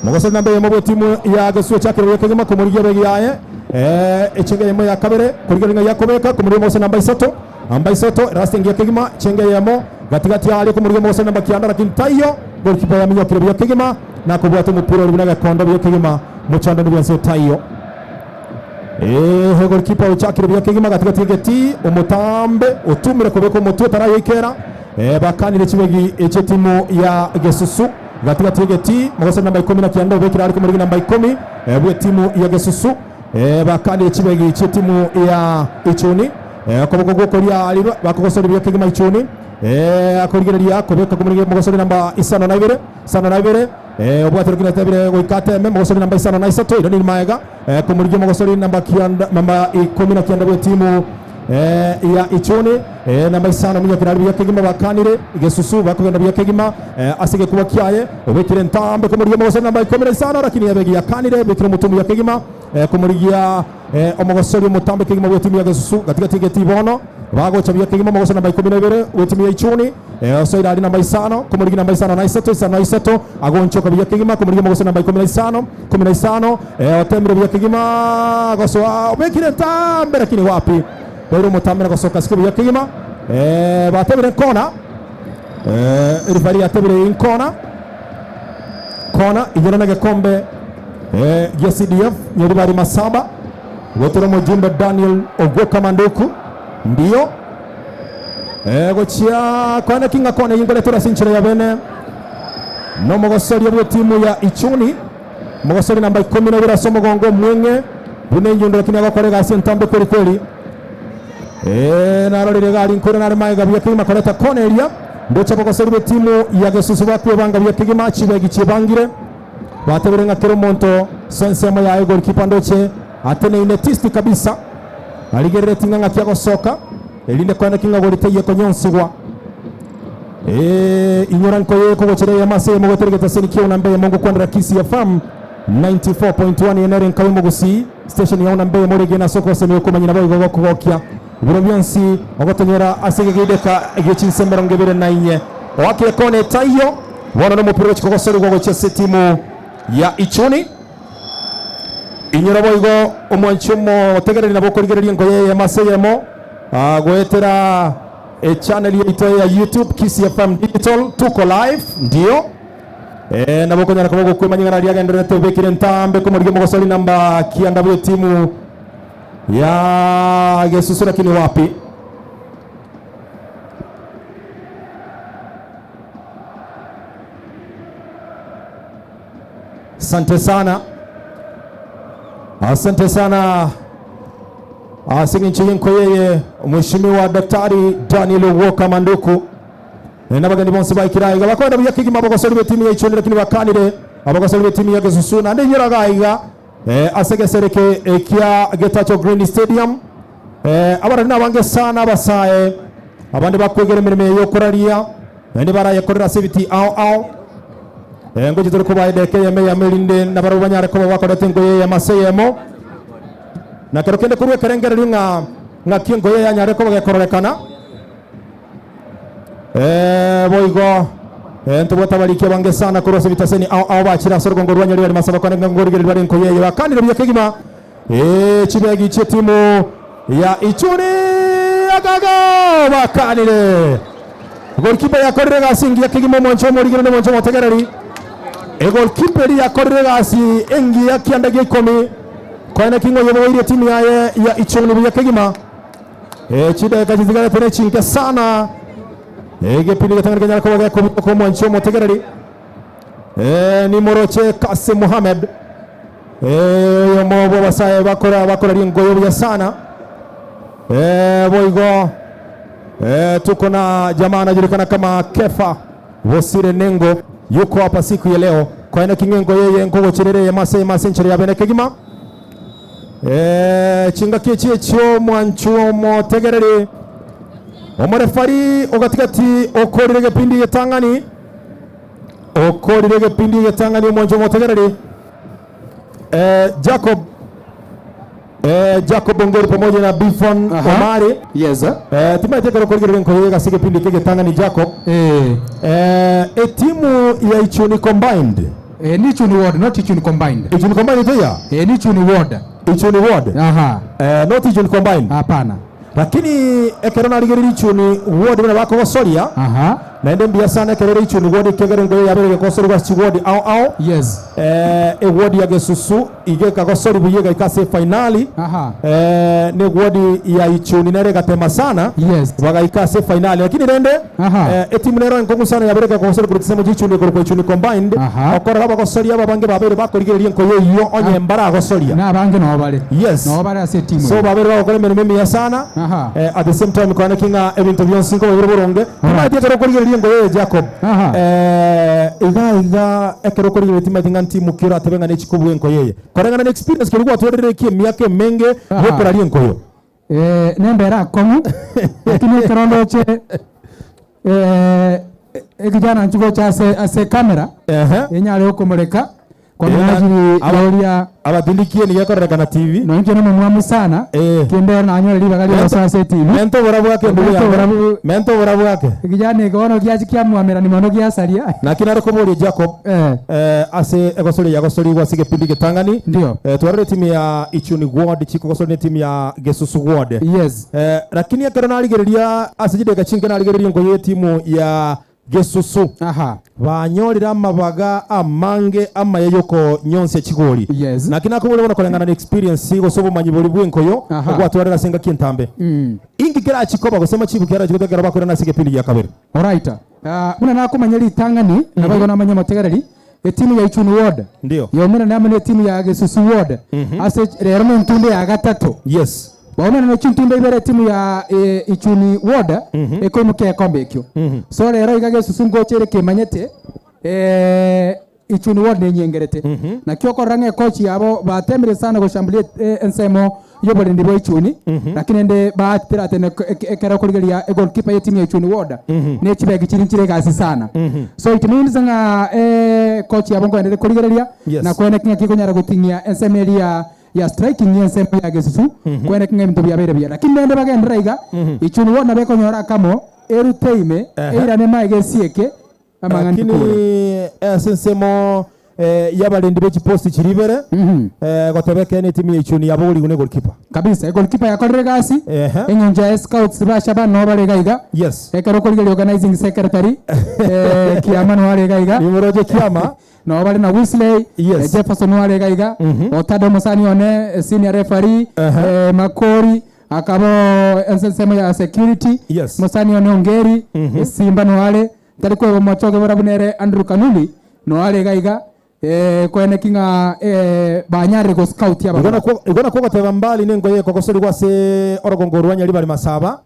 mogosori namba eyemo bw'etimu ya Gesuo chakire buya kegima komorigia begi yaye eh, echenge eyemo ya kabere korigereria ng'a yakobeka komorigia omogosori namba isato Namba isato, erasita engiya kegima, chenge eyemo, gati-gati aaria komorigia omogosori namba kianda, lakini taiyo, goalkeeper yaminyokire buya kegima, na kobwata omopira oria buna egekondo buya kegima, mochandani bwense taiyo. Ehe, goalkeeper ochakire buya kegima gati-gati y'egetii, omotambe otumire kobeka omotwe tarayoikera, eh, bakanire chibegi echi'etimu ya Gesusu gati-gati y'egetii, mogosori namba ikomi na kianda obekire aria komorigia namba ikomi eh, bw'etimu ya Gesusu. Eh, bakanire chibegi chi'etimu ya Ichuni. Eh, okoboko gw'okoria aria bakogosoria buya kegima Ichuni. Eh, akorigereria kobeka komorigereria mogosori namba isano na ibere, isano na ibere. Eh, obwatire kina tebire goika ateme mogosori namba isano na isato ira niri maega. Eh, komorigia mogosori namba kianda namba ikomi na kianda bw'etimu eh, ya Ichuni. Eh, namba isano minyokera aria buya kegima bakanire Gesusu bakogenda buya kegima eh, ase egekuba kiaye obekire ntambe komorigia omogosori namba ikomi na isano lakini ebegi yakanire ebekire omotwe buya kegima eh, komorigia eh, omogosori omotambe kegima bw'etimu ya Gesusu gatigati egetii bono bagocha buya kegima omogosori namba ikomi na ibere bw'etimu ya Ichuni eh, osoire aria namba isano komorigia namba isano na isato isano na isato agonchoka buya kegima komorigia omogosori namba ikomi na isano ikomi na isano eh, otemire buya kegima gosoa obekire ntambe lakini wapi Boire omotambe na gosoka asike buya kegima. Eh, batebire nkona. Eh, rifari yatebire inkona. Kona igoro na gekombe eh, gia CDF Nyaribari Masaba gotura omojumbe Daniel Ogwoka Manduku ndio eh, gochia kwana kinga kona yingoletora ase enchera ya bene nomogosoria bw'etimu ya Ichuni Omogosori namba ikomi na ibere ase omogongo omweng'e buna enyundo, lakini agokora egasi entambe kweri kweri. Ee, narorire egari nkoira nare magega buya kegima koreta kona eria. Ndoche abagosori b'etimu ya Gesusu bakwebanga buya kegima, chibegi chiebangire. Batebire ng'a kera omonto ase ensemo yaye goalkeeper ndoche ateneine tisti kabisa. Arigereretie ng'a ng'aki agosoka, erinde koeneki ng'a gori teiyo ekonyonsigwa. Ee, inyora nkoye kogochera eyemo ase eyemo goetera egetaseni kia Unambe eyemo ngokwanera Kisii FM 94.1 eye nere enka y'omogusii station ya Unambe eyemo oregene ase ogosemia okomanya naboigo gokogokia ebiro bionsi ogotonyora ase egegeideka gie chinsa emerongo ebere na inye oakire ekona etaiyo bono nomopira ogochia kogosorigwa gochia ase etimu ya Ichuni inyora boigo omwanchi omotegereri nabo okorigereria enkoye eyemo ase eyemo goetera Echannel yaito ya YouTube Kisii FM Digital tuko live ndio eh, nabo okonyara koba ogokwemanya ing'ana riagendererete obekire ntambe komorigia omogosori namba kianda bw'etimu ya Gesusu lakini wapi Asante sana, asante sana ase eng'encho y'enkoyo eye Mheshimiwa Daktari Daniel Walker Manduku nabageni bonsi baikire aiga bakoenda buya kegima abagosori b'etimu ya Ichuni lakini bakanire abagosori b'etimu ya Gesusu naende inyora iga aiga eh, ase egesere eke ekia Getacho Green Stadium. Eh, abarari nabange sana abasae abande bakwegera emeremo eye yokoraria naende barayekorera ase ebiti ao ao. Eh, ngochi tore kobaa edeka eyemo eyemo erinde nabarabwo banyare koba bakoreta engoyo eyemo ase eyemo. Na kero kende korwa ekerengererio ng'a ng'aki engoyo eye yanyare koba gekororekana. Eh, boigo eh, ntobwate abariki abange sana korwa ase ebitaseni ao ao bachire ase orogongo rwa Nyaribari Masaba kwane ng'a ngorigereria bare enkoyo eye bakanire buya kegima. Eh, chibegi chi'etimu ya Ichuni agaga bakanire. Goalkeeper yakorire egasi engiya kegima omwancho omorigereria na omwancho omotegereri. Egoalkeeper eria yakorire egasi engiya kianda gia ikomi koene king'o oyoboirie etimu yaye ya Ichuni buya kegima. Eh, chidakika chisigarete ne chinke sana egepindi getang'ani kenyare koba gekobutoka omwanchi omotegereri eh, nimoroche Kasim Mohamed eh, oyomo bwa abasae bakora bakora ringoyo buya sana eh, boigo eh, tuko na jamaa anajulikana kama Kefa Bosire Nengo yuko hapa siku ya leo kwaena king'engo yeye nkogocherere mase mase nchere yabene kegima Eh, chingaki echi echio omwanchu omotegereri omorefari ogatigati okorire egepindi getang'ani okorire egepindi getang'ani omwanchu omotegereri eh, Jacob eh, Jacob Ongeri pamoja na Bifon Omari
yes
eh, timaete kero korigerera enkoyo egase egepindi eke getang'ani Jacob
eh.
Eh, etimu ya Ichuni combined
Eh, ni Ichuni ward not Ichuni combined.
Ichuni combined iteya?
Eh, ni Ichuni ward.
Ichuni ward.
Aha.
Eh, not Ichuni combined.
Hapana.
Lakini ekero narigereria Ichuni ward buna bakogosoria.
Aha.
Naende mbuya sana ekero ere Ichuni ward ekiagera engoyo yabere gegosorigwa ase chiward ao ao.
Yes.
Eh, eward ya Gesusu iga ekagosori buya egaika ase efainali.
Aha.
Eh, ne eward ya Ichuni nere egatema sana.
Yes.
Bagaika ase efainali lakini rende
Aha.
eh, etimu nero enkong'u sana yabere ekegosori korwa chisemo chia Ichuni ekorokwa Ichuni combined. Okorora abagosoria ababange babeire bakorigereria enkoyo eyio onye mbaragosoria.
Na abange noo bare.
Yes.
Noo bare ase etimu
So
eyio.
babeire bagokora emeremo emiya sana.
Aha.
Eh, at the same time kwane ki ng'a ebinto bionsi nkoba bire boronge. Timaeti ekero okorigereria enkoyo eye Jacob. Eh, iga iga ekero okorigereria timaeti ng'a ntimu ki oratebe ng'a nechikobua enkoyo eye. Koreng'ana na experience keria gwatwarire ki emiaka emenge
Aha.
yokoraria enkoyo.
Eh, nembere akong'u lakini ekero ndoche eh, ekijana nchigocha ase ase camera enyare gokomoreka kwa minajili ya oria
abatindikie nigo ekorerekana TV
noinche nomomwamu sana kende nanyore ribaga riogosoa ase TV
Menta obora bwake ndugu
Menta
yangu.
oborabu
Menta obora bwake.
ekijana eke bono giachi kiamwamerani mono giasaria
Naki nare koboria Jacob eh, ase egosoria yagosorigwa ase egepindi getang'ani
Ndio.
eh, twarore etimu ya Ichuni Ward chikogosoria na etimu ya Gesusu Ward
yes
eh, lakini ekero narigereria ase chidakika chinke narigereria enkoyo ya etimu ya Gesusu
Aha.
banyorire amabaga amange amaya yokonyonsia chigori
yes.
Naki nakoboria bono koreng'ana na experience gose obomanyi boria bwa enkoyo
Aha.
ogwatwarera ase engaki entambe
Mm.
inki kerachikoba gose amachibu ki arachigoteba ekero bakoirana ase egepindi gia kabere
Alright. Buna nakomanya ritang'ani nabo igo namanya omotegereri etimu ya Ichuni ward
ndio
yaumera amo na etimu ya Gesusu ward ase rero na entunde ya gatato
yes
baumera na chintunde ibere etimu ya eh, Ichuni ward ekoimukia ekombe ekio so rero iga Gesusu ngochere kemanyete eh, Ichuni ward nenyengerete nakio okorora ng'a ekochi yabo batemire sana goshambulia eh, ensemo yoborendi bwa Ichuni lakini ende batirate ekero okorigereria egoalkeeper ya etimu ya Ichuni ward nechibegi chiri nchire egasi sana so it means ng'a eh, coach yabo nkoendere korigereria
Yes.
na kwene king'a kikonyara goting'ia ensemo eria ya ya striking ensemo ya Gesusu kwene king'a ebinto biabeire buya lakini rende bagendera iga Ichuni ward nabo ekonyora akamo eruteime eirane maega esieke amang'ani
lakini
kure
ase ensemo eh, y'abarendi b'echiposti chiri ibere eh, goteba ekene etimu ya Ichuni yabogorigwe na egolikipa
kabisa egolikipa yakorire egasi eng'encho ya scouts basha no bare iga iga
yes
ekero okorigereria organizing secretary eh, Kiama no are iga iga
nimoroche Kiama
no bare na Wesley
Yes.
eh, Jefferson ware iga iga Otado Musani one eh, senior referee eh, Makori akabo ensemo ya security
yes.
Musani one Ongeri eh, Simba no are tari kweba mochoge bora bunere Andrew Kanuli no are iga iga eh, kwene king'a eh, banyare go scout aba
igona kogoteba mbali nengoye ekogosorigwa ase orogongo rwa Nyaribari Masaba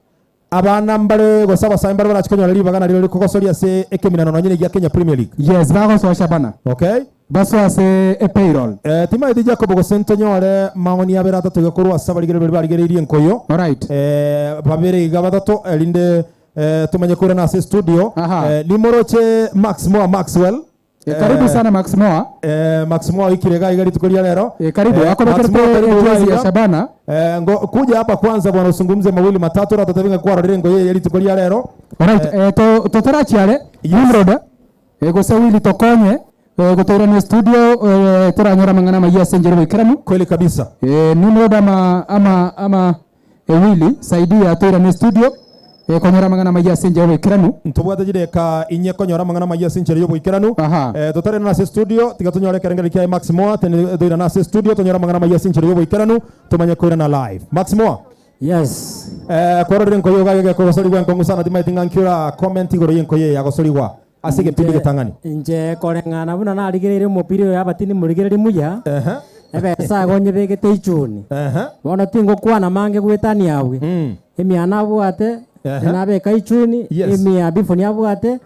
abana mbare gose abasae mbare barachikonyora ribaga nario rikogosoria ase ekeminano nonye gia Kenya Premier League
yes bagososha bana
okay
Basoe ase epayroll.
Eh, timaeti Jacob gose ntonyore maoni abere atato iga korwa ase abarigereria baria barigereirie enkoyo.
Alright.
Eh, babere iga batato erinde eh, tomanye koirana ase studio. Eh, nimoroche Max Moa Maxwell.
Eh, karibu sana Max Moa.
Eh, Max Moa oikire iga iga rituko ria rero.
Eh, karibu.
Eh,
Akobekerete
Max Moa, karibu iga
jezi ya
iga.
Shabana.
Eh, ngo kuja hapa kwanza bwana usungumze mawili matatu ratatavinga kwarorire enkoyo eye rituko ria rero.
Alright, eh, to totarachiare Nimrod eh, gose Willy tokonye eh, gotoirania studio eh, toranyora amang'ana amayia ase enchera oboikeranu.
Kweli kabisa.
Eh, Nimrod ama ama ama eh, Willy saidia toiranie studio eh, konyora amang'ana amayia ase enchera oboikeranu.
Ntobwate chideka inye konyora amang'ana amaya ase enchera y'oboikeranu. Eh, totare nase studio tiga tonyore ekerengeri kiaye Max Moa tene toirane ase studio tonyore amang'ana amaya ase enchera y'oboikeranu tomanye koirana live. Max Moa.
Yes.
Eh, kwarorire enkoyo iga gekogosorigwa enkong'u sana timaeti ng'a nkiora comment igoro y'enkoyo eye yagosorigwa ase egepindi getang'ani.
Inche koreng'ana buna narigereire omopira oyo abatindi morigereria muya, ebesa igo nyebegete ichuni. Bono tingokwana mange goetania abwe. Emia nabwate, nabeka ichuni, emia bifoni abwate,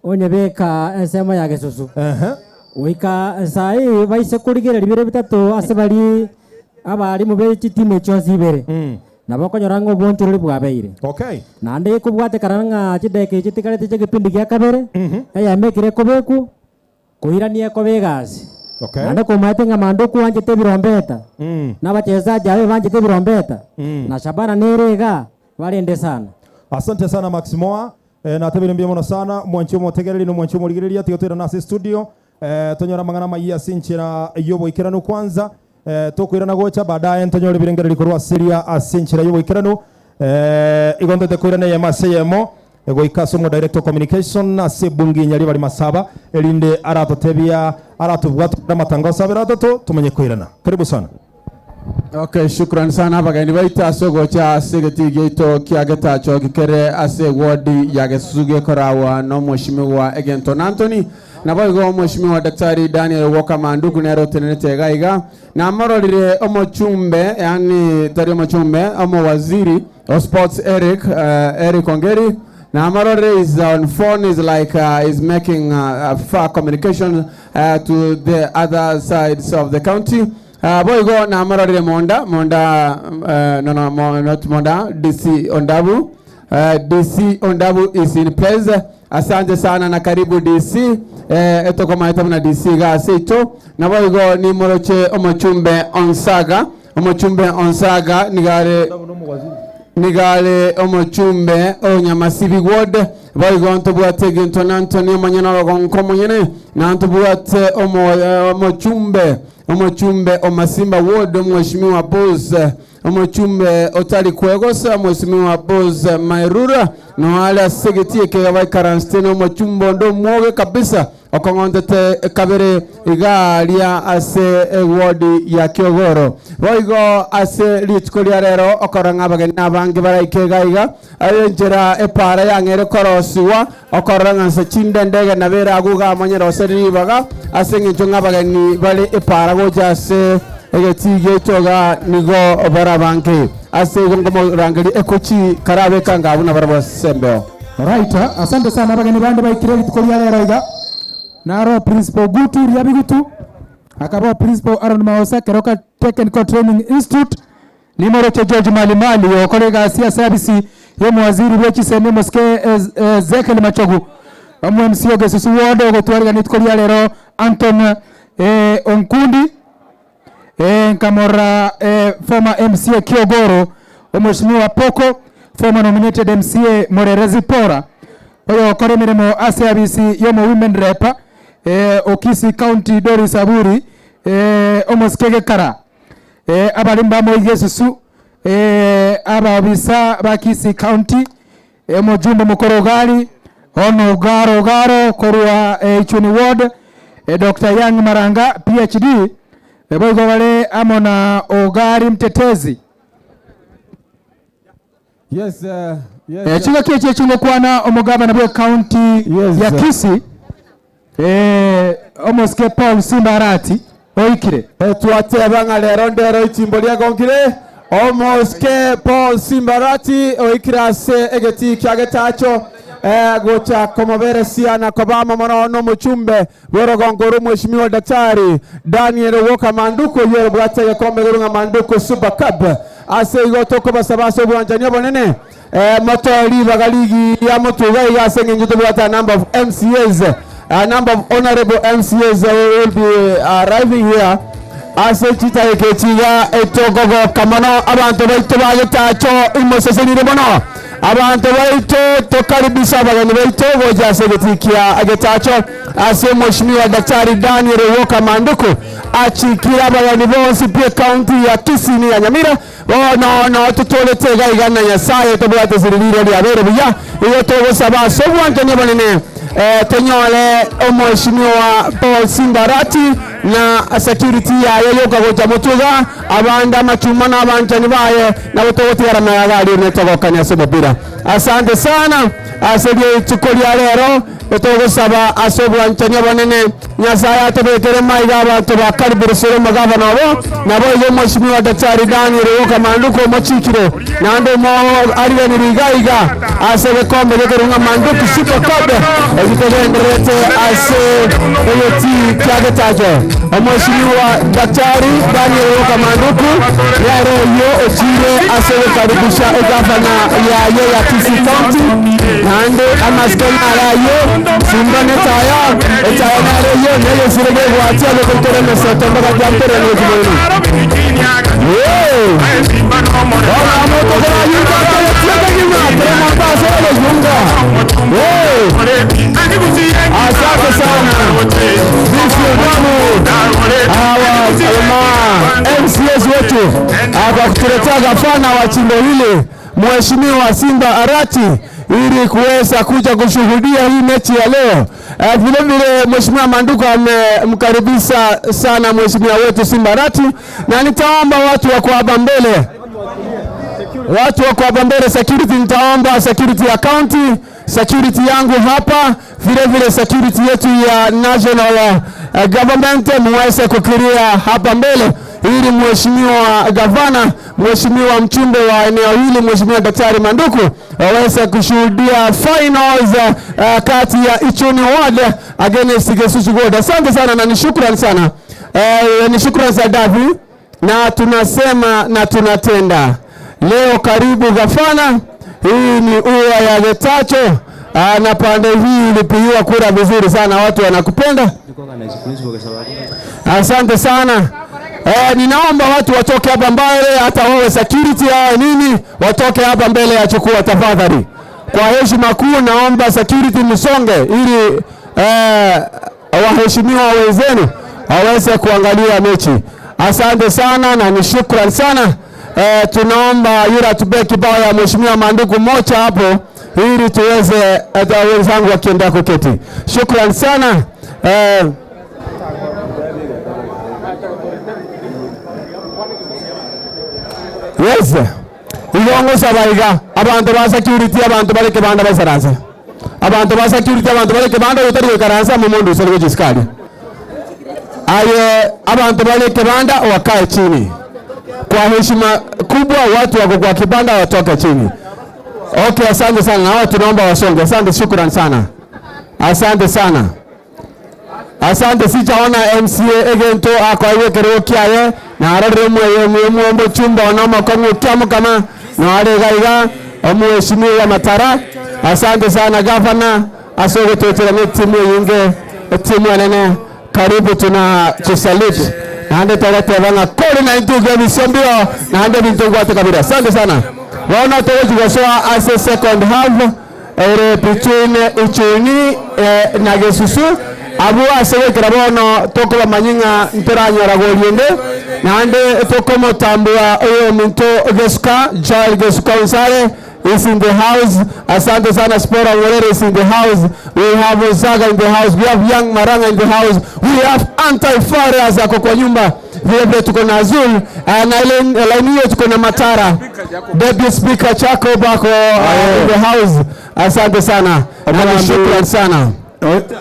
onyebeka ensemo ya gesusu. Goika saii baise korigereria bire bitato ase bari abarimu be chitimu chionsi ibere. Nabo okonyora ng'a obonchorori bwabeire.
Okay.
Naende ekobwatekana ng'a chidakika echi tigareti chia egepindi gia kabere, eyemo ekere ekobekwa, koirania ekoba egasi.
Okay.
Naende komaete ng'a mambia okwanchete ebirombeta, na abachesaji abe banchete ebirombeta, na Shabana nere igaa, barende sana.
Asante sana Max Moa. Eh, natebire mbuya mono sana mwanchi omotegereri na omwanchi omorigereria tiga toirane ase studio eh, tonyore amang'ana amayia ase enchera y'oboikeranu kwanza eh, tokoirana gocha baadaye ntonyore ebirengererio korwa ase eria ase enchera y'oboikeranu eh, igo ntoete koirana eyemo ase eyemo goika ase omo director of communication ase ebunge Nyaribari Masaba erinde aratotebia aratobwatore amatangazo abere atato tomanye koirana. Karibu sana.
Okay, shukrani sana abageni baito ase ogocha ase egetii giaito kia Getacho kere ase ewodi ya Gesusu gekorawa na omweshimiwa Egenton Anthony naboigo omweshimiwa Daktari Daniel Walker Manduku nere otenenete iga iga namororire omochumbe yaani tari omochumbe omowaziri o sports Eric uh, Eric Ongeri namororire is on phone is like uh, is making uh, far communication uh, to the other sides of the county Boigo namororire Monda, Monda, no, no, mo, not Monda, DC Ondabu. DC Ondabu is in place. Asante sana na karibu DC. Eh, etokomaete buna DC iga ase ito. Naboigo nimoroche omochumbe Onsaga. Omochumbe Onsaga nigare nigare omochumbe o Nyamasibi ward. Boigo ntobwate egento na Anthony omonyene orogonko omonyene na ntobwate omo, omochumbe Omochumbe o Masimba Ward Omweshimiwa Bose Omochumbe otari kwegosa Omweshimiwa Bose Mairura noare ase egetii eke baikaransete na omochumbe onde omwoge kabisa okong'ontete kabere iga aria ase eward ya Kiogoro. Boigo ase rituko ria rero okorora ng'a abageni nabange baraike iga iga ase enchera epaara yang'eire korosigwa Okorora ng'a nse chinde endege nabo ere agwo iga amonyeroseri ribaga, ase engencho ng'a abageni bare epaara gocha ase egetii giaito iga nigo barabange. Ase igo nkomorangeria ekochi karabe ekanga abwo nabarabwo ase embeo.
Alright, asante sana abageni bande baikire rituko ria rero iga. Naro Principal Gutu Riabigutu, akaba Principal Aaron Maosa Keroka Technical Training Institute, Nimoroche George Malimali ogokora egasi ase abisi y'omowaziri bwe chisemi omosike Ezekiel Machogu, omo MC o Gesusu Ward ogotwarigania rituko ria rero Anton Onkundi, nkamorora former MCA Kiogoro omweshimiwa Poko, former nominated MCA Morere Zipporah oyogokora emeremo ase abisi y'omo women rep o Kisii County Doris Aburi omosike Gekara. Abare mbamoige esusu, abaobisa ba Kisii County, omojumbe omokoro Ogari, Hon Ogaro Ogaro korwa Ichuni Ward, Doctor Young Maranga PhD, boigo bare amo na Ogari Mtetezi.
Yes, yes.
Chingaki echi echingokwana omogavana bwe county ya Kisii omosike Paul Simba Arati oikire.
Twateba ng'a rero ndero itimbo riagonkire, omosike Paul Simba Arati oikire ase egetii kia Getacho. eh, gocha komoberesia na koba amo mono nomochumbe bw'orogongo orwo Mheshimiwa Daktari Daniel Walker Manduku oyio orobwate egekombe igoro ng'a Manduku Super Cup. Ase igo tokobasaba ase obwanchani obonene eh, motoe ribaga rigiya motuga iga ase eng'encho tobwate a number of MCAs, a number of honorable MCAs who will be arriving here ase chidakika echi iga etokogoka mono abanto baito bagetacho imosesenire mono abanto baito tokaribisha abageni baito gocha ase egetii kia getacho ase Mheshimiwa Daktari Daniel Walker Manduku achikire abageni bonsi pi ekaunti ya Kisii na ya Nyamira Bono noo totoorete iga iga na Nyasae tobwate siriri riabeire buya, igo togosaba ase obwanchani obonene tonyore Omweshimiwa Paul Simbarati na security yaye yoka gocha motwe iga, abande amachuma na abanchani baye nabo togotigara magega aria ime togokania ase omopira. Asante sana ase rituko ria rero. Togosaba ase obwanchani obonene, Nyasae atobekere maiga abanto ba Karibu-Rusero omogavana obo, naboigo Omweshimiwa Daktari Daniel Walker Manduku omochikire, naende omoariganiri iga iga ase egekombe gekorwa ng'a Manduku Super Cup eki kegendererete ase egetii kia Getacho. Omweshimiwa Daktari Daniel Walker Manduku nere oyio ochire ase ogokaribisha egavana yaye ya Kisii County, naende amasiko naro ayio, simba netaya, etaya naro eyio, na egesire gegwatia gegoitora emeseto mpaka gianterera negetuboini. Bono omonto korayunga akagetia kegima, kera omonto ase ogoyunga. Asante sana. Sisi damu hawa ma MCAs wetu kwa kutuletea gavana wa jimbo hili Mheshimiwa Simba Arati ili kuweza kuja kushuhudia hii mechi ya leo. Eh, vile vile Mheshimiwa Manduku amemkaribisha sana mheshimiwa wetu Simba Arati, na nitaomba watu wako hapa mbele watu wako hapa mbele security, nitaomba security ya county, security yangu hapa, vile vile security yetu ya national government muweze kukiria hapa mbele ili mheshimiwa gavana, mheshimiwa mchumbe wa eneo hili, mheshimiwa Daktari Manduku waweze kushuhudia finals kati ya Ichuni Ward against Gesusu Ward. Asante sana na ni shukrani sana ni shukrani za Davi na tunasema na tunatenda. Leo karibu gavana, hii ni ua ya Getacho na pande hii ilipigiwa kura vizuri sana, watu wanakupenda. Asante sana. Ninaomba watu watoke hapa mbele, hata wawe security au nini, watoke hapa mbele ya chukua tafadhali. Kwa heshima kuu naomba security msonge ili waheshimiwa wenzenu waweze kuangalia mechi. Asante sana na ni shukrani sana. Tunaomba yule atupee kibao ya Mheshimiwa Manduku mocha hapo ili tuweze hata wenzangu wakienda kuketi. Shukrani sana. Yes. Igongo sabaiga abantu ba security abantu bari kibanda basaranse. Abantu ba security abantu bari kibanda utari karansa mu mundu usari kujiskari. Aye abantu bari kibanda wakae chini. Kwa heshima kubwa watu wako kwa kibanda watoke chini. Okay, asante sana. Hawa tunaomba wasonge. Asante, shukrani sana. Asante sana. Asante, sichaona MCA egento akwaiwe kerwo kiaye na arore mwe mwe chumba ona makongo kiamu kama na are gaiga omheshimiwa Matara. Asante sana gavana asogo tetera ne timu yinge timu anene karibu tuna tusalute naende togatebana kori na intuge bisombio naende bintu gwate kabira. Asante sana. Waona togochigosoa ase second half ere between Ichuni na Gesusu abu ase gwekera bono tokobamanying'a ntoranyora goriende naende tokomotambua oyo minto Gesuka Joel Gesuka Unsare is in the house. Asante sana Spora Ngorere is in the house. We have Ozaga in the house. We have Young Maranga in the house. We have Anti-Farias ako kwa nyumba. Vile vile tuko na Azul na line hiyo tuko na Matara. Deputy Speaker Jacob ako in the house. Asante sana. Na shukrani sana.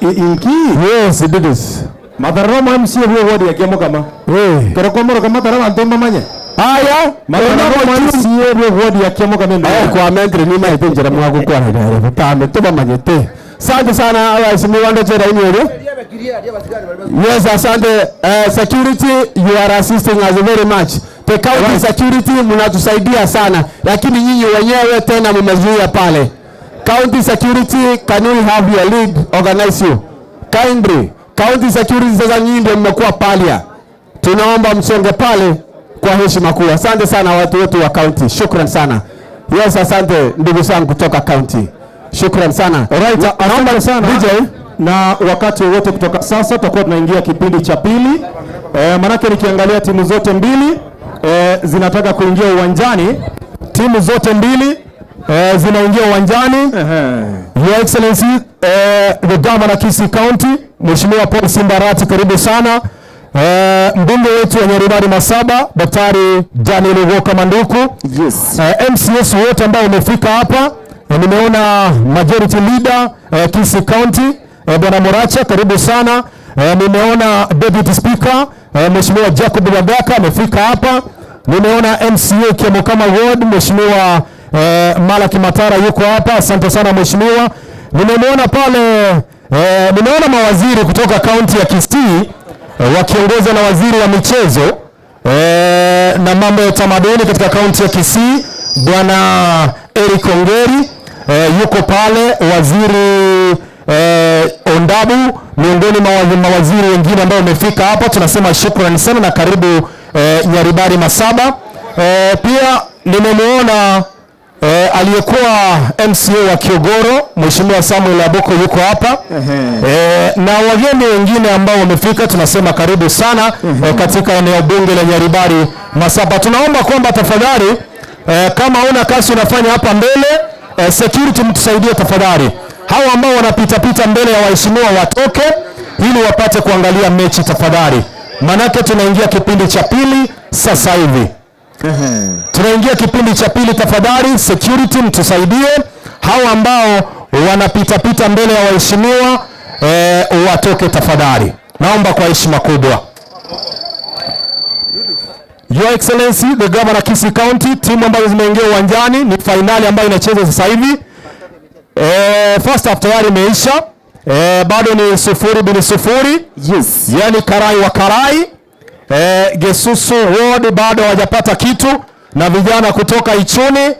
Inki?
Yes, it is.
Matara mo MC huo wodi ya kiamo kama.
Eh.
Kero kwa moro kama tara bantu mamanya. Aya,
kwamentire nimaete enchera mwagokwana nere botambe tobamanyete. Asante sana abaheshimiwa ndoche raini ere. Yes, asante. Security, you are assisting us very much. The county security mnatusaidia sana, lakini nyinyi wenyewe tena mmezuia pale. County security, can we have your lead organize you? Kindly. County security sasa nyinyi ndio mmekuwa palia. Tunaomba msonge pale kwa heshima kuu. Asante sana watu wetu wa county. Shukran sana. Yes, asante ndugu zangu kutoka county. Shukran sana.
Alright, asante sana
DJ.
Na wakati wowote kutoka sasa tutakuwa tunaingia kipindi cha pili. Manake nikiangalia timu zote mbili zinataka kuingia uwanjani. Timu zote mbili zinaingia uwanjani. Your Excellency the Governor Kisii County Mheshimiwa Paul Simbarati, karibu sana. Mbunge wetu wa Nyaribari Masaba Daktari Daniel Walker Manduku.
Yes.
MCS wote ambao wamefika hapa nimeona majority leader Kisii County Bwana Moracha, karibu sana. Nimeona deputy speaker Mheshimiwa Jacob Wagaka amefika hapa. Nimeona MCA Kiamokama Ward Mheshimiwa Malaki Matara yuko hapa, asante sana mheshimiwa. Nimemwona pale nimeona mawaziri kutoka kaunti ya Kisii wakiongozwa na waziri wa michezo na mambo ya utamaduni katika kaunti ya Kisii Bwana Eric Ongeri yuko pale, waziri Ondabu miongoni mwa mawaziri wengine ambao wamefika hapa. Tunasema shukrani sana na karibu Nyaribari Masaba. Pia nimemwona aliyekuwa MCA wa Kiogoro Mheshimiwa Samuel Aboko yuko hapa. Na wageni wengine ambao wamefika tunasema karibu sana katika eneo bunge la Nyaribari Masaba. Tunaomba kwamba tafadhali kama una kazi unafanya hapa mbele security mtusaidie tafadhali. Hawa ambao wanapita pita mbele ya waheshimiwa watoke ili wapate kuangalia mechi tafadhali, manake tunaingia kipindi cha pili sasa hivi. Tunaingia kipindi cha pili tafadhali, security mtusaidie. Hawa ambao wanapita pita mbele ya waheshimiwa watoke tafadhali, naomba kwa heshima kubwa. Your Excellency the Governor Kisii County, timu ambazo zimeingia uwanjani ni fainali ambayo inachezwa sasa hivi. First half tayari imeisha. Bado ni 0-0.
Yes.
Yani karai wa karai. Gesusu Ward bado hawajapata kitu na vijana kutoka Ichuni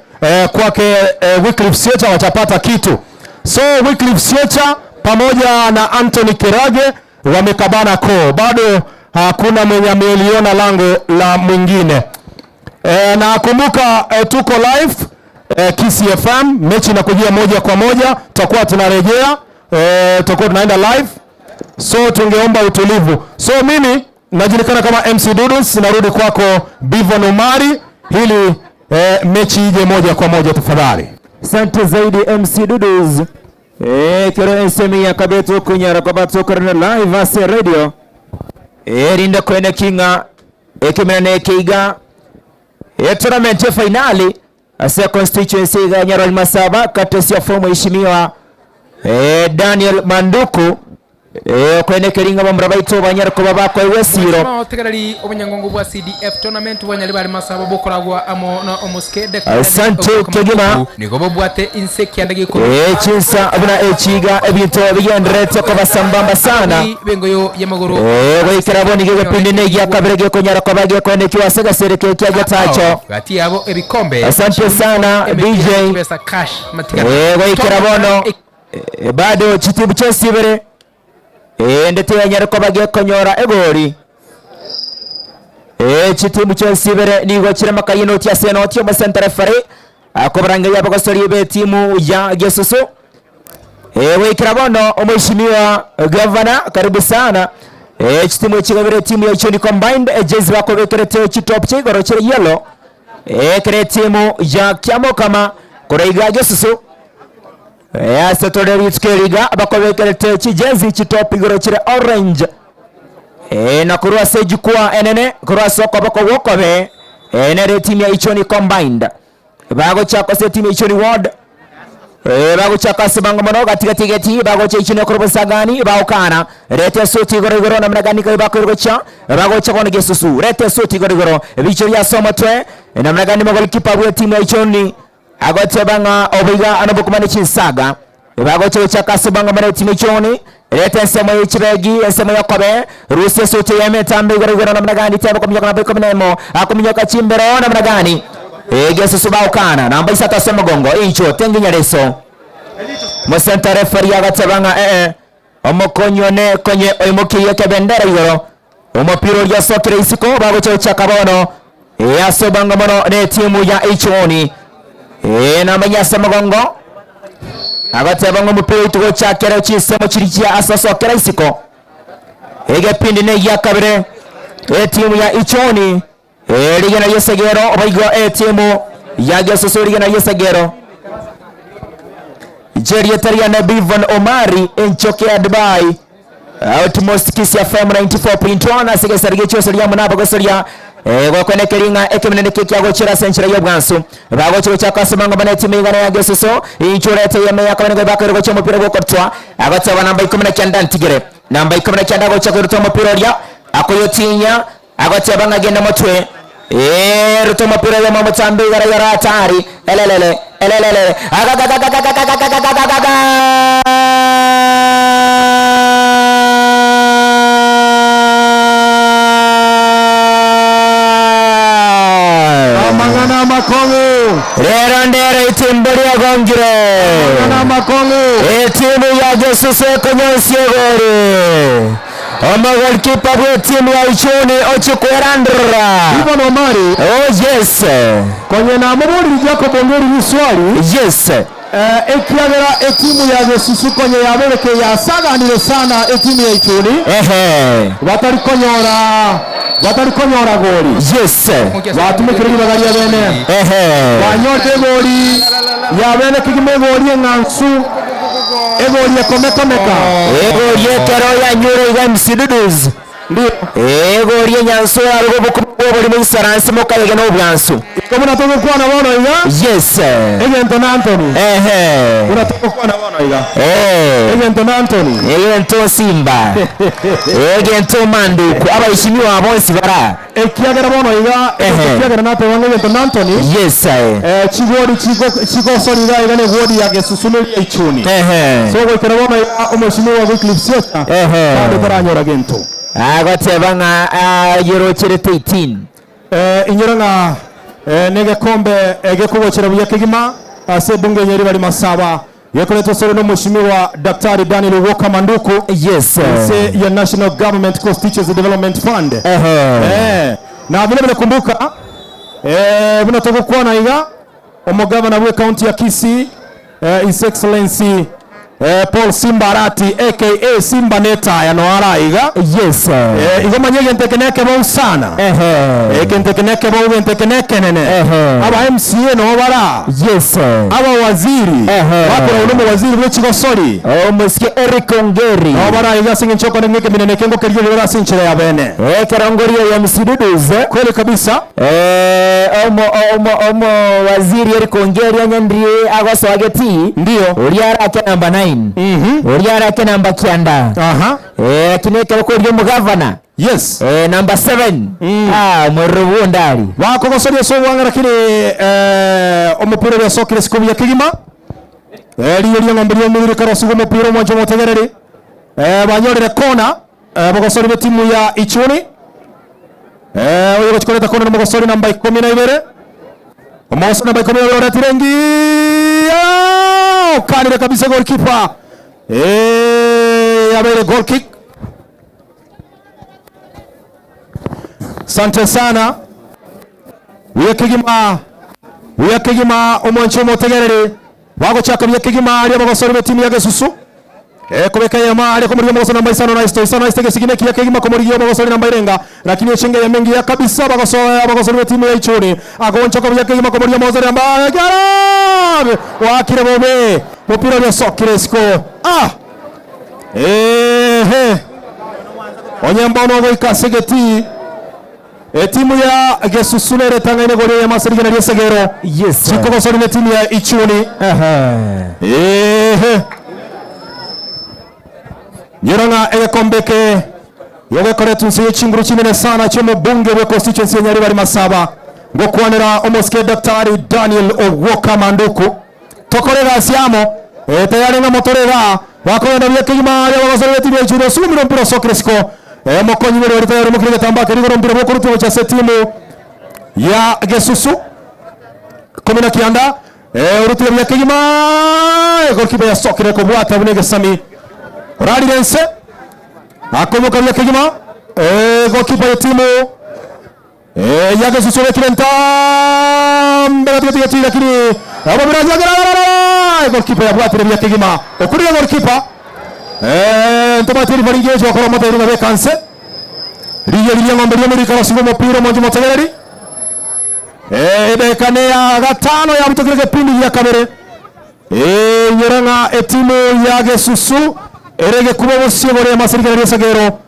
kwake Wycliffe Siecha hawajapata kitu. So Wycliffe Siecha pamoja na Anthony Kerage wamekabana koo, bado hakuna mwenye ameliona lango la mwingine. Na kumbuka tuko live Kisii FM, mechi inakujia moja kwa moja, tutakuwa tunarejea tutakuwa tunaenda live, so tungeomba utulivu. So mimi najulikana kama MC Dudus, narudi kwako Bivon Omari ili mechi ije moja kwa moja tafadhali.
Asante zaidi MC Dudus. Kero SM ya kabetu kunyara kwa batu korona live ase radio. Rinda kwene kinga ekimena keiga. Tournament ya finali ase constituency ya Nyarwal Masaba kati ya fomu mheshimiwa Daniel Manduku. Kwene keringa bamurabaito banyarko babako wesiro.
Otegereri obonyangongo bwa CDF tournament bwa Nyaribari Masaba bokoragwa amo na omoske
Asante Kegima.
Nigo bobwate inse kianda gikuru
Chinsa buna echiga ebinto bigenderete koba sambamba sana.
Bengo yo yamaguru.
Goikera bo nige gepindi ne gya kabere gekonyara koba gekonekiwa ase gasereke kia getacho.
Gati yabo ebikombe.
Asante sana DJ.
Pesa cash matigana.
Goikera bono bado chitibu chesibere. Ndete yanyara koba gekonyora egori. Chitibu chesibere nigo chire makayino tia seno tio center referee. Akobaranga yabagosori be timu ya Gesusu. Goikera bono omheshimiwa governor karibu sana. Chitimu chigabire timu ya Ichuni combined jezi bako bekerete chitop chigoro chire yellow. Kere timu ya Kiamokama koreiga Gesusu. Ase tore ritskeriga bako bekerete chijezi chitop igoro chire orange. Na kurwa se jukwaa enene kurwa soko bako wokobe. Nere timu ya Ichuni combined. Bago chako se timu ya Ichuni ward. Eh, bagochaka ase bango mono gatigati egeti bagocha ichuni okora obosangani bagokana reta esuti igoro igoro namna gani kai bakoirogocha bagocha bono gesusu reta esuti igoro igoro ebicho bia ase omotwe namna gani mogolikipa bwe timu ya ichuni agoteba ng'a oboiga ano bokomana chinsaga bagocha gochaka ase bango mono etimu ichuni reta ensemo ye chibegi ensemo yokobe rusia esuti eyemo etambe igoro igoro namna gani teba kominyoka namba ikomi na emo akominyoka chimbero namna gani Egesusu bagokana, namba isato ase omogongo, inchuo, tenginya riso. Mosenta refari agateba ng'a ee, omokonyi one konye oimokirie ekebendera igoro. Omopira oria osokire isiko bagocha gochaka bono. Ee, ase obwango mono netimu ya Ichuni. Ee, namba inye ase omogongo. Agateba ng'a omopira oito gochakera chinsemo chiria chia ase osokera isiko. Egepindi negia kabere etimu ya Ichuni. Ee, rigena ri'esegero, boigo etimu ya gesusu rigena ri'esegero. Inche erieta riane Bivon Omari, enchoke ya Dubai, Outmost Kisii FM 94.1 ase egesare gi'echioso ria amo nabagosoria eh, gokwana ekeri ng'a ekeminene eke kiagochera ase enchera y'obwansu bagocha gochaka ase amang'ombe na etimu igana ya gesusu inche orete eyemo ya kabere nigo bakoirwa gochia omopira bw'okotwa agoteba namba ikomi na kianda ntigere namba ikomi na kianda agocha koirutwa omopira oria akoyotinya Agoteba ng'a genda motwe. Ee, ruta omopira oyomo omotambe igoro igoro atari. Elelele, elelele, agagagagagagagagagagaga!
Amang'ana amakong'u.
Rero ndero itimbo riagongire.
Amang'ana amakong'u.
Etimu ya Gesusu ekonyosia egori. Omogolikipa bw'etimu ya Ichuni ochia kwerandorora.
Ivan Omari.
Oh yes.
Konye namoboriri Jacob Ongeri riswali.
Yes.
Eh, ekiagera etimu ya Gesusu konye yabereke yasaganire sana etimu ya Ichuni.
Ehe.
Batari konyora batari konyora gori.
Yes.
Batumekire ribaga ria bene.
Ehe.
Banyorire egori ya bene kegima egori eng'ansu. Egori ekomekameka.
Egori ekero yanyure iga MC Dudus. Egori enyansu aruga obokima bw'oborimo isaransi mokayege na obwansu.
Igo buna togokwana bono iga.
Yes.
Egento na Anthony.
Ehe.
Buna togokwana bono iga.
Eh.
Egento na Anthony.
Egento Simba. Egento Manduku. Abaishimiwa bonsi bara.
Ekiagera bono iga,
Ehe.
ekiagera nateba ng'a egento n'Anthony,
Yes, aye.
eh, chigori chigo- chigosori iga iga negwodi ya gesusu na eria ichuni.
Ehe.
So goikera bono iga omweshimiwa Wycliffe Siocha
Ehe.
bado taranyora gento.
Agoteba ng'a ayerocherete 18.
Eh, inyora ng'a eh, negekombe egekogochera buya kegima ase ebunge enye ribari masaba Gekoretwa asore n'Omweshimiwa Daktari Daniel Walker Manduku
Yes.
inse ya National Government Constituency Development Fund.
Ehe.
Eh, na vile vile kumbuka eh, buna togokwana iga omogavana bwe county ya Kisii eh, His Excellency eh, Paul Simba Arati aka Simba Netaya no ara iga
Yes.
eh, igo manye egento eke nekebou sana
Ehe.
egento eke nekebou egento eke nekenene
Ehe.
aba MCA no bara
Yes.
Aba waziri
Ehe.
bakoragwo nomowaziri bwe chigosori
Omosike Eric Ongeri.
nabo baraiga ase eng'encho okore ng'a ekeminene eke ngokeria rigoro ase enchera ya bene.
Ekerongorio ya MC Dudus.
Kweli kabisa.
Eh, omo omo omo waziri Eric Ongeri onye ndiri agosoa getii.
Ndio.
Oria arake namba 9.
Mhm.
Oria arake namba kianda.
Aha.
Eh, lakini ekero koria omogavana.
Yes.
Eh, namba 7. Ah, omorero bw'ondari.
Bakogosoria ase obwang'a lakini eh, omopira oria osokire isiko buya kegima. Eh, riyo ri'eng'ombe riomire rikarosigwa omopira omwancho omotegereri. Eh, banyorire kona eh, bogosori b'etimu ya Ichuni. Eh, oyo gochi koreta kona nomogosori namba ikomi na ibere. Omogosori namba ikomi na ibere oretire engiya okanire kabisa goalkeeper. Eh, yabeire goal kick. Sante sana buya kegima buya kegima omwanchi omotegereri bagochaka buya kegima aria bagosori b'etimu ya gesusu ekobeka eyemo aria komorigia omogosori namba isano na isito isano na isito egesigina ekiya kegima komorigia omogosori namba irenga lakini echenge eyemo engiya kabisa bagosoa abagosori b'etimu ya ichuni agonchoka buya kegima komorigia omogosori namba ekiara wakire bobe mopira oria osokire isiko ah Ehe. Onye mbono ogoika ase egetii. Etimu ya Gesusu nere etang'aine goria eyemo ase rigena ri'esegero.
Yes.
Chikogosori netimu ya Ichuni. Ehe. Nyora ng'a egekombe eke igo gekoretwa inse ye chinguru chinene sana chi'omobunge bwe constituency ya Nyaribari Masaba ngokwanera omosike Daktari Daniel Ogwoka Manduku. Tokore egasi amo, eh, tayari ng'a motore igaa, bakogenda buya kegima aria bagosora etimu ya Ichuni osumire ompira osokire isiko. Eh, omokonyi bw'erori ori tayari omokire egetambaa keria igoro ompira bwokorutwa gochia ase etimu ya Gesusu. 19 eh, orutire buya kegima egolikipa yasokire kobwata buna egesami orarire nse akoimoka buya kegima eh, golikipa y'etimu eh, ya Gesusu obekire ntambe gatigati gati lakini ababiranyagera golikipa yabwatire buya kegima okurire golikipa eh, ntobatiri baringejo akora omoteiri ng'a beka nse riyo riria ng'ombe riome rikarosiwa omopira omonche motegereri Edageka neya gatano yabutokire egepindi gia kabere. Inyora ng'a etimu ya Gesusu ere egekuba bosio igoro y'amase rigena ri'esagero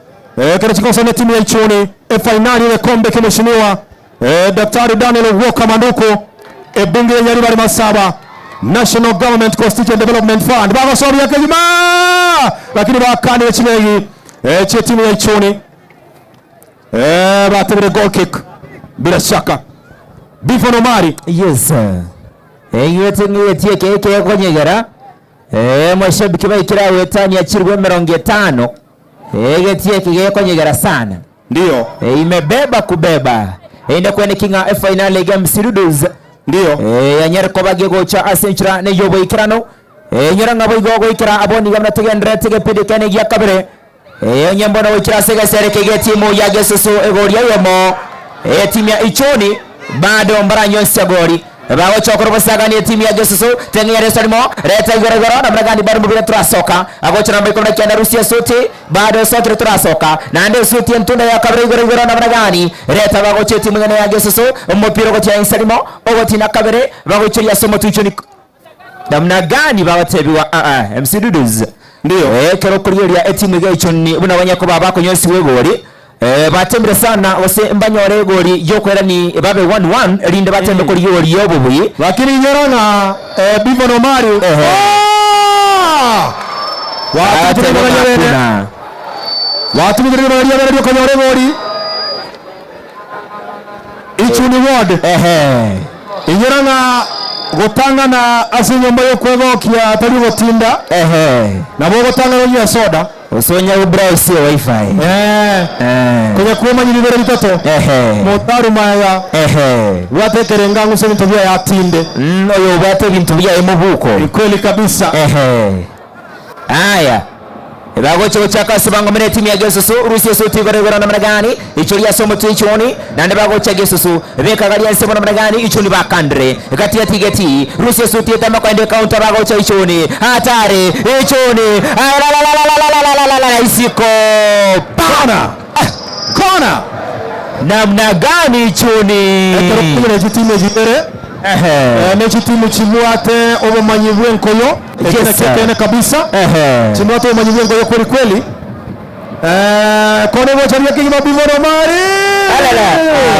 ekero chikogosana netimu ya Ichuni efainali y'egekombe ki'Mheshimiwa Daktari Daniel Ogwoka Manduku ebunge ya Nyaribari Masaba National Government Constituent Development Fund bagosobia kegima lakini bakanire chibegi chi'etimu ya Ichuni. Batebire goal kick bila shaka. Bifon Omari.
Yes. Eigwete ng'egetie eke ekekonyegera eh, mashabiki baikire agwetania chirwe emerongo etano egetie eke gekonyegera sana
ndio
e, imebeba kubeba ende kweneki ng'a efinali iga msirudos
ndio
e, yanyare koba gegocha ase enchera neyoboikerano e, nyora ng'a boigo goikera abwo nigo buna togendererete egepindi kene gia kabere Ee, onye mbono goikera ase egesere eke gi'etimu ya Gesusu egori eyemo, etimu ya Ichuni bado mbaranyonsia gori. Bagocha gokora obosagani etimu ya Gesusu, teng'enya reso rimo, reta igoro igoro, namna gani bado mobira turasoka. Agocha namba 19 rusia esuti, bado esokire turasoka. Naende esuti entunda ya kabere igoro igoro namna gani, reta bagocha etimu eng'ene ya Gesusu, omopira ogochia inse rimo, ogotina kabere, bagoichoria ase omotwe Ichuni. Namna gani bagotebiwa aa MC Dudus
Ndio.
Eh, ekero okorigereria etimu iga echoni buna banya koba bakonyosiwa egori eh, batemire sana gose mbanyore egori yokoerani babe 1-1 erinde batembe korigia egori yobobui
Lakini inyora ng'a eh, Bivon Omari
Ehe.
Ah! Watubutire
Batebe
ribaga ria bene.
ng'a
Watubutire ribaga ria bene riokonyora egori. Ichuni ward.
Ehe.
Inyora ng'a gotang'ana ase enyomba y'okwegokia atari ogotinda.
Ehe.
Nabo ogotang'ana onywe esoda.
Gose onye gobrowse wifi.
Eh.
Eh.
Konya kwomanya ribere ritato.
Ehe.
Motaru maega.
Ehe.
Bwate ekerengo ang'use ebinto biaye atinde.
Mm, oyo obwate ebinto biaye mobuko.
Ni kweli kabisa.
Ehe. Aya. Bagocha gochaka ase bangomera etimu ya Gesusu, rusia esuti igoro igoro namna gani, ichoria ase omotwe ichoni, naende bagocha Gesusu, beka garia ensemo namna gani, ichoni bakandire, gati gati gati, rusia esuti etama koenda ekaunta bagocha ichoni, hatari, ichoni, alalalalalalalalala, isiko,
Kona! Kona!
Namna gani ichoni?
Ekero konyora chitimu echi ibere,
Ehe.
ne chitimu chibwate obomanyi bw'enkoyo, Eki
Yes,
nakio
sir.
ekeene kabisa.
Ehe.
Chimwate obomanyi bw'enkoyo kweli kweli. Eh, kone gocha kigima Bivon Omari.
Alala.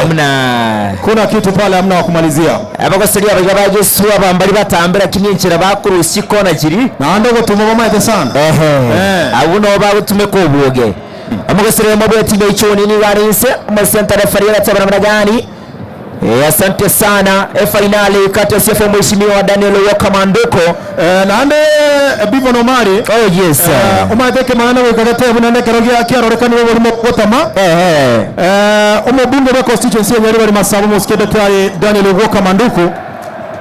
Amna.
Kuna kitu pale amna wa kumalizia.
Abagosoria abaiga ba Yesu abambari batambe lakini enchera bakorusia chikona chiri.
Naende ogotuma bamaete sana.
Ehe.
Eh.
Abwo nabo bagotumeka obwoge. Omogosoria omo bw'etime ichoni nigo are inse, omosenta referee agateba namna gani? Eh, asante sana. E finali kati ya CFM Mheshimiwa Daniel Walker Manduko.
Eh, naende Bivon Omari.
Oh yes.
Eh, omanyete ekemanano goika getebu naende ekero gia- kiarorekanire oborimo gotama.
Ehe.
Eh, omobunge bwa constituency ya Nyaribari Masaba omosike Daktari Daniel Walker Manduku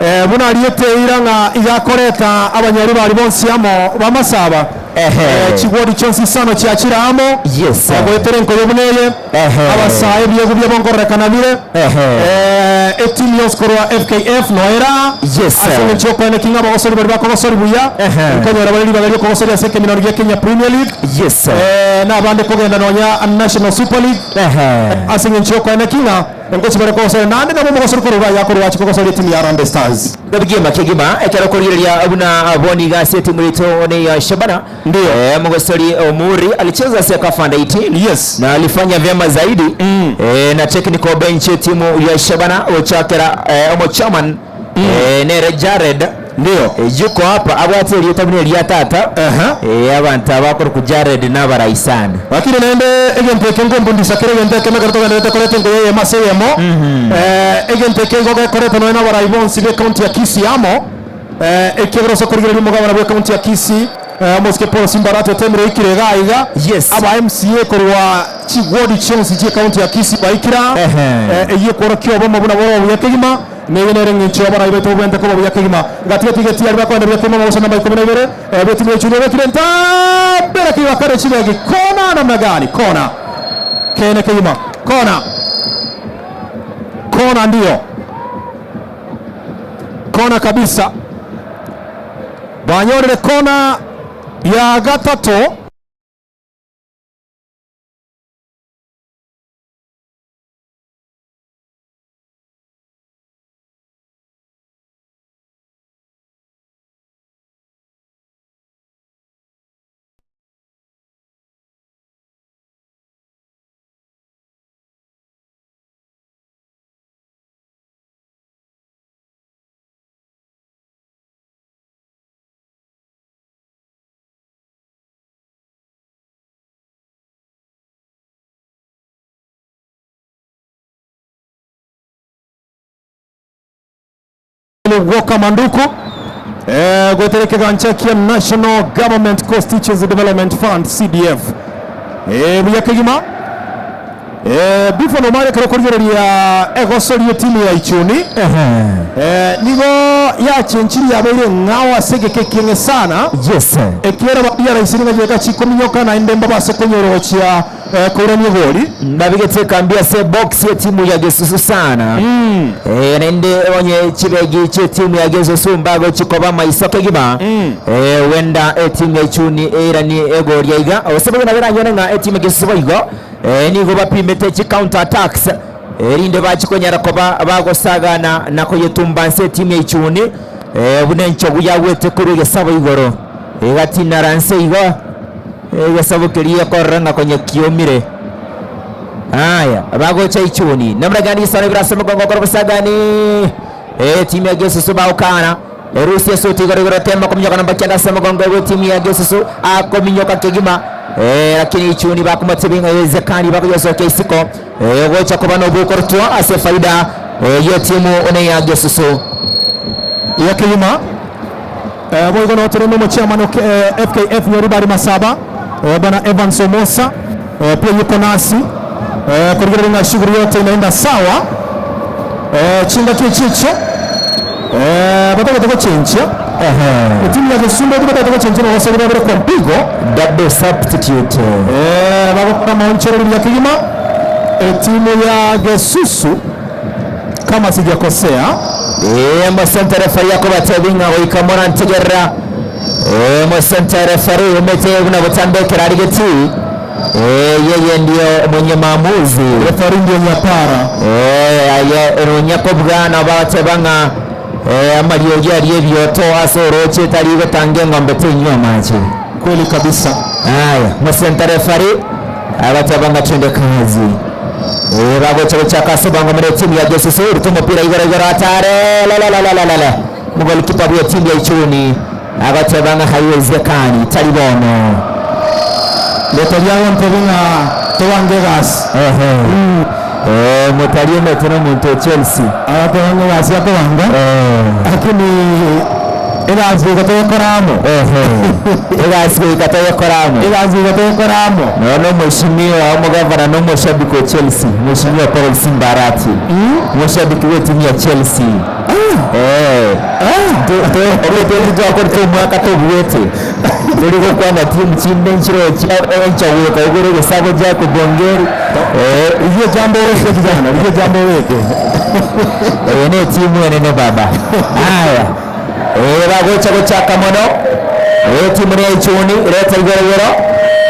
eh, buna ariete eira ng'a iga akoreta abanyaribari bonsi amo ba Masaba
Ehe.
eh, chiwodi chionsi isano chiachire amo
Yes.
eh, goetera enkoyo buna eye
Ehe.
abasae ebiegu biabo nkororekana bire
Ehe.
eh, etimu yonsi korwa FKF noera
Yes.
ase eng'encho yokoeneki ng'a abagosori baria bakogosori buya
Ehe.
nkonyora bare ribaga riokogosori ase ekeminano gia Kenya Premier League
Yes.
eh, na abande kogenda nonya National Super League
Ehe.
ase eng'encho yokoeneki ng'a Engochi bare kogosoria naende nabo omogosori korwa iga akorwa achia kogosoria etimu ya Harambee Stars.
Kegima kegima ekero okorigereria buna boni iga ase etimu yaito ne ya Shabana.
Ndio.
Omogosori Omuri alicheza CECAFA Under 18.
Yes.
Na alifanya vyema zaidi. Na technical bench etimu ya Shabana gochakera omochairman nere Jared.
Ndio.
Yuko hapa abwate erieta buna eria tata. Abanto aba akorokwa Jared nabarai sana.
Lakini naende egento eke nkombundisa kere egento ekemo ekero togendererete koreta engoyo eyemo ase eyemo. Egento eke igo gekoreta nonya nabarai bonsi b'ecounty ya Kisii amo, ekiagera ase okorigereria omogabana bw'ecounty ya Kisii, omosike Paul Simbarati otemire oikire igaa iga. Aba MCA korwa chiward chionsi chi'ecounty ya Kisii baikire aa, eyio ekworokia obomo buna bore obuya kegima. Neye nere engencho y'abarai baito bobwenerete koba buya kegima. Gati-gati geti aria bakoenda buya kegima amagoso namba 12, bw'etimu ya Ichuni ebekire entambe lakini bakare chibegi kona namna gani? Kona kene kegima kona kona ndiyo kona kabisa banyorire kona ya gatato. Walker Manduku goetera ekegancha kia National Government Constituency Development Fund CDF buya kegima before nomare ekero okorigereria egosoria etimu ya Ichuni nigo yachenchirie yabeire eng'ao ase egeka ekieng'e sana
Yes.
ekiagera baria raisiri ng'a chieka chikominyoka naende mbabase konyora gochia Koirania egori.
Mbabegete ekambi ase box y'etimu ya Gesusu sana. Naende onye chibegi chi'etimu ya Gesusu mbagochi koba maiso kegima. Huenda etimu ya Ichuni eiranie egori aiga. Gose boigo nabo eranyore ng'a etimu ya Gesusu boigo nigo bapimete chi counter attacks erinde bachi konyara koba bagosagana na koyetumba nse etimu ya Ichuni buna enchogu yagwete korwa egesabo igoro egatinara nse igo. Egesabu keria ekorora ng'a konya kiomire. Aya, bagocha ichuni. Namna gani isano ibere ase omogongo okora obosagani. Etimu ya Gesusu bagokana. Erusia esuti igoro igoro tema kominyoka namba kianda ase omogongo bw'etimu ya Gesusu. Akominyoka kegima. Lakini ichuni bakomotebia ng'a haiwezekani bakoyosokia isiko. Gocha koba nobokorotwa ase efaida y'etimu one ya Gesusu.
Ya kegima. Boigo noo tore nomochairman o FKF Nyaribari Masaba, Bwana Evans Omosa, pia yuko nasi korigereria ng'a shughuli yote inaenda sawa. Chingaki echi echio batagete gochenchia etimu ya Gesumba ebi batagete gochenchia nobosori babere kwa mpigo
Double substitute.
Bagokora amaonchoreri buya kegima etimu ya Gesusu kama sijakosea.
Ee, mosente referee akobatebia ng'a goika morantegerera. Ee, mosente referee omete buna botambe ekero arigeti. Ee, yeye ndio mwenye maamuzi.
Referee ndio nyapara.
Ee, aye nonya kobua nabo abateba ng'a ee, amariogi aria ebioto ase oroche tari gotanga eng'ombe tenywa amache.
Kweli kabisa.
Aya, mosente referee agateba ng'a twende kazi. Ee, bagocha gochaka ase obwango muri etimu ya Gesusu, oruta omopira igoro igoro atare lalalalala. Omogolikipa bwe etimu ya Ichuni agoteba ng'a haiwezekani, tari bono.
Reta riagontebia ng'a tobange egasi.
Ehe. Ee, motari omete nomonto o Chelsea.
Agateba ng'a egasi akobanga, lakini egasi goika toyekore amo.
Ehe. Egasi goika toyekore amo.
Egasi goika toyekore amo.
Nonya na omweshimiwa omogavana na omoshabiki o Chelsea, Mheshimiwa Paul Simbarati, omoshabiki bw'etimu ya Chelsea. Eh. Obwete twakorete omwaka tobuete, tori gokwana timu chinde nchire chia enchaguro kaigoro egesago Jacob Ongeri. Eh,
Rigia jambo oreke kijana, rigia jambo oreke.
Eye ne etimu enene baba. Aya. Eh, bagocha gochaka mono. Eh, timu ne Ichuni reta igoro igoro.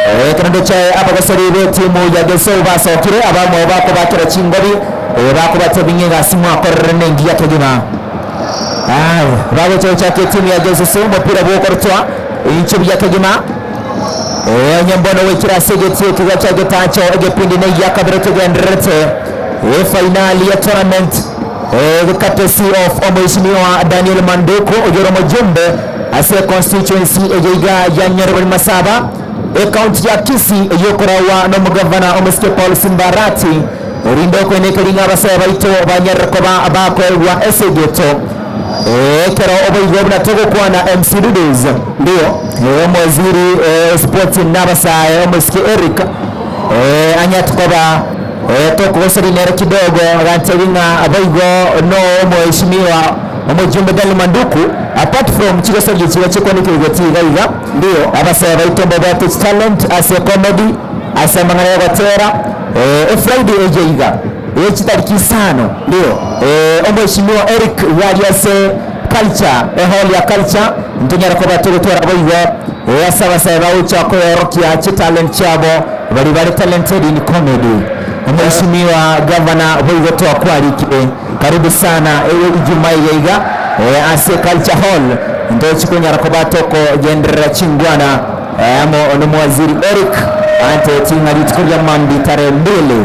Eh, kero ndoche abagosori be timu ya Gesou basokire abamwe bakobakera chingobi. Eh, bakobatebia ng'a egasi mwakorire nengiya kegima. Aya, bagocha gochaka etimu ya Gesusu, omopira bwokorutwa inche buya kegima. Eh, onye mbono goikera ase egetii ekiga kia getacho egepindi na egia kabere kegendererete efainali ya tournament eh, courtesy of omheshimiwa Daniel Manduku oyore omojumbe ase constituency eye iga ya Nyaribari Masaba Ekaunti ya Kisii eyokoraua nomogavana omosike Paul Simba Arati erinde okoenekeria ng'a abasae baito banyarire koba bakoegwa esegeto ekero oboigo buna togokwana MC Dudus
Ndio.
Omowaziri sports nabasae omosike Eric anyate koba tokogoseria nere kidogo agantebi ng'a boigo no omoheshimiwa omojumbe Daniel Manduku apart from chigoseria chiga chikwanekire gotiga iga
Ndio.
abasae baito mbabwate chitalent ase comedy ase amang'ana ya gotera efriday eye iga echitariki isano
Ndio.
Omheshimiwa Eric yari ase culture ehall ya culture ntonyara koba togotwara boigo ase abasae bagocha koyorokia chitalent chiabo bari bare talented in comedy. Omheshimiwa gavana boigo twakwarikire karibu sana ijuma iga iga ase culture hall ntochikonyara koba tokogenderera chingwana amo nomwaziri Eric ante ting'a rituko ria mambi tarehe mbili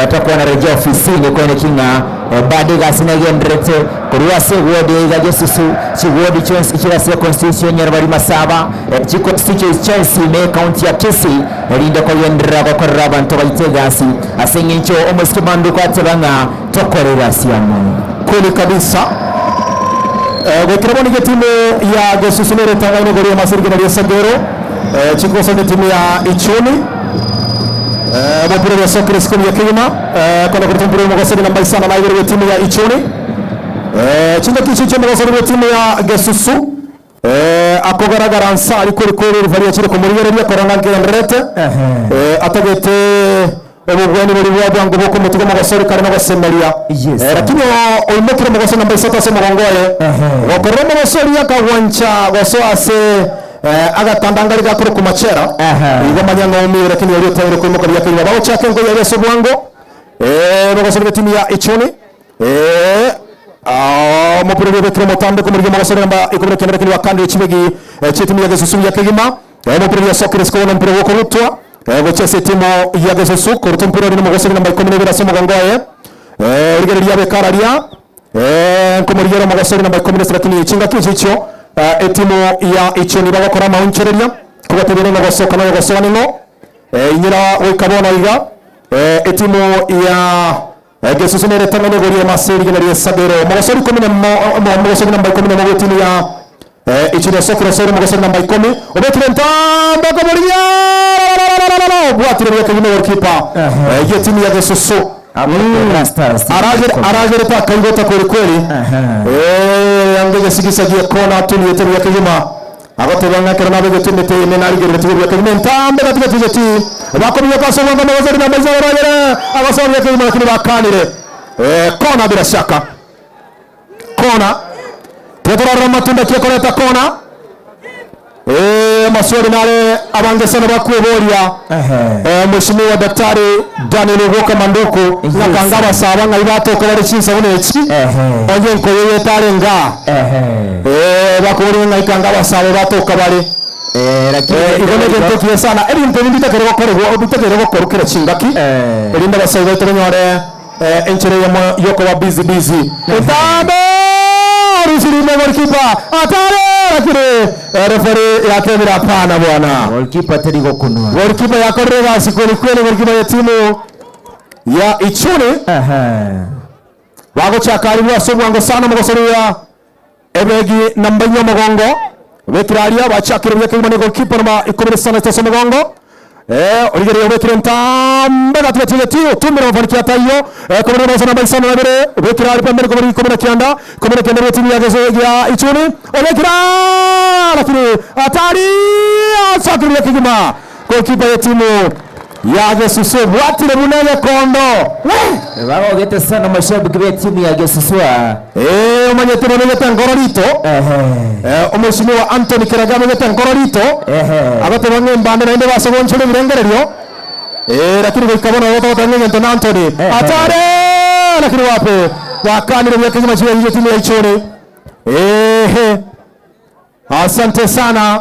watakuwa narejea ofisini kwene king'a bado egasi negenderete korwa ase eward iga Gesusu chiward chionsi chire ase constitution Nyaribari Masaba chiconstituency chionsi ne county ya Kisii erinde kogenderera gokorera abanto baito egasi ase eng'encho omosike Manduku ateba ng'a tokore egasi amo.
Kweli kabisa. Gwekera bono iga etimu ya Gesusu nere etangaine igoro y'amasirigana ria Sagero chikosa netimu ya Ichuni. Omopira oria osokire isiko buya kegima kona koreta omopira omogosori namba isano na ibere bw'etimu ya Ichuni. Chingaki echi chi'omogosori bw'etimu ya Gesusu akogaragara nsa aria kweri kweri rifari achire komorigereria korora ng'a nkegendererete atagete obobweni boria bwa bwango bokomotiga omogosori kare nogosemeria. Lakini oimokire omogosori namba isato ase omogongo oye gokorera omogosori akagwancha gosoa ase agatandangari gakorokwa machera. Igo manya ng'a omiyo lakini oria otaire koimoka buya kegima. Bagochaka enkoyo yaria ase obwango omogosori bw'etimu ya Ichuni. Omopira oria obekire omotambe komorigia omogosori namba ikomi na kenda lakini bakandire chibegi chi'etimu ya Gesusu buya kegima. Omopira oria osokire isiko bono omopira gokorutwa gochia ase etimu ya Gesusu korutwa omopira oria nomogosori namba ikomi na ibere ase omogongo oye. Rigereria abeke araria nkomorigia omogosori namba ikomi na ase lakini chingaki echi echio etimu ya Ichuni bagokora amaonchoreria kobatebia ning'o ogosoka na oyogosoa ning'o. Inyora goika bono iga etimu ya Gesusu nere etang'ani igoro y'amase rigena ri'esagero. Omogosori ikomi na omogosori namba ikomi nomo bw'etimu ya Ichuni osokire osoire omogosori namba ikomi obekire ntambe okomorigia obwatire buya kegima goalkeeper y'etimu ya Gesusu. Aragerete akaigota kweri kweri anga egesigisa gi'ekona atuniete buya kegima agoteba ng'a ekero nabegete emete ime narigereretie buya kegima entambe gati gati gati bakominyoka ase obwango amagosori na amaiso abaragere agosoa buya kegima lakini bakanire kona bila shaka kona tiga torarora amatunda ki ekoreta kona amaswali nare abange sana bakweboria Mheshimiwa Daktari Daniel Ogoka Manduku ng'akanga abasaba ng'ai batoka bare chinsabuni echi onye nkoyo yetare nga bakoboria ng'ai kanga abasaba batoka bare igo negento ekiya sana ebinto ebi mbitakere gokorerwa bitakere gokorwa kera chingaki erinde abasae baito banyore enchera eyemo yokoba busy busy entambe rusirime goalkeeper atare lakini referee yakebire hapana bwana
Goalkeeper teri gokunwa.
Goalkeeper yakorire egasi kweli kweli goalkeeper ya timu ya Ichuni bagochaka arigwe ase obwango sana omogosoria ebegi namba inya omogongo obekire aria bachakire buya kegima ne goalkeeper namba ikomi na isano ase omogongo origereria obekire ntambe gati gati gati otumire mafanikio ataiyo komoria omogoso namba isano na ibere obekire aria pembeni komoria ikomi na kianda ikomi na kianda bwa timu ya Geso ya Ichuni obekire lakini atari asakire buya kegima goalkeeper ya timu ya Gesusu bwatire buna egekondo
Bagogete sana mashabiki be timu ya Gesusua.
Omanyete bamegete ngoro rito. Omheshimiwa Anthony Kiraga amegete ngoro rito. Agateba ng'a embande naende basogonchore ebirengererio. Lakini goika bono gotogoteba ng'a egento na Anthony. Atare! Lakini wapi wakanire buya kegima chibegirie timu ya Ichuni. Ehe, asante sana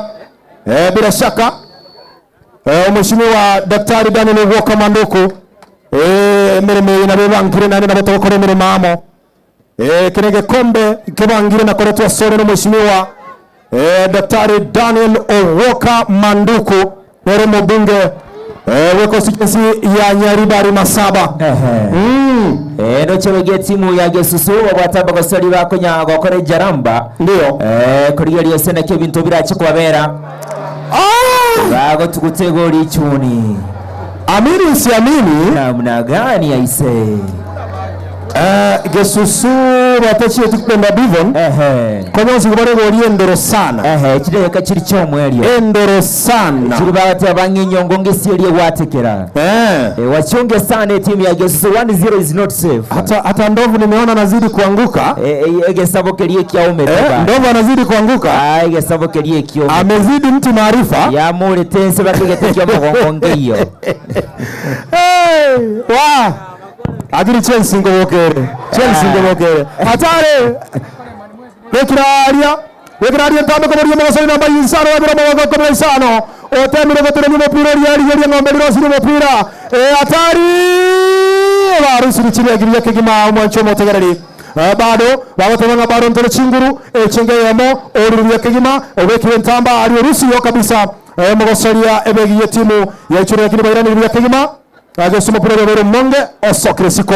eh, bila shaka eh, Mheshimiwa Daktari Daniel Walker Manduku eh, emeremo eye nabo ebangire naende nabo togokora emeremo amo eh, kere egekombe kebangire na koretwa asore na Mheshimiwa eh, Daktari Daniel Owoka Manduku nere omobunge eh, bwe constituency ya Nyaribari Masaba. Mm.
Eh, noche timu ya Gesusu babwata abagosori bakonya gokora ejaramba
ndio
eh korigeria ase naki ebinto birache kwabera bagotuguta egori ichuni
amini usiamini
namna gani aise
Eh, Gesusu batachie tukipenda Bivon konyonsi kubare gori endoro sana
ehe chideka chiri chomwerio
endoro sana
chiri bagati bang'inyongo ngesierie gwatekera
eh
wachunge sana timu ya Gesusu 1-0 is not safe
hata hata ndovu nimeona anazidi kuanguka
eh egesabo kerie kiaume
eh, ndovu anazidi kuanguka
ah egesabo kerie kiaume
amezidi mtu maarifa
yamure tense batigete kio mugongo ngeiyo
Hey, wa agiri Chelsea ngobokere Chelsea ngobokere hatari wekiraria wekiraria ntambe koboria mogosori namba isano wabira mogongo kobora isano otemire goteremia omopira oria rigeria ng'ombe rirosirie omopira Eh, hatari barusiri chiria kegima omwancho omotegereri Eh, bado bagoteba ng'a bado ntore chinguru echenge yemo orururia kegima obekire ntamba ari orusiyo kabisa Eh, mogosoria ebegi ye timu yaichure lakini bairaniria kegima agesu omopira oria obeire omonge osokire siko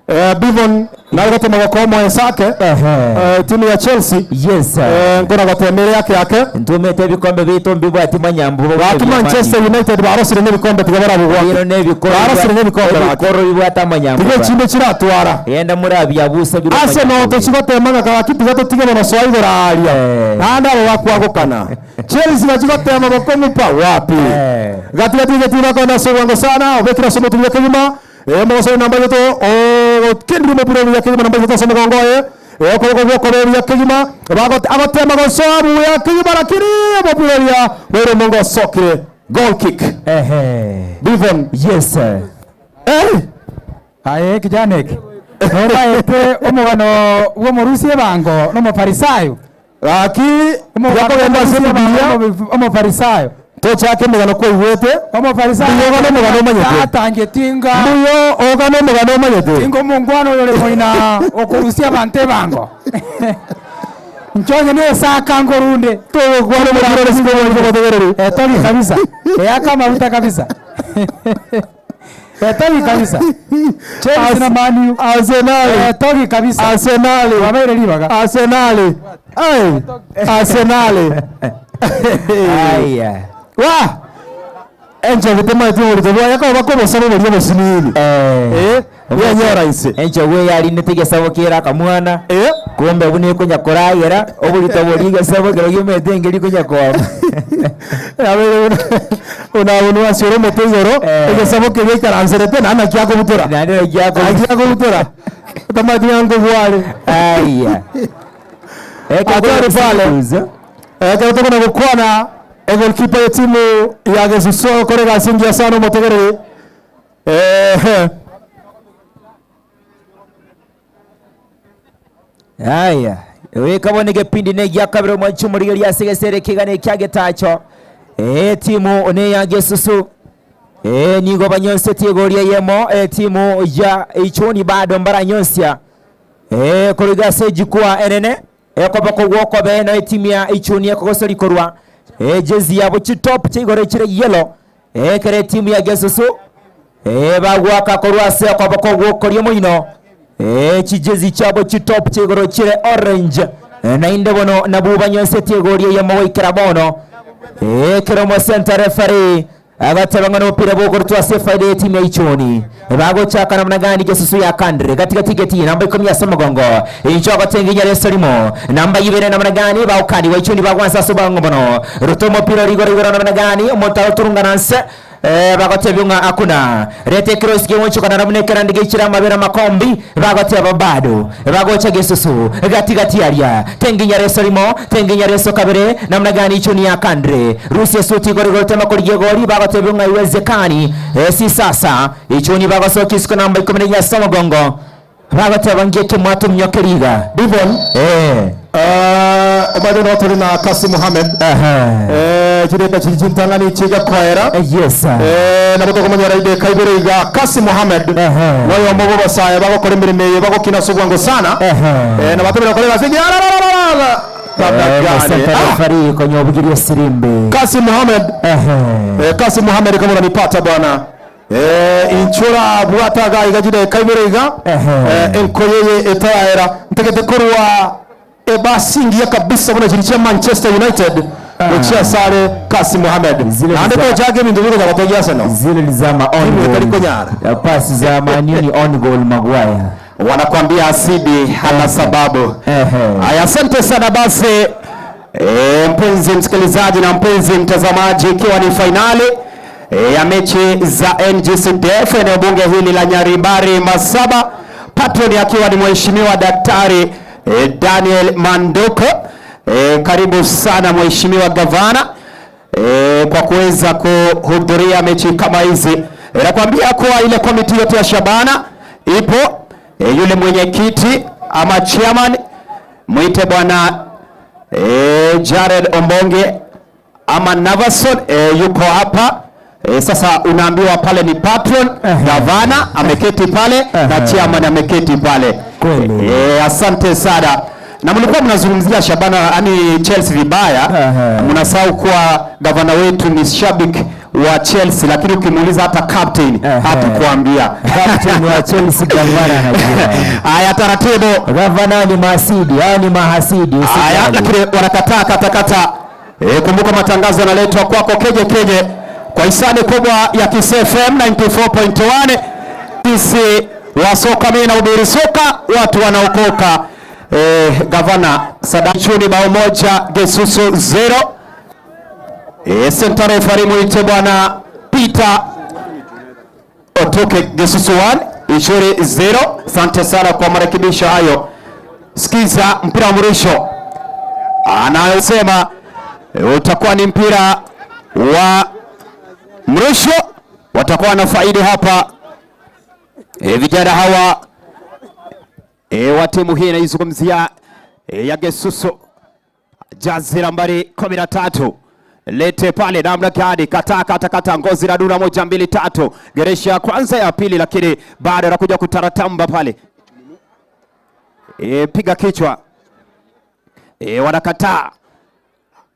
Eh, Bivon nawe gotema gokoma esake eh, timu ya Chelsea
yes
eh, nkona gotemere yake yake
ntumete ebikombe bitu mbibwati manyambu
Baki Manchester United barosire n'ebikombe tiga barabugwake barosire n'ebikombe baki
ebikoro bibwate amanyambu
tiga echinde chiratwara
yenda murabyabusa biro
Arsenal tochigotema ng'a tiga totige bono soa igoro aria naende abo bakwagũkana Chelsea bachigotema bokomupa wapi gatigati getima kona sobwango sana obekira somo tulia kegima eh mogoso namba yeto o kendri mopira ya kegima namba yeto somo gongoe eh okoboko bwoko ya kegima bagot agotema gosoa buya kegima lakini mopira ya wero mongo sokire goal kick
ehe
Bivon
yes sir
eh
aye kijana eke nobaete omugano bwa omorusi ebango nomofarisayo
aki yakogenda ase ebibilia
omofarisayo
tochake emegano kwaigwete
omofarisayo
Mbuya ogane omogano omanyete
atangetinga
mbuya ogane omogano omanyete
tinga omongwana oyo ore moina okurusia abanto ebango nchonye nesaka ngorunde
togokwana omogano ore siko omotegereri
etogi kabisa eyaka amafuta kabisa etogi kabisa Chelsea na Man U
Arsenal
etogi kabisa
Arsenal
wabaire ribaga
Arsenal ai Arsenal
aya
wa enjo gutema eti bwa yako bakobosaba boria bosinini
eh
yenyora ise
enjo we yarinete egesabo kera akamwana kumbe obu nikonya koragera oborito bori egesabo kero giumete engeri konya kwama
abere unabunu asiore omote igoro egesabo keria ikaranserete naende kiakobutora
naende
kiakobutora tamati yango bware
aya
atari pale ekero tokona gokwana egolkipa ya timu ya Gesusu korega asingia sana omotegereri eh
aya wikabona egepindi negia kabere omwanchi omorigeria ase egesere ekigana ekiagetacho eh timu ne ya Gesusu eh nigo banyonsetie egori eyemo eh timu ya Ichuni bado mbaranyonsia eh koriga ase ejukwa enene ekoboko gwokobe na etimu ya Ichuni ekogosori korwa eh jezi yabo chitop chigoro chire yellow eh kere timu ya Gesusu eh bagwaka korwa ase okoboko gwokoria moino eh chijezi chabo chitop chigoro chire orange eh, nainde bono nabo banyonsetie egori eyemo goikera bono eh kero mo center referee agateba ng'ano opira bogorotwa ase faida ya timu ya Ichuni bagochaka namna gani Gesusu ya kandre katika tiketi namba 10 ase omogongo incho agotenginya resorimo namba ibere namna gani baukani wa Ichuni bagwansa ase obwango bono ruto omopira rigoro igoro namna gani omotaro turungananse. Eh, bagotebia ng'a akuna reta ekerosi kegochokana buna ekerandi geichire amabere amakombi, bagoteba bado bagocha gesusu gati gati aria tenginya reso rimo tenginya reso kabere namna gani ichuni yakandire rusia esuti igoro igoro tema korigia egori bagotebia ng'a iwezekani eh, si sasa ichuni bagosokia isiko namba ikomi na inya ase omogongo Bagoteba ngi ekemwato minyoke riga.
Devon
Eh.
omanyete no tore na Kassim Mohamed eh chideka chiri chintang'ani chigakoera
yes
eh nabo tokomonyora ideka ibere iga Kassim Mohamed noyomo bwa abasae bagokora emeremo eye bagokina ase obwango sana eh nabatebire gokora egasi engiya ararararara Labda gani
Ah! Referee konya obugirie sirimbi.
Kassim Mohamed eh Kassim Mohamed kama unanipata bwana Eh, inchora bwata iga iga chideka ibere iga eh, enkoyo eye etaraera ntagete korwa ebasi ngiya kabisa buna chiri chia Manchester United gochia asare Kassim Mohamed naende tochaka ebinto bigocha gotogia Arsenal
Zile ni za ma on goal. Ya pasi za Man U ni on goal Maguire.
Wanakuambia asidi hana sababu. Haya, asante sana basi. E, mpenzi msikilizaji na mpenzi mtazamaji, ikiwa ni fainali e, ya mechi za NGCDF eneo bunge hili la Nyaribari Masaba, patron akiwa ni mheshimiwa Daktari e, Daniel Mandoko. E, karibu sana mheshimiwa gavana e, kwa kuweza kuhudhuria mechi kama hizi. E, nakwambia kuwa ile komiti yote ya Shabana ipo e, yule mwenyekiti ama chairman mwite bwana e, Jared Ombonge ama Navason e, yuko hapa e, sasa unaambiwa pale ni patron gavana ameketi pale na chairman ameketi pale e, asante sana na mlikuwa mnazungumzia Shabana yani Chelsea vibaya, mnasahau kuwa gavana wetu ni shabiki wa Chelsea, lakini ukimuuliza hata captain hatakuambia.
Captain wa Chelsea gavana anajua.
Haya, taratibu.
Gavana ni mahasidi, hao ni mahasidi.
Haya,
usijali.
lakini wanakataa katakata. E, kumbuka matangazo yanaletwa kwako keje keje kwa hisani kubwa ya Kiss FM 94.1. Sisi wa soka, mimi nahubiri soka, watu wanaokoka. E, gavana Sadachuni bao moja Gesusu zero. E, center referee mwite bwana Peter Otoke Gesusu 1 Ishuri 0. Asante sana kwa marekebisho hayo. Sikiza mpira wa mrisho anayosema e, utakuwa ni mpira wa mrusho, watakuwa na faidi hapa e, vijana hawa e, wa timu hii inaizungumzia e, ya Gesusu jazi nambari 13 lete pale namna gani, kata kata kata, ngozi la dura, moja mbili tatu, geresha ya kwanza ya pili, lakini bado anakuja kutaratamba pale e, piga kichwa e, wanakataa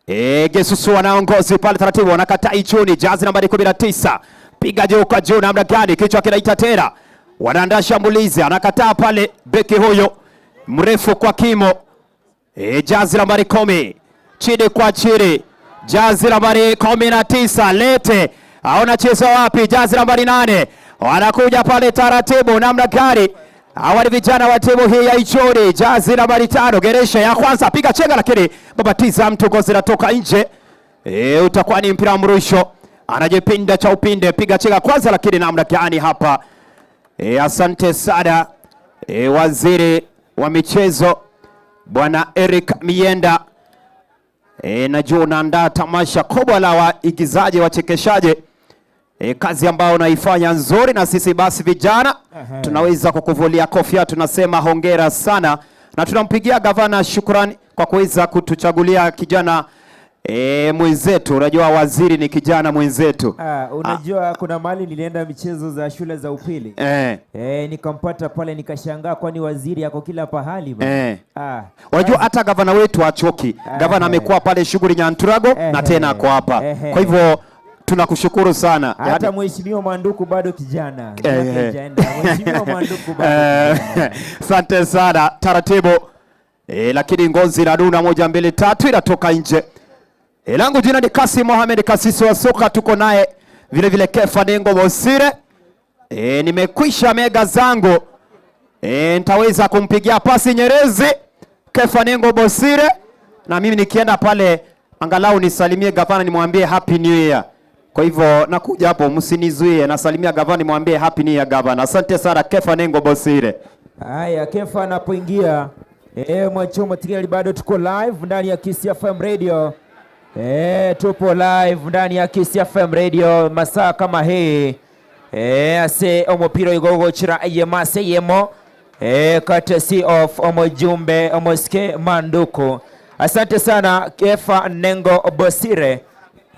e, Gesusu wanaongozi pale taratibu, wanakataa Ichuni, jazi nambari 19 piga juu kwa juu, namna gani, kichwa kinaita tena, wanaandaa shambulizi, anakataa pale beki huyo mrefu kwa kimo e, jazi nambari 10 chini kwa chini, jazi nambari 19 lete, aona cheza wapi? Jazi nambari 8 wanakuja pale taratibu, namna gani? Hawa ni vijana wa timu hii ya Ichori, jazi nambari 5 geresha ya kwanza, piga chenga, lakini babatiza mtu, gozi natoka nje. E, utakuwa ni mpira wa mrusho, anajipinda cha upinde, piga chenga kwanza, lakini namna gani hapa? E, asante sana e, waziri wa michezo bwana Eric Mienda. E, najua unaandaa tamasha kubwa la waigizaji wachekeshaji. E, kazi ambayo unaifanya nzuri, na sisi basi vijana tunaweza kukuvulia kofia, tunasema hongera sana, na tunampigia gavana shukrani kwa kuweza kutuchagulia kijana e, mwenzetu. Unajua waziri ni kijana mwenzetu.
Ah, unajua kuna mahali nilienda michezo za shule za upili
Eh.
Eh, nikampata pale nikashangaa, kwani waziri ako kila pahali bana.
Eh.
Ah,
Unajua hata gavana wetu achoki. Gavana amekuwa pale shughuli Nyanturago na tena ako hapa. Kwa hivyo tunakushukuru sana.
hata
Yaani-
mheshimiwa Mwanduku bado kijana.
Eh,
Miaka
eh.
haijaenda. Mheshimiwa Mwanduku bado
Eh, Asante sana taratibu. E, lakini ngozi inaduna moja mbili tatu inatoka nje. E, langu jina ni Kasim Mohamed Kasisi wa soka, tuko naye vile vile Kefa Nengo Bosire. E, nimekwisha mega zangu. E, nitaweza kumpigia pasi Nyerezi Kefa Nengo Bosire, na mimi nikienda pale angalau nisalimie gavana nimwambie happy new year. Kwa hivyo nakuja hapo, msinizuie. Nasalimia gavana, nimwambie happy new year gavana. Asante sana Kefa Nengo Bosire.
Haya, Kefa anapoingia eh, Mwachoma Tigeli, bado tuko live ndani ya Kisii FM Radio. Eh, tupo live ndani ya Kisii FM Radio masaa kama hii eh, ase omupira igogochira eyemase yemo eh, courtesy of omujumbe omoske Manduku. Asante sana Kefa Nengo Bosire.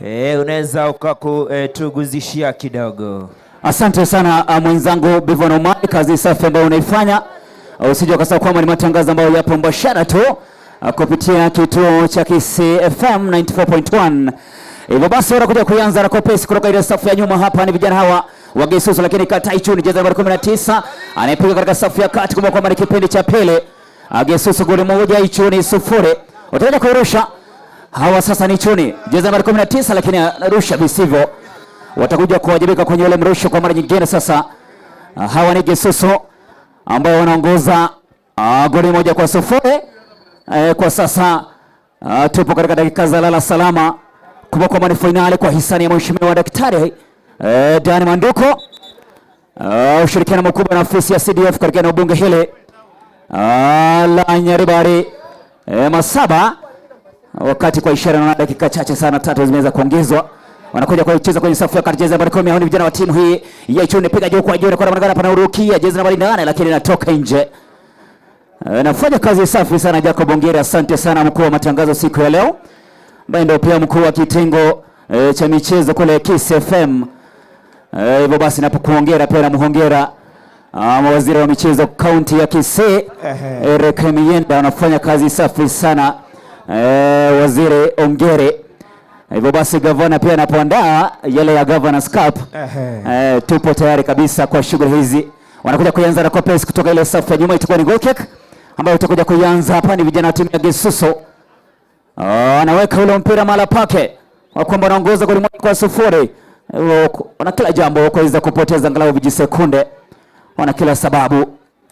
Eh, unaweza ukakutuguzishia kidogo.
Asante sana ah, mwenzangu Bivon Omari, kazi safi ambayo unaifanya. Ah, Usije ukasahau kwamba ni matangazo ambayo yapo mbashara tu ah, kupitia kituo cha Kisii FM 94.1. Hivyo basi wanakuja kuianza na kopesi kutoka ile safu ya nyuma. Hapa ni vijana hawa wa Gesusu, lakini Kataichu ni jezi nambari 19 anayepiga katika safu ya kati. Kumbuka kwamba ni kipindi cha pili. Ah, Gesusu goli moja, Ichuni sufuri. Watakuja kuirusha hawa sasa ni Ichuni jezi nambari 19, lakini anarusha visivyo watakuja kuwajibika kwenye ule mrusho kwa mara nyingine. Sasa ah, hawa ni Gesusu ambao wanaongoza ah, goli moja kwa sufuri eh, kwa sasa ah, tupo katika dakika za lala salama. Kumbuka kwamba ni fainali kwa hisani ya mheshimiwa daktari eh, Dan Manduko ah, ushirikiano mkubwa na ofisi ya CDF katika eneo bunge hili ah, la Nyaribari eh, Masaba wakati kwa ishara naona dakika chache sana tatu zimeweza kuongezwa. Wanakuja kwa kucheza kwenye safu ya kati, jezi nambari 10 hao ni vijana wa timu hii ya Ichuni, piga juu kwa juu kwa namna pana urukia jezi nambari 8 lakini inatoka nje. Eh, Nafanya kazi safi sana Jacob Ongera, asante sana mkuu wa matangazo siku ya leo, ambaye ndio pia mkuu wa kitengo e, cha michezo kule Kiss FM. Eh, Hivyo basi napokuongera pia namhongera ah, mawaziri wa michezo kaunti ya Kisii Eric Mienda anafanya kazi safi sana eh, waziri Ongere. Hivyo basi gavana pia anapoandaa yale ya Governors Cup eh, tupo tayari kabisa kwa shughuli hizi. Wanakuja kuianza na Kopes kutoka ile safu ya nyuma, itakuwa ni goal kick ambayo itakuja kuianza hapa. Ni vijana wa timu ya Gesusu. Ah, anaweka ule mpira mahala pake, kwa kwamba wanaongoza goli moja kwa sufuri. Wana kila jambo kuweza kupoteza angalau vijisekunde, wana kila sababu.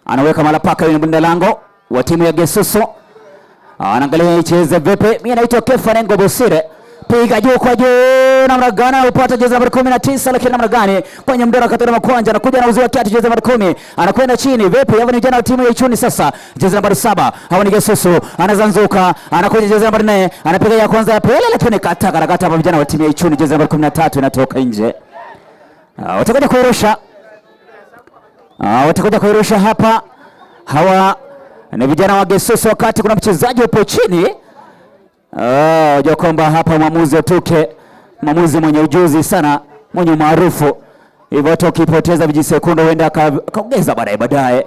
Anaweka mahala pake yule mlinda lango wa timu ya Gesusu. Anaangalia icheze vipi. Mimi naitwa Kefa Nengo Bosire. Piga juu kwa juu namna gani upata jezi nambari 19 lakini namna gani kwenye mdora katana makwanja anakuja na uzua kiatu jezi nambari 10 anakwenda chini vipi? Hawa ni vijana wa timu ya Ichuni sasa. Jezi nambari 7 hawa ni Gesusu anazanzuka anakuja jezi nambari 4 anapiga ya kwanza ya pili lakini kata karakata hapa vijana wa timu ya Ichuni jezi nambari 13 inatoka nje. Ah, watakuja kuirusha. Ah, watakuja kuirusha hapa hawa ni vijana wa Gesusu wakati kuna mchezaji upo chini. Ah, unajua kwamba hapa mwamuzi Otuke, mwamuzi mwenye ujuzi sana, mwenye umaarufu. Hivyo hata ukipoteza vijisekunde huenda akaongeza baadaye baadaye.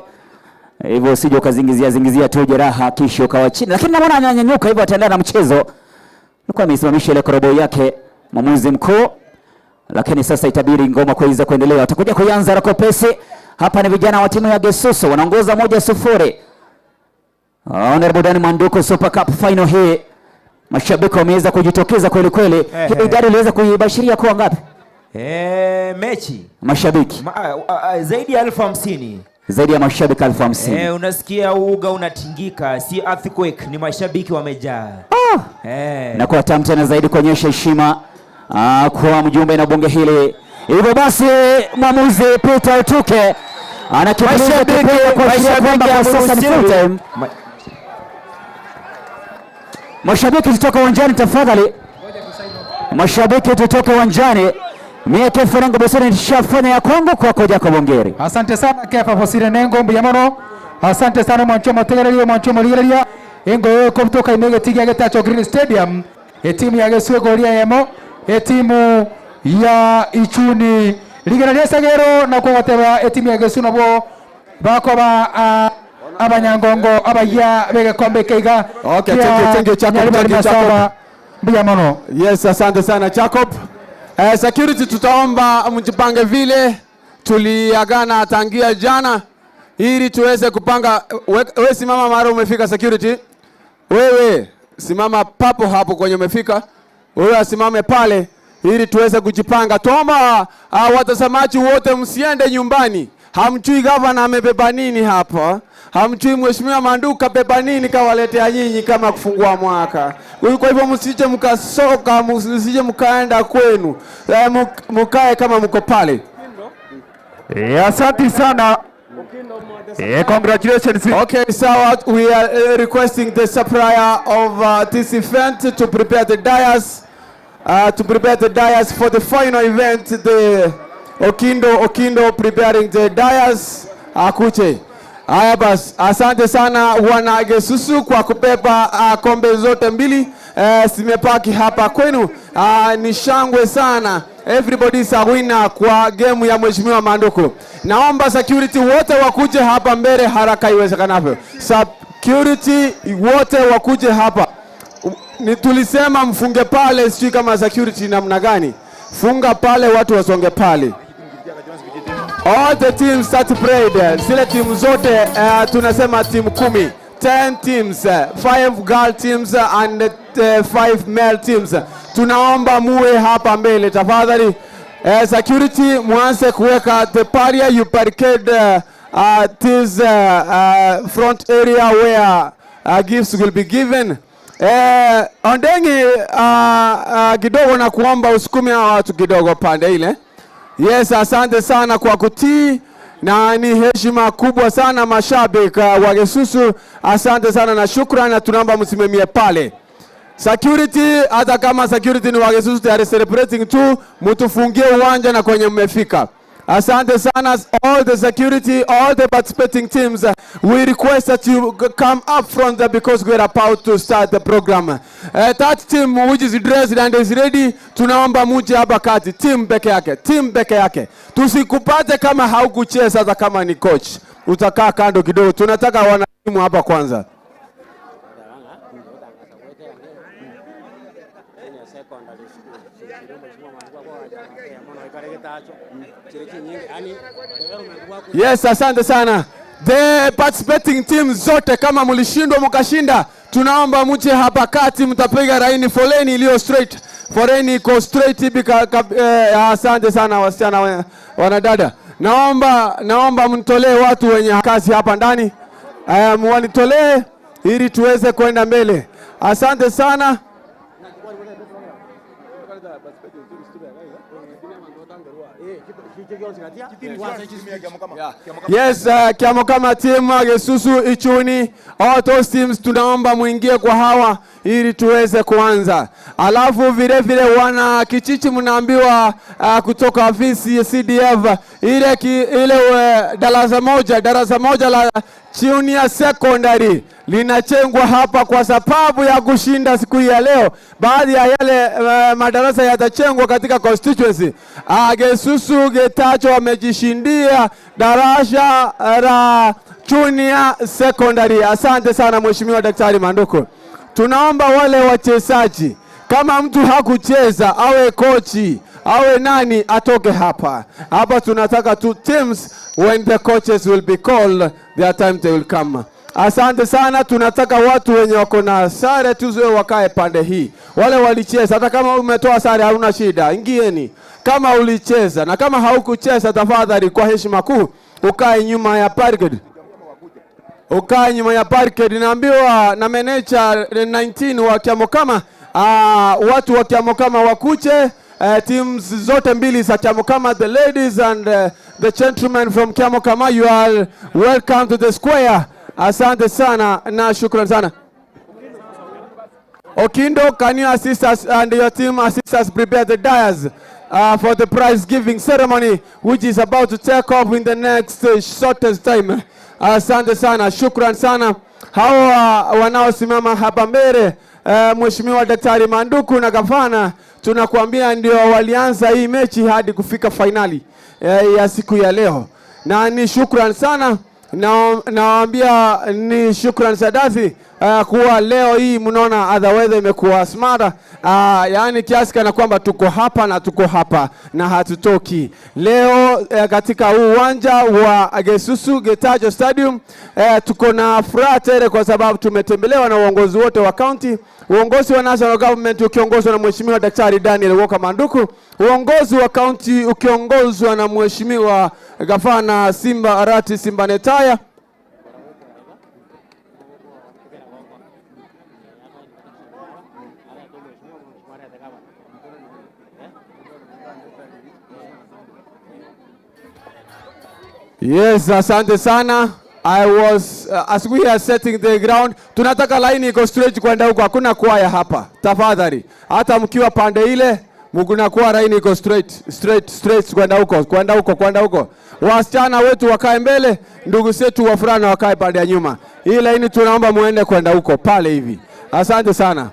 Hivyo usije ukazingizia zingizia tu jeraha kisha ukawa chini. Lakini naona ananyanyuka hivyo ataendelea na mchezo. Alikuwa amesimamisha ile koroboi yake mwamuzi mkuu. Lakini sasa itabidi ngoma kuweza kuendelea. Watakuja kuianza Rakopesi. Hapa ni vijana wa timu ya Gesusu wanaongoza 1-0. Honorable Dan Manduku Super Cup final hii. Mashabiki wameweza kujitokeza kweli kweli. Hii idadi iliweza kuibashiria kuwa ngapi?
Mechi.
Mashabiki.
Zaidi ya 1050.
Zaidi ya mashabiki 1050.
Unasikia uga unatingika, si earthquake, ni mashabiki wamejaa.
Na kwa tamu tena zaidi kuonyesha heshima kwa mjumbe na bunge hili. Hivyo basi mwamuzi Peter Otuke anakimbilia kipenga kuashiria kwamba kwa sasa ni full time. Mashabiki tutoke uwanjani tafadhali. Mashabiki tutoke uwanjani. Mie Kefa Nengo Bosire nishafanya ya kwangu, kwako Jacob Ongeri.
Asante sana Kefa Bosire Nengo Mbuyamono. Asante sana mwanchomo tegereria mwanchomo rigereria. Engo yoko kutoka imege tiga getacho Green Stadium. E timu ya Gesuwe goria yemo. E timu ya Ichuni. Rigereria sagero na kwa e timu ya Gesuwe nabo bakoba abanyangongo abaya bege kombe keiga.
Okay,
Kia
thank you, thank you, Jacob,
Nyaribari
thank you, Jacob.
Masaba. Mbuyamono.
Yes, asante sana Jacob. Security tutaomba mjipange vile tuliagana tangia jana ili tuweze kupanga. We simama mara umefika security. Wewe simama papo hapo kwenye umefika. Wewe asimame pale ili tuweze kujipanga. Tuomba watazamaji wote msiende nyumbani. Hamjui gavana amebeba nini hapa. Hamjui mheshimiwa Manduka kabeba nini kawaletea nyinyi kama kufungua mwaka. Kwa hivyo msije mkasoka, msije mkaenda kwenu, mkae kama mko pale.
Asante sana. Congratulations.
Okay, sawa. We are requesting the supplier of this event to prepare the dais, to prepare the dais for the final event. The Okindo preparing the dais. Akuje. Haya basi, asante sana wana Gesusu kwa kubeba kombe zote mbili zimepaki hapa kwenu. Ni shangwe sana. Everybody is a winner kwa game ya Mheshimiwa Manduku. Naomba security wote wakuje hapa mbele haraka iwezekanavyo. Security wote wakuje hapa. Ni tulisema mfunge pale, sijui kama security namna gani. Funga pale, watu wasonge pale. All the teams that played, zile timu zote tunasema timu 10. 10 teams, 5 girl teams and 5 male teams. Tunaomba muwe hapa mbele tafadhali. Security mwanze kuweka the barrier, you barricade this front area where gifts will be given. Ondengi kidogo na kuomba usukume hawa watu kidogo pande ile. Yes, asante sana kwa kutii na ni heshima kubwa sana mashabiki wa Gesusu. Asante sana na shukrani, na tunaomba msimamie pale. Security, hata kama security ni wa Gesusu, they are celebrating tu, mtufungie uwanja na kwenye mmefika. Asante sana all the security, all the participating teams. We request that you come up front because we are about to start the program. That team which is dressed and is ready, tunaomba muje hapa kati, team peke yake, team peke yake. Tusikupate kama haukucheza, hata kama ni coach. Utakaa kando kidogo. Tunataka wana timu hapa kwanza. Yes, asante sana. The participating teams zote, kama mlishindwa mkashinda, tunaomba muje hapa kati, mtapiga laini, foleni iliyo straight. Foleni iko straight hivi asante sana wasichana wanadada. Naomba mtolee watu wenye kazi hapa ndani. Mwanitolee ili tuweze kwenda mbele. Asante sana. Yes, Kiamokama team, Gesusu, Ichuni, all those teams tunaomba muingie kwa hawa ili tuweze kuanza. Alafu vile vile wana Kichichi mnaambiwa kutoka ofisi ya CDF ile darasa moja la junior secondary linachengwa hapa kwa sababu ya kushinda siku hii ya leo. Baadhi ya yale madarasa yatachengwa katika constituency. Gesusu Getacho wamejishindia darasa la junior secondary. Asante sana Mheshimiwa Daktari Manduku. Tunaomba wale wachezaji, kama mtu hakucheza awe kochi awe nani, atoke hapa. Hapa tunataka two teams, when the coaches will be called, their time they will come. Asante sana. Tunataka watu wenye wako na sare tuzoe wakae pande hii. Wale walicheza, hata kama umetoa sare hauna shida, ingieni. Kama ulicheza na kama haukucheza, tafadhali kwa heshima kuu ukae nyuma ya parked. Ukae nyuma ya parked. Naambiwa na manager 19 wa Kiamokama, watu wa Kiamokama wakuche. Teams zote mbili za Kiamokama, the ladies and the gentlemen from Kiamokama, you are welcome to the square. Asante sana na shukrani sana. Okindo, can you assist us and your team assist us prepare the dais for the prize giving ceremony which is about to take off in the next shortest time. Asante sana, shukran sana. Hawa wanaosimama hapa mbele, Mheshimiwa Daktari Manduku na gavana, tunakuambia ndio walianza hii mechi hadi kufika finali ya siku ya leo. Na ni shukran sana. Na nawaambia ni shukran sadafi kuwa leo hii mnaona other weather imekuwa smarter. Yani kiasi kana kwamba tuko hapa na tuko hapa na hatutoki. Leo katika huu uwanja wa Gesusu Getacho Stadium tuko na furaha tele kwa sababu tumetembelewa na uongozi wote wa county, uongozi wa national government ukiongozwa na Mheshimiwa Daktari Daniel Walker Manduku, uongozi wa county ukiongozwa na Mheshimiwa Gavana Simba Arati Simba Netaya. Yes, asante sana. I was as we are setting the ground, tunataka line iko straight kwenda huko, hakuna kwaya hapa. Tafadhali, hata mkiwa pande ile mkunakuwa line iko straight straight straight kwenda huko, kwenda huko, kwenda huko. Wasichana wetu wakae mbele, ndugu zetu wavulana wakae pande ya nyuma. Hii line tunaomba muende kwenda huko pale hivi. Asante sana.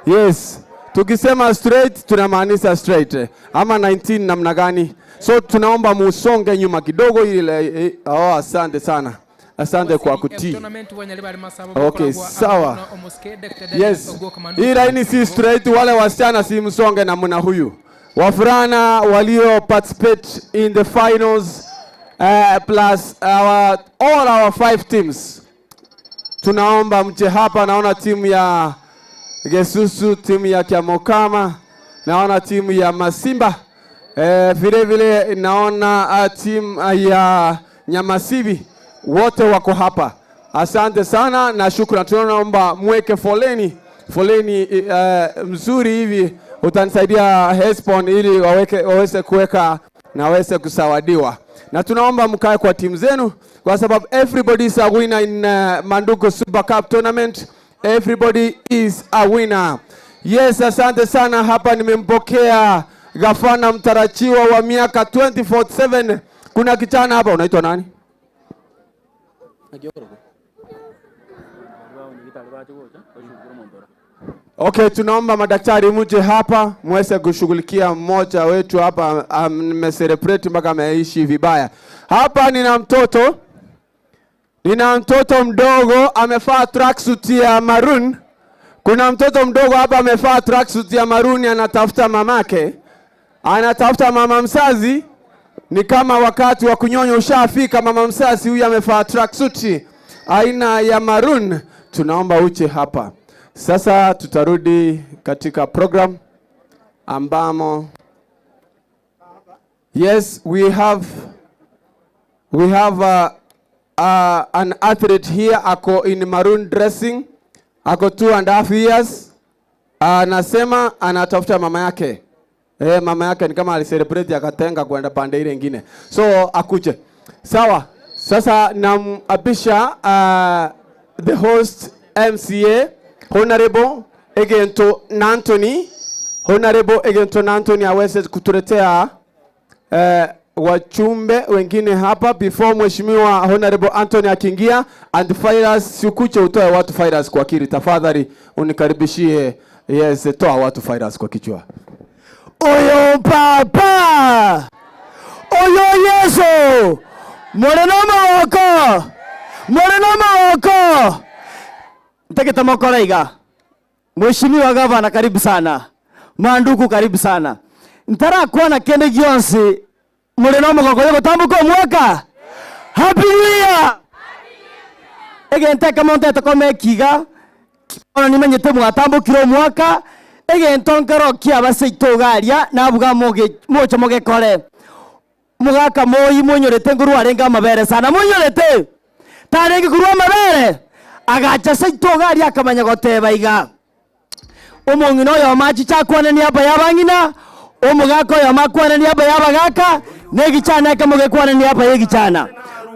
Yes. Tukisema straight tunamaanisha straight eh. Ama 19 namna gani? So tunaomba musonge nyuma kidogo ili eh, oh, asante sana. Asante kwa kutii. Okay, sawa. Yes. Hii laini si straight, wale wasichana si msonge namna huyu. Wavulana walio participate in the finals plus our, all our five teams. Tunaomba mje hapa, naona timu ya Gesusu, timu ya Kiamokama, naona timu ya Masimba vile vile naona timu ya Nyamasibi, wote wako hapa. Asante sana na shukran. Tunaomba mweke foleni foleni mzuri hivi, utanisaidia Hespon ili waweke, waweze kuweka na waweze kusawadiwa, na tunaomba mkae kwa timu zenu kwa sababu everybody is a winner in Manduku Super Cup tournament. Everybody is a winner. Yes, asante sana. Hapa nimempokea gavana mtarajiwa wa miaka 2047. Kuna kijana hapa, unaitwa nani? Okay, tunaomba madaktari muje hapa muweze kushughulikia mmoja wetu hapa, amecelebrate mpaka ameishi vibaya. Hapa nina mtoto, nina mtoto mdogo amevaa tracksuit ya maroon. Kuna mtoto mdogo hapa amevaa tracksuit ya maroon, anatafuta mamake, anatafuta mama mzazi. Ni kama wakati wa kunyonya ushafika. Mama mzazi huyu amevaa tracksuit aina ya maroon, tunaomba uje hapa. Sasa tutarudi katika program ambamo yes we have an athlete here ako in maroon dressing, ako 2.5 years, anasema anatafuta mama yake. Mama yake ni kama alicelebrate akatenga kwenda pande ile ingine, so akuje. Sawa, sasa namabisha the host MCA Honorable Egento Nantony, Honorable Egento Nantony aweze kutuletea wachumbe wengine hapa before Mheshimiwa Honorable Anthony akiingia. Antivirus, sikuche utoe watu virus kwa akili tafadhali, unikaribishie. Yes, toa watu virus kwa kichwa.
Oyo papa, oyo Yesu, murino mawoko, murino mawoko, ntegete mokoraiga. Mheshimiwa Gavana, karibu sana. Manduku, karibu sana. Ntarakwana kende gionsi murino mugoko yogotambuka omwaka. Happy New Year. Egente kamontete komekiga ona nimenyete mwatambukire omwaka egento nkero kiabaseito garia nabuga moge mocho mogekore mugaka moi munyorete nguru arenga amabere sana munyorete tarenge kurwa amabere agacha seito garia akamanya goteba iga omong'ina oyo machicha akwanania aba yabang'ina omogaka oyo makwanania aba yabagaka na egichana eke mogekwanania aba yegichana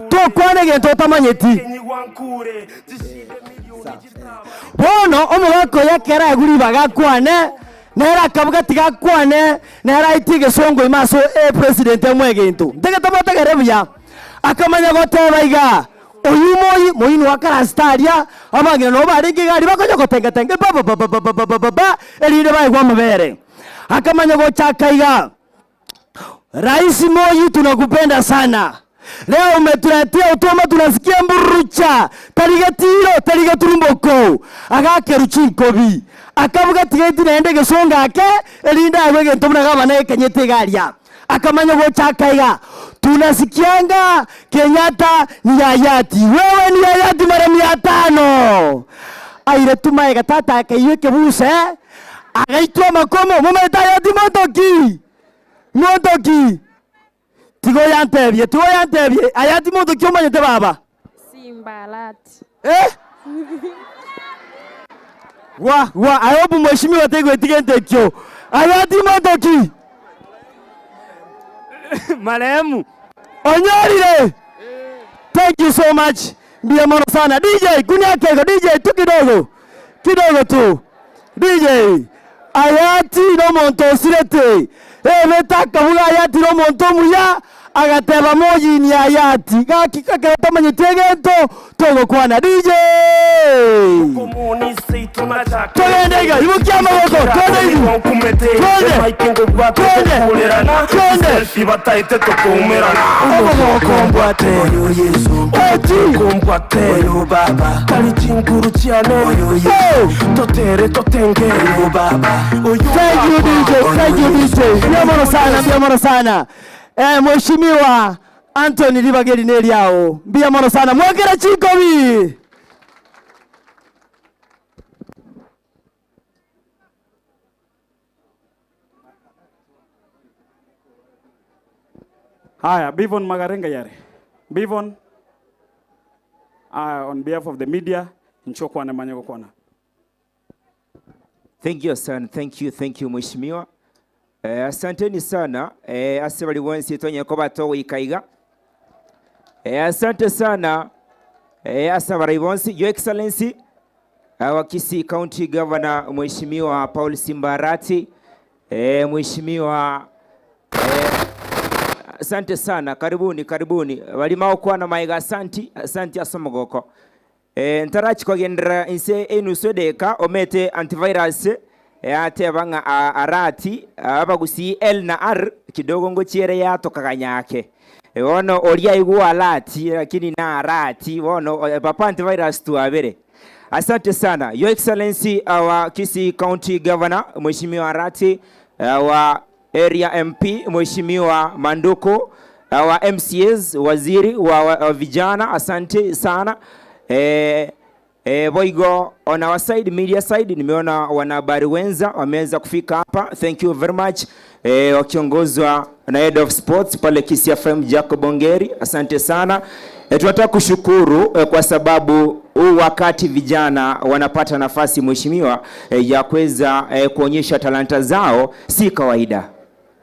tokwana egento otamanyeti bono omogaka oyo ekero agure ibaga akwane nere akabuga tiga akwane nere aitie egesongo ime ase epresident emwe egento ntagete motegere buya akamanya goteba iga oyu moi moino wa karasitaria abang'ina nabo barenge egari bakonya gotengatenga bababababababa erinde baigwa amabere akamanya gochaka iga Rais Moi tunakupenda sana. Leo umetuletea utoma tunasikia mburucha tarigatiro tarigaturumboko agakeru chinkobi akabuga tigeti naende gesonga ake erinda agwe gento buna gabana ekenyete garia akamanya gochaka iga tunasikianga Kenyatta ni hayati, wewe ni hayati mara 500 aire tumaega tata akaiwe kebuse agaitwa makomo mumeta hayati motoki motoki tigo yantebie tigo yantebie hayati motoki omanyete baba
Simbalati.
Eh? Wa wa I hope mheshimiwa tegwe tigente kyo hayati motoki
marehemu
onyorire. Thank you so much. Mbuya mono sana. DJ, kunia akego. DJ, tu kidogo. Kidogo tu. DJ, Ayati nomonto osirete. Ebete akabuga Ayati nomonto omuya, agateba moyini Ayati. Gaki ekero tomanyeti egento togokwana. DJ! Togende iga, ibukia amaboko, twende ibu. Twende. Twende. Twende. Omogoko mbwate. Eti.
Oyo baba Kali chinguru chiane Oyo Yesu Totere totenge Oyo baba Oyo
Thank you DJ, thank you DJ. Mbuya mono sana, mbuya mono sana. Eh, Mheshimiwa Anthony Ribageri neriao. Mbuya mono sana. Mwakera chikobi.
Haya, Bivon Magarenga yare. Bivon, uh, on behalf of the media, nchokwane manyego kwana.
Thank you sana, thank you, thank you mheshimiwa. Eh, asanteni sana eh, ase bali bonsi twanyeko batogoikaiga. Eh, asante sana eh, ase abarai bonsi. Your Excellency our Kisii County Governor Mheshimiwa Paul Simbarati eh, Mheshimiwa eh, asante sana, karibuni karibuni balima okwana maiga asanti asanti ase omogoko eh, ntarachikogendera inse enusu edeka omete antivirus eh, ateba ng'a a- arati abagusii L na R kidogo ngochiere yatokaganyake Eh, bono oria aigwa alati lakini na arati bono eh, papa antivirus twabere Asante sana. Your Excellency, our Kisii County Governor, Mheshimiwa Arati, our Area MP, Mheshimiwa Manduku, our MCAs, waziri wa, wa, wa vijana, asante sana. Eh, eh, Boigo, on our side, media side, nimeona wanahabari wenza wameweza kufika hapa. Thank you very much. Eh, wakiongozwa na Head of Sports pale Kisii FM Jacob Ongeri, asante sana. E, tunataka kushukuru eh, kwa sababu huu wakati vijana wanapata nafasi mheshimiwa, eh, ya kuweza eh, kuonyesha talanta zao si kawaida,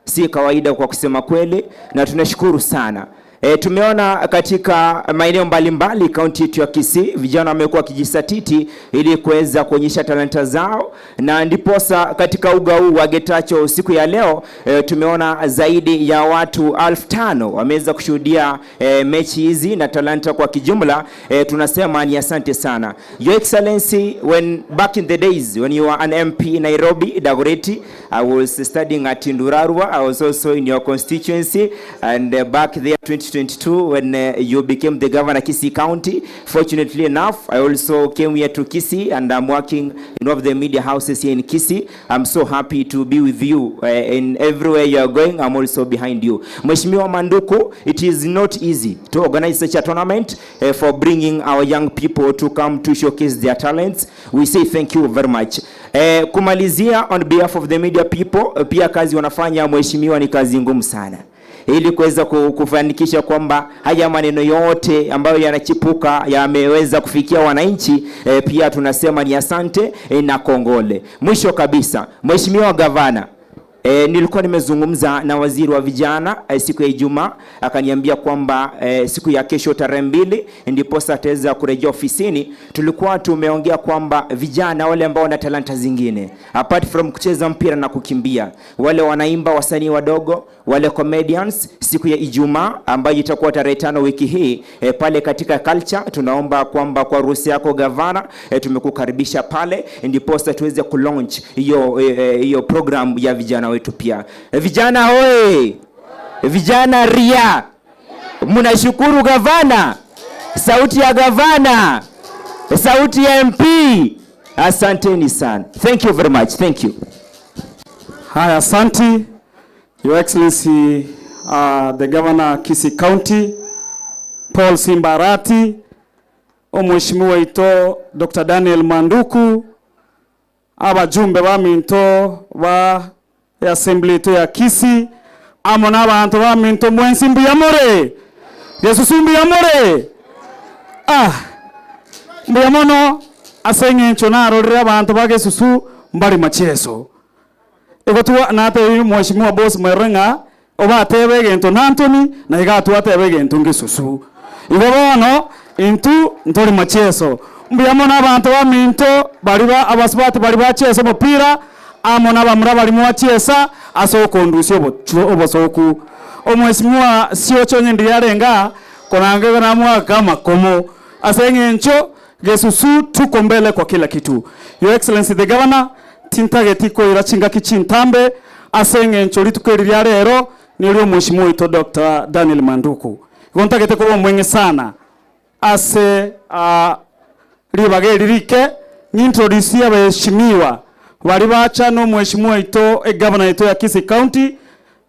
si kawaida kwa kusema kweli, na tunashukuru sana. E, tumeona katika maeneo mbalimbali kaunti yetu ya Kisii vijana wamekuwa wakijisatiti ili kuweza kuonyesha talanta zao, na ndiposa katika uga huu wa Getacho siku ya leo e, tumeona zaidi ya watu 5,000 wameweza kushuhudia e, mechi hizi na talanta kwa kijumla. E, tunasema ni asante sana. Your Excellency, when back in the days when you were an MP in Nairobi, Dagoretti, I was studying at Ndurarwa. I was also in your constituency, and uh, back there 2022 when uh, you became the governor Kisii County. Fortunately enough, I also came here to Kisii and I'm working in one of the media houses here in Kisii. I'm so happy to be with you uh, in everywhere you are going. I'm also behind you. Mheshimiwa Manduku, it is not easy to organize such a tournament uh, for bringing our young people to come to showcase their talents. We say thank you very much. Eh, kumalizia on behalf of the media people, eh, pia kazi wanafanya mheshimiwa ni kazi ngumu sana ili kuweza ku- kufanikisha kwamba haya maneno yote ambayo yanachipuka yameweza kufikia wananchi. E, pia tunasema ni asante e, na kongole. Mwisho kabisa, Mheshimiwa Gavana, E, nilikuwa nimezungumza na waziri wa vijana e, siku ya Ijumaa akaniambia kwamba e, siku ya kesho tarehe 2 ndiposa ataweza kurejea ofisini. Tulikuwa tumeongea kwamba vijana wale ambao wana talanta zingine apart from kucheza mpira na kukimbia, wale wanaimba, wasanii wadogo, wale comedians, siku ya Ijumaa ambayo itakuwa tarehe 5 wiki hii e, pale katika culture, tunaomba kwamba kwa ruhusa yako gavana, e, tumekukaribisha pale ndiposa tuweze kulaunch hiyo eh, hiyo program ya vijana wetu pia. E, vijana hoye! Vijana ria! Mnashukuru gavana, sauti ya gavana, sauti ya MP. Asanteni sana. Thank you very much. Thank you.
Haya, asante Your Excellency uh, the Governor Kisii County Paul Simbarati, Omheshimiwa ito Dr. Daniel Manduku, abajumbe ba minto ba assembly ito ya Kisii, amo n'abantu ba minto mwensi mbuyamore Yesu mbuyamore ah mbuyamono ase eng'encho narorire abanto ba Gesusu mbari macheso egotua natebi mheshimiwa boss mwereng'a obatebe egento na Anthony na iga atwatebe egento ngesusu
Igo bono intwe ntori mochieso. Mbuya mono abanto baminto baria ba abasubati baria bachiesa omopira amo nabamura baria mwachiesa ase okondusia obochwo obosooku. Omwesimwa siocha onye ndiria arenge aa, korange igo namwaka amakomo ase eng'encho Gesusu tuko mbele kwa kila kitu. Your Excellency the Governor, tintageti koira chingaki chintambe ase eng'encho rituko eri ria rero nerio omweshimiwa oito Doctor Daniel Manduku. Igo ntagete koba omweng'e sana ase ribaga eri rike ng'introduce abaheshimiwa baria bacha na omweshimiwa oito egavana yaito ya Kisii County,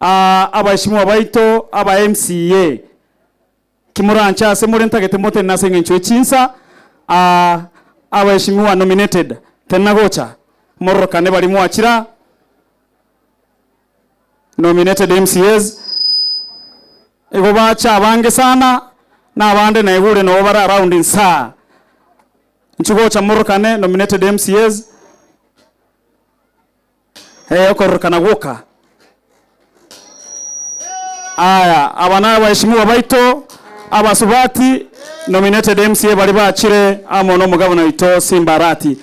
abaheshimiwa baito aba MCA. Kimoranche ase more ntagete motenene ase engencho ye chinsa, aa abaheshimiwa nominated, tenena gocha, mororokane baria mwachira, nominated MCAs, igo bacha abange sana, na abande naigure nabo bare around insaa. Inchuo gocha mororokane nominated MCAs, Eh, okororokana gwoka. Aya, aba nabaheshimiwa baito abasubati nominated MCA baria bachire amo nomogavana oito Simba Arati.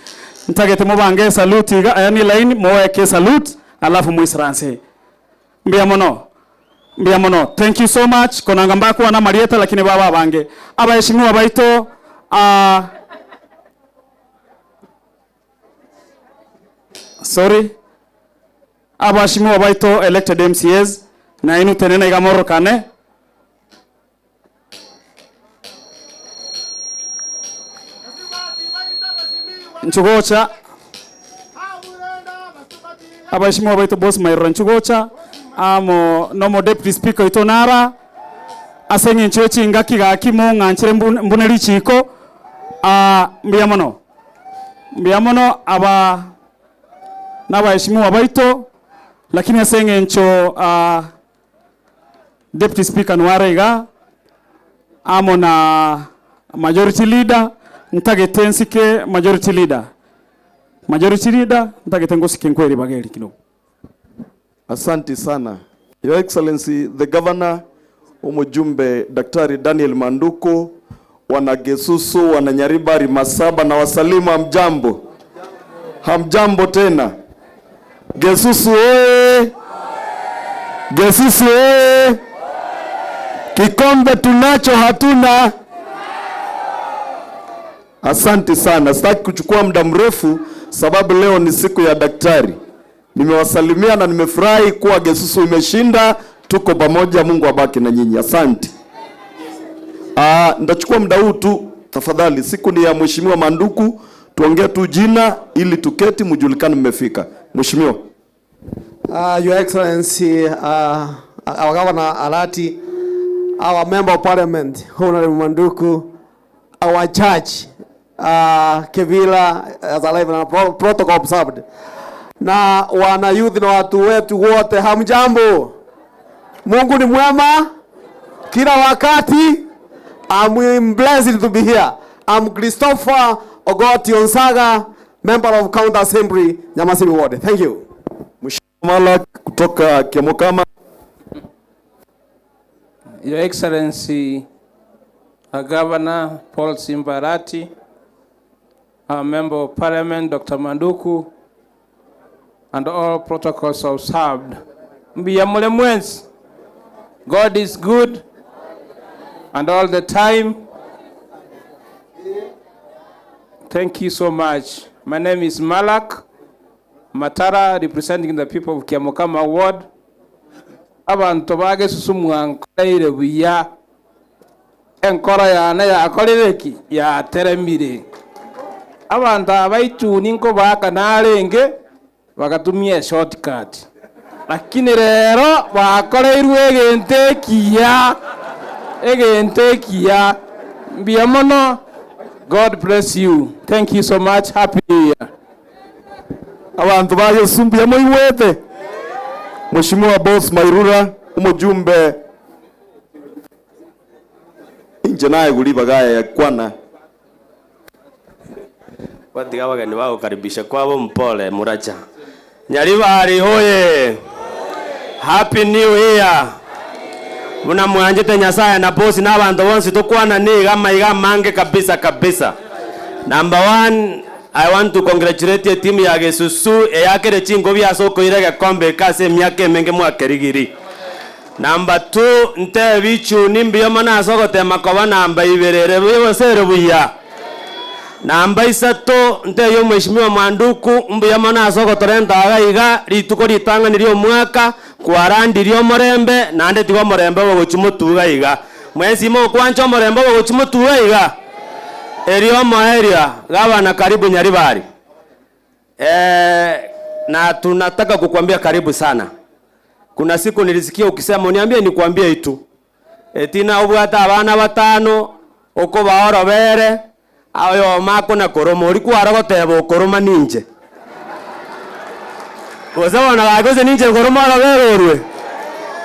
Ntagete mobange esalute iga, aya ni line, moeke esalute alafu moisaranse. Mbuya mono. Mbuya mono. Thank you so much. Konanga mbakwana amarieta lakini baba abange. Abaheshimiwa baito ah, Sorry. Abashimiwa baito elected MCAs, nainwe tenena iga mororokane. Inchuo gocha. Abashimiwa baito boss Mairura inchuo gocha amo nomo deputy speaker oito nara ase eng'encho ye chingaki gaki mong'anchire mbune richiko ah, mbuya mono. Mbuya mono aba nabaheshimiwa baito, lakini ase eng'encho Deputy Speaker nware iga amo na Majority Leader, ntagete nsike Majority Leader, Majority Leader ntagete ngosike nkwe ribaga eri kidogo.
Asanti sana. Your Excellency the Governor, Omojumbe Daktari Daniel Manduku, wana Gesusu, wana Nyaribari Masaba na wasalimu hamjambo. Hamjambo tena. Gesusu oye! Gesusu oye! Kikombe tunacho hatuna? Asanti sana. Sitaki kuchukua muda mrefu sababu leo ni siku ya daktari. Nimewasalimia na nimefurahi kuwa Gesusu imeshinda. Tuko pamoja, Mungu abaki na nyinyi. Asante. Nitachukua muda huu tu tafadhali. Siku ni ya Mheshimiwa Manduku, tuongee tu jina ili tuketi mjulikane mmefika. Mheshimiwa.
Your Excellency, our Governor Arati, our Member of Parliament, Honorable Manduku, our church, Kevila, as alive and protocol observed. Na wana youth na watu wetu wote, hamjambo. Mungu ni mwema kila wakati. I'm blessed to be here. I'm Christopher Ogoti Onsaga, Member of County Assembly, Nyamasibi Ward. Thank you.
Mheshimiwa Malak kutoka Kiamokama.
Your Excellency, our Governor Paul Simba Arati, our Member of Parliament, Dr. Manduku, and all protocols observed. Mbuya mule mwensi. God is good and all the time. Thank you so much. My name is Malak Matara, representing the people of Kiamokama Ward. Abantu bagesusu mwankoreire buya. Enkora yane yakorire ki? Yateremire. Abantu abaichuni nkobaka narenge bagatumia shortcut. Lakini rero bakoreirwe egento ekiya. Egento ekiya. Mbuya mono. God bless you. Thank you so much. Happy New Year.
Abantu ba Yesu mbuya moiwete. Mheshimiwa Boss Mairura, umujumbe inje naye kulipa gaya ya kwana.
Watiga wageni wao karibisha kwabo mpole muracha. Nyaribari hoye. Happy New Year. Buna mwanchete Nyasaye na bosi na abanto bonsi tokwanane iga amaiga amange kabisa kabisa. Number one, I want to congratulate etimu ya Gesusu eyakire chingobi ase okoira egekombe eke ase emiaka emenge mwakerigiri. Number two, ntebi ichuni mbuya mono ase ogotema koba namba ibere ere buya gose ere buya. Namba isato, ntebie omweshimiwa Mwanduku mbuya mono ase ogotorenta iga iga rituko ritang'ani ri'omwaka, kwarandirie omorembe naende tiga omorembe obe gochia motuga iga. Mwensi mogokwancha omorembe obe gochia motuga iga? Erio omoerio, gavana karibu Nyaribari. Eh, na tunataka kukuambia karibu sana. Kuna siku nilisikia ukisema uniambie nikuambie itu. Etina obwate abana batano, okobaa orobere, oyomo akona koroma, oria kware goteba okoroma ninche. Gose bono gaki gose ninche nkoroma orobere orwe?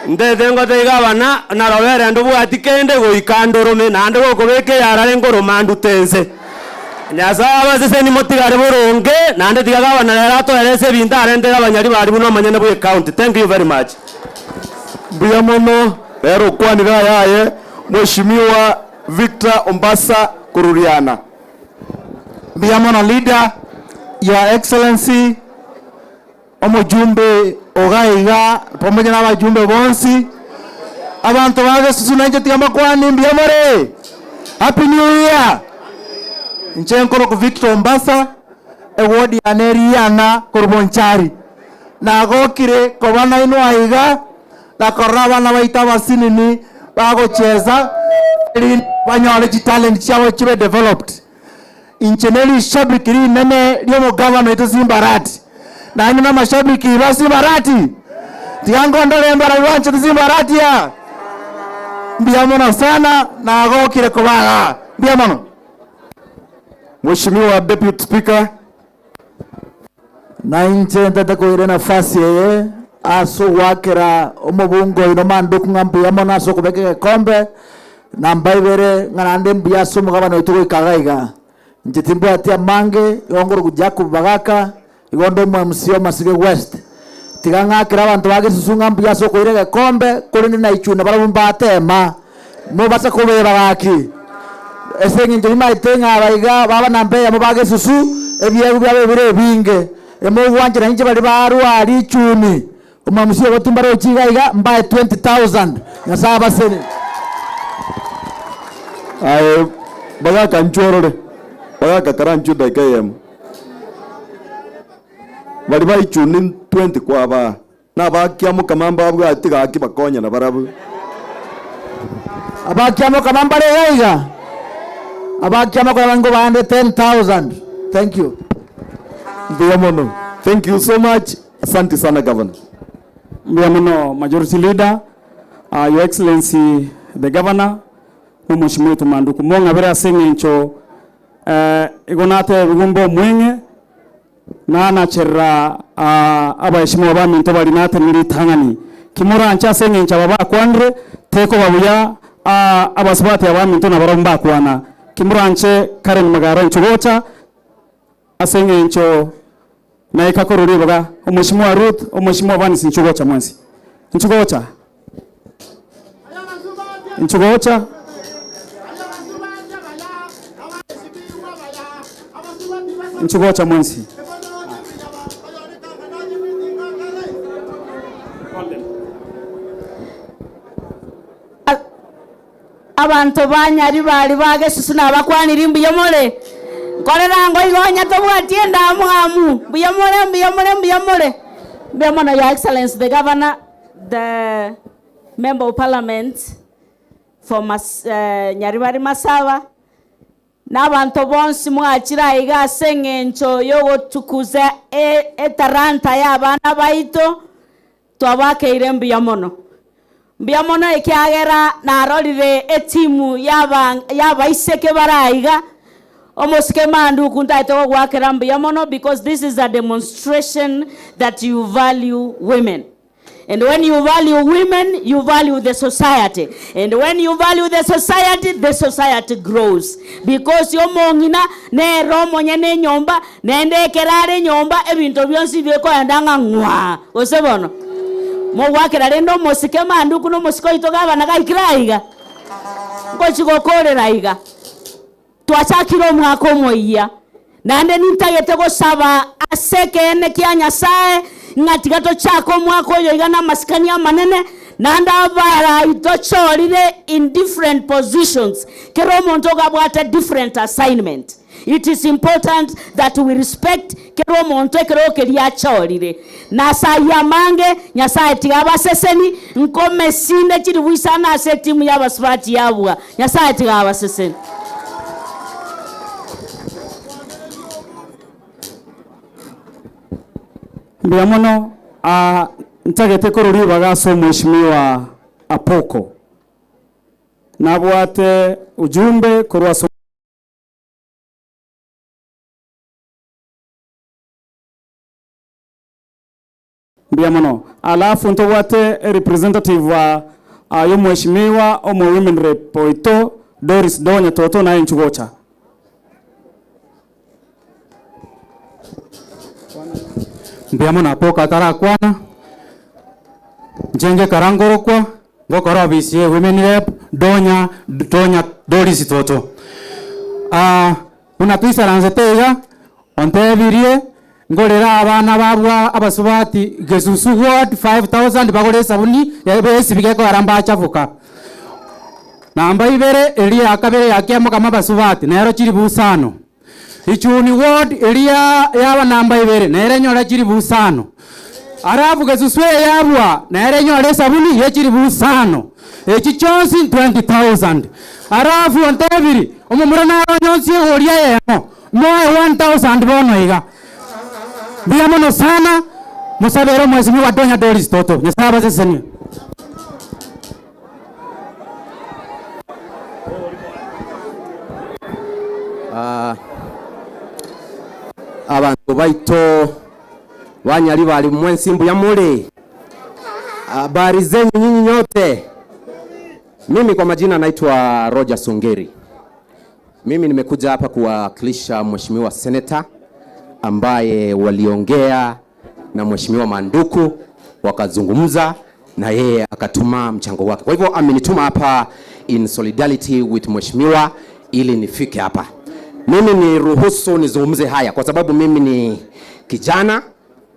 Ntete ngotebi gavana, na robere ndobwati kende goika ndorome, naende gokobeka eyarare nkoroma ndute nse. Nyasae abasesenie motigare boronge, naende tiga gavana rero atoerese ebinto arentere abanyaribari buna omonyene bwe ecounty. Thank you very much.
Mbuya mono, rero okwanire ayaye Mheshimiwa Victor Ombasa Koruriana.
Mbuya mono leader, your excellency, omojumbe oga iga pamoja na abajumbe bonsi, abanto ba Gesusu nainche tiga mbakwanie mbuya more? Happy new year! Inche nkorokwa Victor Ombasa, eward yane eri Riana korwa Bonchari. Nagokire koba nainwe aiga na korora abana baito abasinini bagochesa erinde banyore chitalent chiabo chibe developed. Inche ne rishabiki rinene ri'omogavana oito Simba Arati, naende namashabiki ba Simba Arati. Tiga nkondore mbarabwo banchete Simba Arati aa. Mbuya mono sana, nagokire koba igaa. Mbuya mono.
Mheshimiwa Deputy Speaker.
Na inche ntete koira enafasi eye ase ogoakera omobunge oino Manduku ng'a mbuya mono ase okobeka egekombe, namba ibere ng'a naende mbuya ase omogabana oito goika iga iga. Inche timbwati amange, igo nkorokwa Jacob Bagaka, igo nde omo MCA o Masige West. Tiga ng'akere abanto ba Gesusu ng'a mbuya ase okoira egekombe, korende naichwe nabarabwo mbatema, mobasa kobeba gaki. Ase eng'encho rimaete ng'a aba iga baba namba eyemo ba Gesusu, ebiegwa biabo ebire ebinge. Emogwanchera inche baria barwa richuni, omwamusi obo timbarochi iga iga, mbae 20,000. Nyasae abaseni.
Aye bagaka inchuo orore, bagaka karanchwe edageka eyemo. Baria ba ichuni 20 kwabaa, na abakia mokama mbabwati gaki bakonya nabarabwo.
Abakia mokama mbare iga iga? Abakia mokama nkobande 10,000. Thank you.
Mbuya mono. Thank you so much. Asante sana Governor.
Mbuya mono Majority Leader, uh, Your Excellency the Governor, na Omweshimiwa oito Manduku. Mong'abere ase eng'encho eh, igo natebigwe mbe omweng'e Nanacherera abaheshimiwa baminto baria natenire ritang'ani. Ki moranche ase engencho aba bakwanire, tekoba buya abasubati abaminto nabarabwo mbakwana. Ki moranche Karen Magara inchwe gocha, ase engencho naika korwa ribaga. Omweshimiwa Ruth, Omweshimiwa Vanice inchwe gocha mwensi. Inchwe gocha. Inchwe gocha. Inchwe gocha mwensi.
Abanto ba Nyaribari ba Gesusu nabakwanirie mbuya more? Nkorera ngo igo onye tobwati endamwamu. Mbuya more, mbuya more, mbuya more. Mbuya mono Your Excellency the Governor, the Member of Parliament for Mas Nyaribari Masaba, na abanto bonsi mwachire aiga ase eng'encho y'ogotukuza etalanta y'abana baito, Twabakeire mbuya mono. Mbuya mono ekiagera narorire etimu y'abaiseke bare aiga, omosike Manduku ntagete gogoakera mbuya mono because this is a demonstration that you value women. And when you value women, you value the society. And when you value the society, the society grows. Because omong'ina nere omonyene enyomba, Naende ekero are nyomba ebinto bionsi bikoenda ng'a ng'waa, gose bono. Mogwakera rende omosike Manduku na omosike oito gavana gaikire aiga, ngochi gokorera iga. Twachakire omwaka omoyia, naende nintagete gosaba ase ekeene kia Nyasae ng'a tiga tochake omwaka oyo iga namasikani amanene, naende abarai tochorire in different positions, kera omonto ogabwate different assignment. It is important that we respect kera omonto ekerogo keria achorire. Na ase ayio amange, Nyasae tiga abaseseni, nkome sinde chilifu isano ase etimu y'abasubati yabua. Nyasae tiga abaseseni.
Mbuya mono, ah, ntagete korwa ribaga ase omweshimiwa Apoko. Nabwate ujumbe korwa ase. Mbuya mono. Alafu ntobwate representative wa y'omweshimiwa omo women rep oito Doris Donya Toto naye inchu gocha. Mbuya mono Apoka atarakwana, inche ngekara nkorokwa ngokora ofisi ye women rep Donya Donya Doris Toto. Buna toisaransete iga, ontebirie Ngorere abana babwo abasubati gesusu ward 5000 bagore esabuni besibi gekogera mbachafuka. Namba ibere eria ya kabere ya kiamokama abasubati nero chilifu isano. Ichuni ward eria yaba namba ibere nere enyore chilifu isano. Alafu gesusu eye yabua nere enyore esabuni ye chilifu isano. Echi chionsi 20000. Alafu ontebiri omomura naro onyonsi egori eyemo. Moe 1000 bono iga. Mbuya mono sana, mosabere omwesimigwa Donya Doris Toto. Nyasae abasesenie.
Ah, abanto baito banyaribari mwensi mbuya more? Habari zenyu nyinyi nyote? Mimi kwa majina naitwa Roger Songeri. Mimi nimekuja hapa kuwakilisha Mheshimiwa Seneta ambaye waliongea na Mheshimiwa Manduku wakazungumza na yeye akatuma mchango wake. Kwa hivyo amenituma hapa in solidarity with Mheshimiwa ili nifike hapa. Mimi ni ruhusu nizungumze haya kwa sababu mimi ni kijana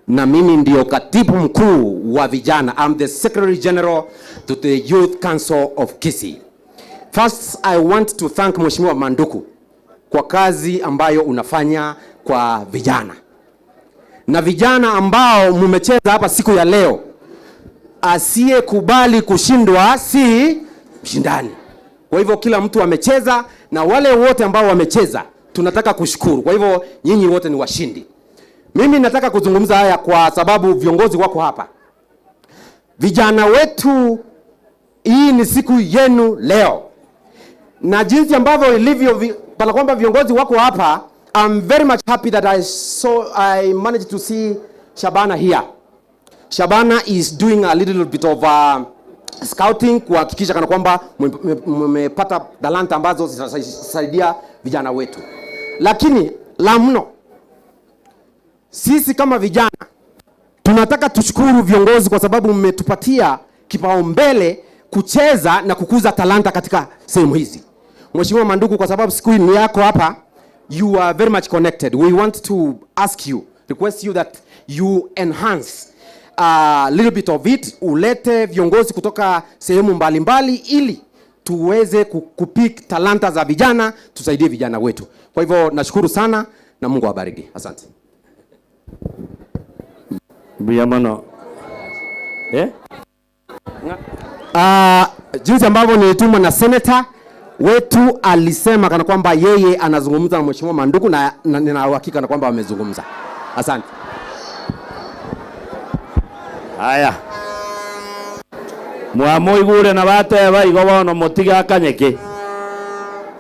na mimi ndio katibu mkuu wa vijana. I'm the Secretary General to the Youth Council of Kisii. First, I want to thank Mheshimiwa Manduku kwa kazi ambayo unafanya kwa vijana. Na vijana ambao mumecheza hapa siku ya leo, asiyekubali kushindwa si mshindani. Kwa hivyo kila mtu amecheza, na wale wote ambao wamecheza tunataka kushukuru. Kwa hivyo nyinyi wote ni washindi. Mimi nataka kuzungumza haya kwa sababu viongozi wako hapa. Vijana wetu, hii ni siku yenu leo. Na jinsi ambavyo ilivyo kana kwamba viongozi wako hapa, I'm very much happy that I managed to see Shabana here. Shabana is doing a little bit of scouting kuhakikisha kana kwamba mmepata talanta ambazo zitasaidia vijana wetu. Lakini la mno, sisi kama vijana tunataka tushukuru viongozi kwa sababu mmetupatia kipaumbele kucheza na kukuza talanta katika sehemu hizi. Mheshimiwa Manduku, kwa sababu siku hii ni yako hapa, you are very much connected. We want to ask you, request you that you enhance a little bit of it, ulete viongozi kutoka sehemu mbalimbali ili tuweze kupick talanta za vijana, tusaidie vijana wetu. Kwa hivyo nashukuru sana na Mungu awabariki. Asante.
Mbuya mono.
Jinsi ambavyo nilitumwa na senator wetu alisema kana kwamba yeye anazungumza na Mheshimiwa Manduku na nina uhakika na kwamba wamezungumza. Asante.
Haya. Mwamoigure na bateba igo bono motiga akanyeke.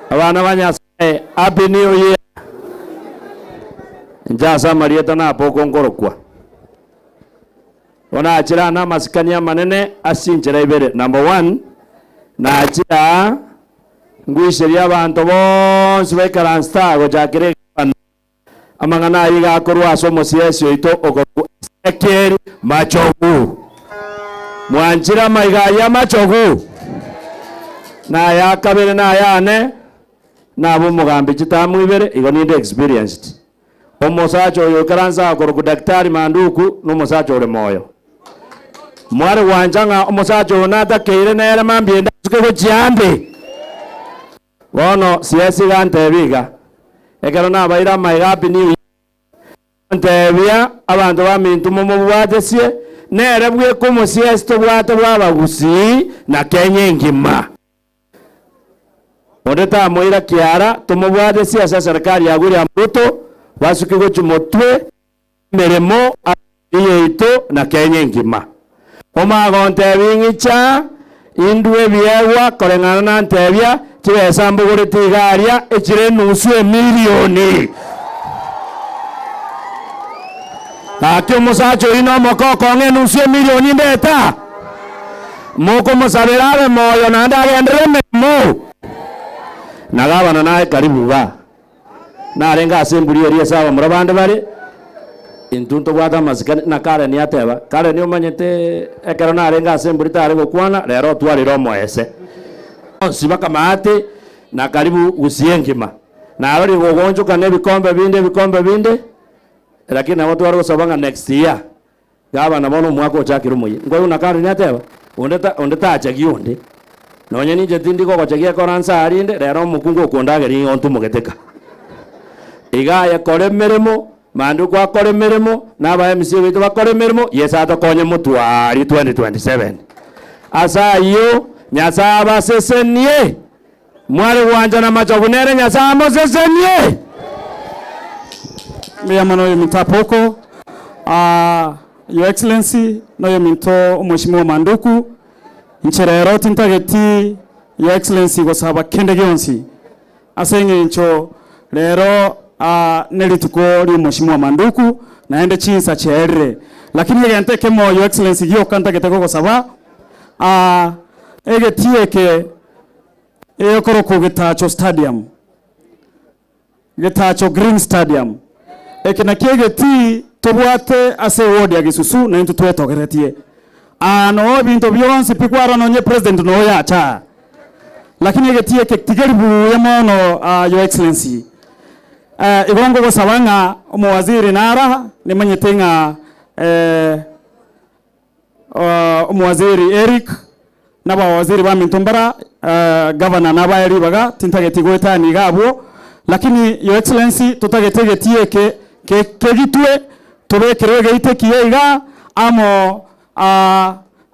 Abana ba Nyasaye, Happy New Year. Njasa Marieta na poko nkorokwa. Ona achira na masikania manene asinchera ibere. Number 1, na achira ngwisheria abantu bonsi baikaransta gochakire amang'ana ayi gakorwa ase omosiesi oito okorwa Ezekiel Machogu.
Mwanchire amaiga ayio amachogu? Na aya kabere na ayane, nabe omogambi chitamu ibere, igo ninde experienced. Omosacha oyo oikaranse akorokwa Daktari Manduku, nomosacha ore moyo. Mware gwancha ng'a omosacha oyo natakeire nere mambia ende asuke gochia ande? Bono CS iga antebia iga, ekero nabaire amaiga Happy New Year, Ntebia abanto baminto momobwatesie, nere bweka omosiesi tobwate bw'abagusii na Kenya engima. Onde tamoira kiara, tomobwatesie ase eserikari ya William Ruto, basuke gochia motwe emeremo ase ense yaito na Kenya engima. Omagontebia ng'icha indue ebiegwa koreng'ana na ntebia, chibesa mbogorete iga aria echire enusu emilioni. Gaki omosacha oyio nomoke okong'a enusu emilioni ndeta? Mokomosabera abe moyo naende agenderere emeremo? Na gabana naye karibu igaa. Narenge ase emburi eria ase abamura bande bare, intwe ntobwate amasikani, na Karen ateba, Karen omanyete ekero narenge ase emburi tare gokwana, rero otwarire omoese. Bonsi bakamaate na karibu gusii engima. Narorire gogoonchoka na ebikombe binde ebikombe binde, lakini nabo tware gosaba ng'a next year, Gavana bono omwaka ochakire omoyia. Nkoigwa na Karen ateba, onde ta onde tachegia onde. Nonye ninche tindi gogochegia ekora nse aa rinde, rero omokungu okondageria igo ntomogeteka. Iga aye kora emeremo, Manduku akore emeremo, na aba MCA baito bakore emeremo, Yeso atokonye motwari 2027. Ase ayio, Nyasae abasesenie, mware gwanchana amachogu nere Nyasae amosesenie.
Mbuya mono oyominto Apoko. Ah, Your Excellency, na oyominto Omweshimiwa Manduku, inche rero tintageti Your Excellency gosaba kende gionsi ase eng'encho rero ah, nerituko ri'Omweshimiwa Manduku naende chinsa chiaerire. Lakini egento ekemo Your Excellency gioka ntagete gogosaba, ah, egetii eke egekorokwa Getacho Stadium, Getacho Green Stadium. Eke nakio egetii tobwate ase eward ya Gesusu na intwe twetogeretie. Aa noo ebinto bionsi pi kwarora nonye president noo yacha aa. Lakini egetii eke tigeri buya mono Your Excellency. Igo ngogosaba ng'a omowaziri nare aa, nimanyete ng'a Omowaziri Eric, na abawaziri baminto mbara, Gavana nabae ribaga, tintageti goetania iga abwo, lakini Your Excellency totagete egetii eke kegitwe, tobekerwe egeita ekiya iga, amo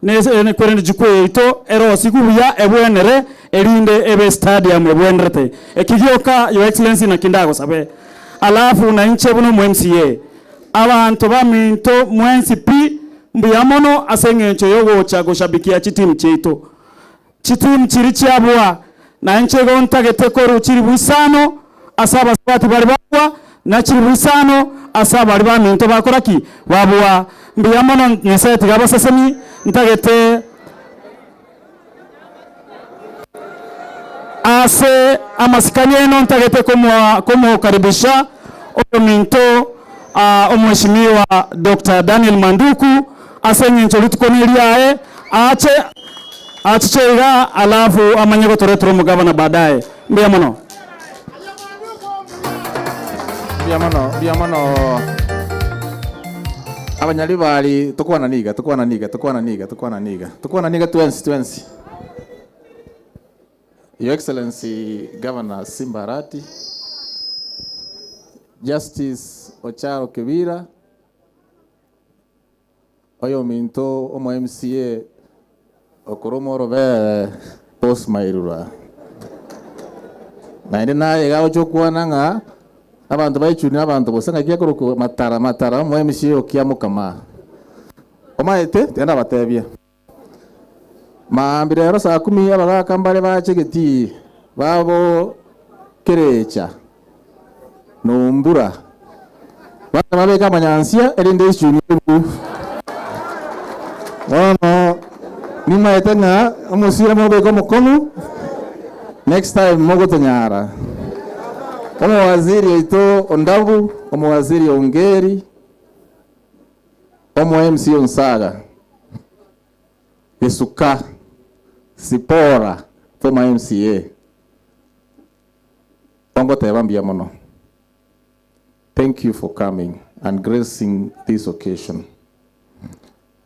ne kwerende jukwaa yaito erosigwe buya ebwenere, erinde ebe stadium ebwenerete. Eki gioka Your Excellency naki ndagosabe. Alafu nainche buna omo MCA, Abanto baminto mwensi pi, mbuya mono ase engencho y'ogocha goshabikia chitimu chiaito. Chitimu chiria chiabua, na inche igo ntagete korwa chilifu isano ase abasubati baria babua, na chilifu isano ase abaria baminto bakora ki? Babua. Mbuya mono, Nyasae tiga abasesenie, ntagete. Ase amasikani aino ntagete komokaribisha oyominto Omweshimiwa Doctor Daniel Manduku ase eng'encho rituko neriaye ache achiche iga alafu amanye gotoretera omogabana baadaye. Mbuya mono.
Mbuya mono, mbuya mono abanyaribari tokwana niga, tokwana niga, tokwana niga, tokwana niga, tokwana niga twensi twensi. Your Excellency Governor Simba Arati, Justice Ocharo Kebira, Oyominto omo MCA okorwa omorobere Boss Mairura. Naende naye iga agocha okwana ng'a abanto ba Ichuni abanto bosa ng'aki akorokwa matara matara omo MCA o Kiamokama. Omaete tiga nabatebie. Maambia rero saa kumi abagaka mbare bache getii babo kerecha nombura, bache babeke amanyansia erinde echuni ebu. Bono nimaete ng'a omosira mobeke omokong'u, next time mogotonyara. Omowaziri oito Ondabu, omowaziri Ongeri, omo MC Onsaga.
Gesuka Sipora former MCA ongoteba mbuya mono. Thank you for coming and gracing this occasion.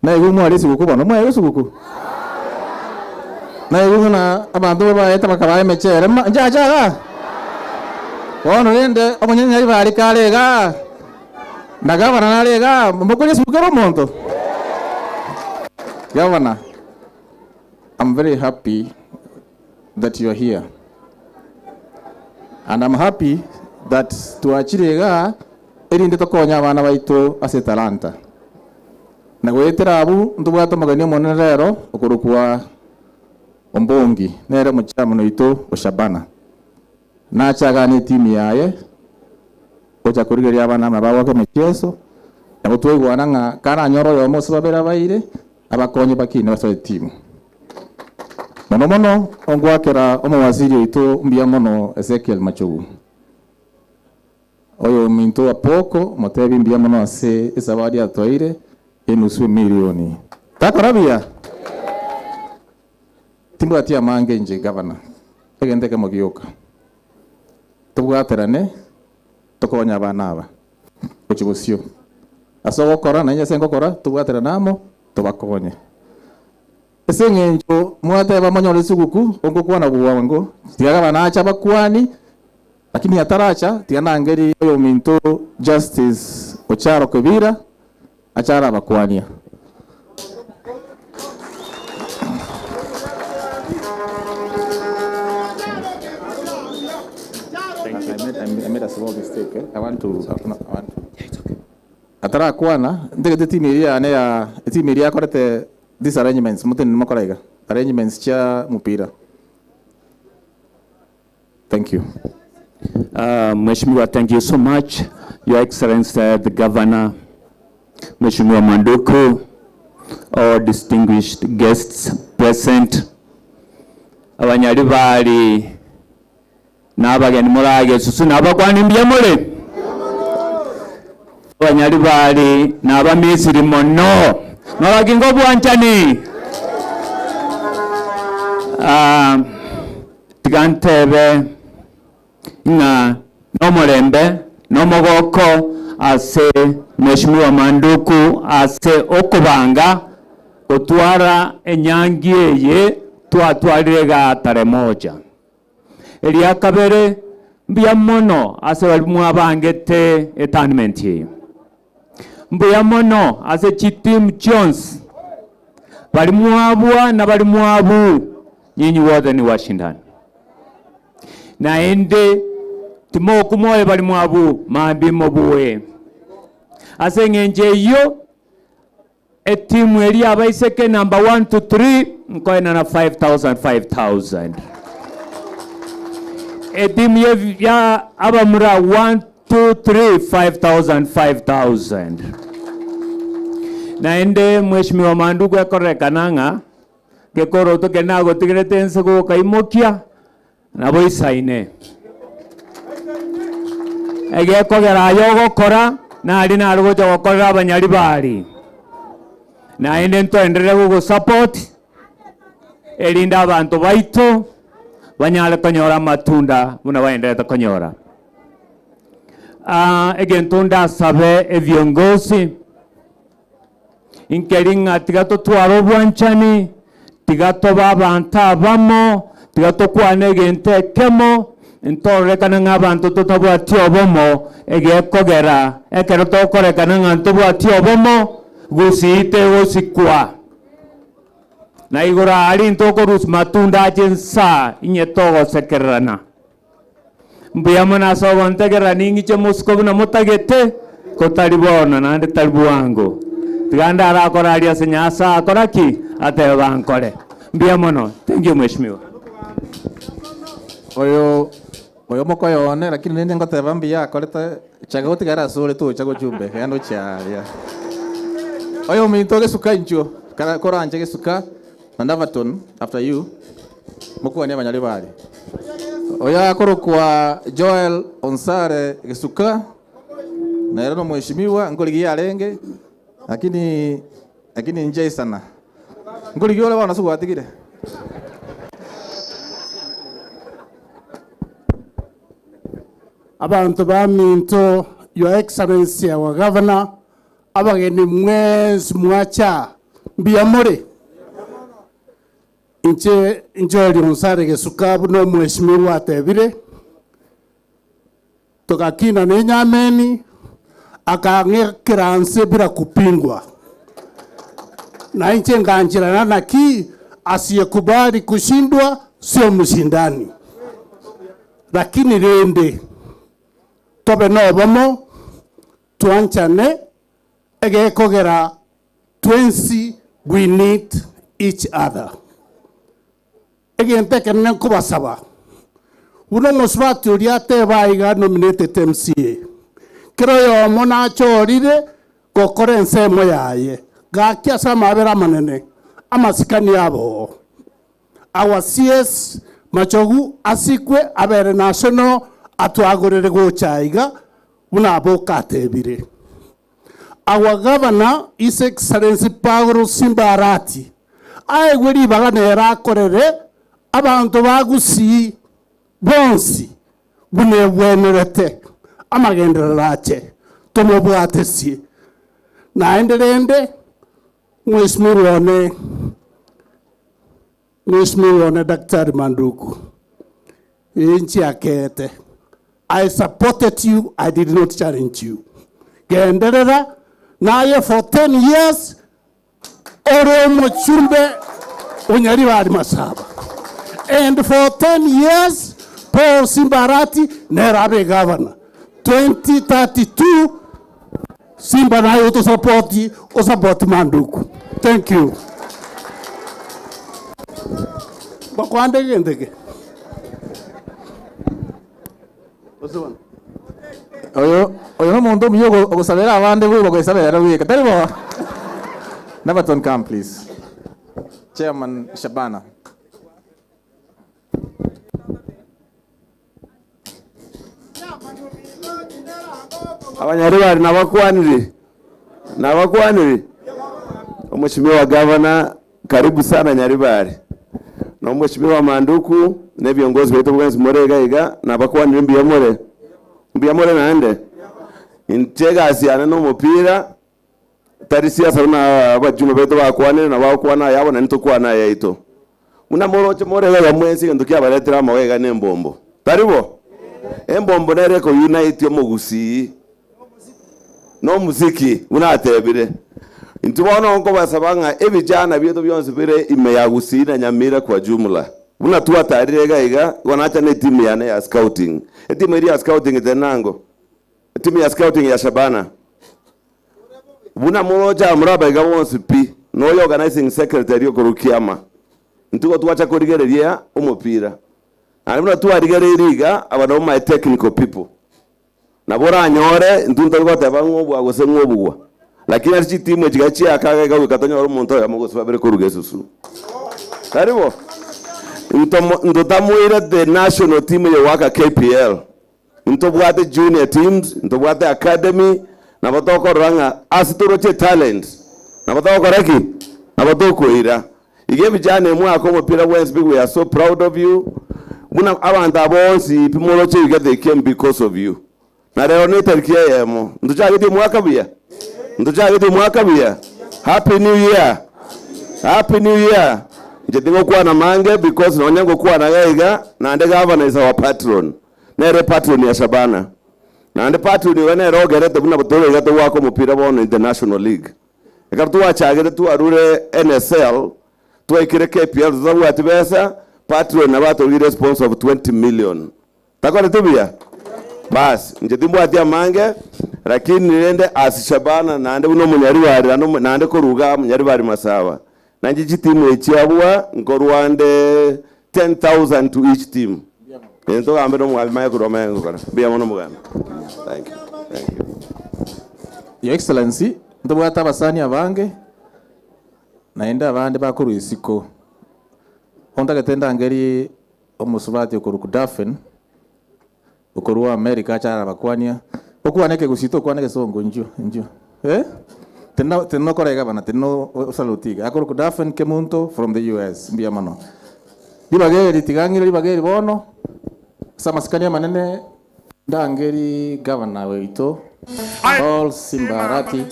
Naigwe mware esiguku bono, mwaigwa esiguku? Naigwe buna abanto babaete bakabaa emechere, ma nchacha igaa? Bono rende omonyanyari bare kare igaa, na gavana nare igaa, mokoria esiguku kera omonto? Gavana, I'm very happy that you are here and I'm happy that twachire igaa erinde tokonye abana baito ase etalanta. Na goetera abwo ntobwate omogeni omonene rero okorokwa Ombongi, nere omochairman oito o Shabana. Nache agane etimu yaye gocha korigereria abana amo bagoaka emechieso, nabo twaigwana ng'a karanyore oyomo ase babere abaire, abakonye bakine basoe etimu. Mono mono ongwakera omowaziri oito mbuya mono Ezekiel Machogu. Oyominto Apoko motebi mbuya mono ase esabari atwaire enusu emilioni. Takora buya? Timbwati amange inche gavana, egento ekemo gioka, tobwaterane tokonye abana aba gochia bosio. Ase ogokora nainche ase ngokora tobwaterane amo tobakonye. Ase eng'encho mwateba monyore esiguku, ogokwana bwango, tiga gavana ache abakwani, lakini ataracha tiga nangeri oyominto Justice Ocharo Kebira ache arabakwania. I made a small mistake, eh? I want to, no, I want to. Atarakwana, ntagete etimu eria yane ya etimu eria yakorete these arrangements, motenene mokore iga, arrangements chia mupira. Thank you.
Mheshimiwa, thank you so much. Your Excellency, the Governor, Mheshimiwa Manduku, all distinguished guests present, abanyaribari na abageni moragesusu na abakwani mbuya more? Abanyaribari na abamisiri mono, norakinga obwanchani. Ah, tiga ntebe ng'a nomorembe nomogoko ase Mheshimiwa Manduku ase okobanga gotwara enyangi eye twatwarire igaa tarehe moja. Eria kabere mbuya mono ase baria mwabangete etournament eye. Mbuya mono ase chiteam chionsi baria mwabua na baria mwabuu nyinyi wote ni washindani. Naende timokumoyo baria mwabuu mambia mobue. Ase eng'encho eyio etimu eria abaiseke number 1 to 3 nkoenana 5000 5000. Etimu ya abamura 1 2 3 5000 5000. Naende Mheshimiwa Manduku ekorekana ng'a gekoroto keri nagotigerete ense gokaimokia nabo isaine. Egekogera aye ogokora nari nare gocha gokorera abanyaribari. Naende ntoenderere gogosupport erinde abanto baito banyare konyora amatunda buna baendererete konyora. Egento ndasabe ebiongozi Inkeri ng'a tiga totware obwanchani, tiga tobe abanto abamo, tiga tokwane egento ekemo, ntororekane ng'a abanto totabwati obomo, egekogera ekero tokorekana ng'a ntobwati obomo, gusii tegosikwa. Na igoro aria ntokorusia matunda ache nsaa inye togosekererana. Mbuya mono ase ogontegerera ning'iche mosiko buna motagete, ko tari bono naende tari bwango. Tiga ndarakore aria ase Nyasae akora ki? Atebe bankore. Mbuya mono. Thank you Mheshimiwa.
Oyo oyo mokoyo one lakini rende ngoteba mbuya akorete chaga gotigara ase ore tocha gochumbe genda ochie aria. Oyo ominto gesuka inchuo kara koranche gesuka and Everton after you mokwanie abanyaribari. Oyo akorokwa Joel Onsare Gesuka nere nomweshimiwa nkorigia arenge lakini lakini nchaisana.
Nkorigia ore bono ase gwatigire.
Abanto baminto, Your Excellency our Governor, abageni mwensi mwacha, mbuya more? Inche Joel Onsare Gesuka buna omweshimiwa atebire, togakina na enyameni, akang'ekera nse bila kupingwa. Na inche ngancherana naki asiyekubali kushindwa sio mshindani. Lakini rende tobe nobomo, twanchane, egekogera twensi we need each other. Egento ekenene nkobasaba, buna omosubati oria ateba iga nominated MCA, kera oyomo nachorire gokora ensemo yaye, gaki ase amabera amanene, amasikani abo. Our CS Machogu asikwe abere national atwagorere gocha iga buna aboka atebire. Our Governor His Excellency Paul Simba Arati aegwe ribaga nere akorere abanto ba Gusii bonsi buna ebwenerete amagenderero ache tomobwatesie. Naende rende Mheshimiwa one Mheshimiwa one Daktari Manduku inche akeete I supported you I did not challenge you genderera naye for 10 years ore omochumbe o Nyaribari Masaba and for 10 years Paul Simba Arati nere abe governor 2032 Simba naye otosapoti osapoti Manduku. Thank you. Bakwande egento eke.
Oyo oyo nomonto omuya ogo- ogosabera abande boigo goesabera ere bweka, tari bo? Neverton come please. Chairman Shabana.
Abanyaribari nabakwanire, nabakwanire. Omweshimiwa Gavana, karibu sana Nyaribari. Na omweshimiwa Manduku na ebiongozi baito bwensi more iga iga, nabakwanire mbuya more, mbuya more naende. Inche egasi yane na omopira, Tari siasa buna abachumba baito bakwanire, nabo bagokwana ayabo, naintwe tokwane ayaito. Buna moroche more iga iga mwensi egento kiabaretire amo iga iga nembombo. Tari bo? Embombo nere ekounite omogusii na omosiki buna atebire. Intwe bono nkobasaba ng'a ebijana biaito bionsi bire ime ya Gusii na Nyamira kwa jumla, buna twatarire iga iga, igo nacha ne etimu yane ya scouting. Etimu eria ya scouting tenenango? Etimu ya scouting ya Shabana. Buna moroche aa more abaiga bonsi pi, na oyo organizing secretary okorwa kiama, intwe igo twacha korigereria omopira. Naende buna twarigereirie iga, aba nabo my technical people. Nabo oranyore intwe ntori goteba ng'a obua gose ng'a obugwa. Lakini ase chitimu echi iga chiakaga iga goika tonyore omonto oyomo gose babere korwa gesusu. Tari bo? Ntomo ntotamoirete national team eye goaka KPL. Ntobwate junior teams, ntobwate academy, nabo tokorora ng'a ase toroche etalent, nabo togokora ki? Nabo tokoira. Iga ebijana emwaka omopira bwensi pi we are so proud of you, buna abanto aba bonsi pi moroche iga they came because of you. Na rero ne etariki eyemo, ntochageti omwaka buya? Ntochageti omwaka buya? Happy new year! Happy new year! Inche tingokwana mange because nonya ngokwana iga iga, naende gavana is our patron. Nere patron ya Shabana. Naende patron oyo nere ogerete buna tore iga togoaka omopira bono in the national league. Ekero twachagete twarure NSL, twaikire KPL totabwati besa, patron nabo atorigire esponsor of 20 million. Takoreti buya? Baas, inche timbwati amange, lakini rende as Shabana naende buna omonyaribari naende omo naende korwa igaa Monyaribari Masaba, nainche chitimu echi abwo nkorwa nde 10,000 to each team. Ee togambe na omogambi manye korwa omanye gokora. Mbuya mono omogambi. Thank you. Thank you.
Your Excellency, ntobwate abasani abange, naende abande bakorwa isiko. Ontagete ndangerie omosubati okorokwa Daphne, okorwa America ache arabakwanie, okwane ekegusii tokwana egesongo inchuo, inchuo, eh? Tenena tenena okore iga bana, tenena osaluti iga. Akorokwa Daphne Kemunto from the US. Mbuya mono. Ribaga eri tiga ng'ire ribaga eri bono, ase amasikani amanene, ndangeri Governor oito Paul Simba Arati.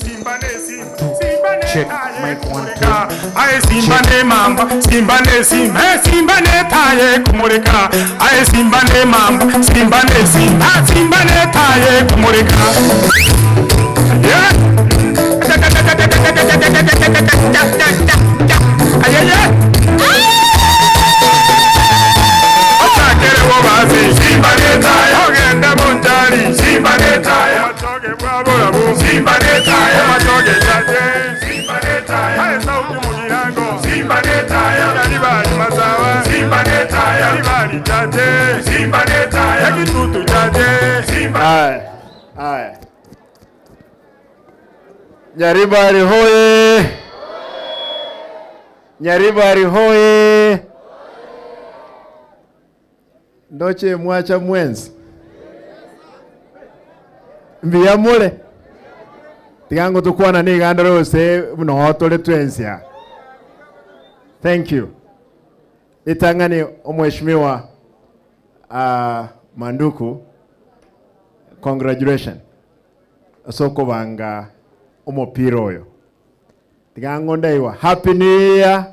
Check mic one two. Aye simba ne mamba, simba ne simba, eh, simba ne taye kumurika. Aye simba ne mamba, simba ne simba, simba ne taye kumurika. Yeah. Aye yeah. Ochakere wobazi, simba ne taye, ogenda bunjari, simba ne taye, ochoge bwaburabu, simba ne taye, omachoge chache, simba ne taye, aye sauti mugirango, simba ne taye, yali bali masawa, simba ne taye, yali bali chache, simba ne taye, ekitutu chache, simba.
Aya, aya. Nyaribari hoye! Nyaribari hoye! Ndoche mwacha mwenzi mbuya more tiga tukwana niganda rose muno tore twensia. Thank you. Itang'ani omheshimiwa Manduku, congratulations ase okobanga omopira oyo tiga ng'ondaiwa happy new year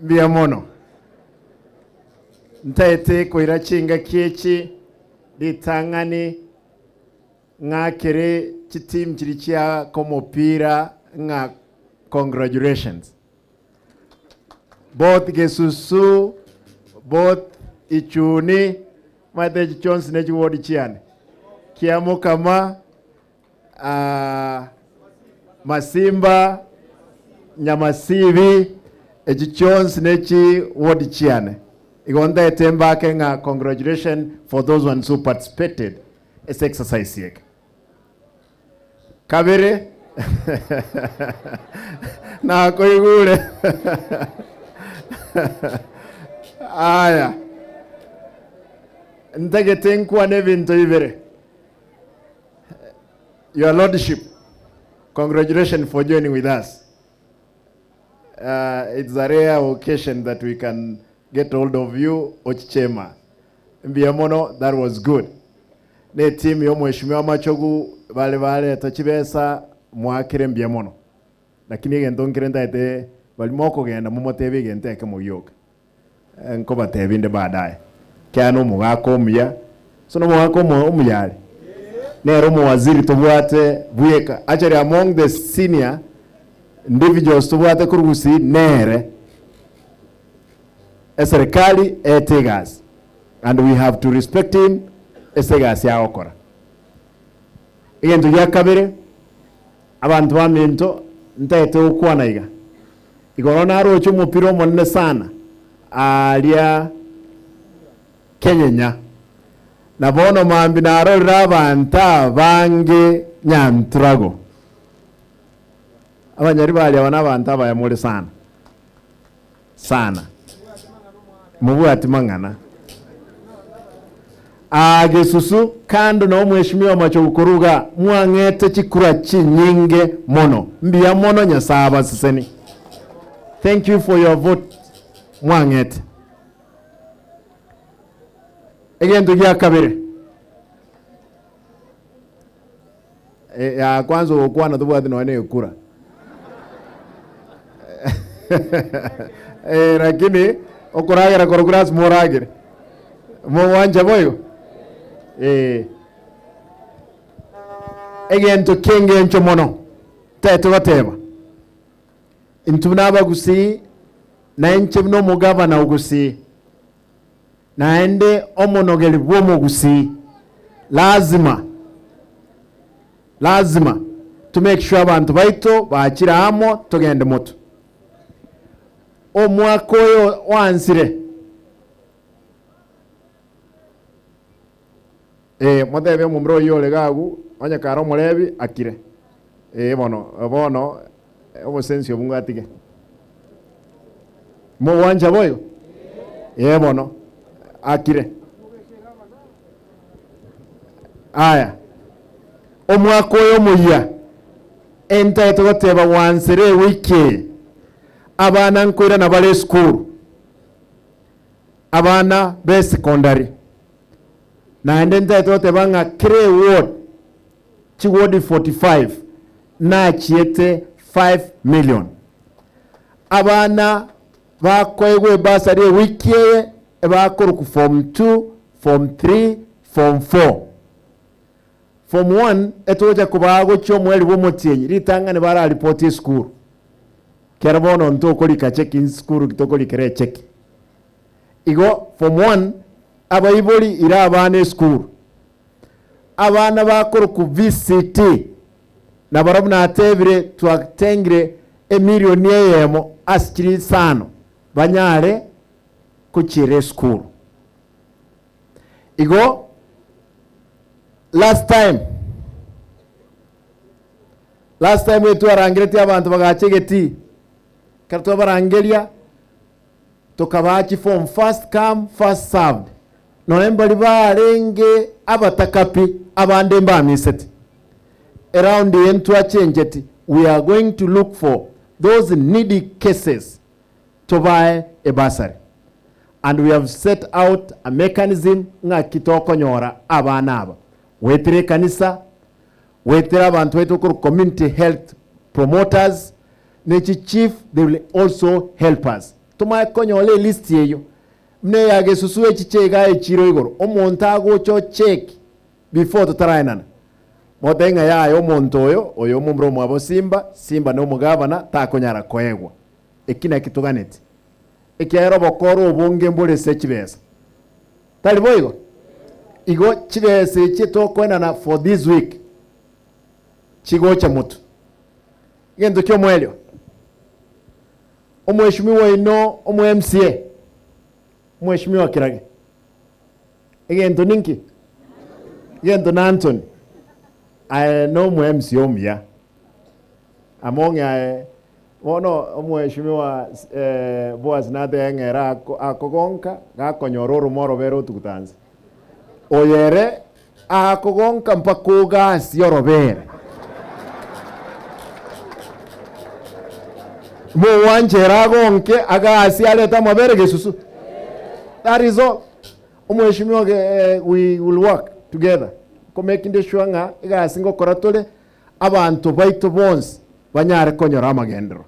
mbuya mono ntaete koira chinga kiechi ritang'ani ng'akere chitimu chiri chia komopira ng'a congratulations both Gesusu both Ichuni mate chonsi ne chiwodi chiane Kiamokama Masimba Nyamasibi echi chonsi ne chiwodi chiane igonda mbake ng'a congratulations for those ones who participated as exercise yeke kabere nakoigure aya ntagete nkwane ebinto ibere your lordship congratulations for joining with us it's a rare occasion that we can get hold of you ochichema mbuya mono that was good ne team yo mheshimiwa Machogu bale bareta chibesa mwakire mbuya mono lakini egento nkere ntaete balimo okogenda momotebe egento eke mogioka nkobatebia inde baadaye kiana omogaka omuya so nomogaka omuyare nere omowaziri tobwate bweka actually among the senior individuals tobwate korugusi nere eserikali ete egasi and we have to respect him ase egasi agokora egento gia kabere abantu baminto ntaete gokwana iga igoro naroche omopira omonene sana aria Kenyenya na bono mambi narorire abanto abange nyanturago abanyari baria aba na abanto abaya more sana sana mubwati mang'ana agesusu kando na omheshimiwa Machogu koruga mwang'ete chikura chinyinge mono mbuya mono Nyasaye abaseseni thank you for your vote mwang'ete egento gia kabere ya kwanza ogokwana tobwati nonya na ekura lakini okoragera korokura ase moragere mogwancha boigo egento ki'engencho mono tete goteba intwe nabagusii na inche buna omogavana ogusii naende omonogeri bwa omogusii lazima lazima to make sure abantu baito bachire amo togende moto omwaka oyo wansire motebe omomura oyo ore gagu onye kare omorebi akire bono bono obosensi obwo ngwatige mogwancha boigo bono akire aya
Omwaka oyo omoyia, entaete goteba gwansera ewiki eye, abana nkoirana bare esukuru, abana ba esekondari, naende ntaete goteba ng'a kera eward, chiward 45 nachiete 5 million. Abana bakoegwa ebasari ewiki eye ebakorokwa form 2, form 3, form 4. Form 1 etogocha kobaa gochia omoerio bw'omotienyi ritang'ani bararipoti esukuru. Kero bono ntokorika cheki nsukuru ki tokorikera echeki. Igo form 1 abaibori ira abana esukuru. Abana bakorokwa VCT nabarabwo natebire twatengire emilioni eyemo ase chiri isano banyare gochiera esukuru. Igo last time, last time etwarangeretie abanto bagacha egetii, ekero twabarangeria tokabaa chiform first come first served, nonye mbaria barenge abataka pi, abande mbamiseti. Eround eye ntwachencheti, we are going to look for those needy cases tobae ebursary and we have set out a mechanism ng'aki tokonyora abana aba goetera ekanisa, goetera abanto baito korwa community health promoters ne chi chief they will also help us. Tomanye konyora elist eyio buna eya gesusu echiche igaa echiro igoro omonto agocha ocheck before totaraenana motebie ng'a yaya omonto oyo oyo omomura omwabo Simba, Simba na omogavana takonyara koegwa. Eki naki toganeti, ekiagera obokoro obonge mbore ase chibesa. Tari boigo? Igo chibesa echi tokoenana for this week chigocha motwe. Egento ki'omoerio, omweshimiwa oino omo MCA, omweshimiwa Kirage, egento ninki? Egento na Anthony, aye no omo MCA omuya. Among'e aye bono omweshimiwa Boaz natebe ng'a ere akogonka gakonyora oromo orobere otuguta nse. Oyo ere akogonka mpaka ogasie orobere. Mogwancha ere agonke agasie arete amabere gesusu. That is all. Omweshimiwa we will work together ko making sure ng'a egasi ngokora tore abanto baito bonsi banyare konyora amagenderero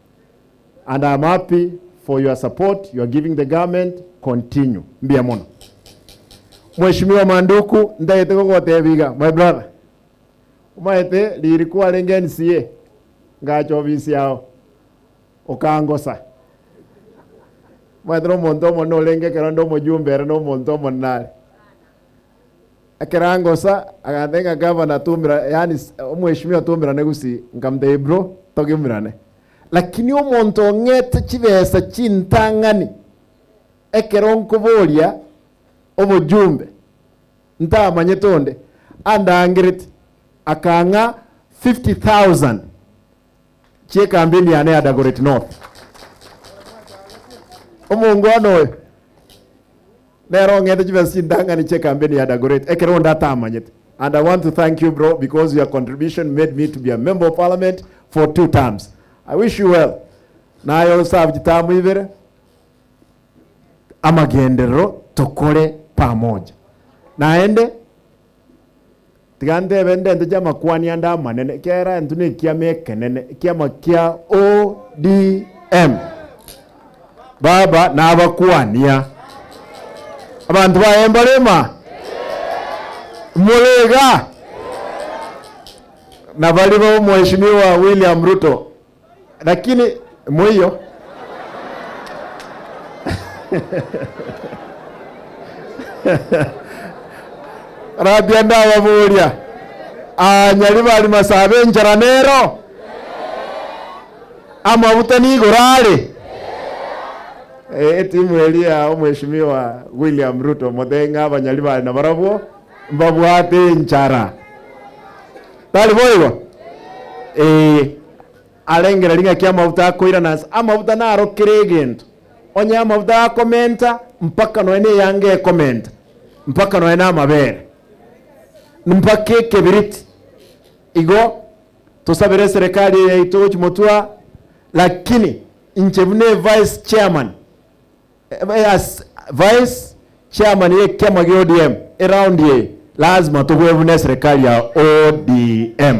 and I am happy for your support you are giving the government continue mbuya mono. Mweshimiwa Manduku ntagete gogotebia iga my brother omaete riri kwarenge NCA ngacha ofisi yao okangosa omaete na omonto omonene orenge ekero nde omojumbe ere na omonto omonene are. Ekero angosa, agantebia ng'a gavana tumira yaani omweshimiwa tumirane gusii, nkamotebia bro togiumirane. Lakini omonto ong'ete chibesa chintang'ani ekero nkoboria obojumbe ntamanyete onde, andangereti akang'a 50,000 chi'ekampeni yane ya Dagoretti North. Omongwana oyo. Nere ong'ete chibesa chintang'ani chi'ekampeni ya Dagoretti ekero onde atamanyete. And I want to thank you bro because your contribution made me to be a member of parliament for two terms. I wish you well. Naye osabe chitamu ibere amagenderero tokore pamoja. Naende tiga ntebe ndente chiamakwani ande amanene ekiagera intwe na ekiama ekenene ekiama kia ODM. Baba nabakwania. Abanto baye mbare ma? More iga? Na baria ba Omweshimiwa William Ruto. Lakini moiyo. Rabia ndababoria, aa Nyaribari masabe enchara nero? Amabuta nigoro are? Etimu eria ya Omweshimiwa William Ruto motebe ng'a abanyaribari nabarabwo mbabwate enchara. Tari boigo? Ee. Arengereria ng'aki amabuta akoirana ase amabuta naro kera egento. Onye amabuta akomenta mpaka nonya na eyanga ekomenta, mpaka nonya na amabere, mpaka ekebiriti.
Igo tosabere eserekari eye yaito gochia motwa, lakini inche buna evice chairman, as vice chairman ye ekiama gia ODM, eround eye lazima tobue buna eserekari ya ODM.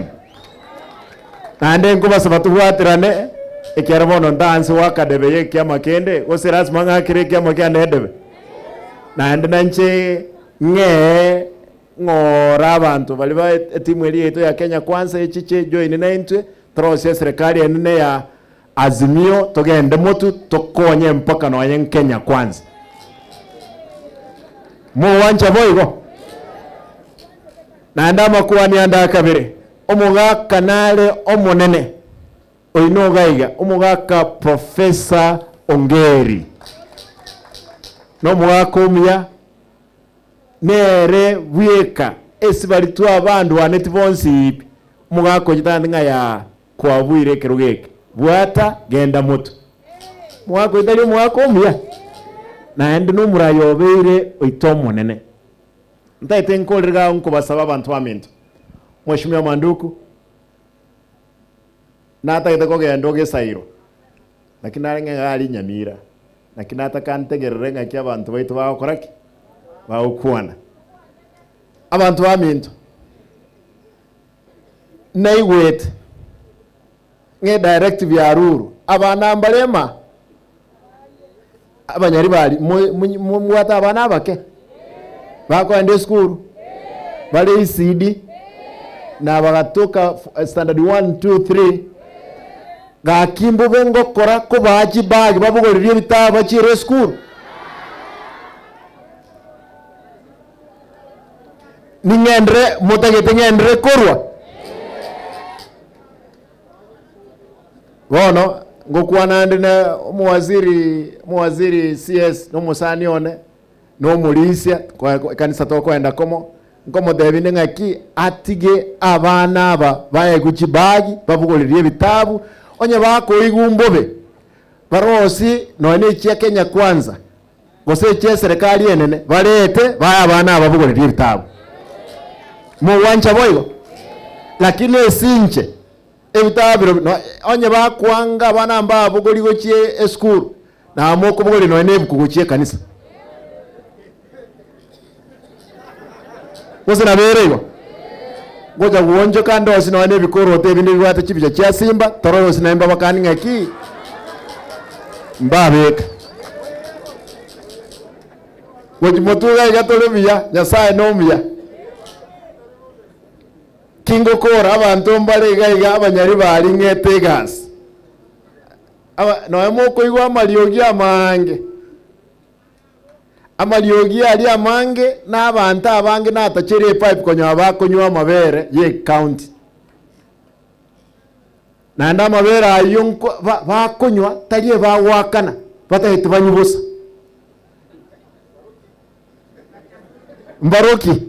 Naende nkobasaba tobwaterane, ekiagera bono ntaanse goaka debe ye ekiama kende, gose lazima ng'akere ekiama kiane edebe. Naende nainche ng'ee ng'ora abanto baria ba etimu eria yaito ya Kenya Kwanza echiche ejoine naintwe, torosie eserekari enene ya Azimio togende motwe tokonye mpaka nonye Kenya Kwanza. Mogwancha boigo? Naende amakwani ande akabere, omogaka nare omonene oino iga iga, omogaka Professor Ongeri. Nomogaka omuya, Nere bweka ase baria twabandwaneti bonsi pi, omogaka oyio tagende ng'a yaa, kwabuire ekerogo eke, bwata, genda motwe. Omogaka oyio tari omogaka omuya, naende nomoraia obeire oito omonene. Ntaete nkorere iga nkobasaba abanto baminto, Mweshimiwa Manduku, natagete kogenda ogesairo, naki narenge iga aria Nyamira, naki nataka ntegerere ng'aki abanto baito bagokora ki? Bagokwana. Abanto baminto, naigwete ng'a edirective ya Ruru, abana mbare ema, abanyaribari mo- mo- mobwate abana abake, bakoenda esukuru, bare ECD, na bagatoka standard one, two, three, gaki mbobe ngokora kobaa chibag babogorerie ebitabu bachiere esukuru. Ning'endere motagete ng'endere korwa? Bono ngokwana ande na omowaziri omowaziri CS na omosani one, na omorisia ekanisa tokoenda komo, nkomotebia inde ng'aki atige abana aba baegwe chibagi babogorerie ebitabu, onye bakoigwa mbobe, barosie nonya na echia Kenya Kwanza, gose echia eserekari enene, barete bae abana aba babogorerie ebitabu. Mogwancha boigo? Lakini ase inche, ebitabu biro no onye bakwanga abana mbabogori gochia esukuru, nabo mokobogoria nonya na ebuku gochia ekanisa. Gose nabo ere igo? Ngocha goonchoka ndosie nonya na ebikoroto ebinde bibwate chibicha chia simba, torore gose naye mbabakani ng'aki mbabeka. Gochia motwe iga iga tore buya, Nyasaye nomuya. Ki ngokora abanto mbare iga iga abanyaribari ng'ete egasi. Aba nonya mokoigwa amariogi amaange. Amariogi aria amange na abanto abange natachere epipe konyora bakonywa amabere ye ecounty. Naende amabere ayio nko ba bakonywa tari ebagoakana, batagete banywe bosa. Mbaroki?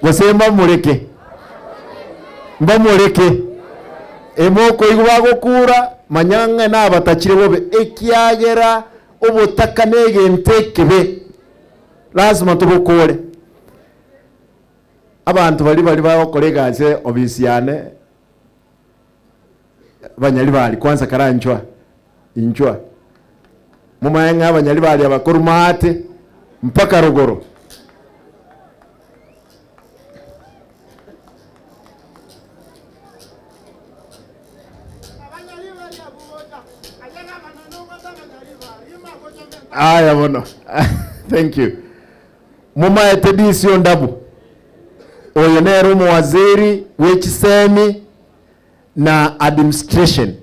Gose mbamoreke? Mbamoreke? Emokoigwa bagokura, manya ng'a nabatachire bobe, ekiagera obotaka negento ekebe, lasima tobokore. Abanto baria baria bagokora egasi obisi yane, Abanyaribari kwanza karanchwa inchwa momanye ng'a abanyaribari aba korwa maate mpaka rogoro. Aya bono thank you. Momaete DC Ondabu oyo nere omowaziri bwe chisemi na administration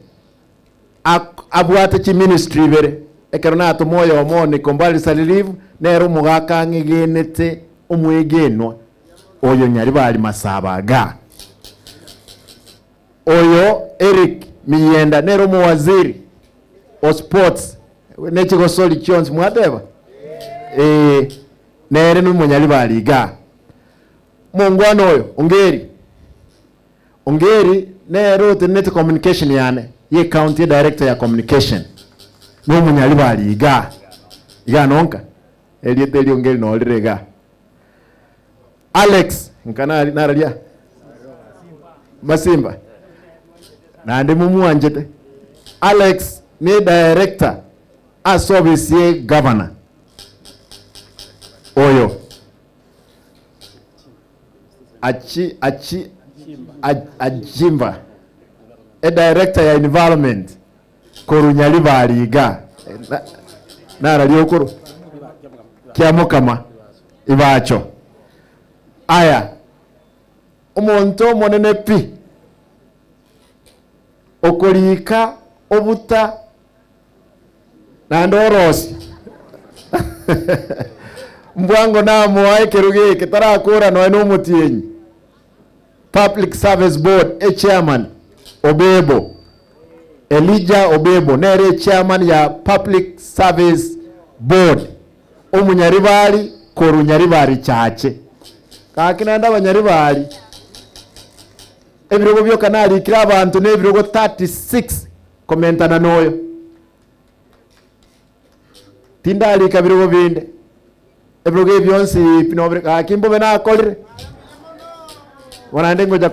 abwate chiministry ibere, ekero natoma oyomo one compulsory leave, nere omogaka ang'egenete omwegenwa oyo Nyaribari Masaba igaa. Oyo Eric Miyienda nere omowaziri o sports ne chigosori chionsi mwateba? Ee, nere nomonyaribari igaa. Omongwana oyo Ongeri. Ongeri nere otenenete communication yane ye county director ya communication nomonyaribari igaa igaa nonka erieta eri Ongeri norire igaa. Alex nka nari nararia?
Masimba naende momwanchete. Alex ne director ase ofisi ye governor oyo achi achi Achimba e director ya environment korwa Nyaribari igaa nararia okorwa Kiamokama Ibacho. Aya omonto omonene pi okorika obuta naende orosia mbwango namoa ekerogo eke tarakora nonya na omotienyi. Public Service Board echairman Obebo, Elijah Obebo nere echairman ya Public Service Board Omunyaribari korwa Nyaribari Chache. Gaki naende Abanyaribari ebirogo bioka narikire abanto na ebirogo 36 komentana noyo. Tindarika birogo binde, ebirogo ebi bionsi pi nobire gaki mbobe nakorire. Bono naende ngocha.